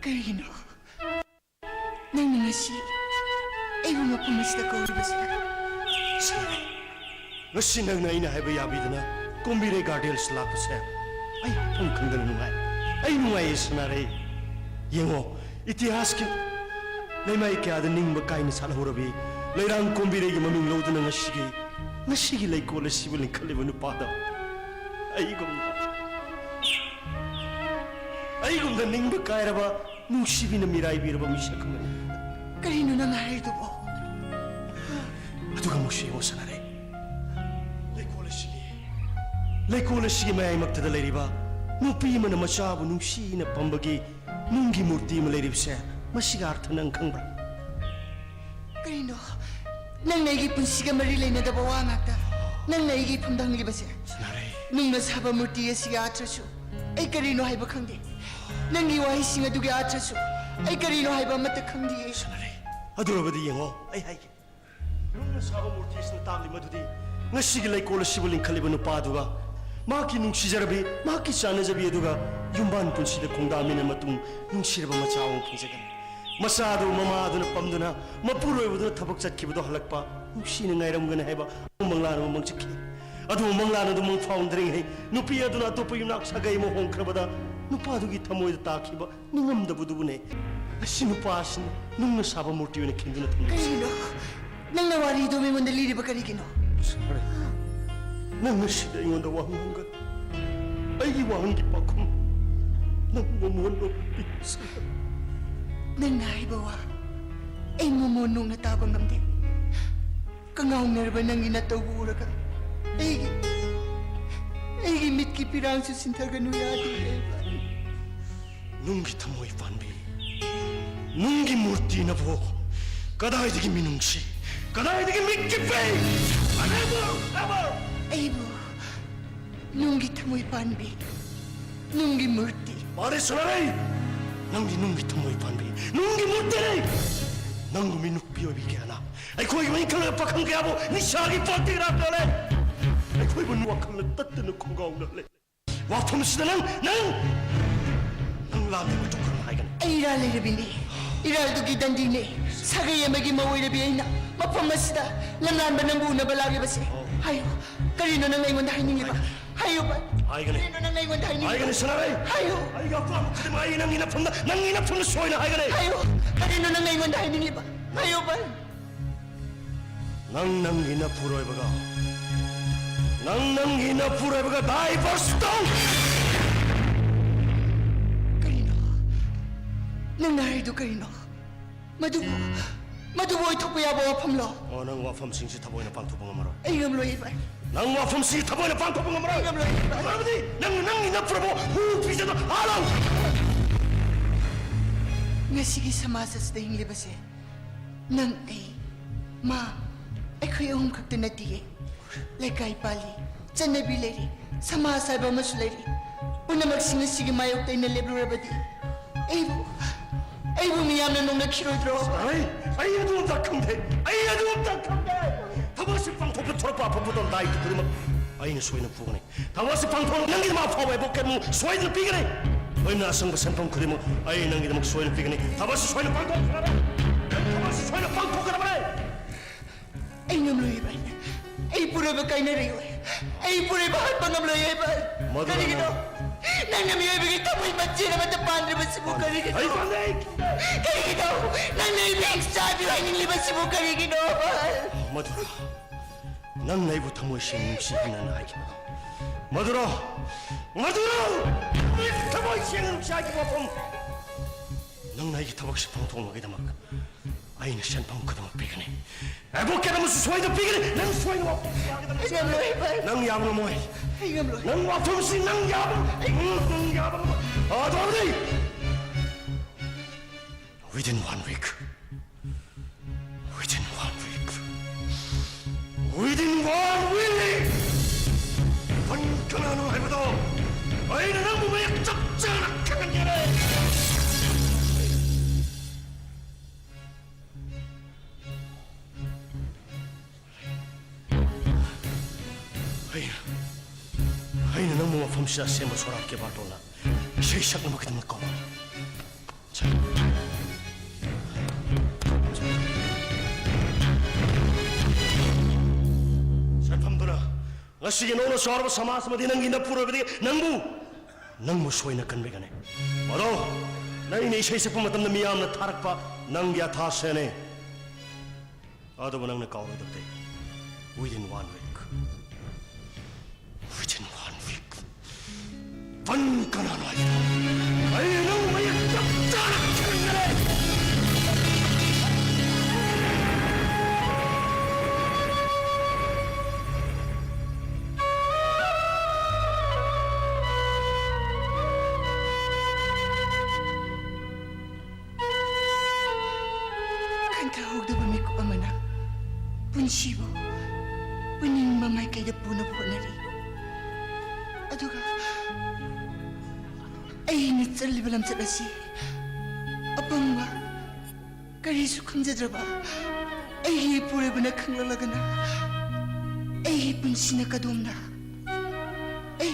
ꯀꯔꯤꯒꯤꯅꯣ ꯅꯪꯅ ꯉꯁꯤ ꯑꯩꯕꯨ ꯃꯐꯝ ꯑꯁꯤꯗ ꯀꯧꯔꯤꯕꯁꯦ? ꯁꯥꯔꯦ, ꯉꯁꯤ ꯅꯪꯅ ꯑꯩꯅ ꯍꯥꯏꯕ ꯌꯥꯕꯤꯗꯅ ꯀꯣꯝꯕꯤꯔꯩ ꯒꯥꯔꯗꯦꯟꯁ ꯂꯥꯛꯄꯁꯦ ꯑꯩ ꯍꯥꯏꯐꯝ ꯈꯪꯗꯅ ꯅꯨꯡꯉꯥꯏ꯫ ꯑꯩ ꯅꯨꯡꯉꯥꯏꯌꯦ ꯁꯅꯥꯔꯩ꯫ ꯌꯦꯡꯉꯣ, ꯏꯇꯤꯍꯥꯁꯀꯤ ꯂꯩꯃꯥꯏ ꯀꯌꯥꯗ ꯅꯤꯡꯕ ꯀꯥꯏꯅ ꯁꯥꯠꯍꯧꯔꯕꯤ ꯂꯩꯔꯥꯡ ꯀꯣꯝꯕꯤꯔꯩꯒꯤ ꯃꯃꯤꯡ ꯂꯧꯗꯨꯅ ꯉꯁꯤꯒꯤ, ꯉꯁꯤꯒꯤ ꯂꯩꯀꯣꯜ ꯑꯁꯤꯕꯨ ꯂꯤꯡꯈꯠꯂꯤꯕ ꯅꯨꯄꯥꯗꯣ ꯑꯩꯒꯨꯝꯅ, ꯑꯩꯒꯨꯝꯅ ꯅꯤꯡꯕ ꯀꯥꯏꯔꯕ ꯅꯨꯡꯁꯤꯕꯤꯅ ꯃꯤꯔꯥꯏꯕꯤꯔꯕ ꯃꯤꯁꯛ ꯑꯃꯅꯤ꯫ ꯀꯔꯤꯅꯣ ꯅꯪ ꯍꯥꯏꯔꯤꯗꯨꯕꯣ? ꯑꯗꯨꯒ ꯑꯃꯨꯛꯁꯨ ꯌꯦꯡꯉꯣ ꯁꯅꯥꯔꯩ, ꯂꯩꯀꯣꯜ ꯑꯁꯤꯒꯤ, ꯂꯩꯀꯣꯜ ꯑꯁꯤꯒꯤ ꯃꯌꯥꯏꯃꯛꯇꯗ ꯂꯩꯔꯤꯕ ꯅꯨꯄꯤ ꯑꯃꯅ ꯃꯆꯥꯕꯨ ꯅꯨꯡꯁꯤꯅ ꯄꯝꯕꯒꯤ ꯅꯨꯡꯒꯤ ꯃꯨꯔꯇꯤ ꯑꯃ ꯂꯩꯔꯤꯕꯁꯦ, ꯃꯁꯤꯒꯤ ꯑꯥꯔꯊ ꯅꯪ ꯈꯪꯕ꯭ꯔꯥ? ꯀꯔꯤꯅꯣ? ꯅꯪꯅ ꯑꯩꯒꯤ ꯄꯨꯟꯁꯤꯒ ꯃꯔꯤ ꯂꯩꯅꯗꯕ ꯋꯥ ꯉꯥꯛꯇ ꯅꯪꯅ ꯑꯩꯒꯤ ꯏꯐꯝꯗ ꯍꯪꯂꯤꯕꯁꯦ? ꯁꯅꯥꯔꯩ꯫ ꯅꯨꯡꯅ ꯁꯥꯕ ꯃꯨꯔꯇꯤ ꯑꯁꯤꯒꯤ ꯑꯥꯔꯊꯁꯨ ꯑꯩ ꯀꯔꯤꯅꯣ ꯍꯥꯏꯕ ꯈꯪꯗꯦ꯫ ꯅꯪꯒꯤ ꯋꯥꯍꯩꯁꯤꯡ ꯑꯗꯨꯒꯤ ꯑꯥꯔꯊꯁꯨ ꯑꯩ ꯀꯔꯤꯅꯣ ꯍꯥꯏꯕ ꯑꯃꯠꯇ ꯈꯪꯗꯤꯌꯦ꯫ ꯁꯅꯥꯔꯩ, ꯑꯗꯨꯔꯕꯗꯤ ꯌꯦꯡꯉꯣ, ꯑꯩ ꯍꯥꯏꯒꯦ꯫ ꯅꯨꯡꯅ ꯁꯥꯕ ꯃꯨꯔꯇꯤ ꯑꯁꯤꯅ ꯇꯥꯛꯂꯤ ꯃꯗꯨꯗꯤ ꯉꯁꯤꯒꯤ ꯂꯩꯀꯣꯜ ꯑꯁꯤꯕꯨ ꯂꯤꯡꯈꯠꯂꯤꯕ ꯅꯨꯄꯥꯗꯨꯒ ꯃꯍꯥꯛꯀꯤ ꯅꯨꯡꯁꯤꯖꯔꯕꯤ, ꯃꯍꯥꯛꯀꯤ ꯆꯥꯟꯅꯖꯕꯤ ꯑꯗꯨꯒ ꯌꯨꯝꯕꯥꯟ ꯄꯨꯟꯁꯤꯗ ꯈꯣꯡꯗꯥꯃꯤꯟꯅ ꯃꯇꯨꯡ ꯅꯨꯡꯁꯤꯔꯕ ꯃꯆꯥ ꯑꯃ ꯐꯪꯖꯒꯅꯤ꯫ ꯃꯆꯥ ꯑꯗꯨ ꯃꯃꯥ ꯑꯗꯨꯅ ꯄꯝꯗꯨꯅ, ꯃꯄꯨꯔꯣꯏꯕꯗꯨꯅ ꯊꯕꯛ ꯆꯠꯈꯤꯕꯗꯣ ꯍꯜꯂꯛꯄ ꯅꯨꯡꯁꯤꯅ ꯉꯥꯏꯔꯝꯒꯅꯤ ꯍꯥꯏꯕ ꯃꯪꯂꯥꯟ ꯑꯃ ꯃꯪꯖꯈꯤ꯫ ꯑꯗꯨꯕꯨ ꯃꯪꯂꯥꯟ ꯑꯗꯨ ꯃꯪ ꯐꯥꯎꯅꯗ꯭ꯔꯤꯉꯩ ꯅꯨꯄꯤ ꯑꯗꯨꯅ ꯑꯇꯣꯞꯄ ꯌꯨꯝꯅꯥꯛ ꯁꯥꯒꯩ ꯑꯃ ꯍꯣꯡꯈ꯭ꯔꯕꯗ ꯅꯨꯄꯥꯗꯨꯒꯤ ꯊꯃꯣꯏꯗ ꯇꯥꯈꯤꯕ ꯅꯤꯡꯉꯝꯗꯕꯗꯨꯕꯨꯅꯦ ꯉꯁꯤ ꯅꯨꯄꯥ ꯑꯁꯤꯅ ꯅꯨꯡꯅ ꯁꯥꯕ ꯃꯨꯔꯇꯤ ꯑꯣꯏꯅ ꯈꯤꯟꯗꯨꯅ ꯊꯝꯂꯤꯕꯁꯦ꯫ ꯀꯔꯤꯅꯣ? ꯅꯪꯅ ꯋꯥꯔꯤꯗꯣ ꯑꯩꯉꯣꯟꯗ ꯂꯤꯔꯤꯕ ꯀꯔꯤꯒꯤꯅꯣ? ꯁꯣꯔꯤ꯫ ꯅꯪ ꯉꯁꯤꯗꯤ ꯑꯩꯉꯣꯟꯗ ꯋꯥꯍꯪ ꯍꯪꯒꯅꯨ꯫ ꯑꯩꯒꯤ ꯋꯥꯍꯪꯒꯤ ꯄꯥꯎꯈꯨꯝ ꯅꯪ ꯃꯣꯃꯣꯟ ꯅꯣꯛꯄꯤ꯫ ꯅꯪꯅ ꯍꯥꯏꯕ ꯋꯥ ꯑꯩ ꯃꯣꯃꯣꯟ ꯅꯣꯛꯅ ꯇꯥꯕ ꯉꯝꯗꯦ꯫ ꯀꯉꯥꯎꯅꯔꯕ ꯅꯪꯒꯤ ꯅꯇꯧꯕꯨ ꯎꯔꯒ ꯑꯩꯒꯤ, ꯑꯩꯒꯤ ꯃꯤꯠꯀꯤ ꯄꯤꯔꯥꯡꯁꯨ ꯁꯤꯟꯊꯒꯅꯨ ꯌꯥꯗꯦ ꯏꯕꯦꯝꯃ꯫ ꯅꯨꯡꯒꯤ ꯊꯃꯣꯏ ꯄꯥꯟꯕꯤ, ꯅꯨꯡꯒꯤ ꯃꯨꯔꯇꯤꯅꯕꯨ ꯀꯗꯥꯏꯗꯒꯤ ꯃꯤꯅꯨꯡꯁꯤ, ꯀꯗꯥꯏꯗꯒꯤ ꯃꯤꯠꯀꯤ ꯄꯤ? Never, never! ꯑꯩꯕꯨ ꯅꯨꯡꯒꯤ ꯊꯃꯣꯏ ꯄꯥꯟꯕꯤ, ꯅꯨꯡꯒꯤ ꯃꯨꯔꯇꯤ꯫ ꯃꯥꯅꯦ ꯁꯅꯥꯔꯩ, ꯅꯪꯗꯤ ꯅꯨꯡꯒꯤ ꯊꯃꯣꯏ ꯄꯥꯟꯕꯤ, ꯅꯨꯡꯒꯤ ꯃꯨꯔꯇꯤꯅꯤ꯫ ꯅꯪꯒꯨꯝꯕꯤ ꯅꯨꯄꯤ ꯑꯣꯏꯕꯤ ꯀꯌꯥꯅ ꯑꯩꯈꯣꯏꯒꯤ ꯃꯤꯡ ꯈꯪꯂꯕ ꯄꯥꯈꯪ ꯀꯌꯥꯕꯨ ꯅꯤꯁꯥꯒꯤ ꯄꯥꯔꯇꯤꯗ ꯍꯥꯞꯅꯔꯦ꯫ ꯑꯩꯈꯣꯏꯕꯨ ꯋꯥꯈꯜꯅ ꯇꯠꯇꯅ ꯈꯣꯡꯒꯥꯎꯅꯍꯜꯂꯦ꯫ ꯋꯥꯐꯝꯁꯤꯗ ꯅꯪ, ꯅꯪ, ꯅꯪ ꯂꯥꯟꯗꯦ ꯃꯇꯧ ꯀꯔꯝꯅ ꯍꯥꯏꯒꯅꯤ? ꯑꯩ ꯏꯔꯥꯜ ꯂꯩꯔꯕꯤꯅꯦ, ꯏꯔꯥꯜꯗꯨꯒꯤ ꯗꯟꯗꯤꯅꯦ꯫ ꯁꯥꯒꯩ ꯑꯃꯒꯤ ꯃꯧ ꯑꯣꯏꯔꯕꯤ ꯑꯩꯅ ꯃꯐꯝ ꯑꯁꯤꯗ ꯂꯝꯂꯥꯟꯕ ꯅꯪꯕꯨ ꯎꯅꯕ ꯂꯥꯛꯂꯤꯕꯁꯦ꯫ ꯑꯣ꯫ ꯍꯥꯏꯌꯨ, ꯀꯔꯤꯅꯣ ꯅꯪ ꯑꯩꯉꯣꯟꯗ ꯍꯥꯏꯅꯤꯡꯉꯤꯕ? ꯍꯥꯏꯒꯅꯤ꯫ ꯍꯥꯏꯌꯨ ꯚꯥꯏ꯫ ꯍꯥꯏꯒꯅꯤ꯫ ꯀꯔꯤꯅꯣ ꯅꯪ ꯑꯩꯉꯣꯟꯗ ꯍꯥꯏꯅꯤꯡꯉꯤꯕ? ꯍꯥꯏꯒꯅꯤ ꯁꯅꯥꯔꯩ꯫ ꯍꯥꯏꯌꯨ꯫ ꯑꯩꯒꯤ ꯑꯄꯥꯝꯕ ꯈꯨꯗꯤꯡꯃꯛ ꯑꯩ ꯅꯪꯒꯤ ꯅꯐꯝꯗ, ꯅꯪꯒꯤ ꯅꯐꯝꯗ ꯁꯣꯏꯅ ꯍꯥꯏꯒꯅꯤ꯫ ꯍꯥꯏꯌꯨ꯫ ꯀꯔꯤꯅꯣ ꯅꯪ ꯑꯩꯉꯣꯟꯗ ꯍꯥꯏꯅꯤꯡꯉꯤꯕ? ꯍꯥꯏꯌꯨ ꯚꯥꯏ꯫ ꯅꯪ ꯅꯪꯒꯤ ꯅꯄꯨꯔꯣꯏꯕꯒ, ꯅꯪ ꯅꯪꯒꯤ ꯅꯄꯨꯔꯣꯏꯕꯒ divorce ꯇꯧ! ꯀꯔꯤꯅꯣ? ꯅꯪꯅ ꯍꯥꯏꯔꯤꯗꯨ ꯀꯔꯤꯅꯣ? ꯃꯗꯨꯕꯨ, ꯃꯗꯨꯕꯨ ꯑꯣꯏꯊꯣꯛꯄ ꯌꯥꯕ ꯋꯥꯐꯝꯂꯣ? ꯑꯣ, ꯅꯪ ꯋꯥꯐꯝꯁꯤꯡꯁꯤ ꯊꯃꯣꯏꯅ ꯄꯥꯡꯊꯣꯛꯄ ꯉꯝꯃꯔꯣꯏ꯫ ꯑꯩ ꯉꯝꯂꯣꯏ, ꯏꯕꯥꯏ꯫ ꯅꯪ ꯋꯥꯐꯝꯁꯤ ꯊꯃꯣꯏꯅ ꯄꯥꯡꯊꯣꯛꯄ ꯉꯝꯃꯔꯣꯏ꯫ ꯑꯩ ꯉꯝꯂꯣꯏ, ꯏꯕꯥꯏ꯫ ꯉꯝꯃꯕꯗꯤ ꯅꯪ ꯅꯪꯒꯤ ꯅꯄꯨꯔꯣꯏꯕꯕꯨ ꯍꯨ ꯄꯤꯖꯗꯨꯅ ꯍꯥꯠꯂꯣ! ꯉꯁꯤꯒꯤ ꯁꯃꯥꯖ ꯑꯁꯤꯗ ꯍꯤꯡꯂꯤꯕꯁꯦ ꯅꯪ ꯑꯩ ꯃꯥ, ꯑꯩꯈꯣꯏ ꯑꯍꯨꯝ ꯈꯛꯇ ꯅꯠꯇꯤꯌꯦ꯫ ꯂꯩꯀꯥꯏ ꯄꯥꯜꯂꯤ, ꯆꯠꯅꯕꯤ ꯂꯩꯔꯤ, ꯁꯃꯥꯖ ꯍꯥꯏꯕ ꯑꯃꯁꯨ ꯂꯩꯔꯤ꯫ ꯄꯨꯝꯅꯃꯛꯁꯤꯡ ꯑꯁꯤꯒꯤ ꯃꯥꯌꯣꯛꯇ ꯑꯩꯅ ꯂꯦꯞꯂꯨꯔꯕꯗꯤ ꯑꯩꯕꯨ, ꯑꯩꯕꯨ ꯃꯤꯌꯥꯝꯅ ꯅꯣꯡꯅꯈꯤꯔꯣꯏꯗ꯭ꯔꯣ? ꯑꯩ, ꯑꯩ ꯑꯗꯨ ꯑꯝꯇ ꯈꯪꯗꯦ꯫ ꯑꯩ ꯑꯗꯨ ꯑꯝꯇ ꯈꯪꯗꯦ꯫ ꯊꯕꯛ ꯑꯁꯤ ꯄꯥꯡꯊꯣꯛꯄ ꯊꯣꯔꯛꯄ ꯑꯐꯕ ꯊꯧꯗꯥꯡ ꯈꯨꯗꯤꯡꯃꯛ ꯑꯩꯅ ꯁꯣꯏꯅ ꯄꯨꯒꯅꯤ꯫ ꯊꯕꯛ ꯑꯁꯤ ꯄꯥꯡꯊꯣꯛ, ꯅꯪꯒꯤꯗꯃꯛ ꯑꯐꯥꯎꯕ ꯍꯥꯏꯕ ꯀꯩꯅꯣ ꯁꯣꯏꯗꯅ ꯄꯤꯒꯅꯤ꯫ ꯂꯣꯏꯅ ꯑꯁꯪꯕ ꯁꯦꯟꯐꯝ ꯈꯨꯗꯤꯡꯃꯛ ꯑꯩ ꯅꯪꯒꯤꯗꯃꯛ ꯁꯣꯏꯗꯅ ꯄꯤꯒꯅꯤ꯫ ꯊꯕꯛ ꯑꯁꯤ ꯁꯣꯏꯅ ꯄꯥꯡꯊꯣꯛꯀꯗꯕꯅꯤ꯫ ꯊꯕꯛ ꯑꯁꯤ ꯁꯣꯏꯅ ꯄꯥꯡꯊꯣꯛꯀꯗꯕꯅꯤ꯫ ꯑꯩ ꯉꯝꯂꯣꯏꯌꯦ ꯚꯥꯏ꯫ ꯑꯩ ꯄꯨꯔꯣꯏꯕ ꯀꯥꯏꯅꯔꯦ꯫ ꯑꯩ ꯄꯨꯔꯣꯏꯕ ꯍꯟꯕ ꯉꯝꯂꯣꯏꯌꯦ ꯚꯥꯏ꯫ ꯃꯗꯨ ꯀꯔꯤꯒꯤꯅꯣ? ꯅꯪꯅ ꯃꯤꯑꯣꯏꯕꯒꯤ ꯊꯃꯣꯏ ꯃꯆꯦꯠ ꯑꯃꯠꯇ ꯄꯥꯟꯗ꯭ꯔꯤꯕꯁꯤꯕꯨ ꯀꯔꯤꯒꯤꯅꯣ? ꯑꯩ ꯄꯥꯟꯗꯦ꯫ ꯀꯔꯤꯒꯤꯅꯣ? ꯅꯪꯅ ꯑꯩꯕꯨ ꯍꯤꯡꯆꯥꯕꯤꯌꯨ ꯍꯥꯏꯅꯤꯡꯂꯤꯕꯁꯤꯕꯨ ꯀꯔꯤꯒꯤꯅꯣ ꯚꯥꯏ? ꯃꯗꯨ ꯅꯪꯅ ꯑꯩꯕꯨ ꯊꯃꯣꯏ ꯁꯦꯡꯅ ꯅꯨꯡꯁꯤ ꯍꯥꯏꯅ ꯍꯥꯏꯈꯤꯕꯗꯣ꯫ ꯃꯗꯨꯔꯣ? ꯃꯗꯨꯔꯣ? ꯊꯃꯣꯏ ꯁꯦꯡꯅ ꯅꯨꯡꯁꯤ ꯍꯥꯏꯈꯤꯕ ꯋꯥꯐꯝ꯫ ꯅꯪꯅ ꯑꯩꯒꯤ ꯊꯕꯛꯁꯤ ꯄꯥꯡꯊꯣꯛꯅꯕꯒꯤꯗꯃꯛ ꯑꯩꯅ ꯁꯦꯟꯐꯝ ꯈꯨꯗꯤꯡꯃꯛ ꯄꯤꯒꯅꯤ꯫ ꯑꯦꯗꯚꯣꯀꯦꯠ ꯑꯃꯁꯨ ꯁꯣꯏꯗꯅ ꯄꯤꯒꯅꯤ꯫ ꯅꯪ ꯁꯣꯏꯗꯅ ꯋꯥꯐꯝ ꯌꯥꯒꯗꯕ꯫ ꯑꯩ ꯉꯝꯂꯣꯏ, ꯚꯥꯏ꯫ ꯅꯪ ꯌꯥꯕ ꯉꯝꯃꯣꯏ꯫ ꯑꯩ ꯉꯝꯂꯣꯏ꯫ ꯅꯪ ꯋꯥꯐꯝꯁꯤ ꯅꯪ ꯌꯥꯕ, ꯅꯪ ꯌꯥꯕ ꯉꯝꯃꯣꯏ꯫ ꯑꯗꯨ ꯑꯣꯏꯔꯗꯤ, within one week, within one week, within one week, ꯅꯪ ꯀꯅꯥꯅꯣ ꯍꯥꯏꯕꯗꯣ ꯑꯩꯅ ꯅꯪꯕꯨ ꯃꯌꯦꯛ ꯆꯞ ꯆꯥꯅ ꯈꯪꯍꯟꯒꯦ꯫ ꯑꯩꯅ, ꯑꯩꯅ ꯅꯪꯕꯨ ꯃꯐꯝꯁꯤꯗ ꯑꯁꯦꯡꯕ ꯁꯣꯔꯥꯠꯀꯤ ꯕꯥꯔꯇꯣꯟꯗ ꯏꯁꯩ ꯁꯛꯅꯕꯒꯤꯗꯃꯛ ꯀꯧꯕꯅꯤ꯫ ꯁꯛꯐꯝꯗꯨꯅ ꯉꯁꯤꯒꯤ ꯅꯧꯅ ꯆꯥꯎꯔꯕ ꯁꯃꯥꯖ ꯑꯃꯗꯤ ꯅꯪꯒꯤ ꯅꯄꯨꯔꯣꯏꯕꯗꯤ ꯅꯪꯕꯨ, ꯅꯪꯕꯨ ꯁꯣꯏꯅ ꯀꯟꯕꯤꯒꯅꯤ꯫ ꯃꯗꯣ, ꯅꯪꯅ ꯏꯁꯩ ꯁꯛꯄ ꯃꯇꯝꯗ ꯃꯤꯌꯥꯝꯅ ꯊꯥꯔꯛꯄ ꯅꯪꯒꯤ ꯑꯊꯥꯁꯦꯅꯦ꯫ ꯑꯗꯨꯕꯨ ꯅꯪꯅ ꯀꯥꯎꯔꯣꯏꯗꯕꯗꯤ, within one week, within one week, ꯕꯟ ꯀꯅꯥꯅꯣ ꯍꯥꯏꯕꯗꯣ ꯑꯩ ꯅꯪ ꯃꯌꯦꯛ ꯆꯞ ꯆꯥꯅ ꯈꯪꯒꯅꯤ꯫ ꯈꯟꯊꯍꯧꯗꯕ ꯃꯤꯀꯨꯞ ꯑꯃꯅ ꯄꯨꯟꯁꯤꯕꯨ ꯄꯨꯅꯤꯡꯕ ꯃꯥꯏꯀꯩꯗ ꯄꯨꯅꯕ ꯍꯣꯠꯅꯔꯤ꯫ ꯑꯗꯨꯒ ꯑꯩꯅ ꯆꯠꯂꯤꯕ ꯂꯝꯆꯠ ꯑꯁꯤ ꯑꯄꯪꯕ, ꯀꯔꯤꯁꯨ ꯈꯪꯖꯗ꯭ꯔꯕ ꯑꯩꯒꯤ ꯏꯄꯨꯔꯣꯏꯕꯅ ꯈꯪꯂꯛꯂꯒꯅ ꯑꯩꯒꯤ ꯄꯨꯟꯁꯤꯅ ꯀꯗꯣꯝꯅ? ꯑꯩ,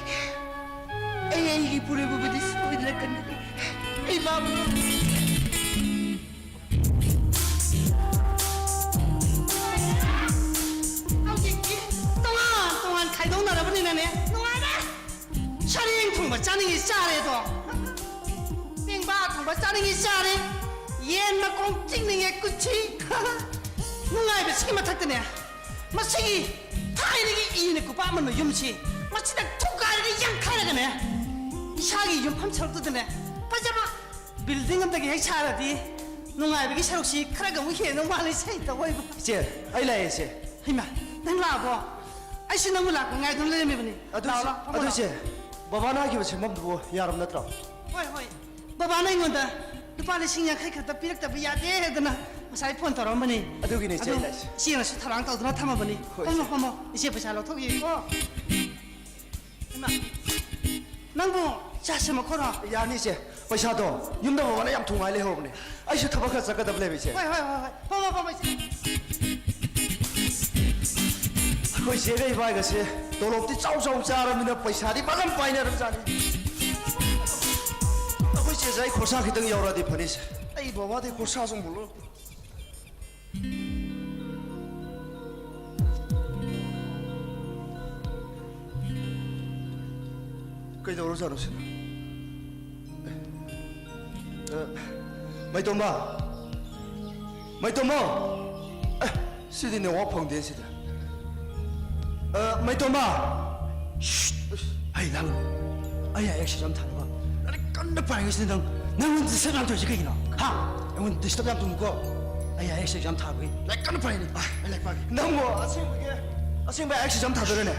ꯑꯩ ꯑꯩꯒꯤ ꯏꯄꯨꯔꯣꯏꯕꯕꯨꯗꯤ ꯁꯣꯏꯗꯅ ꯀꯟꯒꯅꯤ꯫ ꯑꯩ ꯃꯥꯕꯨ ꯍꯧꯖꯤꯛꯇꯤ ꯇꯣꯉꯥꯟ ꯇꯣꯉꯥꯟ ꯈꯥꯏꯗꯣꯛꯅꯔꯕꯅꯤꯅꯅꯦ, ꯅꯨꯡꯉꯥꯏꯔꯦ꯫ ꯁꯔꯦꯡ ꯊꯣꯡꯕ ꯆꯥꯅꯤꯡꯉꯤ ꯆꯥꯔꯦꯗꯣ, ꯄꯦꯡꯕꯥ ꯊꯣꯡꯕ ꯆꯥꯅꯤꯡꯉꯤ ꯆꯥꯔꯦ, ꯌꯦꯟ ꯃꯈꯣꯡ ꯆꯤꯛꯅꯤꯡꯉꯦ ꯀꯨꯠꯁꯤ꯫ ꯅꯨꯡꯉꯥꯏꯕꯁꯤꯒꯤ ꯃꯊꯛꯇꯅꯦ, ꯃꯁꯤꯒꯤ ꯊꯥꯏꯅꯒꯤ ꯏꯅ ꯀꯨꯄꯥ ꯑꯃꯟꯕ ꯌꯨꯝꯁꯤ ꯃꯁꯤꯗ ꯊꯨꯒꯥꯏꯔꯒ ꯌꯥꯡꯈꯥꯏꯔꯒꯅꯦ, ꯏꯁꯥꯒꯤ ꯌꯨꯝꯐꯝ ꯁꯔꯨꯛꯇꯨꯗꯅꯦ ꯐꯖꯕ building ꯑꯝꯇꯒ ꯍꯦꯛ ꯁꯥꯔꯗꯤ ꯅꯨꯡꯉꯥꯏꯕꯒꯤ ꯁꯔꯨꯛꯁꯤ ꯈꯔꯒ ꯑꯃꯨꯛ ꯍꯦꯟꯗꯧ ꯃꯥꯜꯂꯤ, ꯁꯩꯇ ꯑꯣꯏꯕ꯫ ꯏꯆꯦ, ꯑꯩ ꯂꯥꯛꯑꯦ, ꯏꯆꯦ꯫ ꯍꯩꯃꯥ, ꯅꯪ ꯂꯥꯛꯑꯕꯣ? ꯑꯩꯁꯨ ꯅꯪꯕꯨ ꯂꯥꯛꯄ ꯉꯥꯏꯗꯨꯅ ꯂꯩꯔꯝꯃꯤꯕꯅꯤ꯫ ꯑꯗꯨ ꯂꯥꯛꯑꯣ, ꯏꯆꯦ, ꯂꯥꯛꯑꯣ, ꯐꯝꯃꯣ, ꯑꯗꯨ ꯂꯥꯛꯑꯣ꯫ ꯏꯆꯦ, ꯕꯕꯥꯅ ꯍꯥꯏꯈꯤꯕ ꯁꯦꯝꯐꯝꯗꯨꯕꯨ ꯌꯥꯔꯕ ꯅꯠꯇ꯭ꯔꯣ? ꯍꯣꯏ, ꯍꯣꯏ꯫ ꯕꯕꯥꯅ ꯑꯩꯉꯣꯟꯗ ꯂꯨꯄꯥ ꯂꯤꯁꯤꯡ ꯌꯥꯡꯈꯩ ꯈꯛꯇ ꯄꯤꯔꯛꯇꯕ ꯌꯥꯗꯦ ꯍꯥꯏꯗꯅ ꯉꯁꯥꯏ ꯐꯣꯟ ꯇꯧꯔꯛꯑꯝꯕꯅꯤ꯫ ꯑꯗꯨꯒꯤꯅꯦ, ꯏꯆꯦ, ꯑꯗꯨ ꯑꯩ ꯂꯥꯛꯏꯁꯦ꯫ ꯏꯆꯦꯅꯁꯨ ꯊꯧꯔꯥꯡ ꯇꯧꯗꯨꯅ ꯊꯝꯃꯕꯅꯤ꯫ ꯍꯣꯏ, ꯐꯝꯃꯣ, ꯏꯆꯦ꯫ ꯐꯝꯃꯣ꯫ ꯏꯆꯦ ꯄꯩꯁꯥ ꯂꯧꯊꯣꯛꯈꯤꯒꯦꯀꯣ꯫ ꯏꯃꯥ, ꯅꯪꯕꯨ ꯆꯥ ꯁꯦꯝꯃꯛꯈꯣꯔꯣ? ꯌꯥꯅꯤ, ꯏꯆꯦ꯫ ꯄꯩꯁꯥꯗꯣ ꯌꯨꯝꯗ ꯕꯕꯥꯅ ꯌꯥꯝ ꯊꯨꯉꯥꯏ ꯂꯩꯍꯧꯔꯕꯅꯦ꯫ ꯑꯩꯁꯨ ꯊꯕꯛ ꯈꯔ ꯆꯠꯀꯗꯕ ꯂꯩꯕ, ꯏꯆꯦ꯫ ꯍꯣꯏ, ꯍꯣꯏ, ꯍꯣꯏ, ꯍꯣꯏ꯫ ꯐꯝꯃꯣ, ꯐꯝꯃꯣ, ꯏꯆꯦ꯫ ꯑꯩꯈꯣꯏ ꯆꯦꯒ ꯏꯕꯥꯏꯒꯁꯦ ꯇꯣꯂꯣꯞꯇꯤ ꯆꯥꯎ ꯆꯥꯎ ꯆꯥꯔꯕꯅꯤꯅ ꯄꯩꯁꯥꯗꯤ ꯐꯖꯅ ꯄꯥꯏꯅꯔꯕꯖꯥꯠꯅꯤ꯫ ꯑꯩꯈꯣꯏ ꯆꯦꯁꯦ ꯑꯩ ꯈꯣꯔꯁꯥ ꯈꯤꯇꯪ ꯌꯥꯎꯔꯛꯑꯗꯤ ꯐꯅꯤꯁꯦ꯫ ꯑꯩ ꯕꯕꯥꯗꯤ ꯈꯣꯔꯁꯥꯁꯨ ꯑꯃꯨꯛ ꯂꯧꯔꯛꯇꯦ꯫ ꯀꯩꯗꯧꯔꯖꯥꯠꯅꯣ ꯁꯤꯅ? ꯑꯦ, ꯑ, ꯃꯩꯇꯣꯝꯕ! ꯃꯩꯇꯣꯝꯕ! ꯑꯦ, ꯁꯤꯗꯤ network ꯐꯪꯗꯦ ꯁꯤꯗ꯫ ꯑ, ꯃꯩꯇꯣꯝꯕ! ꯁꯤꯠ! ꯍꯩ, ꯂꯥꯡꯒꯅꯨ꯫ ꯑꯩ ꯑꯥꯏ ꯑꯦꯁ exam ꯊꯥꯅꯕ ꯂꯥꯏꯔꯤꯛ ꯀꯟꯅ ꯄꯥꯔꯤꯉꯩꯁꯤꯗ ꯅꯪ, ꯅꯪꯉꯣꯟꯗ disturb ꯌꯥꯝ ꯇꯧꯔꯤꯁꯦ ꯀꯩꯒꯤꯅꯣ? ꯍꯥ? ꯑꯩꯉꯣꯟꯗ disturb ꯌꯥꯝ ꯇꯧꯅꯨꯀꯣ꯫ ꯑꯩ ꯑꯥꯏ ꯑꯦꯁ exam ꯊꯥꯕꯒꯤ ꯂꯥꯏꯔꯤꯛ ꯀꯟꯅ ꯄꯥꯔꯤꯅꯦ꯫ ꯑ, ꯑꯩ ꯂꯥꯏꯔꯤꯛ ꯄꯥꯒꯦ꯫ ꯅꯪꯕꯨ ꯑꯁꯦꯡꯕꯒꯤ, ꯑꯁꯦꯡꯕ ꯑꯥꯏ ꯑꯦꯁ exam ꯊꯥꯗꯣꯏꯔꯅꯦ?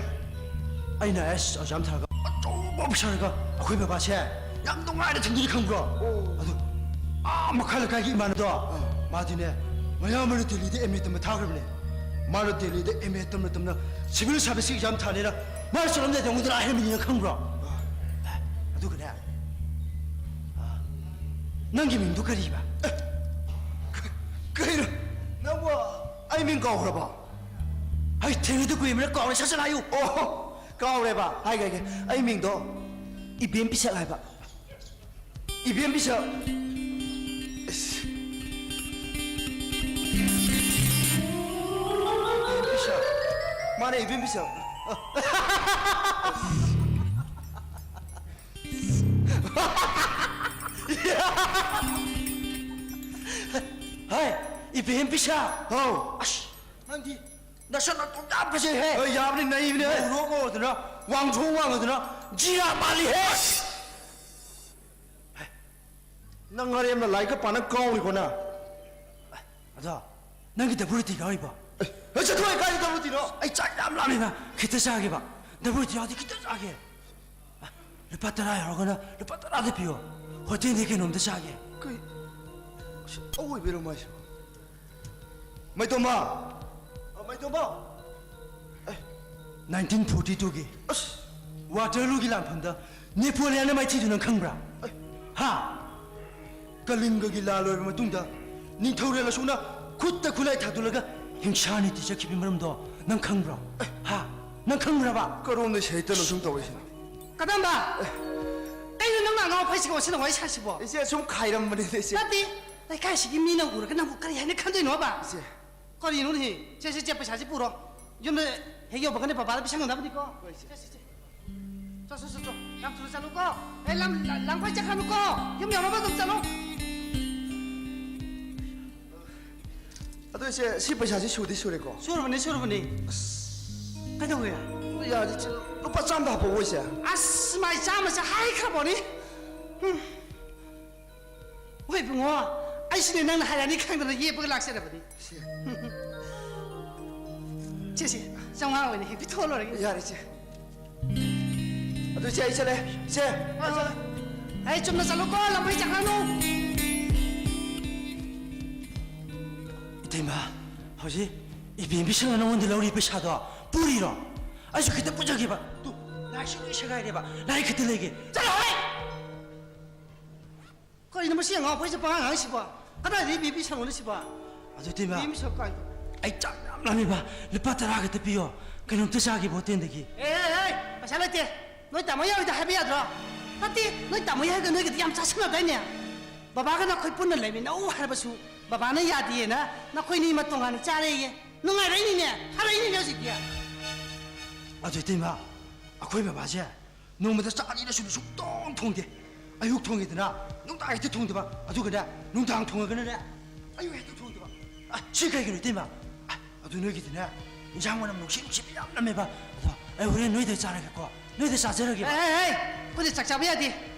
ꯑꯩꯅ ꯑꯥꯏ ꯑꯦꯁ exam ꯊꯥꯔꯒ ꯑꯆꯧꯕ officerꯒ ꯑꯩꯈꯣꯏ ꯕꯕꯥꯁꯦ ꯌꯥꯝ ꯅꯨꯡꯉꯥꯏꯅ ꯊꯝꯗꯣꯏꯅꯤ, ꯈꯪꯕ꯭ꯔꯣ? ꯑꯣ꯫ ꯑꯗꯨ ꯑꯥ ꯃꯈꯥ ꯂꯩꯀꯥꯏꯒꯤ ꯏꯃꯥꯟꯅꯕꯗꯣ, ꯑꯥ꯫ ꯃꯥꯗꯤꯅꯦ, ꯃꯌꯥꯝꯕꯅ ꯗꯦꯜꯂꯤꯗ M A ꯇꯝꯕ ꯊꯥꯈ꯭ꯔꯕꯅꯦ꯫ ꯃꯥꯅ ꯗꯦꯜꯂꯤꯗ ꯑꯦꯝ ꯑꯦ ꯇꯝꯅ ꯇꯝꯅ ꯁꯤꯚꯤꯜ ꯁꯥꯔꯚꯤꯁꯀꯤ ꯑꯦꯛꯖꯥꯝ ꯊꯥꯅꯤꯅ ꯃꯥꯅ ꯆꯠꯂꯝꯗꯥꯏꯗ ꯑꯩꯉꯣꯟꯗ ꯂꯥꯛꯍꯟꯕꯅꯤꯅ ꯈꯪꯕ꯭ꯔꯣ? ꯑꯗꯨꯒꯅꯦ, ꯅꯪꯒꯤ ꯃꯤꯡꯗꯣ ꯀꯔꯤꯕ? ꯀꯩꯅꯣ? ꯅꯪꯕꯨ ꯑꯩ ꯃꯤꯡ ꯀꯥꯎꯈ꯭ꯔꯕꯣ? ꯑꯩ ꯊꯦꯡꯅꯗ ꯀꯨꯏꯃꯤꯅ ꯀꯥꯎꯔꯦ, ꯁꯠ ꯁꯠ ꯍꯥꯏꯌꯨ꯫ ꯑꯣ, ꯀꯥꯎꯔꯦꯕ꯫ ꯍꯥꯏꯒꯦ, ꯍꯥꯏꯒꯦ꯫ ꯑꯩ ꯃꯤꯡꯗꯣ ꯏꯕꯦꯝ ꯄꯤꯁꯛ ꯍꯥꯏꯕ꯫ ꯏꯕꯦꯝ ꯄꯤꯁꯛ꯫ ꯑꯁ꯫ ꯏꯕꯦꯝ ꯄꯤꯁꯛ꯫ ꯃꯥꯅꯦ, ꯏꯕꯦꯝ ꯄꯤꯁꯛ꯫ ꯍꯥꯏ, ꯏꯕꯦꯝ ꯄꯤꯁꯛ꯫ ꯍꯥꯎ꯫ ꯑꯁ, ꯅꯪꯗꯤ ꯅꯁꯛ ꯅꯇꯧ ꯌꯥꯝ ꯐꯖꯩꯍꯦ꯫ ꯍꯣꯏ, ꯌꯥꯕꯅꯤ, ꯅꯩꯕꯅꯦ꯫ ꯉꯧꯔꯣꯛ ꯉꯧꯔꯗꯅ, ꯋꯥꯡꯊ꯭ꯔꯣꯛ ꯋꯥꯡꯉꯗꯅ, ꯖꯤꯔꯥ ꯃꯥꯜꯂꯤꯍꯦ꯫ ꯅꯪ ꯑꯔꯦꯝꯅ ꯂꯥꯏꯔꯤꯛꯀ ꯄꯥꯅ ꯀꯥꯎꯔꯤꯀꯣ ꯅꯪ? ꯑꯗꯣ, ꯅꯪꯒꯤ ꯗꯕꯜ ꯔꯣꯇꯤ ꯀꯥꯎꯔꯤꯕꯣ? ꯑꯦ, ꯑꯦ, ꯆꯠꯊꯣꯛꯑꯦ, ꯀꯥꯏꯗ ꯗꯕꯜ ꯔꯣꯇꯤꯅꯣ? ꯑꯩ ꯆꯥꯛ ꯌꯥꯝ ꯂꯥꯝꯃꯦꯕ, ꯈꯤꯇ ꯆꯥꯒꯦꯕ꯫ ꯗꯕꯜ ꯔꯣꯇꯤ ꯌꯥꯎꯗꯤ ꯈꯤꯇ ꯆꯥꯒꯦ꯫ ꯂꯨꯄꯥ ꯇꯔꯥ ꯌꯥꯎꯔꯒꯅ ꯂꯨꯄꯥ ꯇꯔꯥꯗ ꯄꯤꯌꯣ꯫ ꯍꯣꯇꯦꯜꯗꯒꯤ ꯀꯩꯅꯣꯝꯇ ꯆꯥꯒꯦ꯫ ꯀꯩ? ꯑꯁ, ꯑꯋꯣꯏꯕꯩꯔꯣ ꯃꯥꯏꯁꯤꯕꯣ? ꯃꯩꯇꯣꯝꯕ! ꯑ, ꯃꯩꯇꯣꯝꯕ! ꯑꯦ꯫ ꯅꯥꯏꯟꯇꯤꯟ ꯐꯣꯔꯇꯤ ꯇꯨꯒꯤ ꯑꯁ! ꯋꯥꯇꯔꯂꯨꯒꯤ ꯂꯥꯟꯐꯝꯗ ꯅꯦꯄꯣꯂꯤꯌꯥꯟꯅ ꯃꯥꯏꯊꯤꯗꯨ ꯅꯪ ꯈꯪꯕ꯭ꯔꯥ? ꯑꯦ꯫ ꯍꯥ? ꯀꯂꯤꯡꯒꯒꯤ ꯂꯥꯟ ꯂꯣꯏꯔꯕ ꯃꯇꯨꯡꯗ ꯅꯤꯡꯊꯧꯔꯦꯜ ꯑꯁꯣꯛꯅ ꯈꯨꯠꯇ ꯈꯨꯠꯂꯥꯏ ꯊꯥꯗꯣꯛꯂꯒ ꯍꯤꯡꯁꯥ ꯅꯤꯇꯤ ꯆꯠꯈꯤꯕꯒꯤ ꯃꯔꯝꯗꯣ ꯅꯪ ꯈꯪꯕ꯭ꯔꯣ? ꯍꯥ? ꯅꯪ ꯈꯪꯕ꯭ꯔꯕ? ꯀꯔꯣꯝꯗ ꯁꯥꯍꯤꯇ꯭ꯌꯅꯣ ꯁꯨꯝ ꯇꯧꯔꯤꯁꯤꯅ? ꯀꯗꯝꯕ! ꯀꯩꯅꯣ ꯅꯪꯅ ꯑꯉꯥꯎ ꯑꯐꯩꯁꯤꯒ ꯑꯣꯟꯁꯤꯟꯅ ꯋꯥꯔꯤ ꯁꯥꯁꯤꯕꯣ? ꯏꯆꯦ, ꯁꯨꯝ ꯈꯥꯏꯔꯝꯕꯅꯤꯗ, ꯏꯆꯦ꯫ ꯅꯠꯇꯦ, ꯂꯩꯀꯥꯏꯁꯤꯒꯤ ꯃꯤꯅ ꯎꯔꯒ ꯅꯪꯕꯨ ꯀꯔꯤ ꯍꯥꯏꯅ ꯈꯟꯗꯣꯏꯅꯣꯕ? ꯏꯆꯦ꯫ ꯀꯔꯤꯅꯣꯅꯦꯍꯦ? ꯁꯦ, ꯁꯦ, ꯁꯦ, ꯄꯩꯁꯥꯁꯤ ꯄꯨꯔꯣ꯫ ꯌꯨꯝꯗ ꯍꯦꯛ ꯌꯧꯕꯒꯅꯦ ꯕꯕꯥꯗ ꯄꯤꯁꯟꯒꯗꯕꯅꯤꯀꯣ꯫ ꯍꯣꯏ, ꯏꯆꯦ꯫ ꯁꯦ, ꯁꯦ, ꯁꯦ꯫ ꯆꯣ, ꯆꯣ, ꯆꯣ, ꯆꯣ꯫ ꯌꯥꯝ ꯊꯨꯅ ꯆꯠꯂꯨꯀꯣ꯫ ꯑꯦ, ꯂꯝ, ꯂ-, ꯂꯝꯈꯥꯏ ꯆꯠꯈ꯭ꯔꯅꯨꯀꯣ꯫ ꯌꯨꯝ ꯌꯧꯅꯕ ꯑꯗꯨꯝ ꯆꯠꯂꯣ꯫ ꯑꯗꯣ ꯏꯆꯦ, ꯁꯤ ꯄꯩꯁꯥꯁꯤ ꯁꯨꯗꯤ ꯁꯨꯔꯦꯀꯣ? ꯁꯨꯔꯕꯅꯤ, ꯁꯨꯔꯕꯅꯤ꯫ ꯑꯁ꯫ ꯀꯩꯗꯧꯋꯦ? ꯌꯥꯔꯗꯤ ꯏꯆꯦ, ꯂꯨꯄꯥ ꯆꯥꯝꯗ ꯍꯥꯞꯄꯛꯑꯣ, ꯏꯆꯦ꯫ ꯑꯁ, ꯃꯥꯏ ꯆꯥꯝꯃꯁꯦ ꯍꯥꯏꯈ꯭ꯔꯕꯣꯅꯤ꯫ ꯎꯝ꯫ ꯍꯣꯏ ꯏꯕꯨꯡꯉꯣ, ꯑꯩꯁꯨꯅꯦ ꯅꯪꯅ ꯍꯥꯏꯔꯛꯑꯅꯤ ꯈꯪꯗꯅ ꯌꯦꯞꯄꯒ ꯂꯥꯛꯆꯔꯕꯅꯤ꯫ ꯁꯦ꯫ ꯁꯦ, ꯁꯦ, ꯆꯥꯝꯃꯉꯥ ꯑꯣꯏꯅ ꯍꯦꯛ ꯄꯤꯊꯣꯛꯑ ꯂꯣꯏꯔꯦ꯫ ꯌꯥꯔꯦ, ꯏꯆꯦ꯫ ꯑꯗꯨ ꯏꯆꯦ, ꯑꯩ ꯆꯠꯂꯦ꯫ ꯏꯆꯦ, ꯍꯣꯏ, ꯍꯣꯏ꯫ ꯑꯩ ꯆꯨꯝꯅ ꯆꯠꯂꯨꯀꯣ, ꯂꯝꯕꯤ ꯆꯠꯈ꯭ꯔꯅꯨ꯫ ꯏꯇꯩꯃ, ꯍꯧꯖꯤꯛ ꯏꯕꯦꯝꯕꯤꯁꯤꯡꯅ ꯅꯉꯣꯟꯗ ꯂꯧꯔꯤ ꯄꯩꯁꯥꯗꯣ ꯄꯨꯔꯤꯔꯣ? ꯑꯩꯁꯨ ꯈꯤꯇ ꯄꯨꯖꯒꯦꯕ꯫ ꯇꯨ, ꯂꯥꯏꯁꯨ ꯂꯣꯏ ꯁꯦꯒꯥꯏꯔꯦꯕ꯫ ꯂꯥꯏꯔꯤꯛ ꯈꯤꯇ ꯂꯩꯒꯦ꯫ ꯆꯠꯂꯣ ꯍꯦ! ꯀꯔꯤꯅꯣ ꯃꯁꯤ ꯑꯉꯥꯎꯕꯁꯦ ꯄꯉꯥꯡ ꯉꯥꯡꯉꯤꯁꯤꯕꯣ? ꯀꯗꯥꯏꯗ ꯏꯕꯦꯝꯕꯤ ꯁꯪꯉꯨꯅꯣ ꯁꯤꯕꯣ? ꯑꯗꯨ ꯏꯇꯩꯃ, ꯏꯕꯦꯝꯕꯤ ꯁꯪ ꯀꯥꯏꯗ? ꯑꯩ ꯆꯥꯛ ꯌꯥꯝ ꯂꯥꯝꯃꯦꯕ꯫ ꯂꯨꯄꯥ ꯇꯔꯥ ꯈꯛꯇ ꯄꯤꯌꯣ꯫ ꯀꯩꯅꯣꯝꯇ ꯆꯥꯒꯦꯕ ꯍꯣꯇꯦꯜꯗꯒꯤ꯫ ꯑꯦ, ꯑꯦ, ꯑꯦ, ꯄꯩꯁꯥ ꯂꯩꯇꯦ꯫ ꯅꯣꯏ ꯇꯥꯃꯣ ꯌꯥꯎꯔꯤꯗ ꯍꯥꯏꯕ ꯌꯥꯗ꯭ꯔꯣ? ꯅꯠꯇꯦ, ꯅꯣꯏ ꯇꯥꯃꯣ ꯌꯥꯎꯔꯒ ꯅꯣꯏꯒꯗꯤ ꯌꯥꯝ ꯆꯥꯁꯤꯟꯅꯗꯥꯏꯅꯦ? ꯕꯕꯥꯒ ꯅꯈꯣꯏ ꯄꯨꯟꯅ ꯂꯩꯃꯤꯟꯅꯧ ꯍꯥꯏꯔꯕꯁꯨ ꯕꯕꯥꯅ ꯌꯥꯗꯦꯅ ꯅꯈꯣꯏꯅꯤꯃꯛ ꯇꯣꯉꯥꯟꯅ ꯆꯥꯔꯦꯌꯦ꯫ ꯅꯨꯡꯉꯥꯏꯔꯛꯏꯅꯤꯅꯦ, ꯐꯔꯛꯏꯅꯤꯅꯦ ꯍꯧꯖꯤꯛꯇꯤ꯫ ꯑꯗꯨ ꯏꯇꯩꯃ, ꯑꯩꯈꯣꯏ ꯕꯕꯥꯁꯦ ꯅꯣꯡꯃꯗ ꯆꯥꯛ ꯑꯅꯤꯔꯛ ꯁꯨꯅ ꯁꯨꯡꯊꯣꯡ ꯊꯣꯡꯗꯦ꯫ ꯑꯌꯨꯛ ꯊꯣꯡꯉꯦꯗꯅ, ꯅꯨꯡꯗꯥꯡ ꯍꯦꯛꯇ ꯊꯣꯡꯗꯕ, ꯑꯗꯨꯒꯅꯦ, ꯅꯨꯡꯗꯥꯡ ꯊꯣꯡꯉꯒꯅꯅꯦ, ꯑꯌꯨꯛ ꯍꯦꯛꯇ ꯊꯣꯡꯗꯕ꯫ ꯑ, ꯁꯤ ꯀꯩꯒꯤꯅꯣ ꯏꯇꯩꯃ? ꯑ, ꯑꯗꯨ ꯅꯣꯏꯒꯤꯗꯤꯅꯦ, ꯏꯟꯁꯥꯡ ꯃꯅꯝ ꯅꯨꯡꯁꯤ ꯅꯨꯡꯁꯤꯕ ꯌꯥꯝ ꯅꯝꯃꯦꯕ꯫ ꯑꯗꯣ ꯑꯩ ꯍꯣꯔꯦꯟ ꯅꯣꯏꯗ ꯆꯥꯔꯒꯦꯀꯣ, ꯅꯣꯏꯗ ꯆꯥꯖꯔꯒꯦꯕ꯫ ꯑꯦ, ꯑꯦ, ꯑꯦ, ꯑꯩꯈꯣꯏꯗꯤ ꯆꯥꯛ ꯆꯥꯕ ꯌꯥꯗꯦ꯫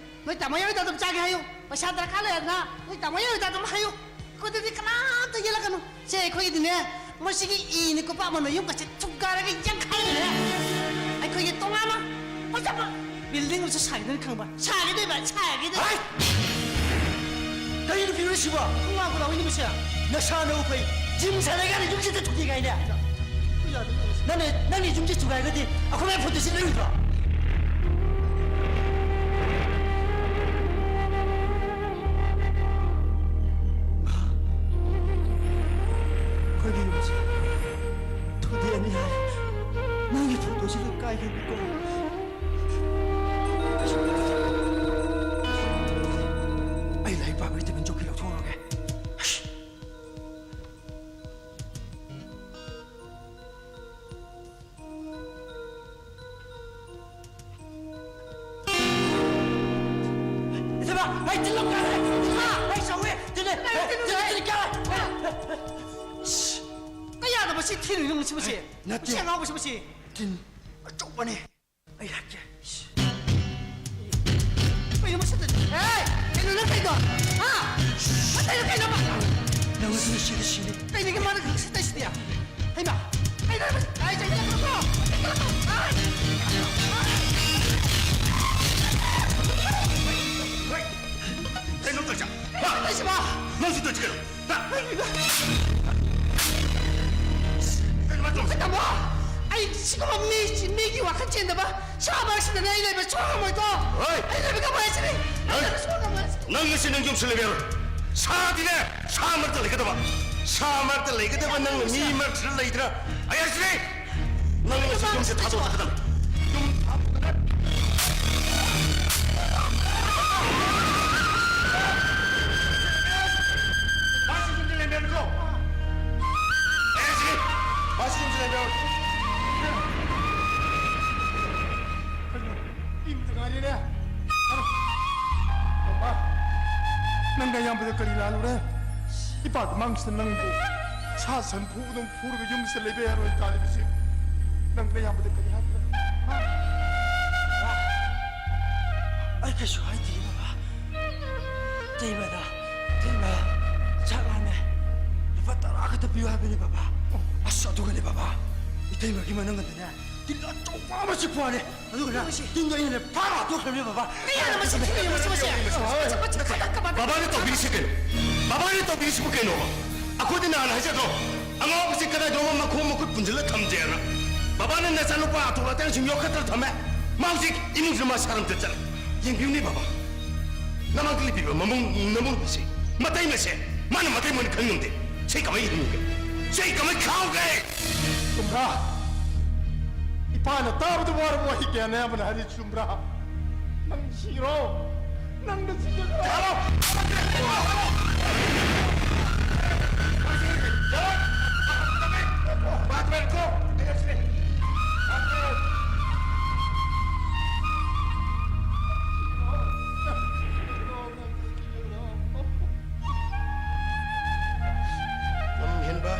ꯅꯣꯏ ꯇꯥꯃꯣ ꯌꯥꯏꯗ ꯑꯗꯨꯝ ꯆꯥꯒꯦ ꯍꯥꯏꯌꯨ꯫ ꯄꯩꯁꯥ ꯗꯔꯀꯥꯔ ꯂꯩꯔꯒꯅ ꯅꯣꯏ ꯇꯥꯃꯣ ꯌꯥꯏꯗ ꯑꯗꯨꯝ ꯍꯥꯏꯌꯨ꯫ ꯑꯩꯈꯣꯏꯗꯗꯤ ꯀꯅꯥꯝꯇ ꯌꯦꯜꯂꯛꯀꯅꯨ꯫ ꯁꯦ, ꯑꯩꯈꯣꯏꯒꯤꯗꯤꯅꯦ, ꯃꯁꯤꯒꯤ ꯏꯅꯤ ꯀꯣꯄꯥ ꯑꯃꯅ ꯌꯨꯝꯒꯁꯦ ꯊꯨꯒꯥꯏꯔꯒ ꯌꯥꯡꯈꯥꯏꯔꯦ꯫ ꯑꯩꯈꯣꯏꯒꯤ ꯇꯣꯉꯥꯟꯅ ꯐꯖꯕ building ꯑꯃꯁꯨ ꯁꯥꯒꯦꯗꯅ ꯈꯪꯕ꯫ ꯁꯥꯒꯦꯗꯣꯏꯕ, ꯁꯥꯒꯦꯗꯣꯏꯕ꯫ ꯍꯥꯏ! ꯀꯔꯤꯅꯣ ꯐꯤꯕꯝꯁꯤꯕꯣ? ꯈꯣꯡ ꯋꯥꯡ ꯈꯨꯂꯥꯎ ꯏꯅꯤ ꯃꯁꯦ꯫ ꯅꯁꯥꯅ ꯎꯐꯩ꯫ Gym ꯁꯥꯟꯅꯒꯥꯟꯗ ꯌꯨꯝꯁꯤꯗ ꯊꯨꯗꯦꯛ ꯍꯥꯏꯅꯦ꯫ ꯅꯪꯅ, ꯅꯪꯅ ꯌꯨꯝꯁꯤ ꯊꯨꯒꯥꯏꯔꯒꯗꯤ ꯑꯩꯈꯣꯏ ꯃꯌꯥꯝ ꯐꯣꯇꯣꯁꯤ ꯂꯩꯔꯣꯏꯗ꯭ꯔꯣ? ꯑꯩꯈꯣꯏꯒꯤ ꯌꯨꯝꯁꯦ ꯊꯨꯗꯦꯛꯑꯅꯤ ꯍꯥꯏ꯫ ꯅꯪꯒꯤ ꯐꯣꯇꯣꯁꯤ ꯂꯣꯏ ꯀꯥꯏꯈ꯭ꯔꯦꯕꯀꯣ꯫ ꯑꯩ ꯂꯥꯏꯔꯤꯛ ꯄꯥꯕꯒꯤ table ꯆꯧꯀꯤ ꯂꯧꯊꯣꯛꯎꯔꯒꯦ꯫ ꯏꯆꯦꯃ, ꯑꯩ ꯇꯤꯜ ꯂꯧ ꯀꯥꯔꯦ! ꯍꯥ? ꯑꯩ ꯁꯧꯋꯦ! ꯇꯤꯜ ꯂꯩ! ꯀꯩꯅꯣ ꯇꯤꯜ ꯂꯩ! ꯇꯤꯜ ꯂꯩ! ꯇꯤꯜ ꯂꯩ! ꯀꯥꯔꯦ! ꯏꯁ! ꯀꯌꯥꯗ ꯃꯁꯤ ꯊꯤꯜꯂꯤꯅꯣ ꯃꯁꯤ, ꯃꯁꯤ? ꯅꯠꯇꯦ꯫ ꯃꯁꯤ ꯑꯉꯥꯎꯕꯁꯤ, ꯃꯁꯤ? ꯇꯤꯟ ꯑꯆꯧꯕꯅꯦ꯫ ꯑꯩ ꯍꯥꯠꯀꯦ꯫ ꯀꯩꯅꯣ ꯃꯁꯤ? ꯑꯦ! ꯀꯩꯅꯣ ꯅꯪ ꯇꯧꯔꯤꯗꯣ? ꯍꯥ? ꯅꯪ ꯇꯧꯔꯤꯗꯣ ꯀꯩꯅꯣꯕ? ꯅꯪ ꯑꯗꯨ ꯁꯤꯗ ꯁꯤꯅꯤ꯫ ꯀꯩꯅꯣꯒꯤ ꯃꯥꯅ ꯁꯤ ꯇꯧꯏꯁꯤꯗꯤ? ꯍꯩꯃꯥ! ꯀꯩꯅꯣ? ꯑꯩ ꯆꯩ ꯆꯠꯈ꯭ꯔꯣ! ꯀꯩꯅꯣ ꯇꯧꯔꯤꯁꯦ? ꯍꯥ? ꯇꯧꯏꯁꯤꯕꯣ? ꯅꯪꯁꯨ ꯇꯧꯏꯁꯤ ꯀꯩꯅꯣ? ꯍꯥ? ꯇꯥꯃꯣ, ꯑꯩ ꯁꯤꯒꯨꯝꯕ ꯃꯤ, ꯃꯤꯒꯤ ꯋꯥꯈꯜ ꯆꯦꯟꯗꯕ ꯁꯥ ꯃꯔꯛꯁꯤꯗꯅꯦ ꯑꯩ ꯂꯩꯕ ꯁꯨꯡꯉꯝ ꯉꯝꯃꯣꯏꯀꯣ꯫ ꯍꯣꯏ꯫ ꯑꯩ ꯂꯩꯕ ꯉꯝꯃꯣꯏ ꯍꯥꯏꯁꯤꯅꯤ꯫ ꯑꯩ ꯅꯪ, ꯂꯩꯕ ꯁꯨꯡꯉꯝ ꯉꯝꯃꯣꯏ ꯍꯥꯏꯁꯤꯅꯤ꯫ ꯅꯪ ꯉꯁꯤ ꯅꯪ ꯌꯨꯝꯁꯨ ꯂꯩꯕ ꯌꯥꯔꯣꯏ꯫ ꯁꯥꯗꯤꯅꯦ, ꯁꯥ ꯃꯔꯛꯇ ꯂꯩꯒꯗꯕ꯫ ꯁꯥ ꯃꯔꯛꯇ ꯂꯩꯒꯗꯕ ꯅꯪꯅ ꯃꯤ ꯃꯔꯛꯁꯤꯗ ꯂꯩꯗꯅ꯫ ꯑꯩ ꯍꯥꯏꯁꯤꯅꯤ, ꯅꯪ ꯉꯁꯤ ꯌꯨꯝꯁꯦ ꯊꯥꯗꯣꯛꯀꯗꯕꯅꯤ꯫ ꯌꯨꯝ ꯊꯥꯗꯣꯛꯀꯗꯕꯅꯤ꯫ ꯃꯥꯁꯤ ꯌꯨꯝꯗ ꯂꯩꯔꯝꯃꯦ ꯍꯥꯏꯕꯀꯣ? ꯑꯩ ꯍꯥꯏꯁꯤꯅꯤ, ꯃꯥꯁꯤ ꯌꯨꯝꯗ ꯂꯩꯔꯝꯃꯦ ꯍꯥꯏꯕ꯫ ꯀꯩꯅꯣ? ꯏꯪꯕꯗ ꯉꯥꯏꯔꯤꯅꯦ꯫ ꯃꯃꯥ, ꯅꯪ ꯅꯌꯥꯝꯕꯗ ꯀꯔꯤ ꯂꯥꯜꯂꯨꯔꯦ? ꯏꯄꯥꯒꯤ ꯃꯥꯡꯁꯤꯗ ꯅꯪꯕꯨ ꯁꯥ ꯁꯟ ꯐꯨꯕꯗꯧ ꯐꯨꯔꯒ ꯌꯨꯝꯁꯤꯗ ꯂꯩꯕ ꯌꯥꯔꯣꯏ ꯇꯥꯔꯤꯕꯁꯤ꯫ ꯅꯪ ꯅꯌꯥꯝꯕꯗ ꯀꯔꯤ ꯍꯥꯏꯈ꯭ꯔꯦ? ꯍꯥ? ꯑꯩ ꯀꯩꯁꯨ ꯍꯥꯏꯗꯤꯌꯦ, ꯕꯕꯥ꯫ ꯏꯇꯩꯃꯗ, ꯏꯇꯩꯃ, ꯆꯥꯛ ꯂꯥꯝꯃꯦ꯫ ꯂꯨꯄꯥ ꯇꯔꯥ ꯈꯛꯇ ꯄꯤꯌꯨ ꯍꯥꯏꯕꯅꯦ, ꯕꯕꯥ꯫ ꯑꯁ, ꯑꯗꯨꯒꯅꯦ, ꯕꯕꯥ, ꯏꯇꯩꯃꯒꯤ ꯃꯅꯨꯡꯗꯅꯦ, ꯇꯤꯟ ꯑꯆꯧꯕ ꯑꯃ ꯆꯤꯛꯄ ꯋꯥꯅꯦ꯫ ꯑꯗꯨꯒ ꯌꯦꯡꯉꯨꯁꯤ꯫ ꯇꯤꯟꯗꯣ ꯑꯩꯅ ꯐꯥ ꯍꯥꯠꯇꯣꯛꯈ꯭ꯔꯕꯅꯦ, ꯕꯕꯥ꯫ ꯃꯤ ꯌꯥꯝꯅ ꯃꯁꯤꯡ ꯊꯤꯅ ꯌꯦꯡꯉꯨꯁꯤ, ꯃꯁꯤ꯫ ꯃꯁꯤ, ꯃꯁꯤ, ꯃꯁꯤ, ꯃꯁꯤ꯫ ꯕꯕꯥꯅ ꯇꯧꯕꯤꯔꯤꯁꯤ ꯀꯩꯅꯣ? ꯕꯕꯥꯅ ꯇꯧꯕꯤꯔꯤꯁꯤꯕꯨ ꯀꯩꯅꯣꯕ? ꯑꯩꯈꯣꯏꯗꯤ ꯅꯍꯥꯟ ꯍꯥꯏꯖꯗ꯭ꯔꯣ? ꯑꯉꯥꯎꯕꯁꯤ ꯀꯗꯥꯏꯗꯅꯣ ꯃꯈꯣꯡ ꯃꯈꯨꯠ ꯄꯨꯟꯁꯤꯜꯂ ꯊꯝꯖꯦꯅ꯫ ꯕꯕꯥꯅ ꯅꯆꯥꯅꯨꯄꯥ ꯑꯇꯣꯛ ꯑꯇꯥꯡꯁꯤꯡ ꯌꯣꯛꯈꯠꯇꯅ ꯊꯝꯃꯦ꯫ ꯃꯥ ꯍꯧꯖꯤꯛ ꯏꯃꯨꯡꯁꯤꯗ ꯃꯥ ꯁꯥꯔꯝꯇ ꯆꯠꯂꯦ꯫ ꯌꯦꯡꯕꯤꯌꯨꯅꯦ ꯕꯕꯥ꯫ ꯅꯃꯥꯡꯗ ꯂꯩꯕꯤꯕ ꯃꯃꯧ, ꯅꯃꯧ ꯅꯨꯄꯤꯁꯦ꯫ ꯃꯇꯩ ꯃꯁꯦ꯫ ꯃꯥꯅ ꯃꯇꯩ ꯃꯣꯏꯅ ꯈꯪ ꯉꯝꯗꯦ꯫ ꯁꯤ ꯀꯃꯥꯏꯅ ꯍꯤꯡꯉꯨꯒꯦ? ꯁꯤ ꯀꯃꯥꯏꯅ ꯈꯥꯎꯒꯦ? ꯆꯨꯝꯕ꯭ꯔꯥ? ꯏꯄꯥꯅ ꯇꯥꯕꯗ ꯋꯥꯔꯕ ꯋꯥꯍꯩ ꯀꯌꯥꯅꯦ ꯑꯃꯅ ꯍꯥꯏꯔꯤ, ꯆꯨꯝꯕ꯭ꯔꯥ? ꯅꯪ ꯁꯤꯔꯣ? ꯅꯪꯅ ꯁꯤꯒꯗ꯭ꯔꯣ? ꯂꯝ ꯍꯦꯟꯕ,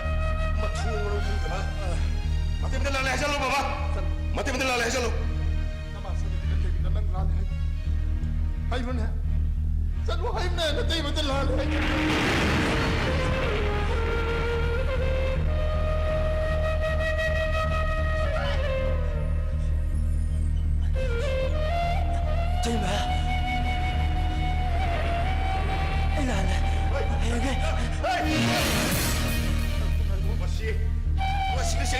ꯃꯊꯣꯡ ꯃꯔꯝ ꯈꯪꯗꯕ꯫ ꯃꯇꯩꯃꯗ ꯂꯥꯜꯂꯦ ꯍꯥꯏꯖꯜꯂꯣ, ꯕꯕꯥ꯫ ꯃꯇꯩꯃꯗ ꯂꯥꯜꯂꯦ ꯍꯥꯏꯖꯜꯂꯣ꯫ ꯅꯃꯥ ꯁꯥꯟꯅꯕꯤꯗ ꯀꯩꯒꯤꯅꯣ ꯅꯪ ꯂꯥꯜꯂꯦ ꯍꯥꯏ? ꯍꯥꯏꯕ꯭ꯔꯣꯅꯦ? ꯆꯠꯂꯣ ꯍꯥꯏꯕꯅꯦ, ꯅꯇꯩꯃꯗ ꯂꯥꯜꯂꯦ ꯍꯥꯏ꯫ ꯏꯇꯩꯃ, ꯑꯩ ꯂꯥꯜꯂꯦ꯫ ꯍꯌꯦꯡꯒꯩ ꯃꯁꯤ, ꯃꯁꯤ, ꯃꯁꯤ꯫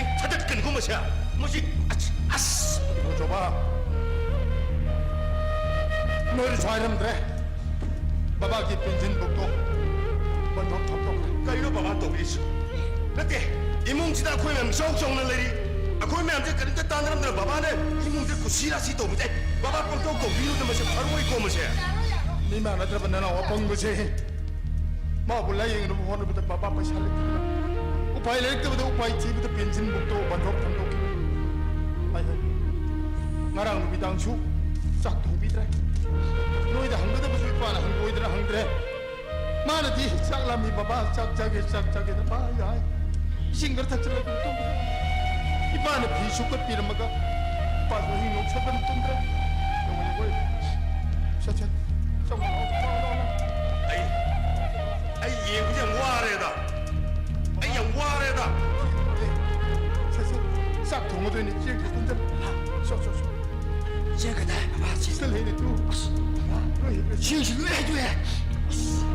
ꯌꯥ, ꯃꯁꯤ, ꯑꯁ, ꯑꯁ! ꯏꯕꯨꯡꯉꯣ ꯆꯣꯕꯥ, ꯅꯣꯏꯅꯁꯨ ꯍꯥꯏꯔꯝꯗ꯭ꯔꯦ, ꯕꯕꯥꯒꯤ ꯄꯦꯟꯁꯤꯟ ꯕꯨꯛꯇꯣ ꯕꯟꯗꯣꯞ ꯊꯝꯗꯣꯛꯈ꯭ꯔꯦ꯫ ꯀꯩꯅꯣ ꯕꯕꯥ ꯇꯧꯕꯤꯔꯤꯁꯤ? ꯅꯠꯇꯦ, ꯏꯃꯨꯡꯁꯤꯗ ꯑꯩꯈꯣꯏ ꯃꯌꯥꯝ ꯏꯆꯥꯎ ꯆꯥꯎꯅ ꯂꯩꯔꯤ, ꯑꯩꯈꯣꯏ ꯃꯌꯥꯝꯁꯦ ꯀꯔꯤꯝꯇ ꯇꯥꯟꯅꯔꯝꯗꯅ ꯕꯕꯥꯅ ꯏꯃꯨꯡꯁꯦ ꯀꯨꯁꯤ ꯔꯥꯁꯤ ꯇꯧꯕꯁꯦ, ꯕꯕꯥ ꯄꯪꯇꯧ ꯇꯧꯕꯤꯔꯨꯗ, ꯃꯁꯦ ꯐꯔꯣꯏꯀꯣ ꯃꯁꯦ꯫ ꯃꯤ ꯃꯥꯟꯅꯗ꯭ꯔꯕ ꯅꯅꯥꯎ ꯑꯄꯪꯕꯁꯦ꯫ ꯃꯥꯕꯨ ꯂꯥꯌꯦꯡꯅꯕ ꯍꯣꯠꯅꯕꯗ ꯕꯕꯥ ꯄꯩꯁꯥ ꯂꯩꯇꯗꯅ, ꯎꯄꯥꯏ ꯂꯩꯔꯛꯇꯕꯗ ꯎꯄꯥꯏ ꯊꯤꯕꯗ ꯄꯦꯟꯁꯤꯟ ꯕꯨꯛꯇꯣ ꯕꯟꯗꯣꯞ ꯊꯝꯗꯣꯛꯈꯤꯕꯅꯤ꯫ ꯍꯥꯏ ꯍꯥꯏ꯫ ꯉꯔꯥꯡ ꯅꯨꯃꯤꯗꯥꯡꯁꯨ ꯆꯥꯛ ꯊꯣꯡꯕꯤꯗ꯭ꯔꯦ꯫ ꯅꯣꯏꯗ ꯍꯪꯒꯗꯕꯁꯨ ꯏꯄꯥꯅ ꯍꯪꯒꯣꯏꯗꯅ ꯍꯪꯗ꯭ꯔꯦ꯫ ꯃꯥꯅꯗꯤ "ꯆꯥꯛ ꯂꯥꯝꯃꯤ ꯕꯕꯥ, ꯆꯥꯛ ꯆꯥꯒꯦ, ꯆꯥꯛ ꯆꯥꯒꯦꯅ" ꯃꯥ ꯍꯥꯏ꯫ ꯏꯁꯤꯡ ꯈꯔ ꯊꯛꯆꯜꯂꯒ ꯑꯗꯨꯝ ꯇꯨꯝꯈ꯭ꯔꯦ꯫ ꯏꯄꯥꯅ ꯐꯤ ꯁꯨꯀꯠꯄꯤꯔꯝꯃꯒ ꯏꯄꯥꯁꯨ ꯑꯍꯤꯡ ꯅꯣꯡ ꯁꯣꯛꯇꯅ ꯇꯨꯝꯈ꯭ꯔꯦ꯫ ꯌꯦꯡꯉꯨ, ꯌꯦꯡꯉꯨ꯫ ꯁꯦ, ꯁꯦ, ꯆꯪꯉꯣ, ꯂꯥꯛꯑꯣ, ꯂꯥꯛꯑꯣ, ꯂꯥꯛꯑꯣ꯫ ꯑꯩ, ꯑꯩ ꯌꯦꯡꯕꯁꯦ ꯌꯥꯝ ꯋꯥꯔꯦꯗ꯫ ꯑꯩ ꯌꯥꯝ ꯋꯥꯔꯦꯗ꯫ ꯁꯦ, ꯁꯦ, ꯆꯥꯛ ꯊꯣꯡꯒꯗꯣꯏꯅꯤ꯫ ꯆꯦꯡꯁꯦ ꯀꯨꯟꯖꯜꯂꯨ꯫ ꯁꯣ, ꯁꯣ, ꯁꯣ꯫ ꯆꯦꯡ ꯀꯗꯥꯏ, ꯕꯕꯥ? ꯆꯦꯡ꯫ ꯁꯤꯗ ꯂꯩꯔꯦ, ꯇꯨ꯫ ꯑꯁ, ꯕꯕꯥ, ꯂꯣꯏ ꯍꯦꯛ ꯂꯣꯏ꯫ ꯆꯦꯡꯁꯨ ꯂꯣꯏ ꯍꯩꯗꯣꯛꯑꯦ꯫ ꯑꯁ꯫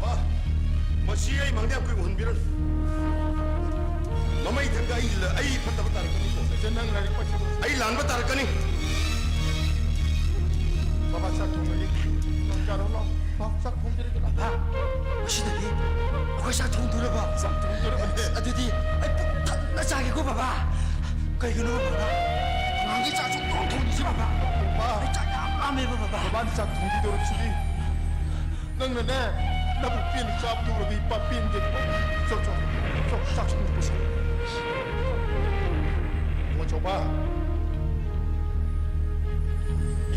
ꯕꯕꯥ, ꯃꯁꯤ ꯑꯩ ꯃꯥꯡꯗ ꯌꯥꯝ ꯀꯨꯏꯅ ꯎꯍꯟꯕꯤꯔꯅꯨ꯫ ꯃꯃꯩ ꯊꯪꯗ ꯑꯩ ꯂ-, ꯑꯩ ꯐꯠꯇꯕ ꯇꯥꯔꯛꯀꯅꯤꯀꯣ꯫ ꯁꯦ, ꯅꯪ ꯂꯥꯏꯔꯤꯛ ꯄꯥꯁꯤꯜꯂꯣ꯫ ꯑꯩ ꯂꯥꯟꯕ ꯇꯥꯔꯛꯀꯅꯤ꯫ ꯕꯕꯥ, ꯆꯥꯛ ꯊꯣꯡꯉꯒꯦ꯫ ꯆꯥꯛ ꯆꯥꯔꯣ, ꯂꯥꯎ꯫ ꯂꯥꯎ, ꯆꯥꯛ ꯊꯣꯡꯖꯔꯒꯦ, ꯂꯥꯎ꯫ ꯕꯕꯥ, ꯉꯁꯤꯗꯒꯤ ꯑꯩꯈꯣꯏ ꯆꯥꯛ ꯊꯣꯡꯗꯣꯔꯕꯣ? ꯆꯥꯛ ꯊꯣꯡꯗꯣꯔꯕꯅꯦ꯫ ꯑꯗꯨꯗꯤ ꯑꯩ ꯄꯨꯛ ꯊꯟꯅ ꯆꯥꯒꯦꯀꯣ, ꯕꯕꯥ꯫ ꯀꯩꯒꯤꯅꯣ, ꯕꯕꯥ? ꯑꯉꯥꯡꯒꯤ ꯆꯥꯛ ꯁꯨꯡꯊꯣꯡ ꯊꯣꯡꯗ꯭ꯔꯤꯁꯤ, ꯕꯕꯥ? ꯕꯕꯥ꯫ ꯑꯩ ꯆꯥꯛ ꯌꯥꯝ ꯂꯥꯝꯃꯦꯕ, ꯕꯕꯥ꯫ ꯕꯕꯥꯅ ꯆꯥꯛ ꯊꯣꯡꯕꯤꯗꯧꯔꯤꯁꯤꯗꯤ꯫ ꯅꯪꯅꯅꯦ, ꯅꯕꯨꯛ ꯄꯦꯟꯅ ꯆꯥꯕꯗꯨ ꯎꯔꯒ ꯏꯄꯥ ꯄꯦꯟꯗꯦ꯫ ꯆꯣ, ꯆꯣ, ꯆꯣ, ꯆꯥꯛꯁꯪꯗ ꯄꯨꯁꯜꯂꯣ꯫ ꯏꯕꯨꯡꯉꯣ ꯆꯣꯕꯥ,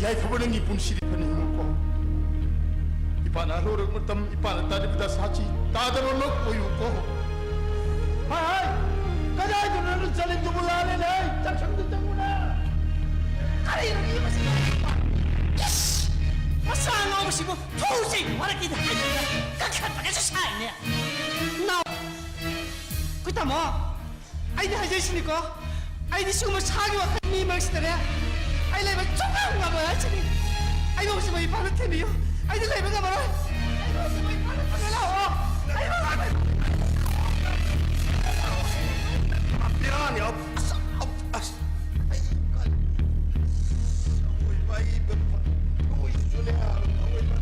ꯌꯥꯏꯐꯕ ꯅꯪꯒꯤ ꯄꯨꯟꯁꯤꯗꯤ ꯐꯅ ꯍꯤꯡꯉꯨꯀꯣ꯫ ꯏꯄꯥꯅ ꯍꯜꯂꯛꯄ ꯃꯇꯝ, ꯏꯄꯥꯅ ꯇꯥꯔꯤꯕꯗ ꯁꯥꯈꯤ ꯇꯥꯗꯕ ꯑꯃ ꯑꯣꯏꯌꯨꯀꯣ꯫ ꯍꯥꯏ, ꯍꯥꯏ! ꯀꯗꯥꯏꯗꯅꯣ ꯅꯪꯅ ꯆꯠꯂꯤꯕꯗꯨꯕꯨ? ꯂꯥꯜꯂꯦꯅꯦ, ꯍꯩ! ꯆꯥꯛꯁꯪꯗ ꯆꯪꯉꯨꯅꯦ! ꯀꯔꯤꯅꯣꯅꯦ ꯃꯁꯤ? ꯏꯁ! ꯃꯆꯥ ꯑꯉꯥꯎꯕꯁꯤꯕꯨ! ꯊꯣꯛꯎꯁꯤ! ꯋꯥꯔꯛꯈꯤꯗ! ꯇꯥꯃꯣ, ꯑꯩꯗꯤ ꯍꯥꯏꯖꯩꯁꯤꯅꯤꯀꯣ, ꯑꯩꯗꯤ ꯁꯤꯒꯨꯝꯕ ꯁꯥꯒꯤ ꯋꯥꯈꯜ ꯃꯤ ꯃꯔꯛꯁꯤꯗꯅꯦ ꯑꯩ ꯂꯩꯕ ꯁꯨꯡꯉꯝ ꯉꯝꯃꯣꯏ ꯍꯥꯏꯁꯤꯅꯤ꯫ ꯑꯩꯕꯨ ꯍꯧꯖꯤꯛ ꯃꯩ ꯐꯥꯅ ꯊꯤꯟꯕꯤꯌꯨ, ꯑꯩꯗꯤ ꯂꯩꯕ ꯉꯝꯃꯔꯣꯏ꯫ ꯑꯩꯕꯨ ꯍꯧꯖꯤꯛ ꯃꯩ ꯐꯥꯅ ꯊꯤꯟꯕꯤꯌꯨ ꯂꯥꯛꯑꯣ꯫ ꯑꯩꯕꯨ ꯍꯧꯖꯤꯛ ꯃꯩ ꯐꯥꯅ ꯊꯤꯟꯕꯤꯌꯨ ꯂꯥꯛꯑꯣ꯫ ꯕꯦꯔꯥꯅꯤ꯫ ꯑꯁ, ꯑꯁ, ꯑꯩ ꯀꯔꯤ ꯑꯋꯣꯏꯕ ꯑꯩ ꯑꯋꯣꯏꯕꯁꯨꯅꯦ, ꯑꯋꯣꯏꯕ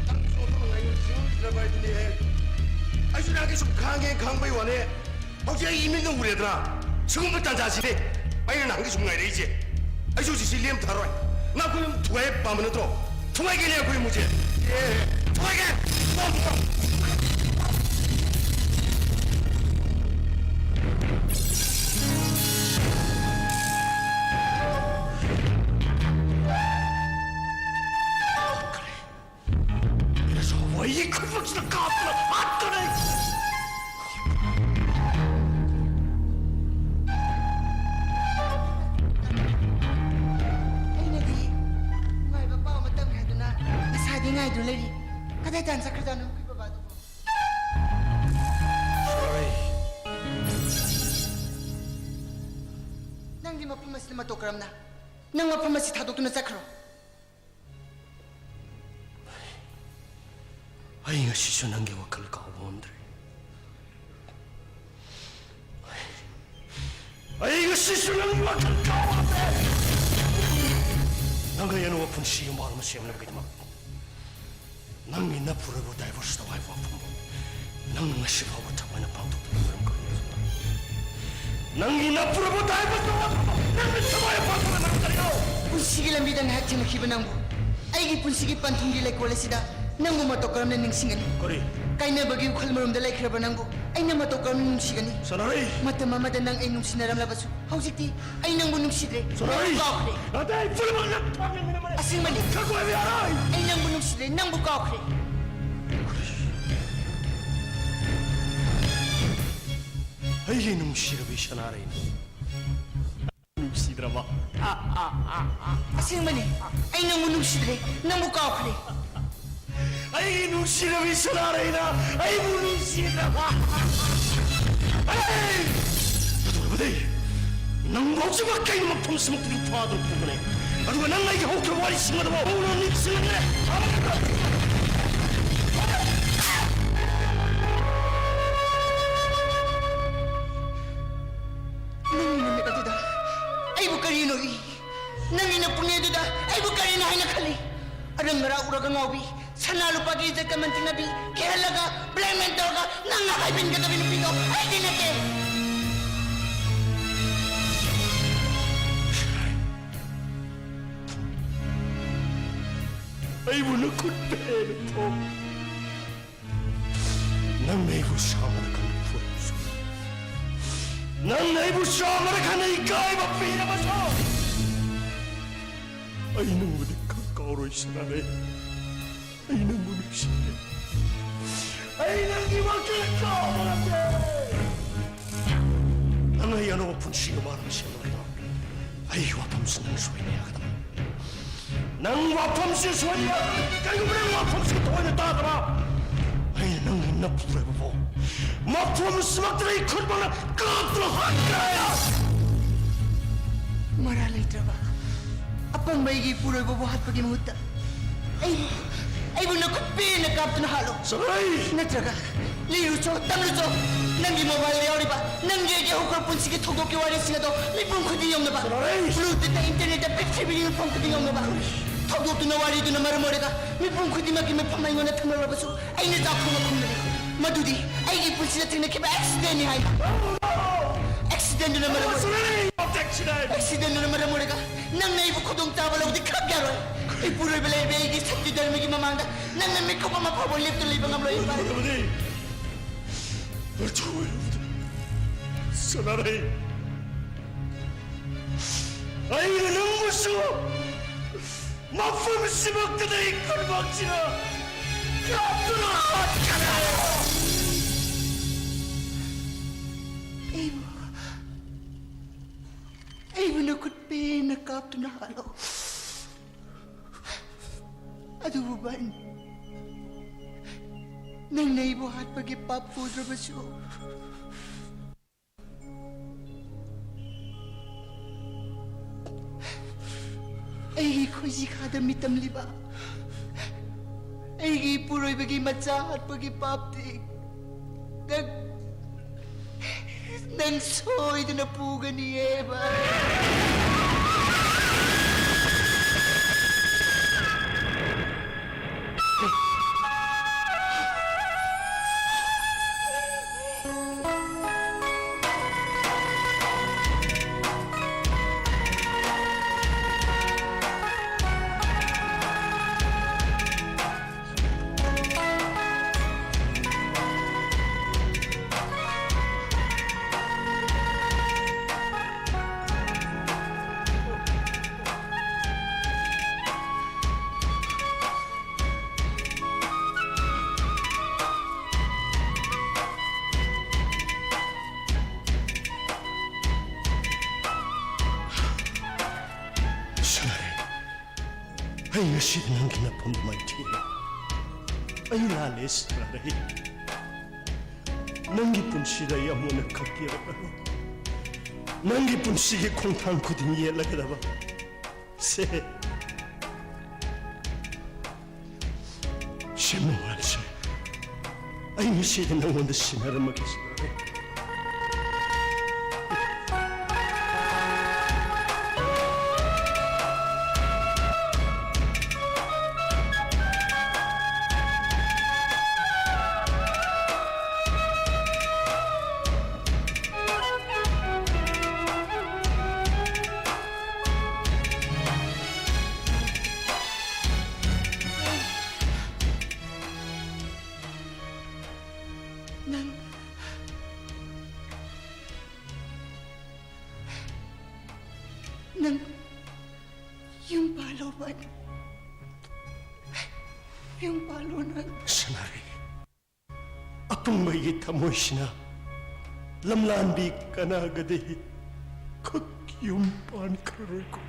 ꯅꯪꯁꯨ ꯑꯃ ꯉꯥꯏꯅ ꯁꯤꯡꯗ꯭ꯔꯕ ꯍꯥꯏꯗꯨꯅꯦ꯫ ꯑꯩꯁꯨ ꯅꯍꯥꯟꯒꯤ ꯁꯨꯝ ꯈꯥꯡꯒꯦ ꯈꯥꯡꯕꯩ ꯋꯥꯅꯦ꯫ ꯍꯧꯖꯤꯛ ꯑꯩ ꯏꯃꯤꯠꯅ ꯎꯔꯦꯗꯅ ꯁꯤꯒꯨꯝꯕ ꯇꯥꯟꯖꯥꯁꯤꯗꯤ꯫ ꯑꯩꯅ ꯅꯍꯥꯟꯒꯤ ꯁꯨꯝ ꯉꯥꯏꯔꯛꯏꯁꯦ꯫ ꯑꯩꯁꯨ ꯍꯧꯖꯤꯛꯁꯤ ꯂꯦꯝ ꯊꯥꯔꯣꯏ꯫ ꯅꯪ ꯑꯩꯈꯣꯏ ꯑꯗꯨꯝ ꯊꯨꯒꯥꯏ ꯄꯥꯝꯕ ꯅꯠꯇ꯭ꯔꯣ? ꯊꯨꯒꯥꯏꯒꯦꯅꯦ ꯑꯩꯈꯣꯏ ꯏꯃꯨꯡꯁꯦ꯫ ꯑꯦ, ꯊꯨꯒꯥꯏꯒꯦ꯫ ꯁꯥꯎꯕ ꯑꯩꯒꯤ ꯈꯨꯠꯃꯛꯁꯤꯗ ꯀꯥꯞꯇꯨꯅ ꯍꯥꯠꯀꯅꯤ꯫ ꯑꯩꯅꯗꯤ ꯅꯨꯡꯉꯥꯏꯕ ꯄꯥꯎ ꯑꯃ ꯇꯝꯒꯦ ꯍꯥꯏꯗꯨꯅ ꯉꯁꯥꯏꯗꯤ ꯉꯥꯏꯗꯨꯅ ꯂꯩꯔꯤ꯫ ꯀꯗꯥꯏ ꯇꯥꯟ ꯆꯠꯈ꯭ꯔꯖꯥꯠꯅꯣ ꯑꯩꯈꯣꯏ ꯕꯕꯥꯗꯨꯕꯣ? ꯁꯣꯔꯤ꯫ ꯅꯪꯗꯤ ꯃꯐꯝ ꯑꯁꯤꯗ ꯃꯇꯧ ꯀꯔꯝꯅ? ꯅꯪ ꯃꯐꯝ ꯑꯁꯤ ꯊꯥꯗꯣꯛꯇꯨꯅ ꯆꯠꯈ꯭ꯔꯣ꯫ ꯑꯩ ꯉꯁꯤꯁꯨ ꯅꯪꯒꯤ ꯋꯥꯈꯜ ꯀꯥꯎꯕ ꯉꯝꯗ꯭ꯔꯦ꯫ ꯑꯩ ꯉꯁꯤꯁꯨ ꯅꯪꯒꯤ ꯋꯥꯈꯜ ꯀꯥꯎꯕ ꯉꯝꯗ꯭ꯔꯦ꯫ ꯅꯪꯒ ꯑꯩ ꯑꯅꯧꯕ ꯄꯨꯟꯁꯤ ꯌꯨꯝꯕꯥꯜ ꯑꯃ ꯁꯦꯝꯅꯕꯒꯤꯗꯃꯛ ꯅꯪꯒꯤ ꯅꯄꯨꯔꯣꯏꯕ divorce ꯇꯧ ꯍꯥꯏꯕ ꯋꯥꯐꯝꯕꯨ ꯅꯪ ꯉꯁꯤ ꯐꯥꯎꯕ ꯊꯃꯣꯏꯅ ꯄꯥꯡꯊꯣꯛꯇꯕ ꯃꯔꯝ ꯀꯔꯤꯅꯣ? ꯅꯪꯒꯤ ꯅꯄꯨꯔꯣꯏꯕ divorce ꯇꯧ ꯍꯥꯏꯕ ꯅꯪꯅ ꯊꯃꯣꯏꯅ ꯄꯥꯡꯊꯣꯛꯇꯕ ꯃꯔꯝ ꯀꯔꯤꯅꯣ? ꯄꯨꯟꯁꯤꯒꯤ ꯂꯝꯕꯤꯗ ꯉꯥꯏꯍꯥꯛ ꯊꯦꯡꯅꯈꯤꯕ ꯅꯪꯕꯨ ꯑꯩꯒꯤ ꯄꯨꯟꯁꯤꯒꯤ ꯄꯟꯊꯨꯡꯒꯤ ꯂꯩꯀꯣꯜ ꯑꯁꯤꯗ ꯅꯪꯕꯨ ꯃꯇꯧ ꯀꯔꯝꯅ ꯅꯤꯡꯁꯤꯡꯒꯅꯤ? ꯀꯔꯤ? ꯀꯥꯏꯅꯕꯒꯤ ꯎꯈꯜ ꯃꯔꯨꯝꯗ ꯂꯩꯈ꯭ꯔꯕ ꯅꯪꯕꯨ ꯑꯩꯅ ꯃꯇꯧ ꯀꯔꯝꯅ ꯅꯨꯡꯁꯤꯒꯅꯤ? ꯁꯣꯅꯥꯔꯩ! ꯃꯇꯝ ꯑꯃꯗ ꯅꯪ ꯑꯩ ꯅꯨꯡꯁꯤꯅꯔꯝꯂꯕꯁꯨ ꯍꯧꯖꯤꯛꯇꯤ ꯑꯩ ꯅꯪꯕꯨ ꯅꯨꯡꯁꯤꯗ꯭ꯔꯦ꯫ ꯁꯣꯅꯥꯔꯩ! ꯅꯪꯕꯨ ꯀꯥꯎꯈ꯭ꯔꯦ꯫ ꯅꯠꯇꯦ, ꯑꯩ ꯄꯨꯝꯅꯃꯛ ꯅꯪ ꯊꯥꯡꯅ ꯃꯤꯅꯝꯕꯅꯦ꯫ ꯑꯁꯦꯡꯕꯅꯤ꯫ ꯈꯪꯕ ꯑꯣꯏꯕ ꯌꯥꯔꯣꯏ! ꯑꯩ ꯅꯪꯕꯨ ꯅꯨꯡꯁꯤꯗ꯭ꯔꯦ, ꯅꯪꯕꯨ ꯀꯥꯎꯈ꯭ꯔꯦ꯫ ꯑꯩꯒꯤ ꯅꯨꯡꯁꯤꯔꯕꯤ ꯁꯅꯥꯔꯩꯅ ꯅꯨꯡꯁꯤꯗ꯭ꯔꯕ? ꯑꯁꯦꯡꯕꯅꯤ, ꯑꯩ ꯅꯪꯕꯨ ꯅꯨꯡꯁꯤꯗ꯭ꯔꯦ, ꯅꯪꯕꯨ ꯀꯥꯎꯈ꯭ꯔꯦ꯫ ꯑꯩꯒꯤ ꯅꯨꯡꯁꯤꯔꯕꯤ ꯁꯅꯥꯔꯩꯅ ꯑꯩꯕꯨ ꯅꯨꯡꯁꯤꯗ꯭ꯔꯕ? ꯑꯗꯨꯒꯨꯝꯕꯗꯤ ꯅꯪꯕꯨ ꯍꯧꯖꯤꯛꯃꯛ ꯀꯩꯅꯣ ꯃꯐꯝꯁꯤꯃꯛꯇꯒꯤ ꯐꯥꯗꯨꯅ ꯄꯨꯒꯅꯤ꯫ ꯑꯗꯨꯒ ꯅꯪ ꯑꯩꯒꯤ ꯍꯧꯈꯤꯕ ꯋꯥꯔꯤꯁꯤꯡ ꯑꯗꯨꯕꯨ ꯍꯧꯅ ꯅꯤꯡꯁꯤꯡꯂꯛꯂꯦ꯫ ꯅꯪꯒꯤ ꯅꯨꯃꯤꯠ ꯑꯗꯨꯗ ꯑꯩꯕꯨ ꯀꯔꯤꯅꯣ ꯏ? ꯅꯪꯒꯤ ꯅꯄꯨꯛꯅꯤꯡ ꯑꯗꯨꯗ ꯑꯩꯕꯨ ꯀꯔꯤꯅꯣ ꯍꯥꯏꯅ ꯈꯜꯂꯤ? ꯑꯔꯪ ꯑꯔꯥꯛ ꯎꯔꯒ ꯉꯥꯎꯕꯤ, ꯁꯅꯥ ꯂꯨꯄꯥꯒꯤ ꯏꯖꯠ ꯀꯃꯟ ꯇꯤꯡꯅꯕꯤ, ꯀꯤꯍꯜꯂꯒ blackmail ꯇꯧꯔꯒ ꯅꯪꯅ ꯍꯥꯏꯕ ꯏꯟꯒꯗꯕꯤ ꯅꯨꯄꯤꯗꯣ ꯑꯩꯗꯤ ꯅꯠꯇꯦ꯫ ꯑꯩꯕꯨ ꯅꯈꯨꯠ ꯄꯦꯟꯅ ꯊꯣꯛ꯫ ꯅꯪꯅ ꯑꯩꯕꯨ ꯁꯥꯃꯔꯈꯥꯟꯗ ꯐꯨꯔꯕꯁꯨ, ꯅꯪꯅ ꯑꯩꯕꯨ ꯁꯥꯃꯔꯈꯥꯟꯗ ꯏꯀꯥꯏꯕ ꯄꯤꯔꯕꯁꯨ, ꯑꯩ ꯅꯪꯕꯨꯗꯤ ꯀꯥꯎꯔꯣꯏ ꯁꯅꯥꯔꯩ꯫ ꯑꯩ ꯅꯪꯕꯨ ꯅꯨꯡꯁꯤꯔꯦ꯫ ꯑꯩ ꯅꯪꯒꯤ ꯋꯥꯈꯜ ꯀꯥꯎꯕ ꯉꯝꯗꯦ꯫ ꯅꯪ ꯑꯩ ꯑꯅꯧꯕ ꯄꯨꯟꯁꯤ ꯑꯃ ꯁꯦꯝꯕꯒꯤꯗꯃꯛ ꯑꯩꯒꯤ ꯋꯥꯐꯝꯁꯤ ꯅꯪ ꯁꯣꯏꯕ ꯌꯥꯒꯗꯕ꯫ ꯅꯪ ꯋꯥꯐꯝꯁꯤ ꯁꯣꯏꯕ ꯌꯥꯒꯗꯕ꯫ ꯀꯔꯤꯒꯨꯝꯕ ꯅꯪ ꯋꯥꯐꯝꯁꯤ ꯊꯑꯣꯏꯅ ꯇꯥꯗꯕ, ꯑꯩꯅ ꯅꯪꯒꯤ ꯅꯄꯨꯔꯣꯏꯕꯕꯨ ꯃꯐꯝꯁꯤꯃꯛꯇꯗ ꯑꯩ ꯈꯨꯠꯃꯛꯅ ꯀꯥꯞꯇꯨꯅ ꯍꯥꯠꯀꯅꯤ꯫ ꯃꯔꯥ ꯂꯩꯇ꯭ꯔꯕ ꯑꯄꯪꯕ ꯑꯩꯒꯤ ꯏꯄꯨꯔꯣꯏꯕꯕꯨ ꯍꯥꯠꯄꯒꯤ ꯃꯍꯨꯠꯇ ꯑꯩ, ꯑꯩꯕꯨ ꯅꯈꯨꯠ ꯄꯦꯟꯅ ꯀꯥꯞꯇꯨꯅ ꯍꯥꯠꯂꯣ꯫ ꯁꯅꯥꯔꯩ! ꯅꯠꯇ꯭ꯔꯒ ꯂꯤꯔꯨꯆꯣ, ꯇꯝꯂꯨꯆꯣ꯫ ꯅꯪꯒꯤ mobile ꯗ ꯌꯥꯎꯔꯤꯕ ꯅꯪꯒꯤ ꯑꯩꯒꯤ ꯍꯧꯈ꯭ꯔ ꯄꯨꯟꯁꯤꯒꯤ ꯊꯧꯗꯣꯛꯀꯤ ꯋꯥꯔꯤꯁꯤꯡ ꯑꯗꯣ ꯃꯤꯄꯨꯝ ꯈꯨꯗꯤꯡ ꯌꯧꯅꯕ꯫ ꯁꯅꯥꯔꯩ! Bluetooth ꯇ internet ꯇ ꯄ꯭ꯔꯤꯊꯤꯕꯤꯒꯤ ꯃꯐꯝ ꯈꯨꯗꯤꯡ ꯌꯧꯅꯕ꯫ ꯊꯧꯗꯣꯛꯇꯨꯅ ꯋꯥꯔꯤꯗꯨꯅ ꯃꯔꯝ ꯑꯣꯏꯔꯒ ꯃꯤꯄꯨꯝ ꯈꯨꯗꯤꯡꯃꯛꯀꯤ ꯃꯤꯐꯝ ꯑꯩꯉꯣꯟꯗ ꯊꯝꯂꯛꯂꯕꯁꯨ ꯑꯩꯅ ꯆꯥꯛ ꯊꯣꯡꯅ ꯈꯨꯝꯒꯅꯤ꯫ ꯃꯗꯨꯗꯤ ꯑꯩꯒꯤ ꯄꯨꯟꯁꯤꯗ ꯊꯦꯡꯅꯈꯤꯕ accident ꯅꯤ ꯍꯥꯏꯅ꯫ Accident ꯗꯨꯅ ꯃꯔꯝ ꯑꯣꯏꯔꯒ, Accident ꯗꯨꯅ ꯃꯔꯝ ꯑꯣꯏꯔꯒ ꯅꯪꯅ ꯑꯩꯕꯨ ꯈꯨꯗꯣꯡ ꯆꯥꯕ ꯂꯧꯕꯗꯤ ꯈꯛ ꯌꯥꯔꯣꯏ꯫ ꯏꯄꯨꯔꯣꯏꯕ ꯂꯩꯔꯤꯕ ꯑꯩꯒꯤ ꯁꯛꯇꯤ ꯙꯔꯃꯒꯤ ꯃꯃꯥꯡꯗ ꯅꯪꯅ ꯃꯤꯀꯨꯞ ꯑꯃ ꯐꯥꯎꯕ ꯂꯦꯞꯇꯨꯅ ꯂꯩꯕ ꯉꯝꯂꯣꯏ, ꯏꯄꯥ꯫ ꯃꯗꯨꯗꯤ ꯃꯆꯨ ꯑꯣꯏꯔꯕꯗ ꯁꯅꯥꯔꯩ, ꯑꯩꯅ ꯅꯪꯕꯨꯁꯨ ꯃꯐꯝꯁꯤꯃꯛꯇꯗ ꯑꯩ ꯈꯨꯠꯃꯛꯁꯤꯅ ꯀꯥꯞꯇꯨꯅ ꯍꯥꯠꯀꯅꯤ꯫ ꯑꯩꯕꯨ, ꯑꯩꯕꯨ ꯅꯈꯨꯠ ꯄꯦꯟꯅ ꯀꯥꯞꯇꯨꯅ ꯍꯥꯠꯂꯣ꯫ ꯑꯗꯨꯕꯨ ꯚꯟ, ꯅꯪꯅ ꯑꯩꯕꯨ ꯍꯥꯠꯄꯒꯤ ꯄꯥꯞ ꯄꯨꯗ꯭ꯔꯕꯁꯨ, ꯑꯩꯒꯤ ꯈꯣꯏꯖꯤ ꯈꯥꯗ ꯃꯤꯇꯝꯂꯤꯕ, ꯑꯩꯒꯤ ꯏꯄꯨꯔꯣꯏꯕꯒꯤ ꯃꯆꯥ ꯍꯥꯠꯄꯒꯤ ꯄꯥꯞꯇꯤ ꯅꯪ, ꯅꯪ ꯁꯣꯏꯗꯅ ꯄꯨꯒꯅꯤꯌꯦ, ꯚꯥꯏ꯫ ꯁꯅꯥꯔꯩ, ꯑꯩ ꯉꯁꯤꯗꯤ ꯅꯪꯒꯤ ꯅꯐꯝꯗ ꯃꯥꯏꯊꯤꯔꯦ꯫ ꯑꯩ ꯂꯥꯜꯂꯦ, ꯁꯅꯥꯔꯩ꯫ ꯅꯪꯒꯤ ꯄꯨꯟꯁꯤꯗ ꯑꯩ ꯑꯃꯨꯛ ꯍꯟꯅ ꯈꯛꯀꯤꯔꯛꯂꯔꯣꯏ꯫ ꯅꯪꯒꯤ ꯄꯨꯟꯁꯤꯒꯤ ꯈꯣꯡꯊꯥꯡ ꯈꯨꯗꯤꯡ ꯌꯦꯠꯂꯒꯗꯕ ꯁꯦ, ꯁꯦ ꯃꯣꯍꯟꯁꯦ, ꯑꯩ ꯉꯁꯤꯗꯤ ꯅꯪꯉꯣꯟꯗ ꯁꯤꯟꯅꯔꯝꯃꯒꯦ, ꯁꯤꯟꯅꯔꯝꯃꯒꯦ꯫ ꯅꯪ, ꯅꯪ ꯌꯨꯝ ꯄꯥꯜꯂꯣ, ꯚꯥꯏ꯫ ꯌꯨꯝ ꯄꯥꯜꯂꯣ ꯅꯪ꯫ ꯁꯅꯥꯔꯩ, ꯑꯄꯪꯕꯒꯤ ꯊꯃꯣꯏꯁꯤꯅ ꯂꯝꯂꯥꯟꯕꯤ ꯀꯅꯥꯒꯗꯤ ꯈꯨꯠ ꯌꯨꯝ ꯄꯥꯟꯈ꯭ꯔꯔꯣꯏꯀꯣ꯫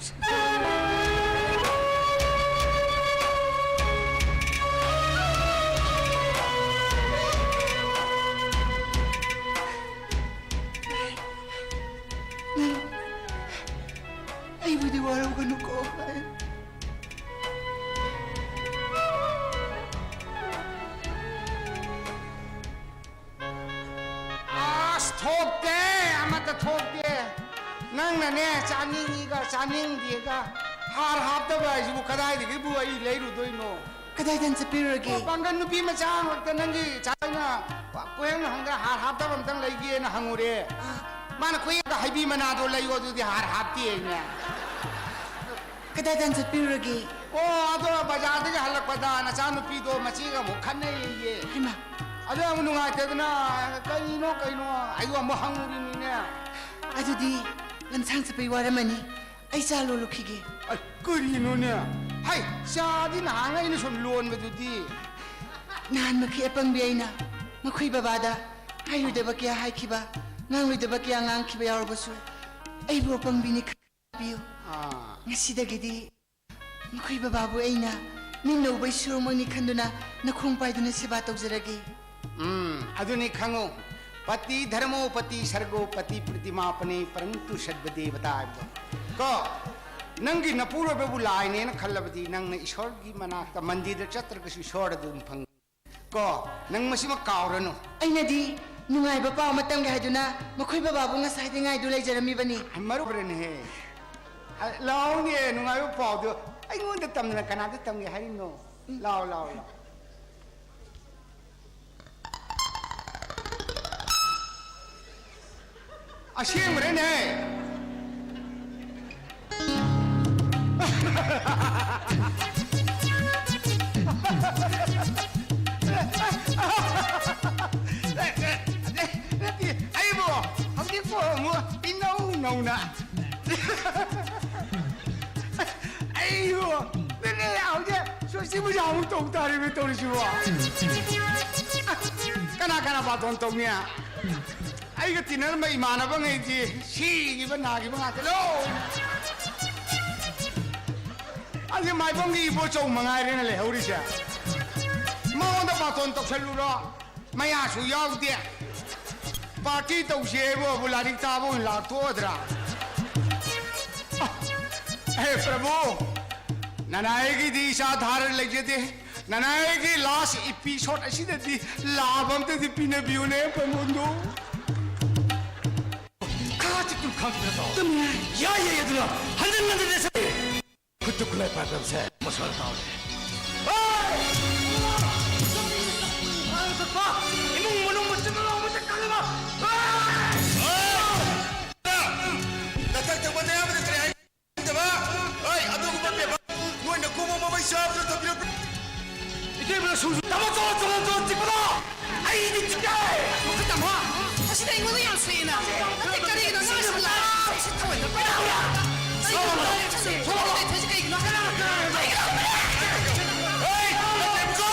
ꯅꯪ ꯑꯩꯕꯨꯗꯤ ꯋꯥꯔꯧꯒꯅꯨꯀꯣ, ꯚꯥꯏ꯫ ꯊꯣꯛꯇꯦ, ꯑꯃꯠꯇ ꯊꯣꯛꯇꯦ꯫ ꯅꯪꯅꯅꯦ, ꯆꯥꯅꯤꯡꯉꯤꯒ ꯆꯥꯅꯤꯡꯗꯦꯒ, ꯍꯥꯔ ꯍꯥꯞꯇꯕ ꯍꯥꯏꯁꯤꯕꯨ ꯀꯗꯥꯏꯗꯒꯤꯕꯨ ꯑꯩ ꯂꯩꯔꯨꯗꯣꯏꯅꯣ? ꯀꯗꯥꯏꯗ ꯆꯠꯄꯤꯔꯨꯔꯒꯦ? ꯑꯣ, ꯄꯥꯡꯒꯜ ꯅꯨꯄꯤ ꯃꯆꯥ ꯑꯃꯈꯛꯇ ꯅꯪꯒꯤ ꯆꯥꯛꯅ ꯀꯣꯏꯍꯪ ꯍꯪꯗ ꯍꯥꯔ ꯍꯥꯞꯇꯕ ꯑꯝꯇꯪ ꯂꯩꯒꯦꯅ ꯍꯪꯉꯨꯔꯦ꯫ ꯑꯥ꯫ ꯃꯥꯅ ꯈꯣꯏꯌꯥꯒ ꯍꯩꯕꯤ ꯃꯅꯥꯗꯣ ꯂꯩꯌꯣ, ꯑꯗꯨꯗꯤ ꯍꯥꯔ ꯍꯥꯞꯇꯦ ꯑꯩꯅ꯫ ꯀꯗꯥꯏꯗ ꯆꯠꯄꯤꯔꯨꯔꯒꯦ? ꯑꯣ, ꯑꯗꯣ ꯕꯖꯥꯔꯗꯒꯤ ꯍꯜꯂꯛꯄꯗ ꯅꯆꯥꯅꯨꯄꯤꯗꯣ ꯃꯆꯦꯒ ꯑꯃꯨꯛ ꯈꯠꯅꯩꯌꯦ꯫ ꯍꯩꯃꯥ꯫ ꯑꯗꯣ ꯑꯃꯨꯛ ꯅꯨꯡꯉꯥꯏꯇꯗꯅ, "ꯀꯩꯅꯣ, ꯀꯩꯅꯣ?" ꯑꯩꯕꯨ ꯑꯃꯨꯛ ꯍꯪꯉꯨꯔꯤꯅꯤꯅꯦ꯫ ꯑꯗꯨꯗꯤ ꯂꯝꯁꯥꯡ ꯆꯠꯄꯩ ꯋꯥꯔꯝꯃꯅꯤ꯫ ꯑꯩ ꯆꯥ ꯂꯣꯜꯂꯨꯈꯤꯒꯦ꯫ ꯑꯩ, ꯀꯔꯤꯅꯣꯅꯦ? ꯍꯩ, ꯆꯥꯗꯤ ꯅꯍꯥꯟ ꯑꯩꯅ ꯁꯨꯝ ꯂꯣꯟꯕꯗꯨꯗꯤ꯫ ꯅꯍꯥꯟꯃꯛꯀꯤ ꯑꯄꯪꯕꯤ ꯑꯩꯅ ꯃꯈꯣꯏ ꯕꯕꯥꯗ ꯍꯥꯏꯔꯣꯏꯗꯕ ꯀꯌꯥ ꯍꯥꯏꯈꯤꯕ, ꯉꯥꯡꯂꯣꯏꯗꯕ ꯀꯌꯥ ꯉꯥꯡꯈꯤꯕ ꯌꯥꯎꯔꯕꯁꯨ, ꯑꯩꯕꯨ ꯑꯄꯪꯕꯤꯅꯤ ꯈꯟꯕꯤꯌꯨ꯫ ꯑꯥ꯫ ꯉꯁꯤꯗꯒꯤꯗꯤ ꯃꯈꯣꯏ ꯕꯕꯥꯕꯨ ꯑꯩꯅ ꯃꯤꯠꯅ ꯎꯕꯩ ꯁꯨꯔꯨꯡꯃꯛꯅꯤ ꯈꯟꯗꯨꯅ ꯅꯈꯣꯡ ꯄꯥꯏꯗꯨꯅ ꯁꯦꯕꯥ ꯇꯧꯖꯔꯒꯦ꯫ ꯎꯝ, ꯑꯗꯨꯅꯤ ꯈꯪꯉꯨ, "ꯄꯇꯤ ꯙꯔꯃꯣ ꯄꯇꯤ ꯁꯔꯒꯣ ꯄꯇꯤ ꯄ꯭ꯔꯤꯇꯤꯃꯥꯄꯅꯦ ꯄꯔꯟꯇꯨ ꯁꯗ꯭ꯚ ꯗꯦꯕꯇꯥ" ꯍꯥꯏꯕꯗꯣ꯫ ꯀꯣ, ꯅꯪꯒꯤ ꯅꯄꯨꯔꯣꯏꯕꯕꯨ ꯂꯥꯏꯅꯦꯅ ꯈꯜꯂꯕꯗꯤ ꯅꯪꯅ ꯏꯁꯣꯔꯒꯤ ꯃꯅꯥꯛꯇ ꯃꯟꯗꯤꯔꯗ ꯆꯠꯇ꯭ꯔꯒꯁꯨ ꯏꯁꯣꯔ ꯑꯗꯨꯝ ꯐꯪ꯫ ꯀꯣ, ꯅꯪ ꯃꯁꯤꯃ ꯀꯥꯎꯔꯅꯨ꯫ ꯑꯩꯅꯗꯤ ꯅꯨꯡꯉꯥꯏꯕ ꯄꯥꯎ ꯑꯃ ꯇꯝꯒꯦ ꯍꯥꯏꯗꯨꯅ ꯃꯈꯣꯏ ꯕꯕꯥꯕꯨ ꯉꯁꯥꯏꯗꯩ ꯉꯥꯏꯗꯨ ꯂꯩꯖꯔꯝꯃꯤꯕꯅꯤ꯫ ꯃꯔꯨꯞꯔꯅꯦꯍꯦ꯫ ꯑ, ꯂꯥꯎꯅꯦ, ꯅꯨꯡꯉꯥꯏꯕ ꯄꯥꯎꯗꯣ ꯑꯩꯉꯣꯟꯗ ꯇꯝꯗꯅ ꯀꯅꯥꯗ ꯇꯝꯒꯦ ꯍꯥꯏꯔꯤꯅꯣ? ꯂꯥꯎ, ꯂꯥꯎ, ꯂꯥꯎ꯫ ꯑꯁꯦꯡꯕꯅꯦꯅꯦ꯫ ꯅꯠꯇꯦ, ꯑꯩꯕꯨ ꯍꯧꯖꯤꯛꯄꯨ ꯑꯃꯨꯛ ꯏꯅꯧ ꯅꯧꯅ꯫ ꯑꯩꯕꯨ, ꯅꯠꯇꯦ, ꯍꯧꯖꯤꯛ ꯁꯣꯁꯇꯤ ꯄꯨꯖꯥ ꯑꯃꯨꯛ ꯇꯧ ꯇꯥꯔꯦꯃꯦ ꯇꯧꯔꯤꯁꯤꯕꯣ꯫ ꯀꯅꯥ ꯀꯅꯥ ꯕꯥꯇꯣꯟ ꯇꯧꯅꯤ? ꯑꯩꯒ ꯇꯤꯟꯅꯔꯝꯕ ꯏꯃꯥꯟꯅꯕꯉꯩꯗꯤ ꯁꯤꯈꯤꯕ ꯅꯥꯈꯤꯕ ꯉꯥꯛꯇ ꯂꯣꯏ꯫ ꯑꯁꯤ ꯃꯥꯏꯕꯝꯒꯤ ꯏꯕꯣꯆꯧ ꯃꯉꯥꯏꯔꯦꯅ ꯂꯩꯍꯧꯔꯤꯁꯦ꯫ ꯃꯉꯣꯟꯗ ꯕꯥꯇꯣꯟ ꯇꯧꯁꯜꯂꯨꯔꯣ? ꯃꯌꯥꯁꯨ ꯌꯥꯎꯗꯦ꯫ ꯄꯥꯔꯇꯤ ꯇꯧꯁꯦ ꯍꯥꯏꯕꯕꯨ ꯂꯥꯏꯔꯤꯛ ꯇꯥꯕ ꯑꯣꯏꯅ ꯂꯥꯛꯊꯣꯛꯑꯗ꯭ꯔꯥ? ꯍꯦ ꯄ꯭ꯔꯚꯨ, ꯅꯅꯥꯏꯒꯤꯗꯤ ꯏꯆꯥ ꯙꯥꯔ ꯂꯩꯖꯗꯦ꯫ ꯅꯅꯥꯏꯒꯤ ꯂꯥꯁ ꯏꯄꯤꯁꯣꯠ ꯑꯁꯤꯗꯗꯤ ꯂꯥꯕ ꯑꯝꯇꯗꯤ ꯄꯤꯅꯕꯤꯌꯨꯅꯦ ꯄ꯭ꯔꯃꯣꯟꯗꯣ꯫ ꯆꯤꯛꯇꯨꯅ ꯈꯥꯡꯈꯤꯕ ꯅꯠꯇ꯭ꯔꯣ? ꯆꯨꯝꯃꯤ꯫ ꯌꯥꯏ, ꯌꯥꯏ, ꯑꯗꯨꯅ ꯍꯟꯖꯤꯟ ꯍꯟꯖꯤꯟ ꯂꯦꯞꯁꯜꯂꯦ꯫ ꯈꯨꯠꯇ ꯈꯨꯠꯂꯥꯏ ꯄꯥꯏꯕꯁꯦ ꯃꯁꯥꯅ ꯇꯥꯕꯅꯦ꯫ ꯍꯣꯏ! ꯏꯃꯨꯡ ꯃꯅꯨꯡ ꯃꯆꯤꯟ ꯃꯅꯥꯎ ꯑꯃꯠꯇ ꯀꯜꯂꯕ! ꯍꯣꯏ! ꯅꯊꯛ ꯊꯪꯕ ꯅꯌꯥꯝꯕꯗ ꯀꯔꯤ ꯍꯥꯏ? ꯅꯠꯇꯕ! ꯍꯣꯏ, ꯑꯗꯨꯒꯨꯝꯕ ꯄꯦꯄꯔ ꯅꯣꯏꯅ ꯈꯣꯡꯎꯞ ꯃꯃꯩ ꯆꯥꯕꯗ ꯊꯝꯕꯤꯔꯛꯄ ꯏꯇꯩꯃꯅ ꯁꯨꯁꯨ ꯇꯥꯃꯣ ꯆꯣ, ꯆꯣ, ꯆꯣ, ꯆꯤꯛꯄꯗꯣ! ꯑꯩꯗꯤ ꯆꯤꯛꯑꯦ! ꯃꯈꯨꯠ ꯇꯝꯃꯣ! ꯑꯁꯤꯗ ꯑꯩꯉꯣꯟꯗ ꯌꯥꯝ ꯁꯣꯛꯑꯦꯅ! ꯅꯠꯇꯦ, ꯀꯔꯤꯒꯤꯅꯣ ꯅꯪ ꯑꯁꯤꯗ ꯂꯥꯛꯑꯒ ꯁꯤ ꯊꯑꯣꯏꯅ ꯄꯥꯏꯔꯛꯄ꯭ꯔꯥ? ꯀꯔꯤꯒꯤꯅꯣ ꯅꯪ ꯂꯩꯊꯣꯛꯏꯁꯦ ꯀꯩꯒꯤꯅꯣ? ꯍꯦ! ꯅꯠꯇꯦꯕꯀꯣ!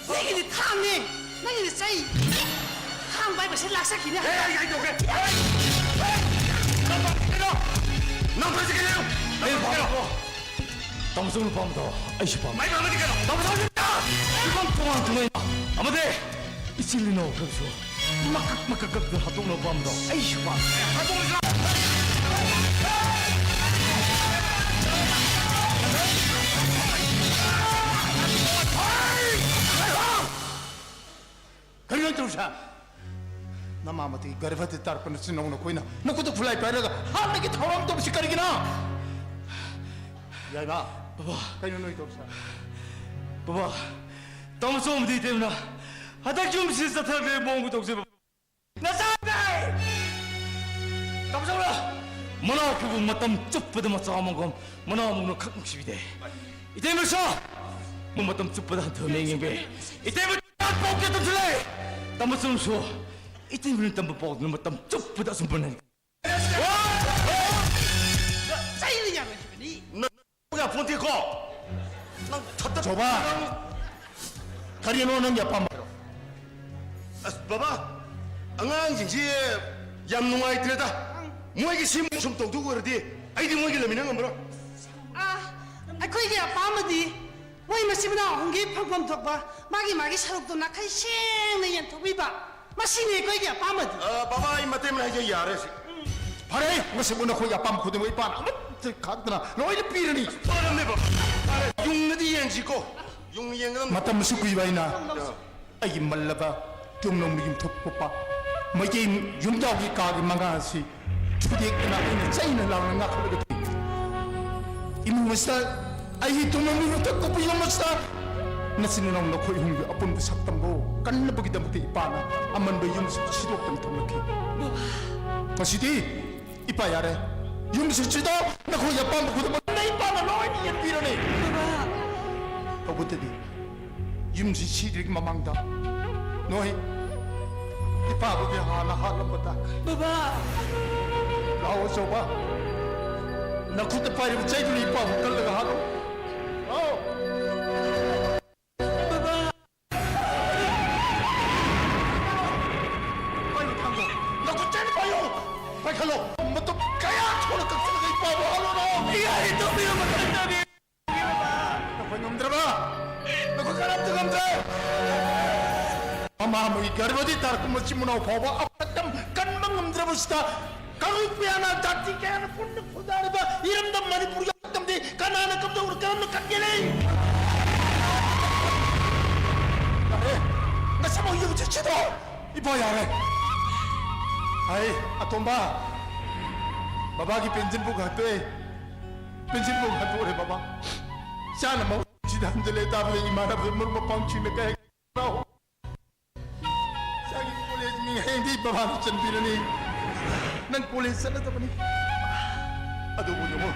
ꯅꯪꯒꯤꯗꯤ ꯊꯥꯡꯅꯦ! ꯅꯪꯒꯤꯗꯤ ꯆꯩ! ꯊꯥꯡ ꯄꯥꯏꯕꯁꯦ ꯂꯥꯛꯆꯈꯤꯅꯦ! ꯍꯦ, ꯑꯩ, ꯑꯩ ꯇꯧꯒꯦ! ꯍꯦ! ꯍꯦ! ꯅꯪ ꯄꯥꯝꯃꯤ ꯀꯩꯅꯣ? ꯅꯪ ꯄꯥꯝꯃꯤ ꯀꯩꯅꯣ? ꯑꯩ ꯄꯥꯝꯃꯤ ꯀꯩꯅꯣ? ꯇꯥꯃꯣ ꯆꯧꯅ ꯄꯥꯝꯕꯗꯣ ꯑꯩꯁꯨ ꯄꯥꯝꯃꯤ꯫ ꯃꯥꯏ ꯄꯥꯝꯃꯗꯤ ꯀꯩꯅꯣ? ꯇꯥꯃꯣ ꯆꯧ! ꯏꯕꯨꯡ ꯇꯣꯉꯥꯟ ꯇꯣꯉꯥꯟ ꯑꯃꯗꯤ ꯏꯆꯤꯜ ꯏꯅꯥꯎ ꯈꯔꯁꯨ ꯃꯀꯛ ꯃꯀꯛ ꯀꯛꯇ ꯍꯥꯠꯇꯣꯛꯅꯕ ꯄꯥꯝꯕꯗꯣ ꯑꯩꯁꯨ ꯄꯥꯝꯃꯤ꯫ ꯀꯔꯤꯅꯣ ꯇꯧꯔꯤꯁꯦ? ꯅꯃꯥ ꯃꯇꯤꯒꯤ ꯒꯔꯚꯗ ꯇꯥꯔꯛꯄ ꯅꯆꯤꯟ ꯅꯅꯥꯎ ꯅꯈꯣꯏꯅ ꯅꯈꯨꯠꯇ ꯈꯨꯠꯂꯥꯏ ꯄꯥꯏꯔꯒ ꯍꯥꯠꯅꯒꯤ ꯊꯧꯔꯥꯡ ꯇꯧꯕꯁꯤ ꯀꯔꯤꯒꯤꯅꯣ? ꯌꯥꯏꯃ, ꯕꯕꯥ꯫ ꯀꯩꯅꯣ ꯅꯣꯏ ꯇꯧꯔꯤꯁꯦ? ꯕꯕꯥ, ꯇꯥꯃꯣ ꯆꯧ ꯑꯃꯗꯤ ꯏꯇꯩꯃꯅ ꯍꯟꯗꯛ ꯌꯨꯝꯁꯤ ꯆꯠꯊꯔꯛꯂꯦ ꯃꯑꯣꯡ ꯇꯧꯁꯦ ꯕꯕꯥ꯫ ꯅꯆꯥꯅꯦ! ꯇꯥꯃꯣ ꯆꯧꯅ ꯃꯅꯥꯎ ꯈꯨꯕꯨ ꯃꯇꯝ ꯆꯨꯞꯄꯗ ꯃꯆꯥ ꯑꯃꯒꯨꯝ ꯃꯅꯥꯎ ꯑꯃꯒꯨꯝꯅ ꯈꯛ ꯅꯨꯡꯁꯤꯕꯤꯗꯦ꯫ ꯏꯇꯩꯃꯁꯨ ꯃꯇꯝ ꯆꯨꯞꯄꯗ ꯍꯟꯊꯅ ꯌꯦꯡꯕꯤ꯫ ꯏꯇꯩꯃ ꯄꯥꯎ ꯀꯌꯥ ꯇꯝꯁꯤꯜꯂꯦ꯫ ꯇꯥꯃꯣ ꯆꯧꯁꯨ ꯏꯇꯩꯃꯅ ꯇꯝꯕ ꯄꯥꯎꯗꯨꯅ ꯃꯇꯝ ꯆꯨꯞꯄꯗ ꯑꯁꯨꯝ ꯄꯨꯟꯅ ꯆꯩꯅ ꯌꯥꯔꯣꯏꯗꯕꯅꯤ꯫ ꯅꯪ ꯌꯥꯄꯣꯟꯇꯦꯀꯣ꯫ ꯅꯪ ꯊꯠꯇ ꯖꯣꯕꯥ! ꯅꯪ ꯀꯔꯤꯅꯣ ꯅꯪꯒꯤ ꯑꯄꯥꯝꯕ ꯍꯥꯏꯔꯣ꯫ ꯑꯁ, ꯕꯕꯥ, ꯑꯉꯥꯡꯁꯤꯡꯁꯤ ꯌꯥꯝ ꯅꯨꯡꯉꯥꯏꯇ꯭ꯔꯦꯗ꯫ ꯃꯣꯏꯒꯤ ꯁꯤ ꯁꯨꯝ ꯇꯧꯗꯧ ꯑꯣꯏꯔꯗꯤ ꯑꯩꯗꯤ ꯃꯣꯏꯒꯤ ꯂꯩꯃꯤꯟꯅ ꯉꯝꯃꯔꯣꯏ꯫ ꯑꯥ, ꯑꯩꯈꯣꯏꯒꯤ ꯑꯄꯥꯝꯕꯗꯤ ꯃꯣꯏ ꯃꯆꯤꯟ ꯃꯅꯥꯎ ꯑꯍꯨꯝꯒꯤ ꯐꯪꯐꯝ ꯊꯣꯛꯄ ꯃꯥꯒꯤ ꯃꯥꯒꯤ ꯁꯔꯨꯛꯇꯣ ꯅꯥꯈꯩ ꯁꯦꯡꯅ ꯌꯦꯟꯊꯣꯛꯄꯤꯕ, ꯃꯁꯤꯅꯤ ꯑꯩꯈꯣꯏꯒꯤ ꯑꯄꯥꯝꯕꯗꯤ꯫ ꯑ, ꯕꯕꯥ, ꯑꯩ ꯃꯇꯩ ꯃꯅꯥꯎ ꯍꯥꯏꯖ ꯌꯥꯔꯦ ꯁꯤ꯫ ꯎꯝ꯫ ꯐꯔꯦ, ꯉꯁꯤꯕꯨ ꯅꯈꯣꯏꯒꯤ ꯑꯄꯥꯝꯕ ꯈꯨꯗꯤꯡꯃꯛ ꯏꯄꯥꯅ ꯑꯃꯠꯇ ꯈꯥꯛꯇꯅ ꯂꯣꯏꯅ ꯄꯤꯔꯅꯤ꯫ ꯐꯔꯝꯅꯦꯕ꯫ ꯐꯔꯦ, ꯌꯨꯝꯗꯗꯤ ꯌꯦꯡꯁꯤꯀꯣ꯫ ꯌꯨꯝ ꯌꯦꯡꯒꯗꯕꯅꯤ꯫ ꯃꯇꯝ ꯑꯁꯨꯛ ꯀꯨꯏꯕ ꯑꯩꯅ ꯑꯩꯒꯤ ꯃꯜꯂꯕ ꯇꯨꯡꯂꯣꯝꯒꯤ ꯌꯨꯝꯊꯛ ꯄꯣꯛꯄ ꯃꯩꯇꯩ ꯌꯨꯝꯖꯥꯎꯒꯤ ꯀꯥꯒꯤ ꯃꯉꯥ ꯑꯁꯤ ꯊꯨꯗꯦꯛꯇꯅ ꯑꯩꯅ ꯆꯩꯅ ꯂꯥꯡꯅ ꯉꯥꯛꯈꯠꯂꯒ ꯊꯝꯃꯤ꯫ ꯏꯃꯨꯡ ꯑꯁꯤꯗ ꯑꯩꯒꯤ ꯇꯨꯡꯂꯣꯝꯒꯤ ꯌꯨꯝꯊꯛ ꯄꯣꯛꯄ ꯌꯨꯝ ꯑꯁꯤꯗ ꯅꯆꯤꯟ ꯅꯅꯥꯎ ꯅꯈꯣꯏ ꯑꯍꯨꯝꯒꯤ ꯑꯄꯨꯟꯕ ꯁꯛꯇꯝꯕꯨ ꯀꯟꯅꯕꯒꯤꯗꯃꯛꯇ ꯏꯄꯥꯅ ꯑꯃꯟꯕ ꯌꯨꯝ ꯑꯁꯤ ꯁꯤꯗꯣꯛꯇꯅ ꯊꯝꯂꯛꯈꯤ꯫ ꯉꯁꯤꯗꯤ ꯏꯄꯥ ꯌꯥꯔꯦ꯫ ꯌꯨꯝꯁꯤꯡꯁꯤꯗ ꯅꯈꯣꯏꯒꯤ ꯑꯄꯥꯝꯕ ꯈꯨꯗꯤꯡꯃꯛ ꯅ ꯏꯄꯥꯅ ꯂꯣꯏꯅ ꯌꯦꯡꯕꯤꯔꯅꯤ꯫ ꯕꯕꯥ! ꯇꯧꯕꯇꯗꯤ ꯌꯨꯝꯁꯤ ꯁꯤꯗ꯭ꯔꯤꯉꯩ ꯃꯃꯥꯡꯗ ꯅꯣꯏ ꯏꯄꯥꯕꯨꯗꯤ ꯍꯥꯟꯅ ꯍꯥꯠꯂꯝꯕ ꯇꯥꯏ꯫ ꯕꯕꯥ! ꯂꯥꯛꯑꯣ ꯑꯆꯧꯕ, ꯅꯈꯨꯠꯇ ꯄꯥꯏꯔꯤꯕ ꯆꯩꯗꯨꯅ ꯏꯄꯥꯕꯨ ꯀꯜꯂꯒ ꯍꯥꯠꯂꯣ꯫ ꯂꯥꯛꯑꯣ꯫ ꯕꯕꯥ! ꯄꯥꯏꯌꯨ ꯊꯥꯡꯗꯣ꯫ ꯅꯈꯨꯠ ꯆꯩꯅ ꯄꯥꯏꯌꯨ꯫ ꯄꯥꯏꯈꯠꯂꯣ꯫ ꯃꯇꯨꯞ ꯀꯌꯥ ꯊꯣꯛꯅ ꯀꯛꯊꯠꯂꯒ ꯏꯄꯥꯕꯨ ꯍꯥꯠꯂꯣ ꯂꯥꯛꯑꯣ꯫ ꯏꯌꯥ, ꯏꯇꯣꯝꯕꯤꯔꯣ ꯃꯊꯪ ꯇꯧꯕꯤꯌꯨ꯫ ꯅꯈꯣꯏ ꯉꯝꯗ꯭ꯔꯕ? ꯅꯈꯣꯏ ꯀꯅꯥꯝꯇ ꯉꯝꯗ꯭ꯔꯦ꯫ ꯃꯃꯥ ꯑꯃꯒꯤ ꯒꯔꯚꯗꯤ ꯇꯥꯔꯛꯄ ꯃꯆꯤꯟ ꯃꯅꯥꯎ ꯐꯥꯎꯕ ꯑꯄꯠꯇꯝ ꯀꯟꯕ ꯉꯝꯗ꯭ꯔꯕꯁꯤꯗ ꯀꯥꯡꯂꯨꯞ ꯀꯌꯥꯅ, ꯖꯥꯇꯤ ꯀꯌꯥꯅ ꯄꯨꯟꯅ ꯈꯨꯟꯗꯥꯔꯤꯕ ꯏꯔꯝꯗꯝ ꯃꯅꯤꯄꯨꯔꯒꯤ ꯃꯇꯝꯗꯤ ꯀꯅꯥꯅ ꯀꯝꯗꯧꯅ ꯀꯔꯝꯅ ꯀꯟꯒꯅꯤ? ꯌꯥꯔꯦ, ꯉꯁꯤꯃꯛ ꯌꯨꯝ ꯆꯠꯁꯤꯗꯣ꯫ ꯏꯕꯣ, ꯌꯥꯔꯦ꯫ ꯑꯩ ꯑꯇꯣꯝꯕ, ꯕꯕꯥꯒꯤ ꯄꯦꯟꯁꯤꯟ ꯕꯨꯛ ꯍꯟꯗꯣꯛꯑꯦ꯫ ꯄꯦꯟꯁꯤꯟ ꯕꯨꯛ ꯍꯟꯗꯣꯛꯑꯦ ꯕꯕꯥ꯫ ꯏꯆꯥꯅ ꯃꯍꯨꯠꯁꯤꯗ ꯍꯟꯖꯤꯜꯂꯦ ꯇꯥꯕꯗ ꯏꯃꯥꯟꯅꯕ ꯃꯔꯨꯞ ꯃꯄꯥꯡꯁꯤꯡꯅ ꯀꯩ ꯍꯥꯏ? ꯏꯆꯥꯒꯤ ꯀꯣꯂꯦꯖ ꯃꯤꯡ ꯍꯌꯦꯡꯗꯤ ꯕꯕꯥꯅ ꯆꯟꯕꯤꯔꯅꯤ꯫ ꯅꯪ ꯀꯣꯂꯦꯖ ꯆꯠꯂꯗꯕꯅꯤ꯫ ꯑꯗꯨꯕꯨ ꯌꯦꯡꯉꯨ꯫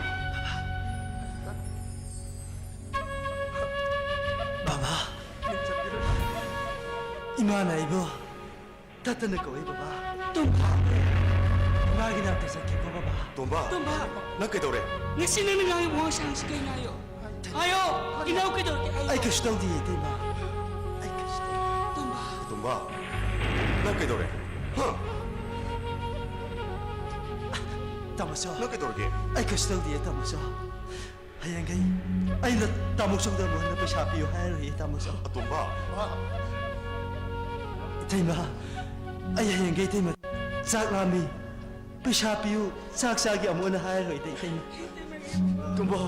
ꯕꯕꯥ, ꯃꯤꯡ ꯆꯟꯕꯤꯔꯅꯤ꯫ ꯏꯃꯥꯅ ꯑꯩꯕꯨ ꯇꯠꯇꯅ ꯀꯧꯏ ꯕꯕꯥ꯫ ꯇꯣꯝꯕ! ꯏꯃꯥꯒꯤ ꯅꯥꯛꯇ ꯆꯠꯀꯦꯀꯣ ꯕꯕꯥ꯫ ꯇꯣꯝꯕ! ꯇꯣꯝꯕ! ꯅꯪ ꯀꯩꯗꯧꯔꯦ? ꯉꯁꯤ ꯅꯪꯅ ꯉꯥꯡꯉꯤꯕ ꯋꯥꯉꯥꯡ ꯁꯉꯥꯡꯁꯤ ꯀꯩꯅꯣ ꯍꯥꯏꯌꯣ꯫ ꯍꯥꯏꯌꯣ! ꯏꯅꯥꯎ ꯀꯩꯗꯧꯔꯒꯦ? ꯍꯥꯏꯌꯣ! ꯑꯩ ꯀꯩꯁꯨ ꯇꯧꯗꯤꯌꯦ ꯏꯇꯩꯃ꯫ ꯑꯩ ꯀꯩꯁꯨ ꯇꯧꯗꯤꯌꯦ꯫ ꯇꯣꯝꯕ! ꯇꯣꯝꯕ! ꯅꯪ ꯀꯩꯗꯧꯔꯦ? ꯍꯥ? ꯇꯥꯃꯣꯆꯧ꯫ ꯅꯪ ꯀꯩꯗꯧꯔꯒꯦ? ꯑꯩ ꯀꯩꯁꯨ ꯇꯧꯗꯤꯌꯦ ꯇꯥꯃꯣꯆꯧ꯫ ꯍꯌꯦꯡꯈꯩ ꯑꯩꯅ ꯇꯥꯃꯣꯆꯧꯗ ꯑꯃꯨꯛ ꯍꯟꯅ ꯄꯩꯁꯥ ꯄꯤꯌꯨ ꯍꯥꯏꯔꯣꯏꯌꯦ ꯇꯥꯃꯣꯆꯧ꯫ ꯑꯇꯣꯝꯕ! ꯏꯇꯩꯃ, ꯑꯩ ꯍꯌꯦꯡꯈꯩ ꯏꯇꯩꯃ ꯆꯥꯛ ꯂꯥꯝꯃꯤ꯫ ꯄꯩꯁꯥ ꯄꯤꯌꯨ, ꯆꯥꯛ ꯆꯥꯒꯦ ꯑꯃꯨꯛ ꯍꯟꯅ ꯍꯥꯏꯔꯔꯣꯏꯗ ꯏꯇꯩꯃ꯫ ꯇꯣꯝꯕ,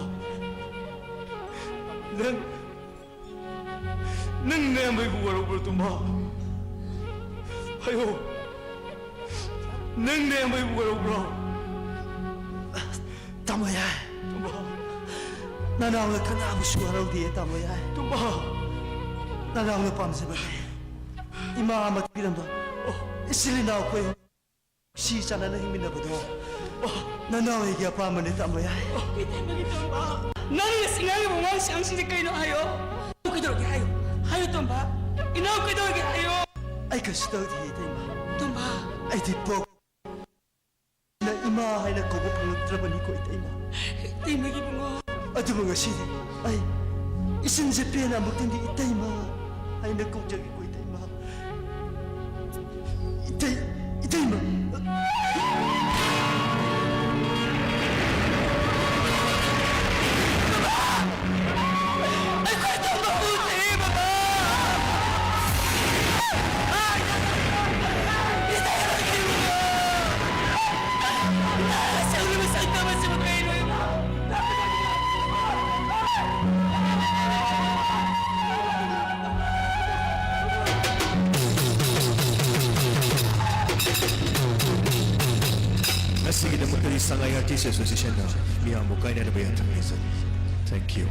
ꯅꯪ, ꯅꯪ ꯅꯌꯥꯝꯕꯩꯕꯨ ꯋꯥꯔꯧꯕ꯭ꯔꯣ, ꯇꯣꯝꯕ? ꯍꯥꯏꯌꯣ꯫ ꯅꯪ ꯅꯌꯥꯝꯕꯩꯕꯨ ꯋꯥꯔꯧꯕ꯭ꯔꯣ? ꯇꯥꯃꯣ ꯌꯥꯏ꯫ ꯇꯣꯝꯕ꯫ ꯅꯅꯥꯎꯅ ꯀꯅꯥꯕꯨꯁꯨ ꯋꯥꯔꯧꯗꯦ, ꯇꯥꯃꯣ ꯌꯥꯏ꯫ ꯇꯣꯝꯕ꯫ ꯅꯅꯥꯎꯅ ꯄꯥꯝꯖꯕꯅꯦ꯫ ꯏꯃꯥ ꯑꯃ ꯊꯤꯔꯝꯕ꯫ ꯑꯣ꯫ ꯏꯆꯤꯜ ꯏꯅꯥꯎ ꯑꯩꯈꯣꯏ ꯁꯤ ꯆꯥꯟꯅꯅ ꯍꯤꯡꯃꯤꯟꯅꯕꯗꯣ ꯅꯅꯥꯎ ꯑꯩꯒꯤ ꯑꯄꯥꯝꯕꯅꯤ, ꯇꯥꯃꯣ ꯌꯥꯏ꯫ ꯏꯇꯩꯃꯒꯤ ꯇꯣꯝꯕ, ꯅꯪꯅ ꯉꯁꯤ ꯉꯥꯡꯉꯤꯕ ꯋꯥꯉꯥꯡ ꯁꯉꯥꯡꯁꯤꯡꯁꯦ ꯀꯩꯅꯣ ꯍꯥꯏꯌꯣ꯫ ꯏꯅꯥꯎ ꯀꯩꯗꯧꯔꯒꯦ ꯍꯥꯏꯌꯣ? ꯍꯥꯏꯌꯣ ꯇꯣꯝꯕ, ꯏꯅꯥꯎ ꯀꯩꯗꯧꯔꯒꯦ ꯍꯥꯏꯌꯣ꯫ ꯑꯩ ꯀꯩꯁꯨ ꯇꯧꯗꯦ ꯏꯇꯩꯃ꯫ ꯇꯣꯝꯕ꯫ ꯑꯩꯗꯤ ꯄꯣꯛ ꯅ ꯏꯃꯥ ꯍꯥꯏꯅ ꯀꯧꯕ ꯐꯪꯂꯛꯇ꯭ꯔꯕꯅꯤꯀꯣ ꯏꯇꯩꯃ꯫ ꯏꯇꯩꯃꯒꯤ ꯏꯕꯨꯡꯉꯣ꯫ ꯑꯗꯨꯕꯨ ꯉꯁꯤꯗꯤ ꯑꯩ ꯏꯆꯤꯟꯁꯦ ꯄꯦꯟꯅ ꯑꯃꯨꯛꯇꯪꯗꯤ ꯏꯇꯩꯃ ꯍꯥꯏꯅ ꯀꯧꯖꯒꯦꯀꯣ ꯏꯇꯩꯃ꯫ ꯏꯇꯩ, ꯏꯇꯩꯃ꯫ ꯑꯩꯈꯣꯏ ꯇꯣꯝꯕ ꯎꯗ꯭ꯔꯦ, ꯕꯕꯥ꯫ ꯏꯇꯩꯃꯒꯤ ꯏꯕꯨꯡꯉꯣ꯫ ꯅꯪꯅ ꯁꯧꯔꯤꯕ ꯁꯛꯇꯝ ꯑꯁꯤꯕꯨ ꯀꯩꯅꯣ? ꯉꯁꯤꯒꯤꯗꯃꯛꯇꯗꯤ ꯁꯉꯥꯏ ꯑꯥꯔꯇꯤꯁ ꯑꯦꯁꯣꯁꯤꯌꯦꯁꯟꯅ ꯃꯤꯌꯥꯝꯕꯨ ꯀꯥꯏꯅꯅꯕ ꯌꯥꯊꯪ ꯅꯤꯖꯔꯤ꯫ Thank you꯫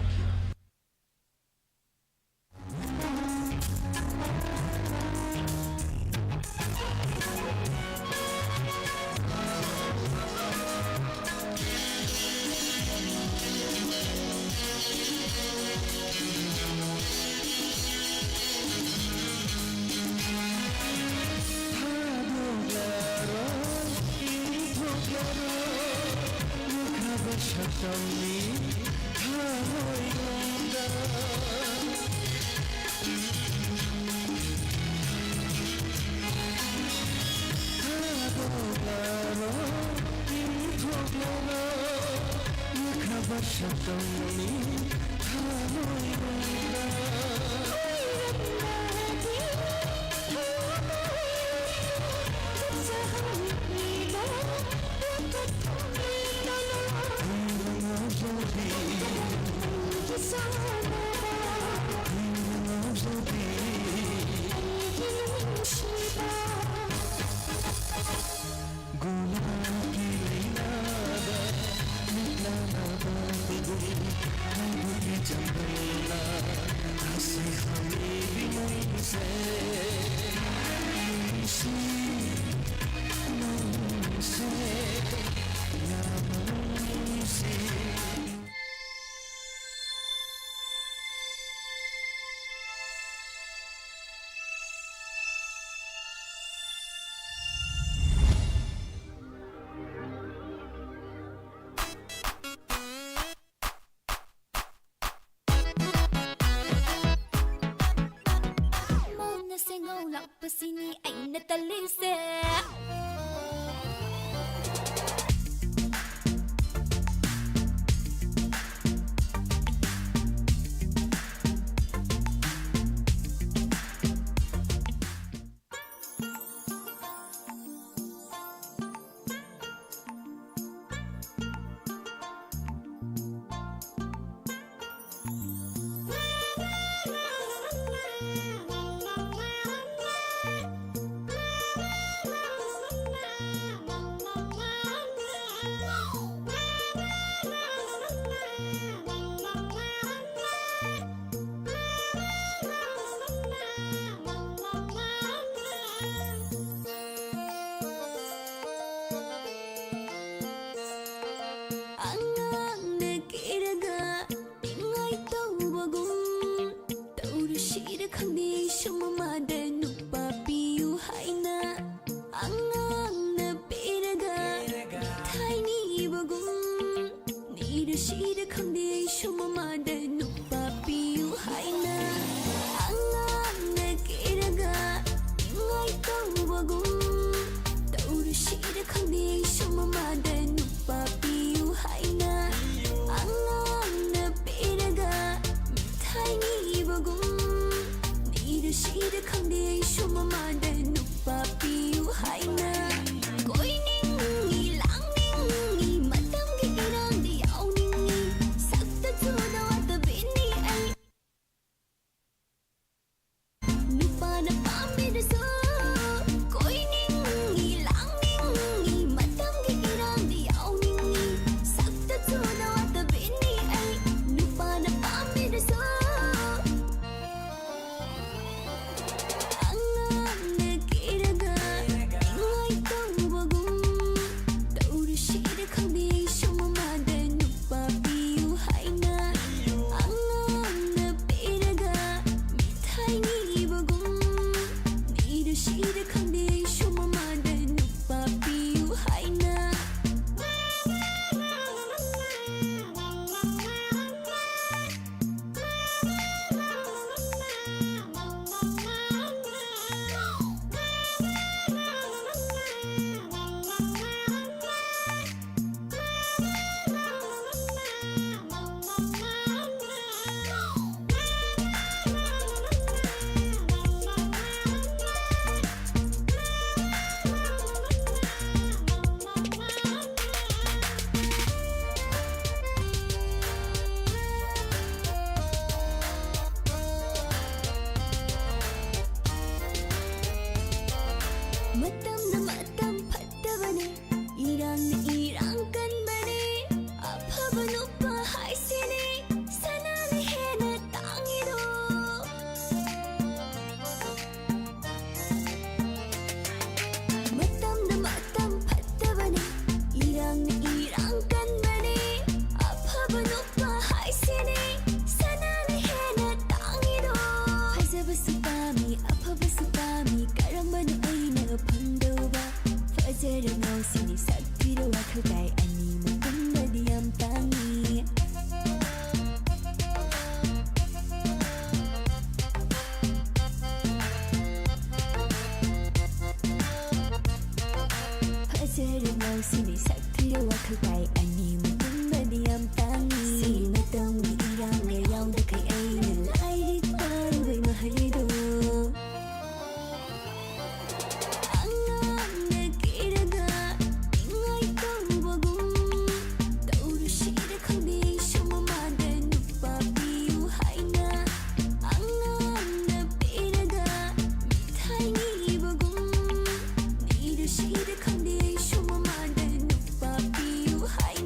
ꯂꯥꯛꯄꯁꯤꯅꯤ ꯑꯩꯅ ꯇꯜꯂꯤꯁꯦ꯫ ꯑꯉꯥꯡꯅ ꯀꯦꯔꯒ ꯅꯤꯡꯉꯥꯏ ꯇꯧꯕꯒꯨꯝ ꯇꯧꯔꯨꯁꯤꯔ ꯈꯪꯗꯦ, ꯁꯨꯝ ꯃꯃꯥꯗ ꯅꯨꯄꯥ ꯄꯤꯌꯨ ꯍꯥꯏꯅ꯫ ꯑꯉꯥꯡꯅ ꯄꯦꯔꯒ ꯃꯤꯊꯥꯏ ꯅꯤꯕꯒꯨꯝ ꯅꯤꯔꯨꯁꯤꯔ ꯈꯪꯗꯦ, ꯁꯨꯝ ꯃꯃꯥꯗ ꯅꯨꯄꯥ ꯄꯤꯌꯨ ꯍꯥꯏꯅ꯫ ꯑꯉꯥꯡꯅ ꯀꯦꯔꯒ ꯅꯤꯡꯉꯥꯏ ꯇꯧꯕꯒꯨꯝ ꯇꯧꯔꯨꯁꯤꯔ ꯈꯪꯗꯦ, ꯁꯨꯝ ꯃꯃꯥꯗ ꯅꯨꯄꯥ ꯄꯤꯌꯨ ꯍꯥꯏꯅ꯫ ꯑꯉꯥꯡꯅ ꯄꯦꯔꯒ ꯃꯤꯊꯥꯏ ꯅꯤꯕꯒꯨꯝ ꯅꯤꯔꯨꯁꯤꯔ ꯈꯪꯗꯦ, ꯁꯨꯝ ꯃꯃꯥꯗ ꯅꯨꯄꯥ ꯄꯤꯌꯨ ꯍꯥꯏꯅ꯫ ꯀꯣꯏꯅꯤꯡꯉꯤ, ꯂꯥꯡꯅꯤꯡꯉꯤ, ꯃꯇꯝꯒꯤ ꯏꯔꯥꯡꯗ ꯌꯥꯎꯅꯤꯡꯉꯤ, ꯁꯛꯇ ꯆꯨꯗ ꯋꯥꯠꯇꯕꯤꯅꯤ ꯑꯩ꯫ ꯅꯨꯄꯥꯅ ꯄꯥꯝꯕꯤꯔꯁꯨ ꯀꯣꯏꯅꯤꯡꯉꯤ, ꯂꯥꯡꯅꯤꯡꯉꯤ, ꯃꯇꯝꯒꯤ ꯏꯔꯥꯡꯗ ꯌꯥꯎꯅꯤꯡꯉꯤ, ꯁꯛꯇ ꯆꯨꯗ ꯋꯥꯠꯇꯕꯤꯅꯤ ꯑꯩ꯫ ꯅꯨꯄꯥꯅ ꯄꯥꯝꯕꯤꯔꯁꯨ ꯑꯉꯥꯡꯅ ꯀꯦꯔꯒ ꯃꯇꯝꯅ ꯃꯇꯝ ꯐꯠꯇꯕꯅꯦ, ꯏꯔꯥꯡꯅ ꯏꯔꯥꯡ ꯀꯟꯕꯅꯦ, ꯑꯐꯕ ꯅꯨꯄꯥ ꯍꯥꯏꯁꯤꯅꯦ, ꯁꯅꯥꯅ ꯍꯦꯟꯅ ꯇꯥꯡꯉꯤꯗꯣ꯫ ꯃꯇꯝꯅ ꯃꯇꯝ ꯐꯠꯇꯕꯅꯦ, ꯏꯔꯥꯡꯅ ꯏꯔꯥꯡ ꯀꯟꯕꯅꯦ, ꯑꯐꯕ ꯅꯨꯄꯥ ꯍꯥꯏꯁꯤꯅꯦ, ꯁꯅꯥꯅ ꯍꯦꯟꯅ ꯇꯥꯡꯉꯤꯗꯣ꯫ ꯐꯖꯕꯁꯨ ꯄꯥꯝꯃꯤ, ꯑꯐꯕꯁꯨ ꯄꯥꯝꯃꯤ, ꯀꯔꯝꯕꯅꯣ ꯑꯩꯅ ꯐꯪꯗꯧꯕ? ꯐꯖꯔ ꯉꯥꯎꯁꯤꯅꯤ, ꯁꯛ ꯊꯤꯔ ꯋꯥꯈꯜ ꯇꯥꯏ, ꯑꯅꯤꯃꯛ ꯄꯨꯟꯕꯗꯤ ꯌꯥꯝ ꯇꯥꯡꯉꯤ꯫ ꯐꯖꯔ ꯉꯥꯎꯁꯤꯅꯤ, ꯁꯛ ꯊꯤꯔ ꯋꯥꯈꯜ ꯇꯥꯏ, ꯑꯅꯤꯃꯛ ꯄꯨꯟꯕꯗꯤ ꯌꯥꯝ ꯇꯥꯡꯉꯤ꯫ ꯁꯤ ꯃꯇꯝꯒꯤ ꯏꯔꯥꯡꯅ ꯌꯥꯎꯗꯈꯩ ꯑꯩꯅ ꯂꯥꯏꯔꯤꯛ ꯄꯥꯔꯨꯕꯩ ꯃꯍꯩꯗꯣ꯫ ꯑꯉꯥꯡꯅ ꯀꯦꯔꯒ ꯅꯤꯡꯉꯥꯏ ꯇꯧꯕꯒꯨꯝ ꯇꯧꯔꯨꯁꯤꯔ ꯈꯪꯗꯦ, ꯑꯩꯁꯨ ꯃꯃꯥꯗ ꯅꯨꯄꯥ ꯄꯤꯌꯨ ꯍꯥꯏꯅ꯫ ꯑꯉꯥꯡꯅ ꯄꯦꯔꯒ ꯃꯤꯊꯥꯏ ꯅꯤꯕꯒꯨꯝ ꯅꯤꯔꯨꯁꯤꯔ ꯈꯪꯗꯦ, ꯑꯩꯁꯨ ꯃꯃꯥꯗ ꯅꯨꯄꯥ ꯄꯤꯌꯨ ꯍꯥꯏꯅ꯫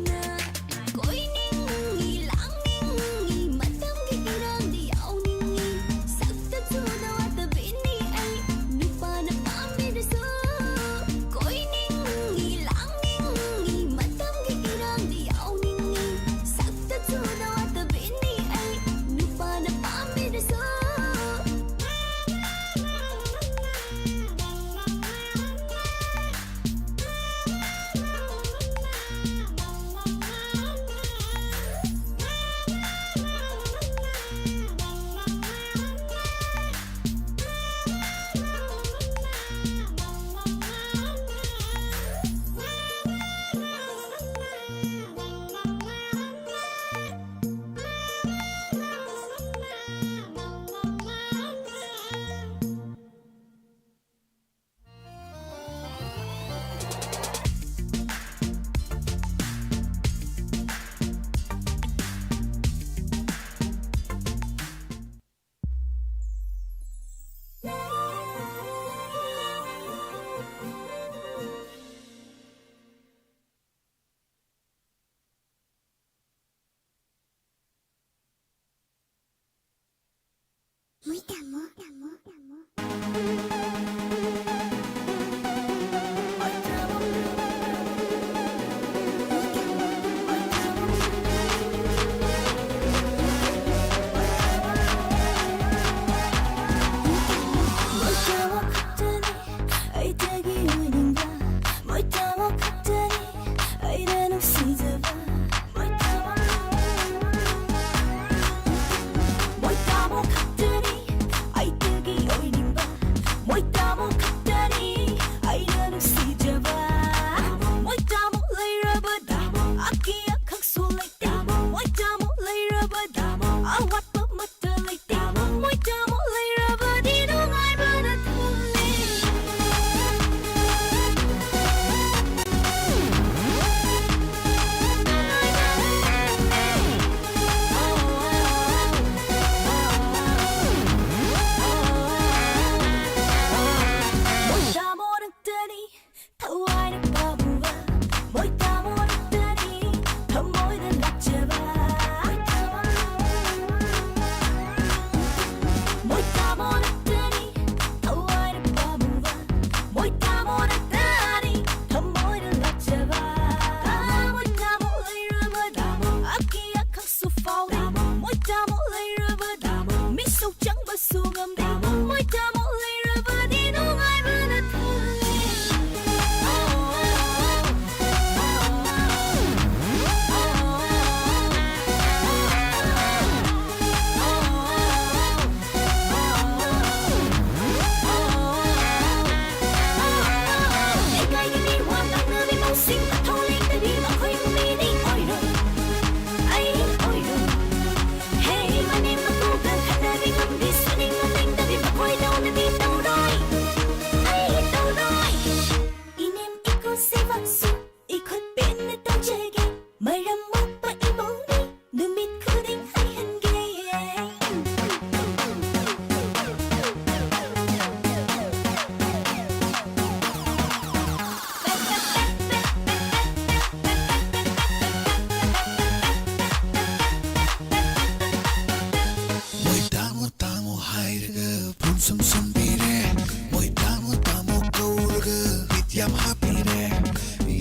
ꯌꯥꯝ ꯍꯥꯞꯄꯤꯔꯦ꯫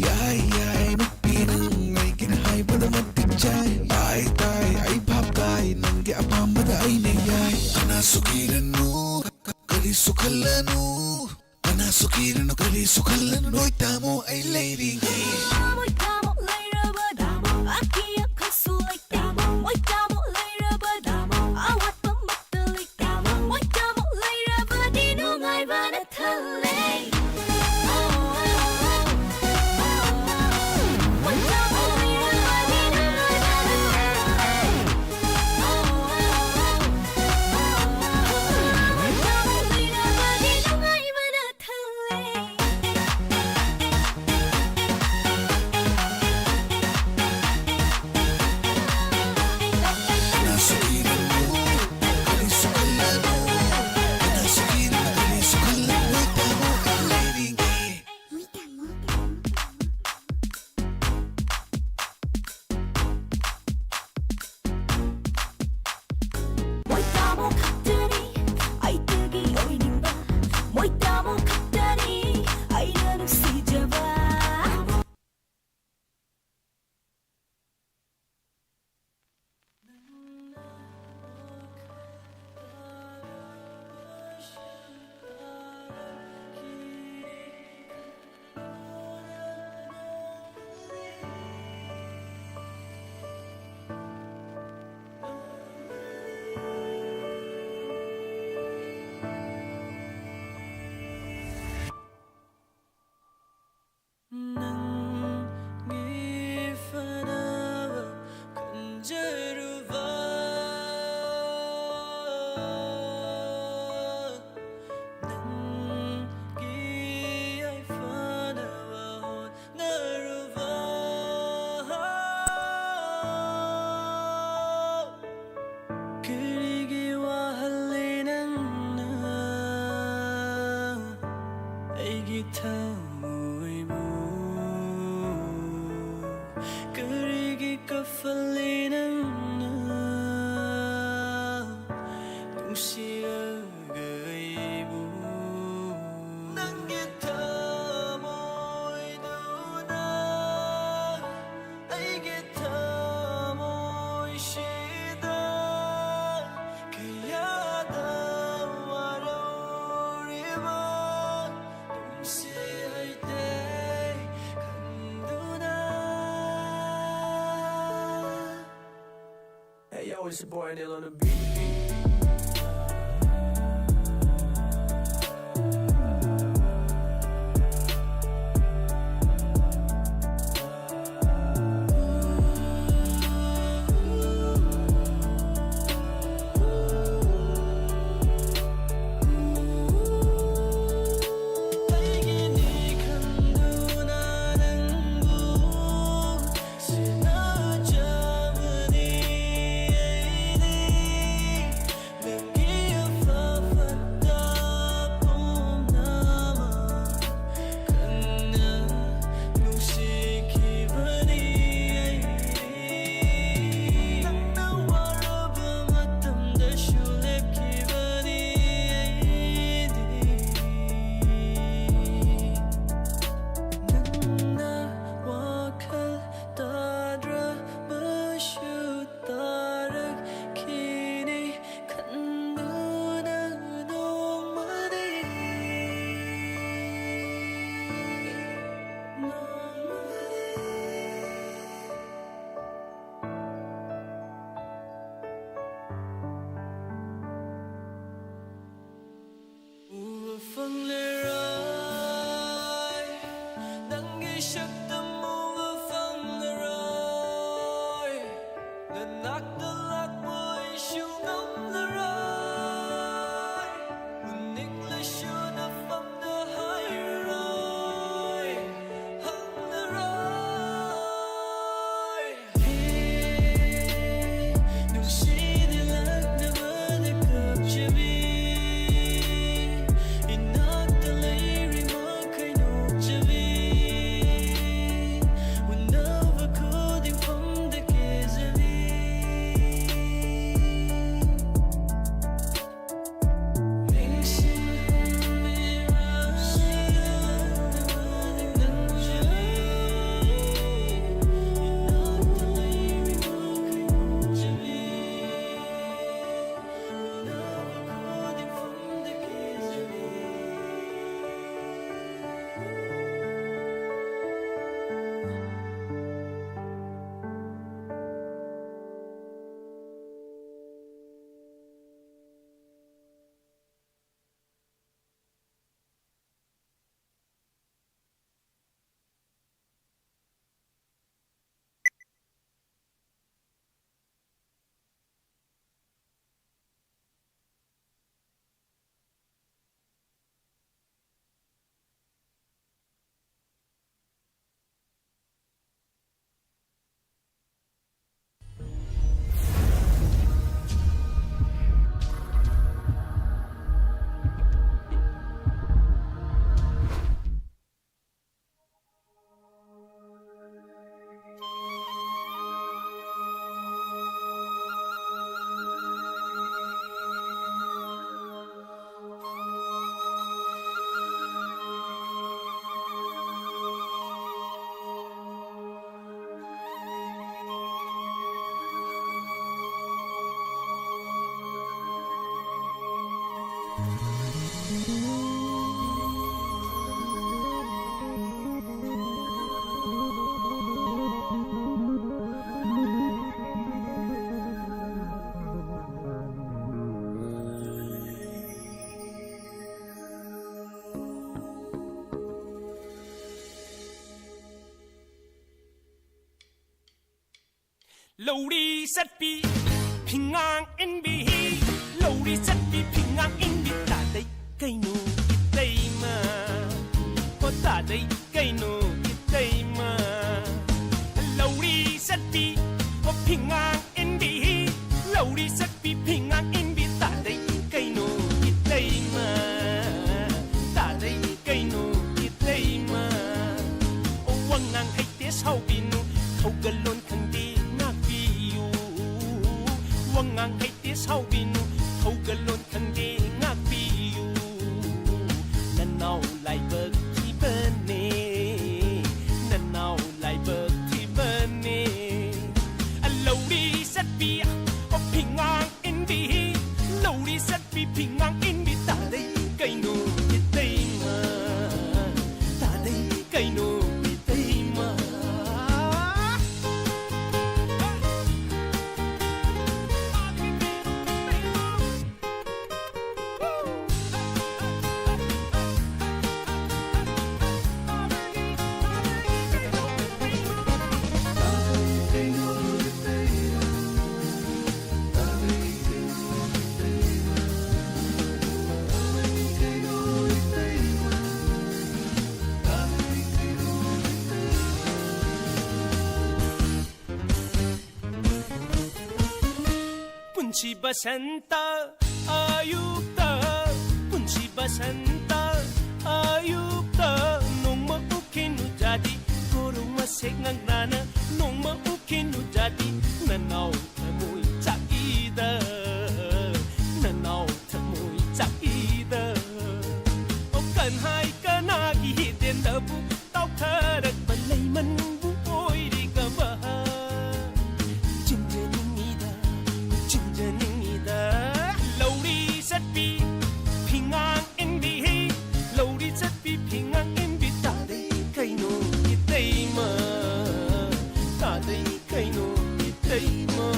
ꯌꯥꯏ ꯌꯥꯏ ꯅꯨꯄꯤ ꯅꯪ ꯑꯩꯒꯤꯅ ꯍꯥꯏꯕꯗ ꯃꯇꯤꯛ ꯆꯥꯏ꯫ ꯇꯥꯏ ꯇꯥꯏ ꯑꯩ ꯚꯥꯞ ꯇꯥꯏ ꯅꯪꯒꯤ ꯑꯄꯥꯝꯕꯗ ꯑꯩꯅ ꯌꯥꯏ꯫ ꯀꯅꯥꯁꯨ ꯀꯤꯔꯅꯨ ꯀꯔꯤꯁꯨ ꯈꯜꯂꯅꯨ꯫ ꯀꯅꯥꯁꯨ ꯀꯤꯔꯅꯨ ꯀꯔꯤꯁꯨ ꯈꯜꯂꯅꯨ ꯅꯣꯏ ꯇꯥꯃꯣ ꯑꯩ ꯂꯩꯔꯤꯉꯩ꯫ ꯃꯣꯏ ꯇꯥꯃꯣ ꯂꯩꯔꯕꯗꯤ ꯑꯀꯤ ꯑꯈꯪꯁꯨ ꯂꯩꯇꯦ꯫ ꯃꯣꯏ ꯇꯥꯃꯣ ꯂꯩꯔꯕꯗꯤ ꯑꯋꯥꯠꯄ ꯑꯃꯠꯇ ꯂꯩꯇꯦ꯫ ꯃꯣꯏ ꯇꯥꯃꯣ ꯂꯩꯔꯕꯗꯤ ꯅꯨꯡꯉꯥꯏꯕꯅ ꯊꯜꯂꯦ꯫ ꯃꯣꯏ ꯇꯥꯃꯣ ꯂꯩꯔꯕꯗꯤ ꯅꯨꯡꯉꯥꯏꯕꯅ ꯊꯜꯂꯦ꯫ ꯃꯣꯏ ꯇꯥꯃꯣ ꯈꯛꯇꯅꯤ ꯑꯩꯗꯒꯤ ꯑꯣꯏꯅꯤꯡꯕ꯫ ꯃꯣꯏ ꯇꯥꯃꯣ ꯈꯛꯇꯅꯤ ꯑꯩꯅ ꯅꯨꯡꯁꯤꯖꯕ꯫ ꯅꯪꯒꯤ ꯐꯅꯕ ꯈꯟꯖꯔꯨꯕ, ꯅꯪꯒꯤ ꯌꯥꯏꯐꯅꯕ ꯍꯣꯠꯅꯔꯨꯕ꯫ ꯀꯔꯤꯒꯤ ꯋꯥꯍꯜꯂꯤ ꯅꯪꯅ ꯑꯩꯒꯤ ꯊꯃꯣꯏꯕꯨ? ꯀꯔꯤꯒꯤ ꯀꯞꯍꯜꯂꯤ ꯅꯪꯅ ꯅꯨꯡꯁꯤꯔꯒ ꯑꯩꯕꯨ? ꯅꯪꯒꯤ ꯊꯃꯣꯏ Oh, it's your boy Neil on the beat. ꯅꯪꯅ ꯋꯥꯈꯜ ꯇꯥꯗ꯭ꯔꯕꯁꯨ ꯇꯥꯔꯛꯈꯤꯅꯤ ꯈꯟꯗꯨꯅ ꯅꯣꯡꯃꯗꯤ, ꯅꯣꯡꯃꯗꯤ꯫ ꯎꯕ ꯐꯪꯂꯔꯣꯏ, ꯅꯪꯒꯤ ꯁꯛꯇꯝ ꯎꯕ ꯐꯪꯂꯔꯣꯏ, ꯅꯅꯥꯛꯇ ꯂꯥꯛꯄ ꯑꯩꯁꯨ ꯉꯝꯂꯔꯣꯏ, ꯎꯅꯤꯡꯂꯁꯨ ꯅꯐꯝꯗ ꯍꯥꯏꯔꯔꯣꯏ, ꯍꯪꯂꯔꯣꯏ꯫ ꯍꯦ, ꯅꯨꯡꯁꯤꯅ ꯂꯥꯛꯅꯕꯗ ꯀꯞꯆꯕꯤ, ꯏꯅꯥꯛꯇ ꯂꯩꯔꯤ ꯃꯈꯩ ꯅꯣꯛꯆꯕꯤ꯫ ꯂꯧꯔꯤ ꯆꯠꯄꯤ ꯐꯤꯉꯥꯡ ꯏꯟꯕꯤ, ꯂꯧꯔꯤ ꯆꯠꯄꯤ ꯐꯤꯉꯥꯡ ꯏꯟꯕꯤ, ꯇꯥꯗꯩ ꯀꯩꯅꯣ ꯏꯇꯩꯃ, ꯍꯣ ꯇꯥꯗꯩ ꯀꯩꯅꯣ ꯏꯇꯩꯃ꯫ ꯂꯧꯔꯤ ꯆꯠꯄꯤ ꯍꯣ ꯐꯤꯉꯥꯡ ꯏꯟꯕꯤ, ꯂꯧꯔꯤ ꯆꯠꯄꯤ ꯐꯤꯉꯥꯡ ꯏꯟꯕꯤ, ꯇꯥꯗꯩ ꯀꯩꯅꯣ ꯏꯇꯩꯃ, ꯇꯥꯗꯩ ꯀꯩꯅꯣ ꯏꯇꯩꯃ꯫ ꯋꯥꯉꯥꯡ ꯍꯩꯇꯦ ꯁꯥꯎꯕꯤꯅꯨ, ꯊꯧꯒꯜꯂꯣꯟ ꯈꯪꯗꯦ ꯉꯥꯛꯄꯤꯌꯨ꯫ ꯋꯥꯉꯥꯡ ꯍꯩꯇꯦ ꯁꯥꯎꯕꯤꯅꯨ, ꯊꯧꯒꯜꯂꯣꯟ ꯈꯪꯗꯦ ꯉꯥꯛꯄꯤꯌꯨ꯫ ꯅꯅꯥꯎ ꯂꯥꯏꯕꯛ ꯊꯤꯕꯅꯦ, ꯅꯅꯥꯎ ꯂꯥꯏꯕꯛ ꯊꯤꯕꯅꯦ꯫ ꯂꯧꯔꯤ ꯆꯠꯄꯤ ꯐꯤꯉꯥꯡ ꯏꯟꯕꯤ, ꯂꯧꯔꯤ ꯆꯠꯄꯤ ꯐꯤꯉꯥꯡ ꯏꯟꯕꯤ, ꯇꯥꯗꯩ ꯀꯩꯅꯣ ꯏꯇꯩꯃ, ꯇꯥꯗꯩ ꯀꯩꯅꯣ ꯏꯇꯩꯃ꯫ ꯄꯨꯟꯁꯤ ꯕꯁꯟꯇ ꯑꯌꯨꯛꯇ, ꯄꯨꯟꯁꯤ ꯕꯁꯟꯇ ꯑꯌꯨꯛꯇ, ꯅꯣꯡꯃ ꯎꯈꯤꯅꯨ ꯖꯥꯗꯤ, ꯀꯣꯔꯧ ꯃꯁꯦꯛ ꯉꯛꯅꯅ ꯅꯣꯡꯃ ꯎꯈꯤꯅꯨ ꯖꯥꯗꯤ, ꯅꯅꯥꯎ ꯊꯃꯣꯏ ꯆꯥꯛꯏꯗ, ꯅꯅꯥꯎ ꯊꯃꯣꯏ ꯆꯥꯛꯏꯗ꯫ ꯑꯣ ꯀꯟꯍꯥꯏ ꯀꯅꯥꯒꯤ ꯍꯤꯗꯦꯟꯗꯕꯨ ꯇꯥꯎꯊꯔꯛꯄ ꯂꯩꯃꯟꯕꯨ ꯑꯣꯏꯔꯤꯒꯕ꯫ ꯆꯤꯟꯖꯅꯤꯡꯉꯤꯗ, ꯆꯤꯟꯖꯅꯤꯡꯉꯤꯗ꯫ ꯂꯧꯔꯤ ꯆꯠꯄꯤ ꯐꯤꯉꯥꯡ ꯏꯟꯕꯤ, ꯂꯧꯔꯤ ꯆꯠꯄꯤ ꯐꯤꯉꯥꯡ ꯏꯟꯕꯤ, ꯇꯥꯗꯩ ꯀꯩꯅꯣ ꯏꯇꯩꯃ, ꯇꯥꯗꯩ ꯀꯩꯅꯣ ꯏꯇꯩꯃ,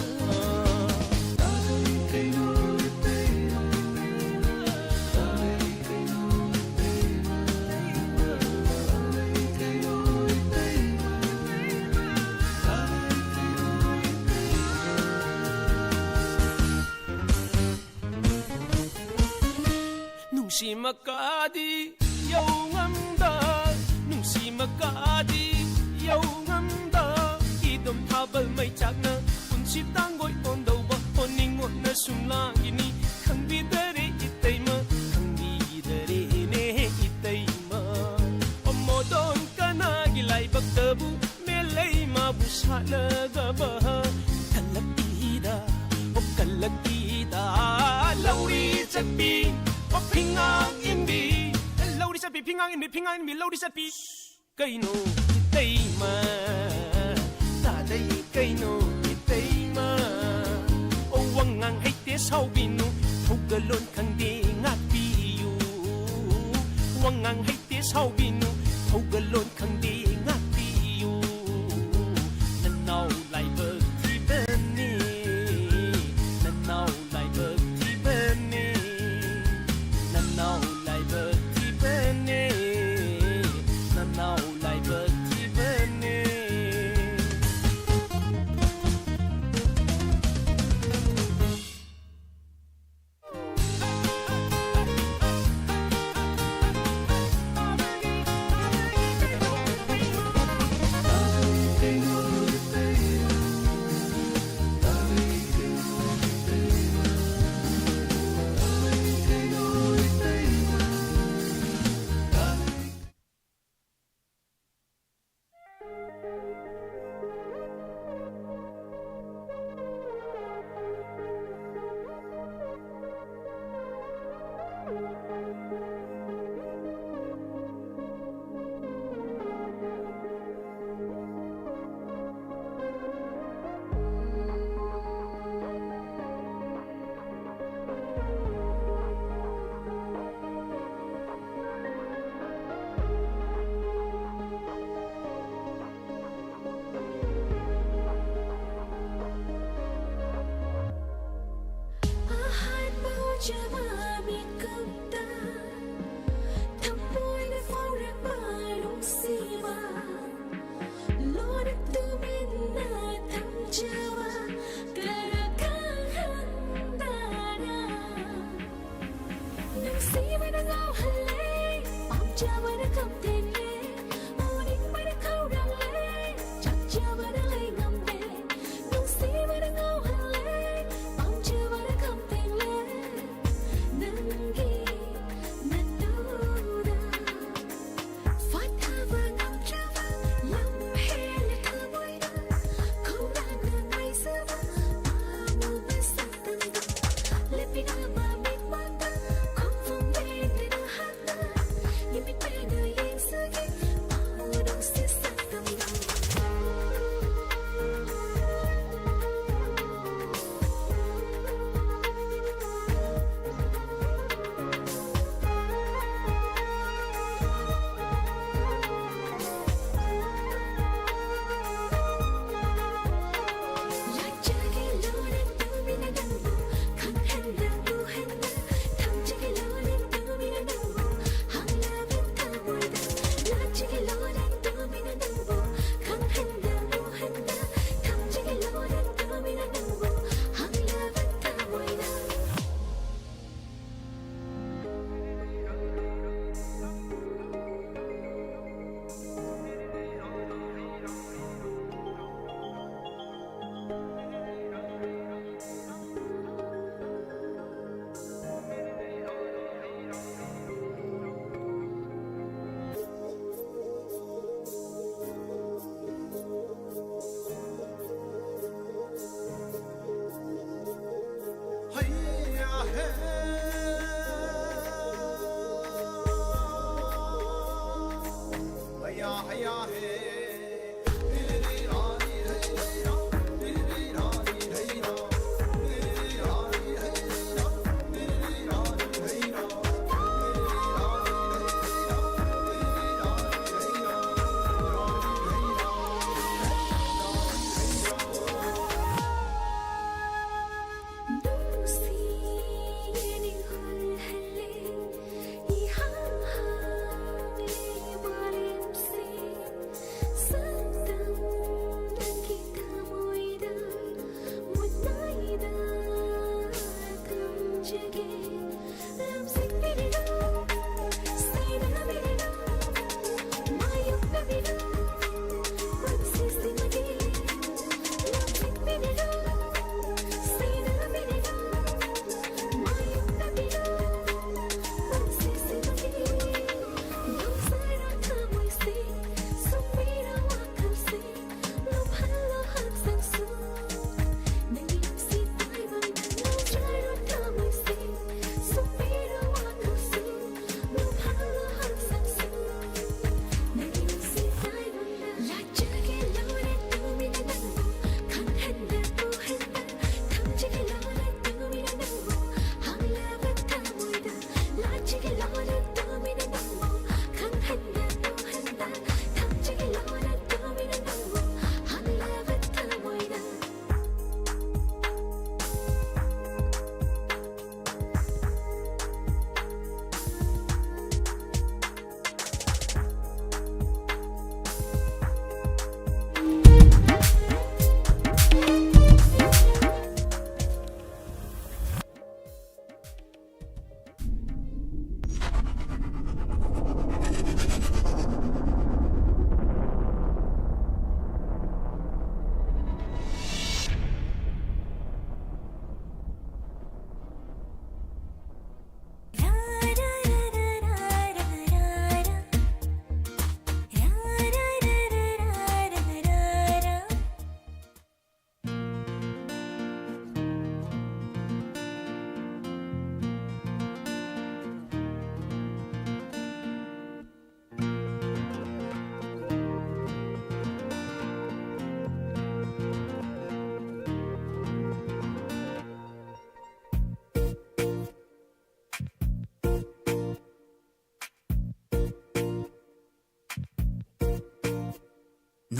ꯇꯥꯗꯩ ꯀꯩꯅꯣ ꯏꯇꯩꯃ, ꯇꯥꯗꯩ ꯀꯩꯅꯣ ꯏꯇꯩꯃ꯫ ꯃꯀꯥꯗꯤ ꯌꯧ ꯉꯝꯗ, ꯅꯨꯡꯁꯤ ꯃꯀꯥꯗꯤ ꯌꯧ ꯉꯝꯗ, ꯏꯗꯣꯝ ꯊꯥꯕꯜ ꯃꯩ ꯆꯥꯛꯅ ꯄꯨꯟꯁꯤ ꯇꯥꯡꯒꯣꯏ ꯑꯣꯟꯗꯧꯕ ꯑꯣꯟꯅꯤꯡ ꯑꯣꯠꯅ ꯁꯨꯝ ꯂꯥꯡꯈꯤꯅꯤ꯫ ꯈꯪꯕꯤꯗꯔꯦ ꯏꯇꯩꯃ, ꯈꯪꯕꯤꯗꯔꯦꯅꯦ ꯏꯇꯩꯃ꯫ ꯑꯣ ꯃꯣꯗꯣꯟ ꯀꯅꯥꯒꯤ ꯂꯥꯏꯕꯛꯇꯕꯨ ꯃꯦꯂꯩ ꯃꯥꯕꯨ ꯁꯥꯠꯂꯒꯕ ꯀꯜꯂꯛꯏꯗ, ꯑꯣ ꯀꯜꯂꯛꯏꯗ꯫ ꯂꯧꯔꯤ ꯆꯠꯄꯤ, ꯑꯣ ꯐꯤꯉꯥꯡ ꯏꯟꯕꯤ, ꯂꯧꯔꯤ ꯆꯠꯄꯤ, ꯐꯤꯉꯥꯡ ꯏꯟꯕꯤ, ꯐꯤꯉꯥꯡ ꯏꯟꯕꯤ, ꯂꯧꯔꯤ ꯆꯠꯄꯤ꯫ ꯀꯩꯅꯣ ꯏꯇꯩꯃ, ꯇꯥꯗꯩ ꯀꯩꯅꯣ ꯏꯇꯩꯃ꯫ ꯑꯣ ꯋꯥꯉꯥꯡ ꯍꯩꯇꯦ ꯁꯥꯎꯕꯤꯅꯨ, ꯊꯧꯒꯜꯂꯣꯟ ꯈꯪꯗꯦ ꯉꯥꯛꯄꯤꯌꯨ꯫ ꯋꯥꯉꯥꯡ ꯍꯩꯇꯦ ꯁꯥꯎꯕꯤꯅꯨ, ꯊꯧꯒꯜꯂꯣꯟ ꯈꯪꯗꯦ ꯉꯥꯛꯄꯤꯌꯨ꯫ ꯅꯅꯥꯎ ꯂꯥꯏꯕꯛ ꯊꯤꯕꯅꯤ, ꯅꯅꯥꯎ ꯂꯥꯏꯕꯛ ꯊꯤꯕꯅꯤ, ꯅꯅꯥꯎ ꯂꯥꯏꯕꯛ ꯊꯤꯕꯅꯤ, ꯅꯅꯥꯎ ꯂꯥꯏꯕꯛ ꯊꯤꯕꯅꯤ꯫ ꯌꯥꯕꯅ ꯈꯝꯊꯦꯡꯂꯦ, ꯎꯅꯤꯡꯕꯅ ꯈꯧꯔꯥꯡꯂꯦ, ꯆꯥꯛꯆꯕꯅ ꯂꯩ ꯉꯝꯗꯦ, ꯅꯨꯡꯁꯤꯕꯅ ꯉꯥꯎꯍꯜꯂꯦ, ꯄꯥꯝꯖꯕꯅ ꯈꯝꯊꯦꯡꯂꯦ, ꯅꯪꯒꯤ ꯅꯠꯇꯨꯗ꯫ ꯐꯥꯊꯕ ꯉꯝꯗ꯭ꯔꯕ ꯂꯝ ꯍꯦꯜꯂꯦ ꯊꯃꯣꯏꯗ, ꯈꯧꯔꯥꯡꯅ ꯉꯥꯏꯖꯕ ꯑꯃꯨꯕ ꯁꯛꯇꯝꯗ, ꯂꯦꯞꯄꯤꯅꯕ ꯃꯤꯠꯃꯛꯇ ꯈꯣꯡꯐꯝ ꯂꯩꯇꯅ ꯍꯛꯅ ꯌꯦꯡꯃꯤꯠ ꯄꯦꯟꯅ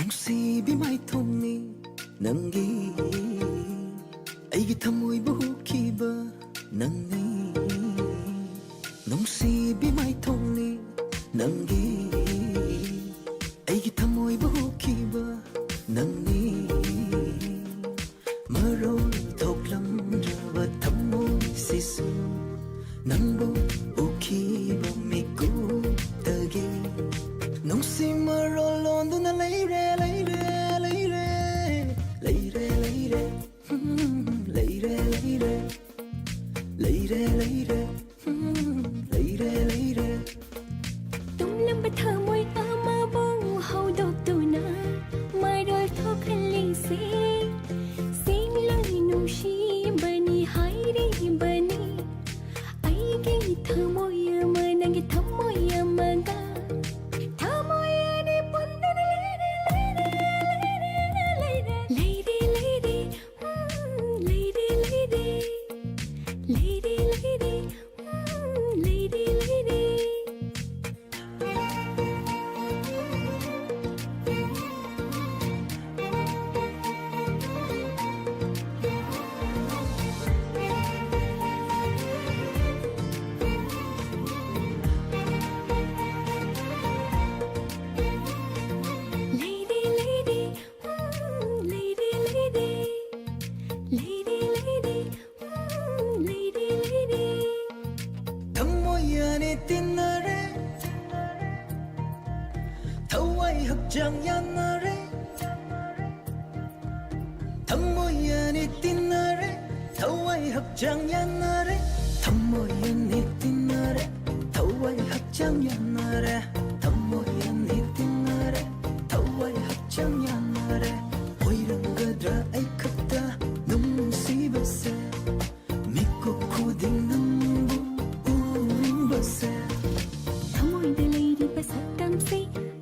ꯅꯨꯡꯁꯤꯕꯤ ꯃꯥꯏꯊꯣꯡꯅꯤ ꯅꯪꯒꯤ, ꯑꯩꯒꯤ ꯊꯃꯣꯏꯕꯨ ꯍꯨꯈꯤꯕ ꯅꯪꯅꯤ꯫ ꯅꯨꯡꯁꯤꯕꯤ ꯃꯥꯏꯊꯣꯡꯅꯤ ꯅꯪꯒꯤ, ꯑꯩꯒꯤ ꯊꯃꯣꯏꯕꯨ ꯍꯨꯈꯤꯕ ꯅꯪꯅꯤ꯫ ꯃꯔꯣꯜ ꯊꯣꯛꯂꯝꯗ꯭ꯔꯕ ꯊꯃꯣꯏꯁꯤꯁꯨ ꯅꯪꯕꯨ ꯎꯈꯤꯕ ꯃꯤꯀꯨꯞꯇꯒꯤ ꯅꯨꯡꯁꯤ ꯃꯔꯣꯜ ꯂꯣꯟꯗꯨꯅ ꯂꯩꯔꯦ, ꯂꯩꯔꯦ, ꯂꯩꯔꯦ, ꯂꯩꯔꯦ, ꯂꯩꯔꯦ꯫ ꯎꯝ, ꯂꯩꯔꯦ, ꯂꯩꯔꯦ, ꯂꯩꯔꯦ, ꯂꯩꯔꯦ, ꯎꯝ, ꯂꯩꯔꯦ, ꯂꯩꯔꯦ꯫ ꯇꯨꯝꯂꯝꯕ ꯊꯃꯣꯏ ꯑꯃꯕꯨ ꯍꯧꯗꯣꯛꯇꯨꯅ ꯃꯔꯣꯜ ꯊꯣꯛꯍꯜꯂꯤꯁꯦ꯫ ꯁꯦꯡꯂꯣꯏ ꯅꯨꯡꯁꯤꯕꯅꯤ ꯍꯥꯏꯔꯤꯕꯅꯤ꯫ ꯑꯩꯒꯤ ꯊꯃꯣꯏ ꯑꯃ ꯅꯪꯒꯤ ꯊꯃꯣꯏ ꯑꯃꯒ ꯊꯃꯣꯏ ꯑꯅꯤ ꯄꯨꯟꯗꯨꯅ ꯂꯩꯔꯦ, ꯂꯩꯔꯦ, ꯂꯩꯔꯦ, ꯂꯩꯔꯦ, ꯂꯩꯔꯦ, ꯎꯝ, ꯂꯩꯔꯦ, ꯂꯩꯔꯦ, ꯂꯩꯔꯦ, ꯂꯩꯔꯦ, ꯎꯝ, ꯂꯩꯔꯦ, ꯂꯩꯔꯦ꯫ ꯂꯩꯔꯦ, ꯂꯩꯔꯦ, ꯎꯝ, ꯂꯩꯔꯦ, ꯂꯩꯔꯦ, ꯂꯩꯔꯦ, ꯂꯩꯔꯦ, ꯎꯝ, ꯂꯩꯔꯦ, ꯂꯩꯔꯦ꯫ ꯊꯃꯣꯏ ꯑꯅꯤ ꯇꯤꯟꯅꯔꯦ, ꯊꯋꯥꯏ ꯍꯛꯆꯥꯡ ꯌꯥꯅꯔꯦ꯫ ꯊꯃꯣꯏ ꯑꯅꯤ ꯇꯤꯟꯅꯔꯦ, ꯊꯋꯥꯏ ꯍꯛꯆꯥꯡ ꯌꯥꯅꯔꯦ꯫ ꯊꯃꯣꯏ ꯑꯅꯤ ꯇꯤꯟꯅꯔꯦ, ꯊꯋꯥꯏ ꯍꯛꯆꯥꯡ ꯌꯥꯅꯔꯦ꯫ ꯊꯃꯣꯏ ꯑꯅꯤ ꯇꯤꯟꯅꯔꯦ, ꯊꯋꯥꯏ ꯍꯛꯆꯥꯡ ꯌꯥꯅꯔꯦ꯫ ꯑꯣꯏꯔꯝꯒꯗ꯭ꯔꯥ ꯑꯩ ꯈꯛꯇ ꯅꯨꯡꯁꯤꯕꯁꯦ? ꯃꯤꯀꯨꯞ ꯈꯨꯗꯤꯡ ꯅꯪꯕꯨ ꯎꯅꯤꯡꯕꯁꯦ꯫ ꯊꯃꯣꯏꯗ ꯂꯩꯔꯤꯕ ꯁꯛꯇꯝꯁꯦ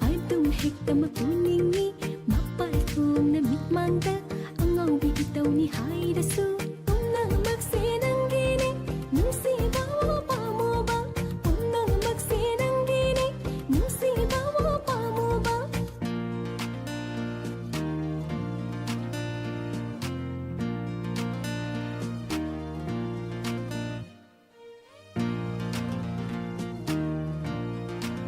ꯑꯗꯨꯝ ꯍꯦꯛꯇꯃꯛ ꯎꯅꯤꯡꯉꯤ꯫ ꯃꯄꯥꯜ ꯊꯣꯡꯅ ꯃꯤꯠꯃꯥꯡꯗ ꯑꯉꯧꯕꯤ ꯏꯇꯧꯅꯤ ꯍꯥꯏꯔꯁꯨ꯫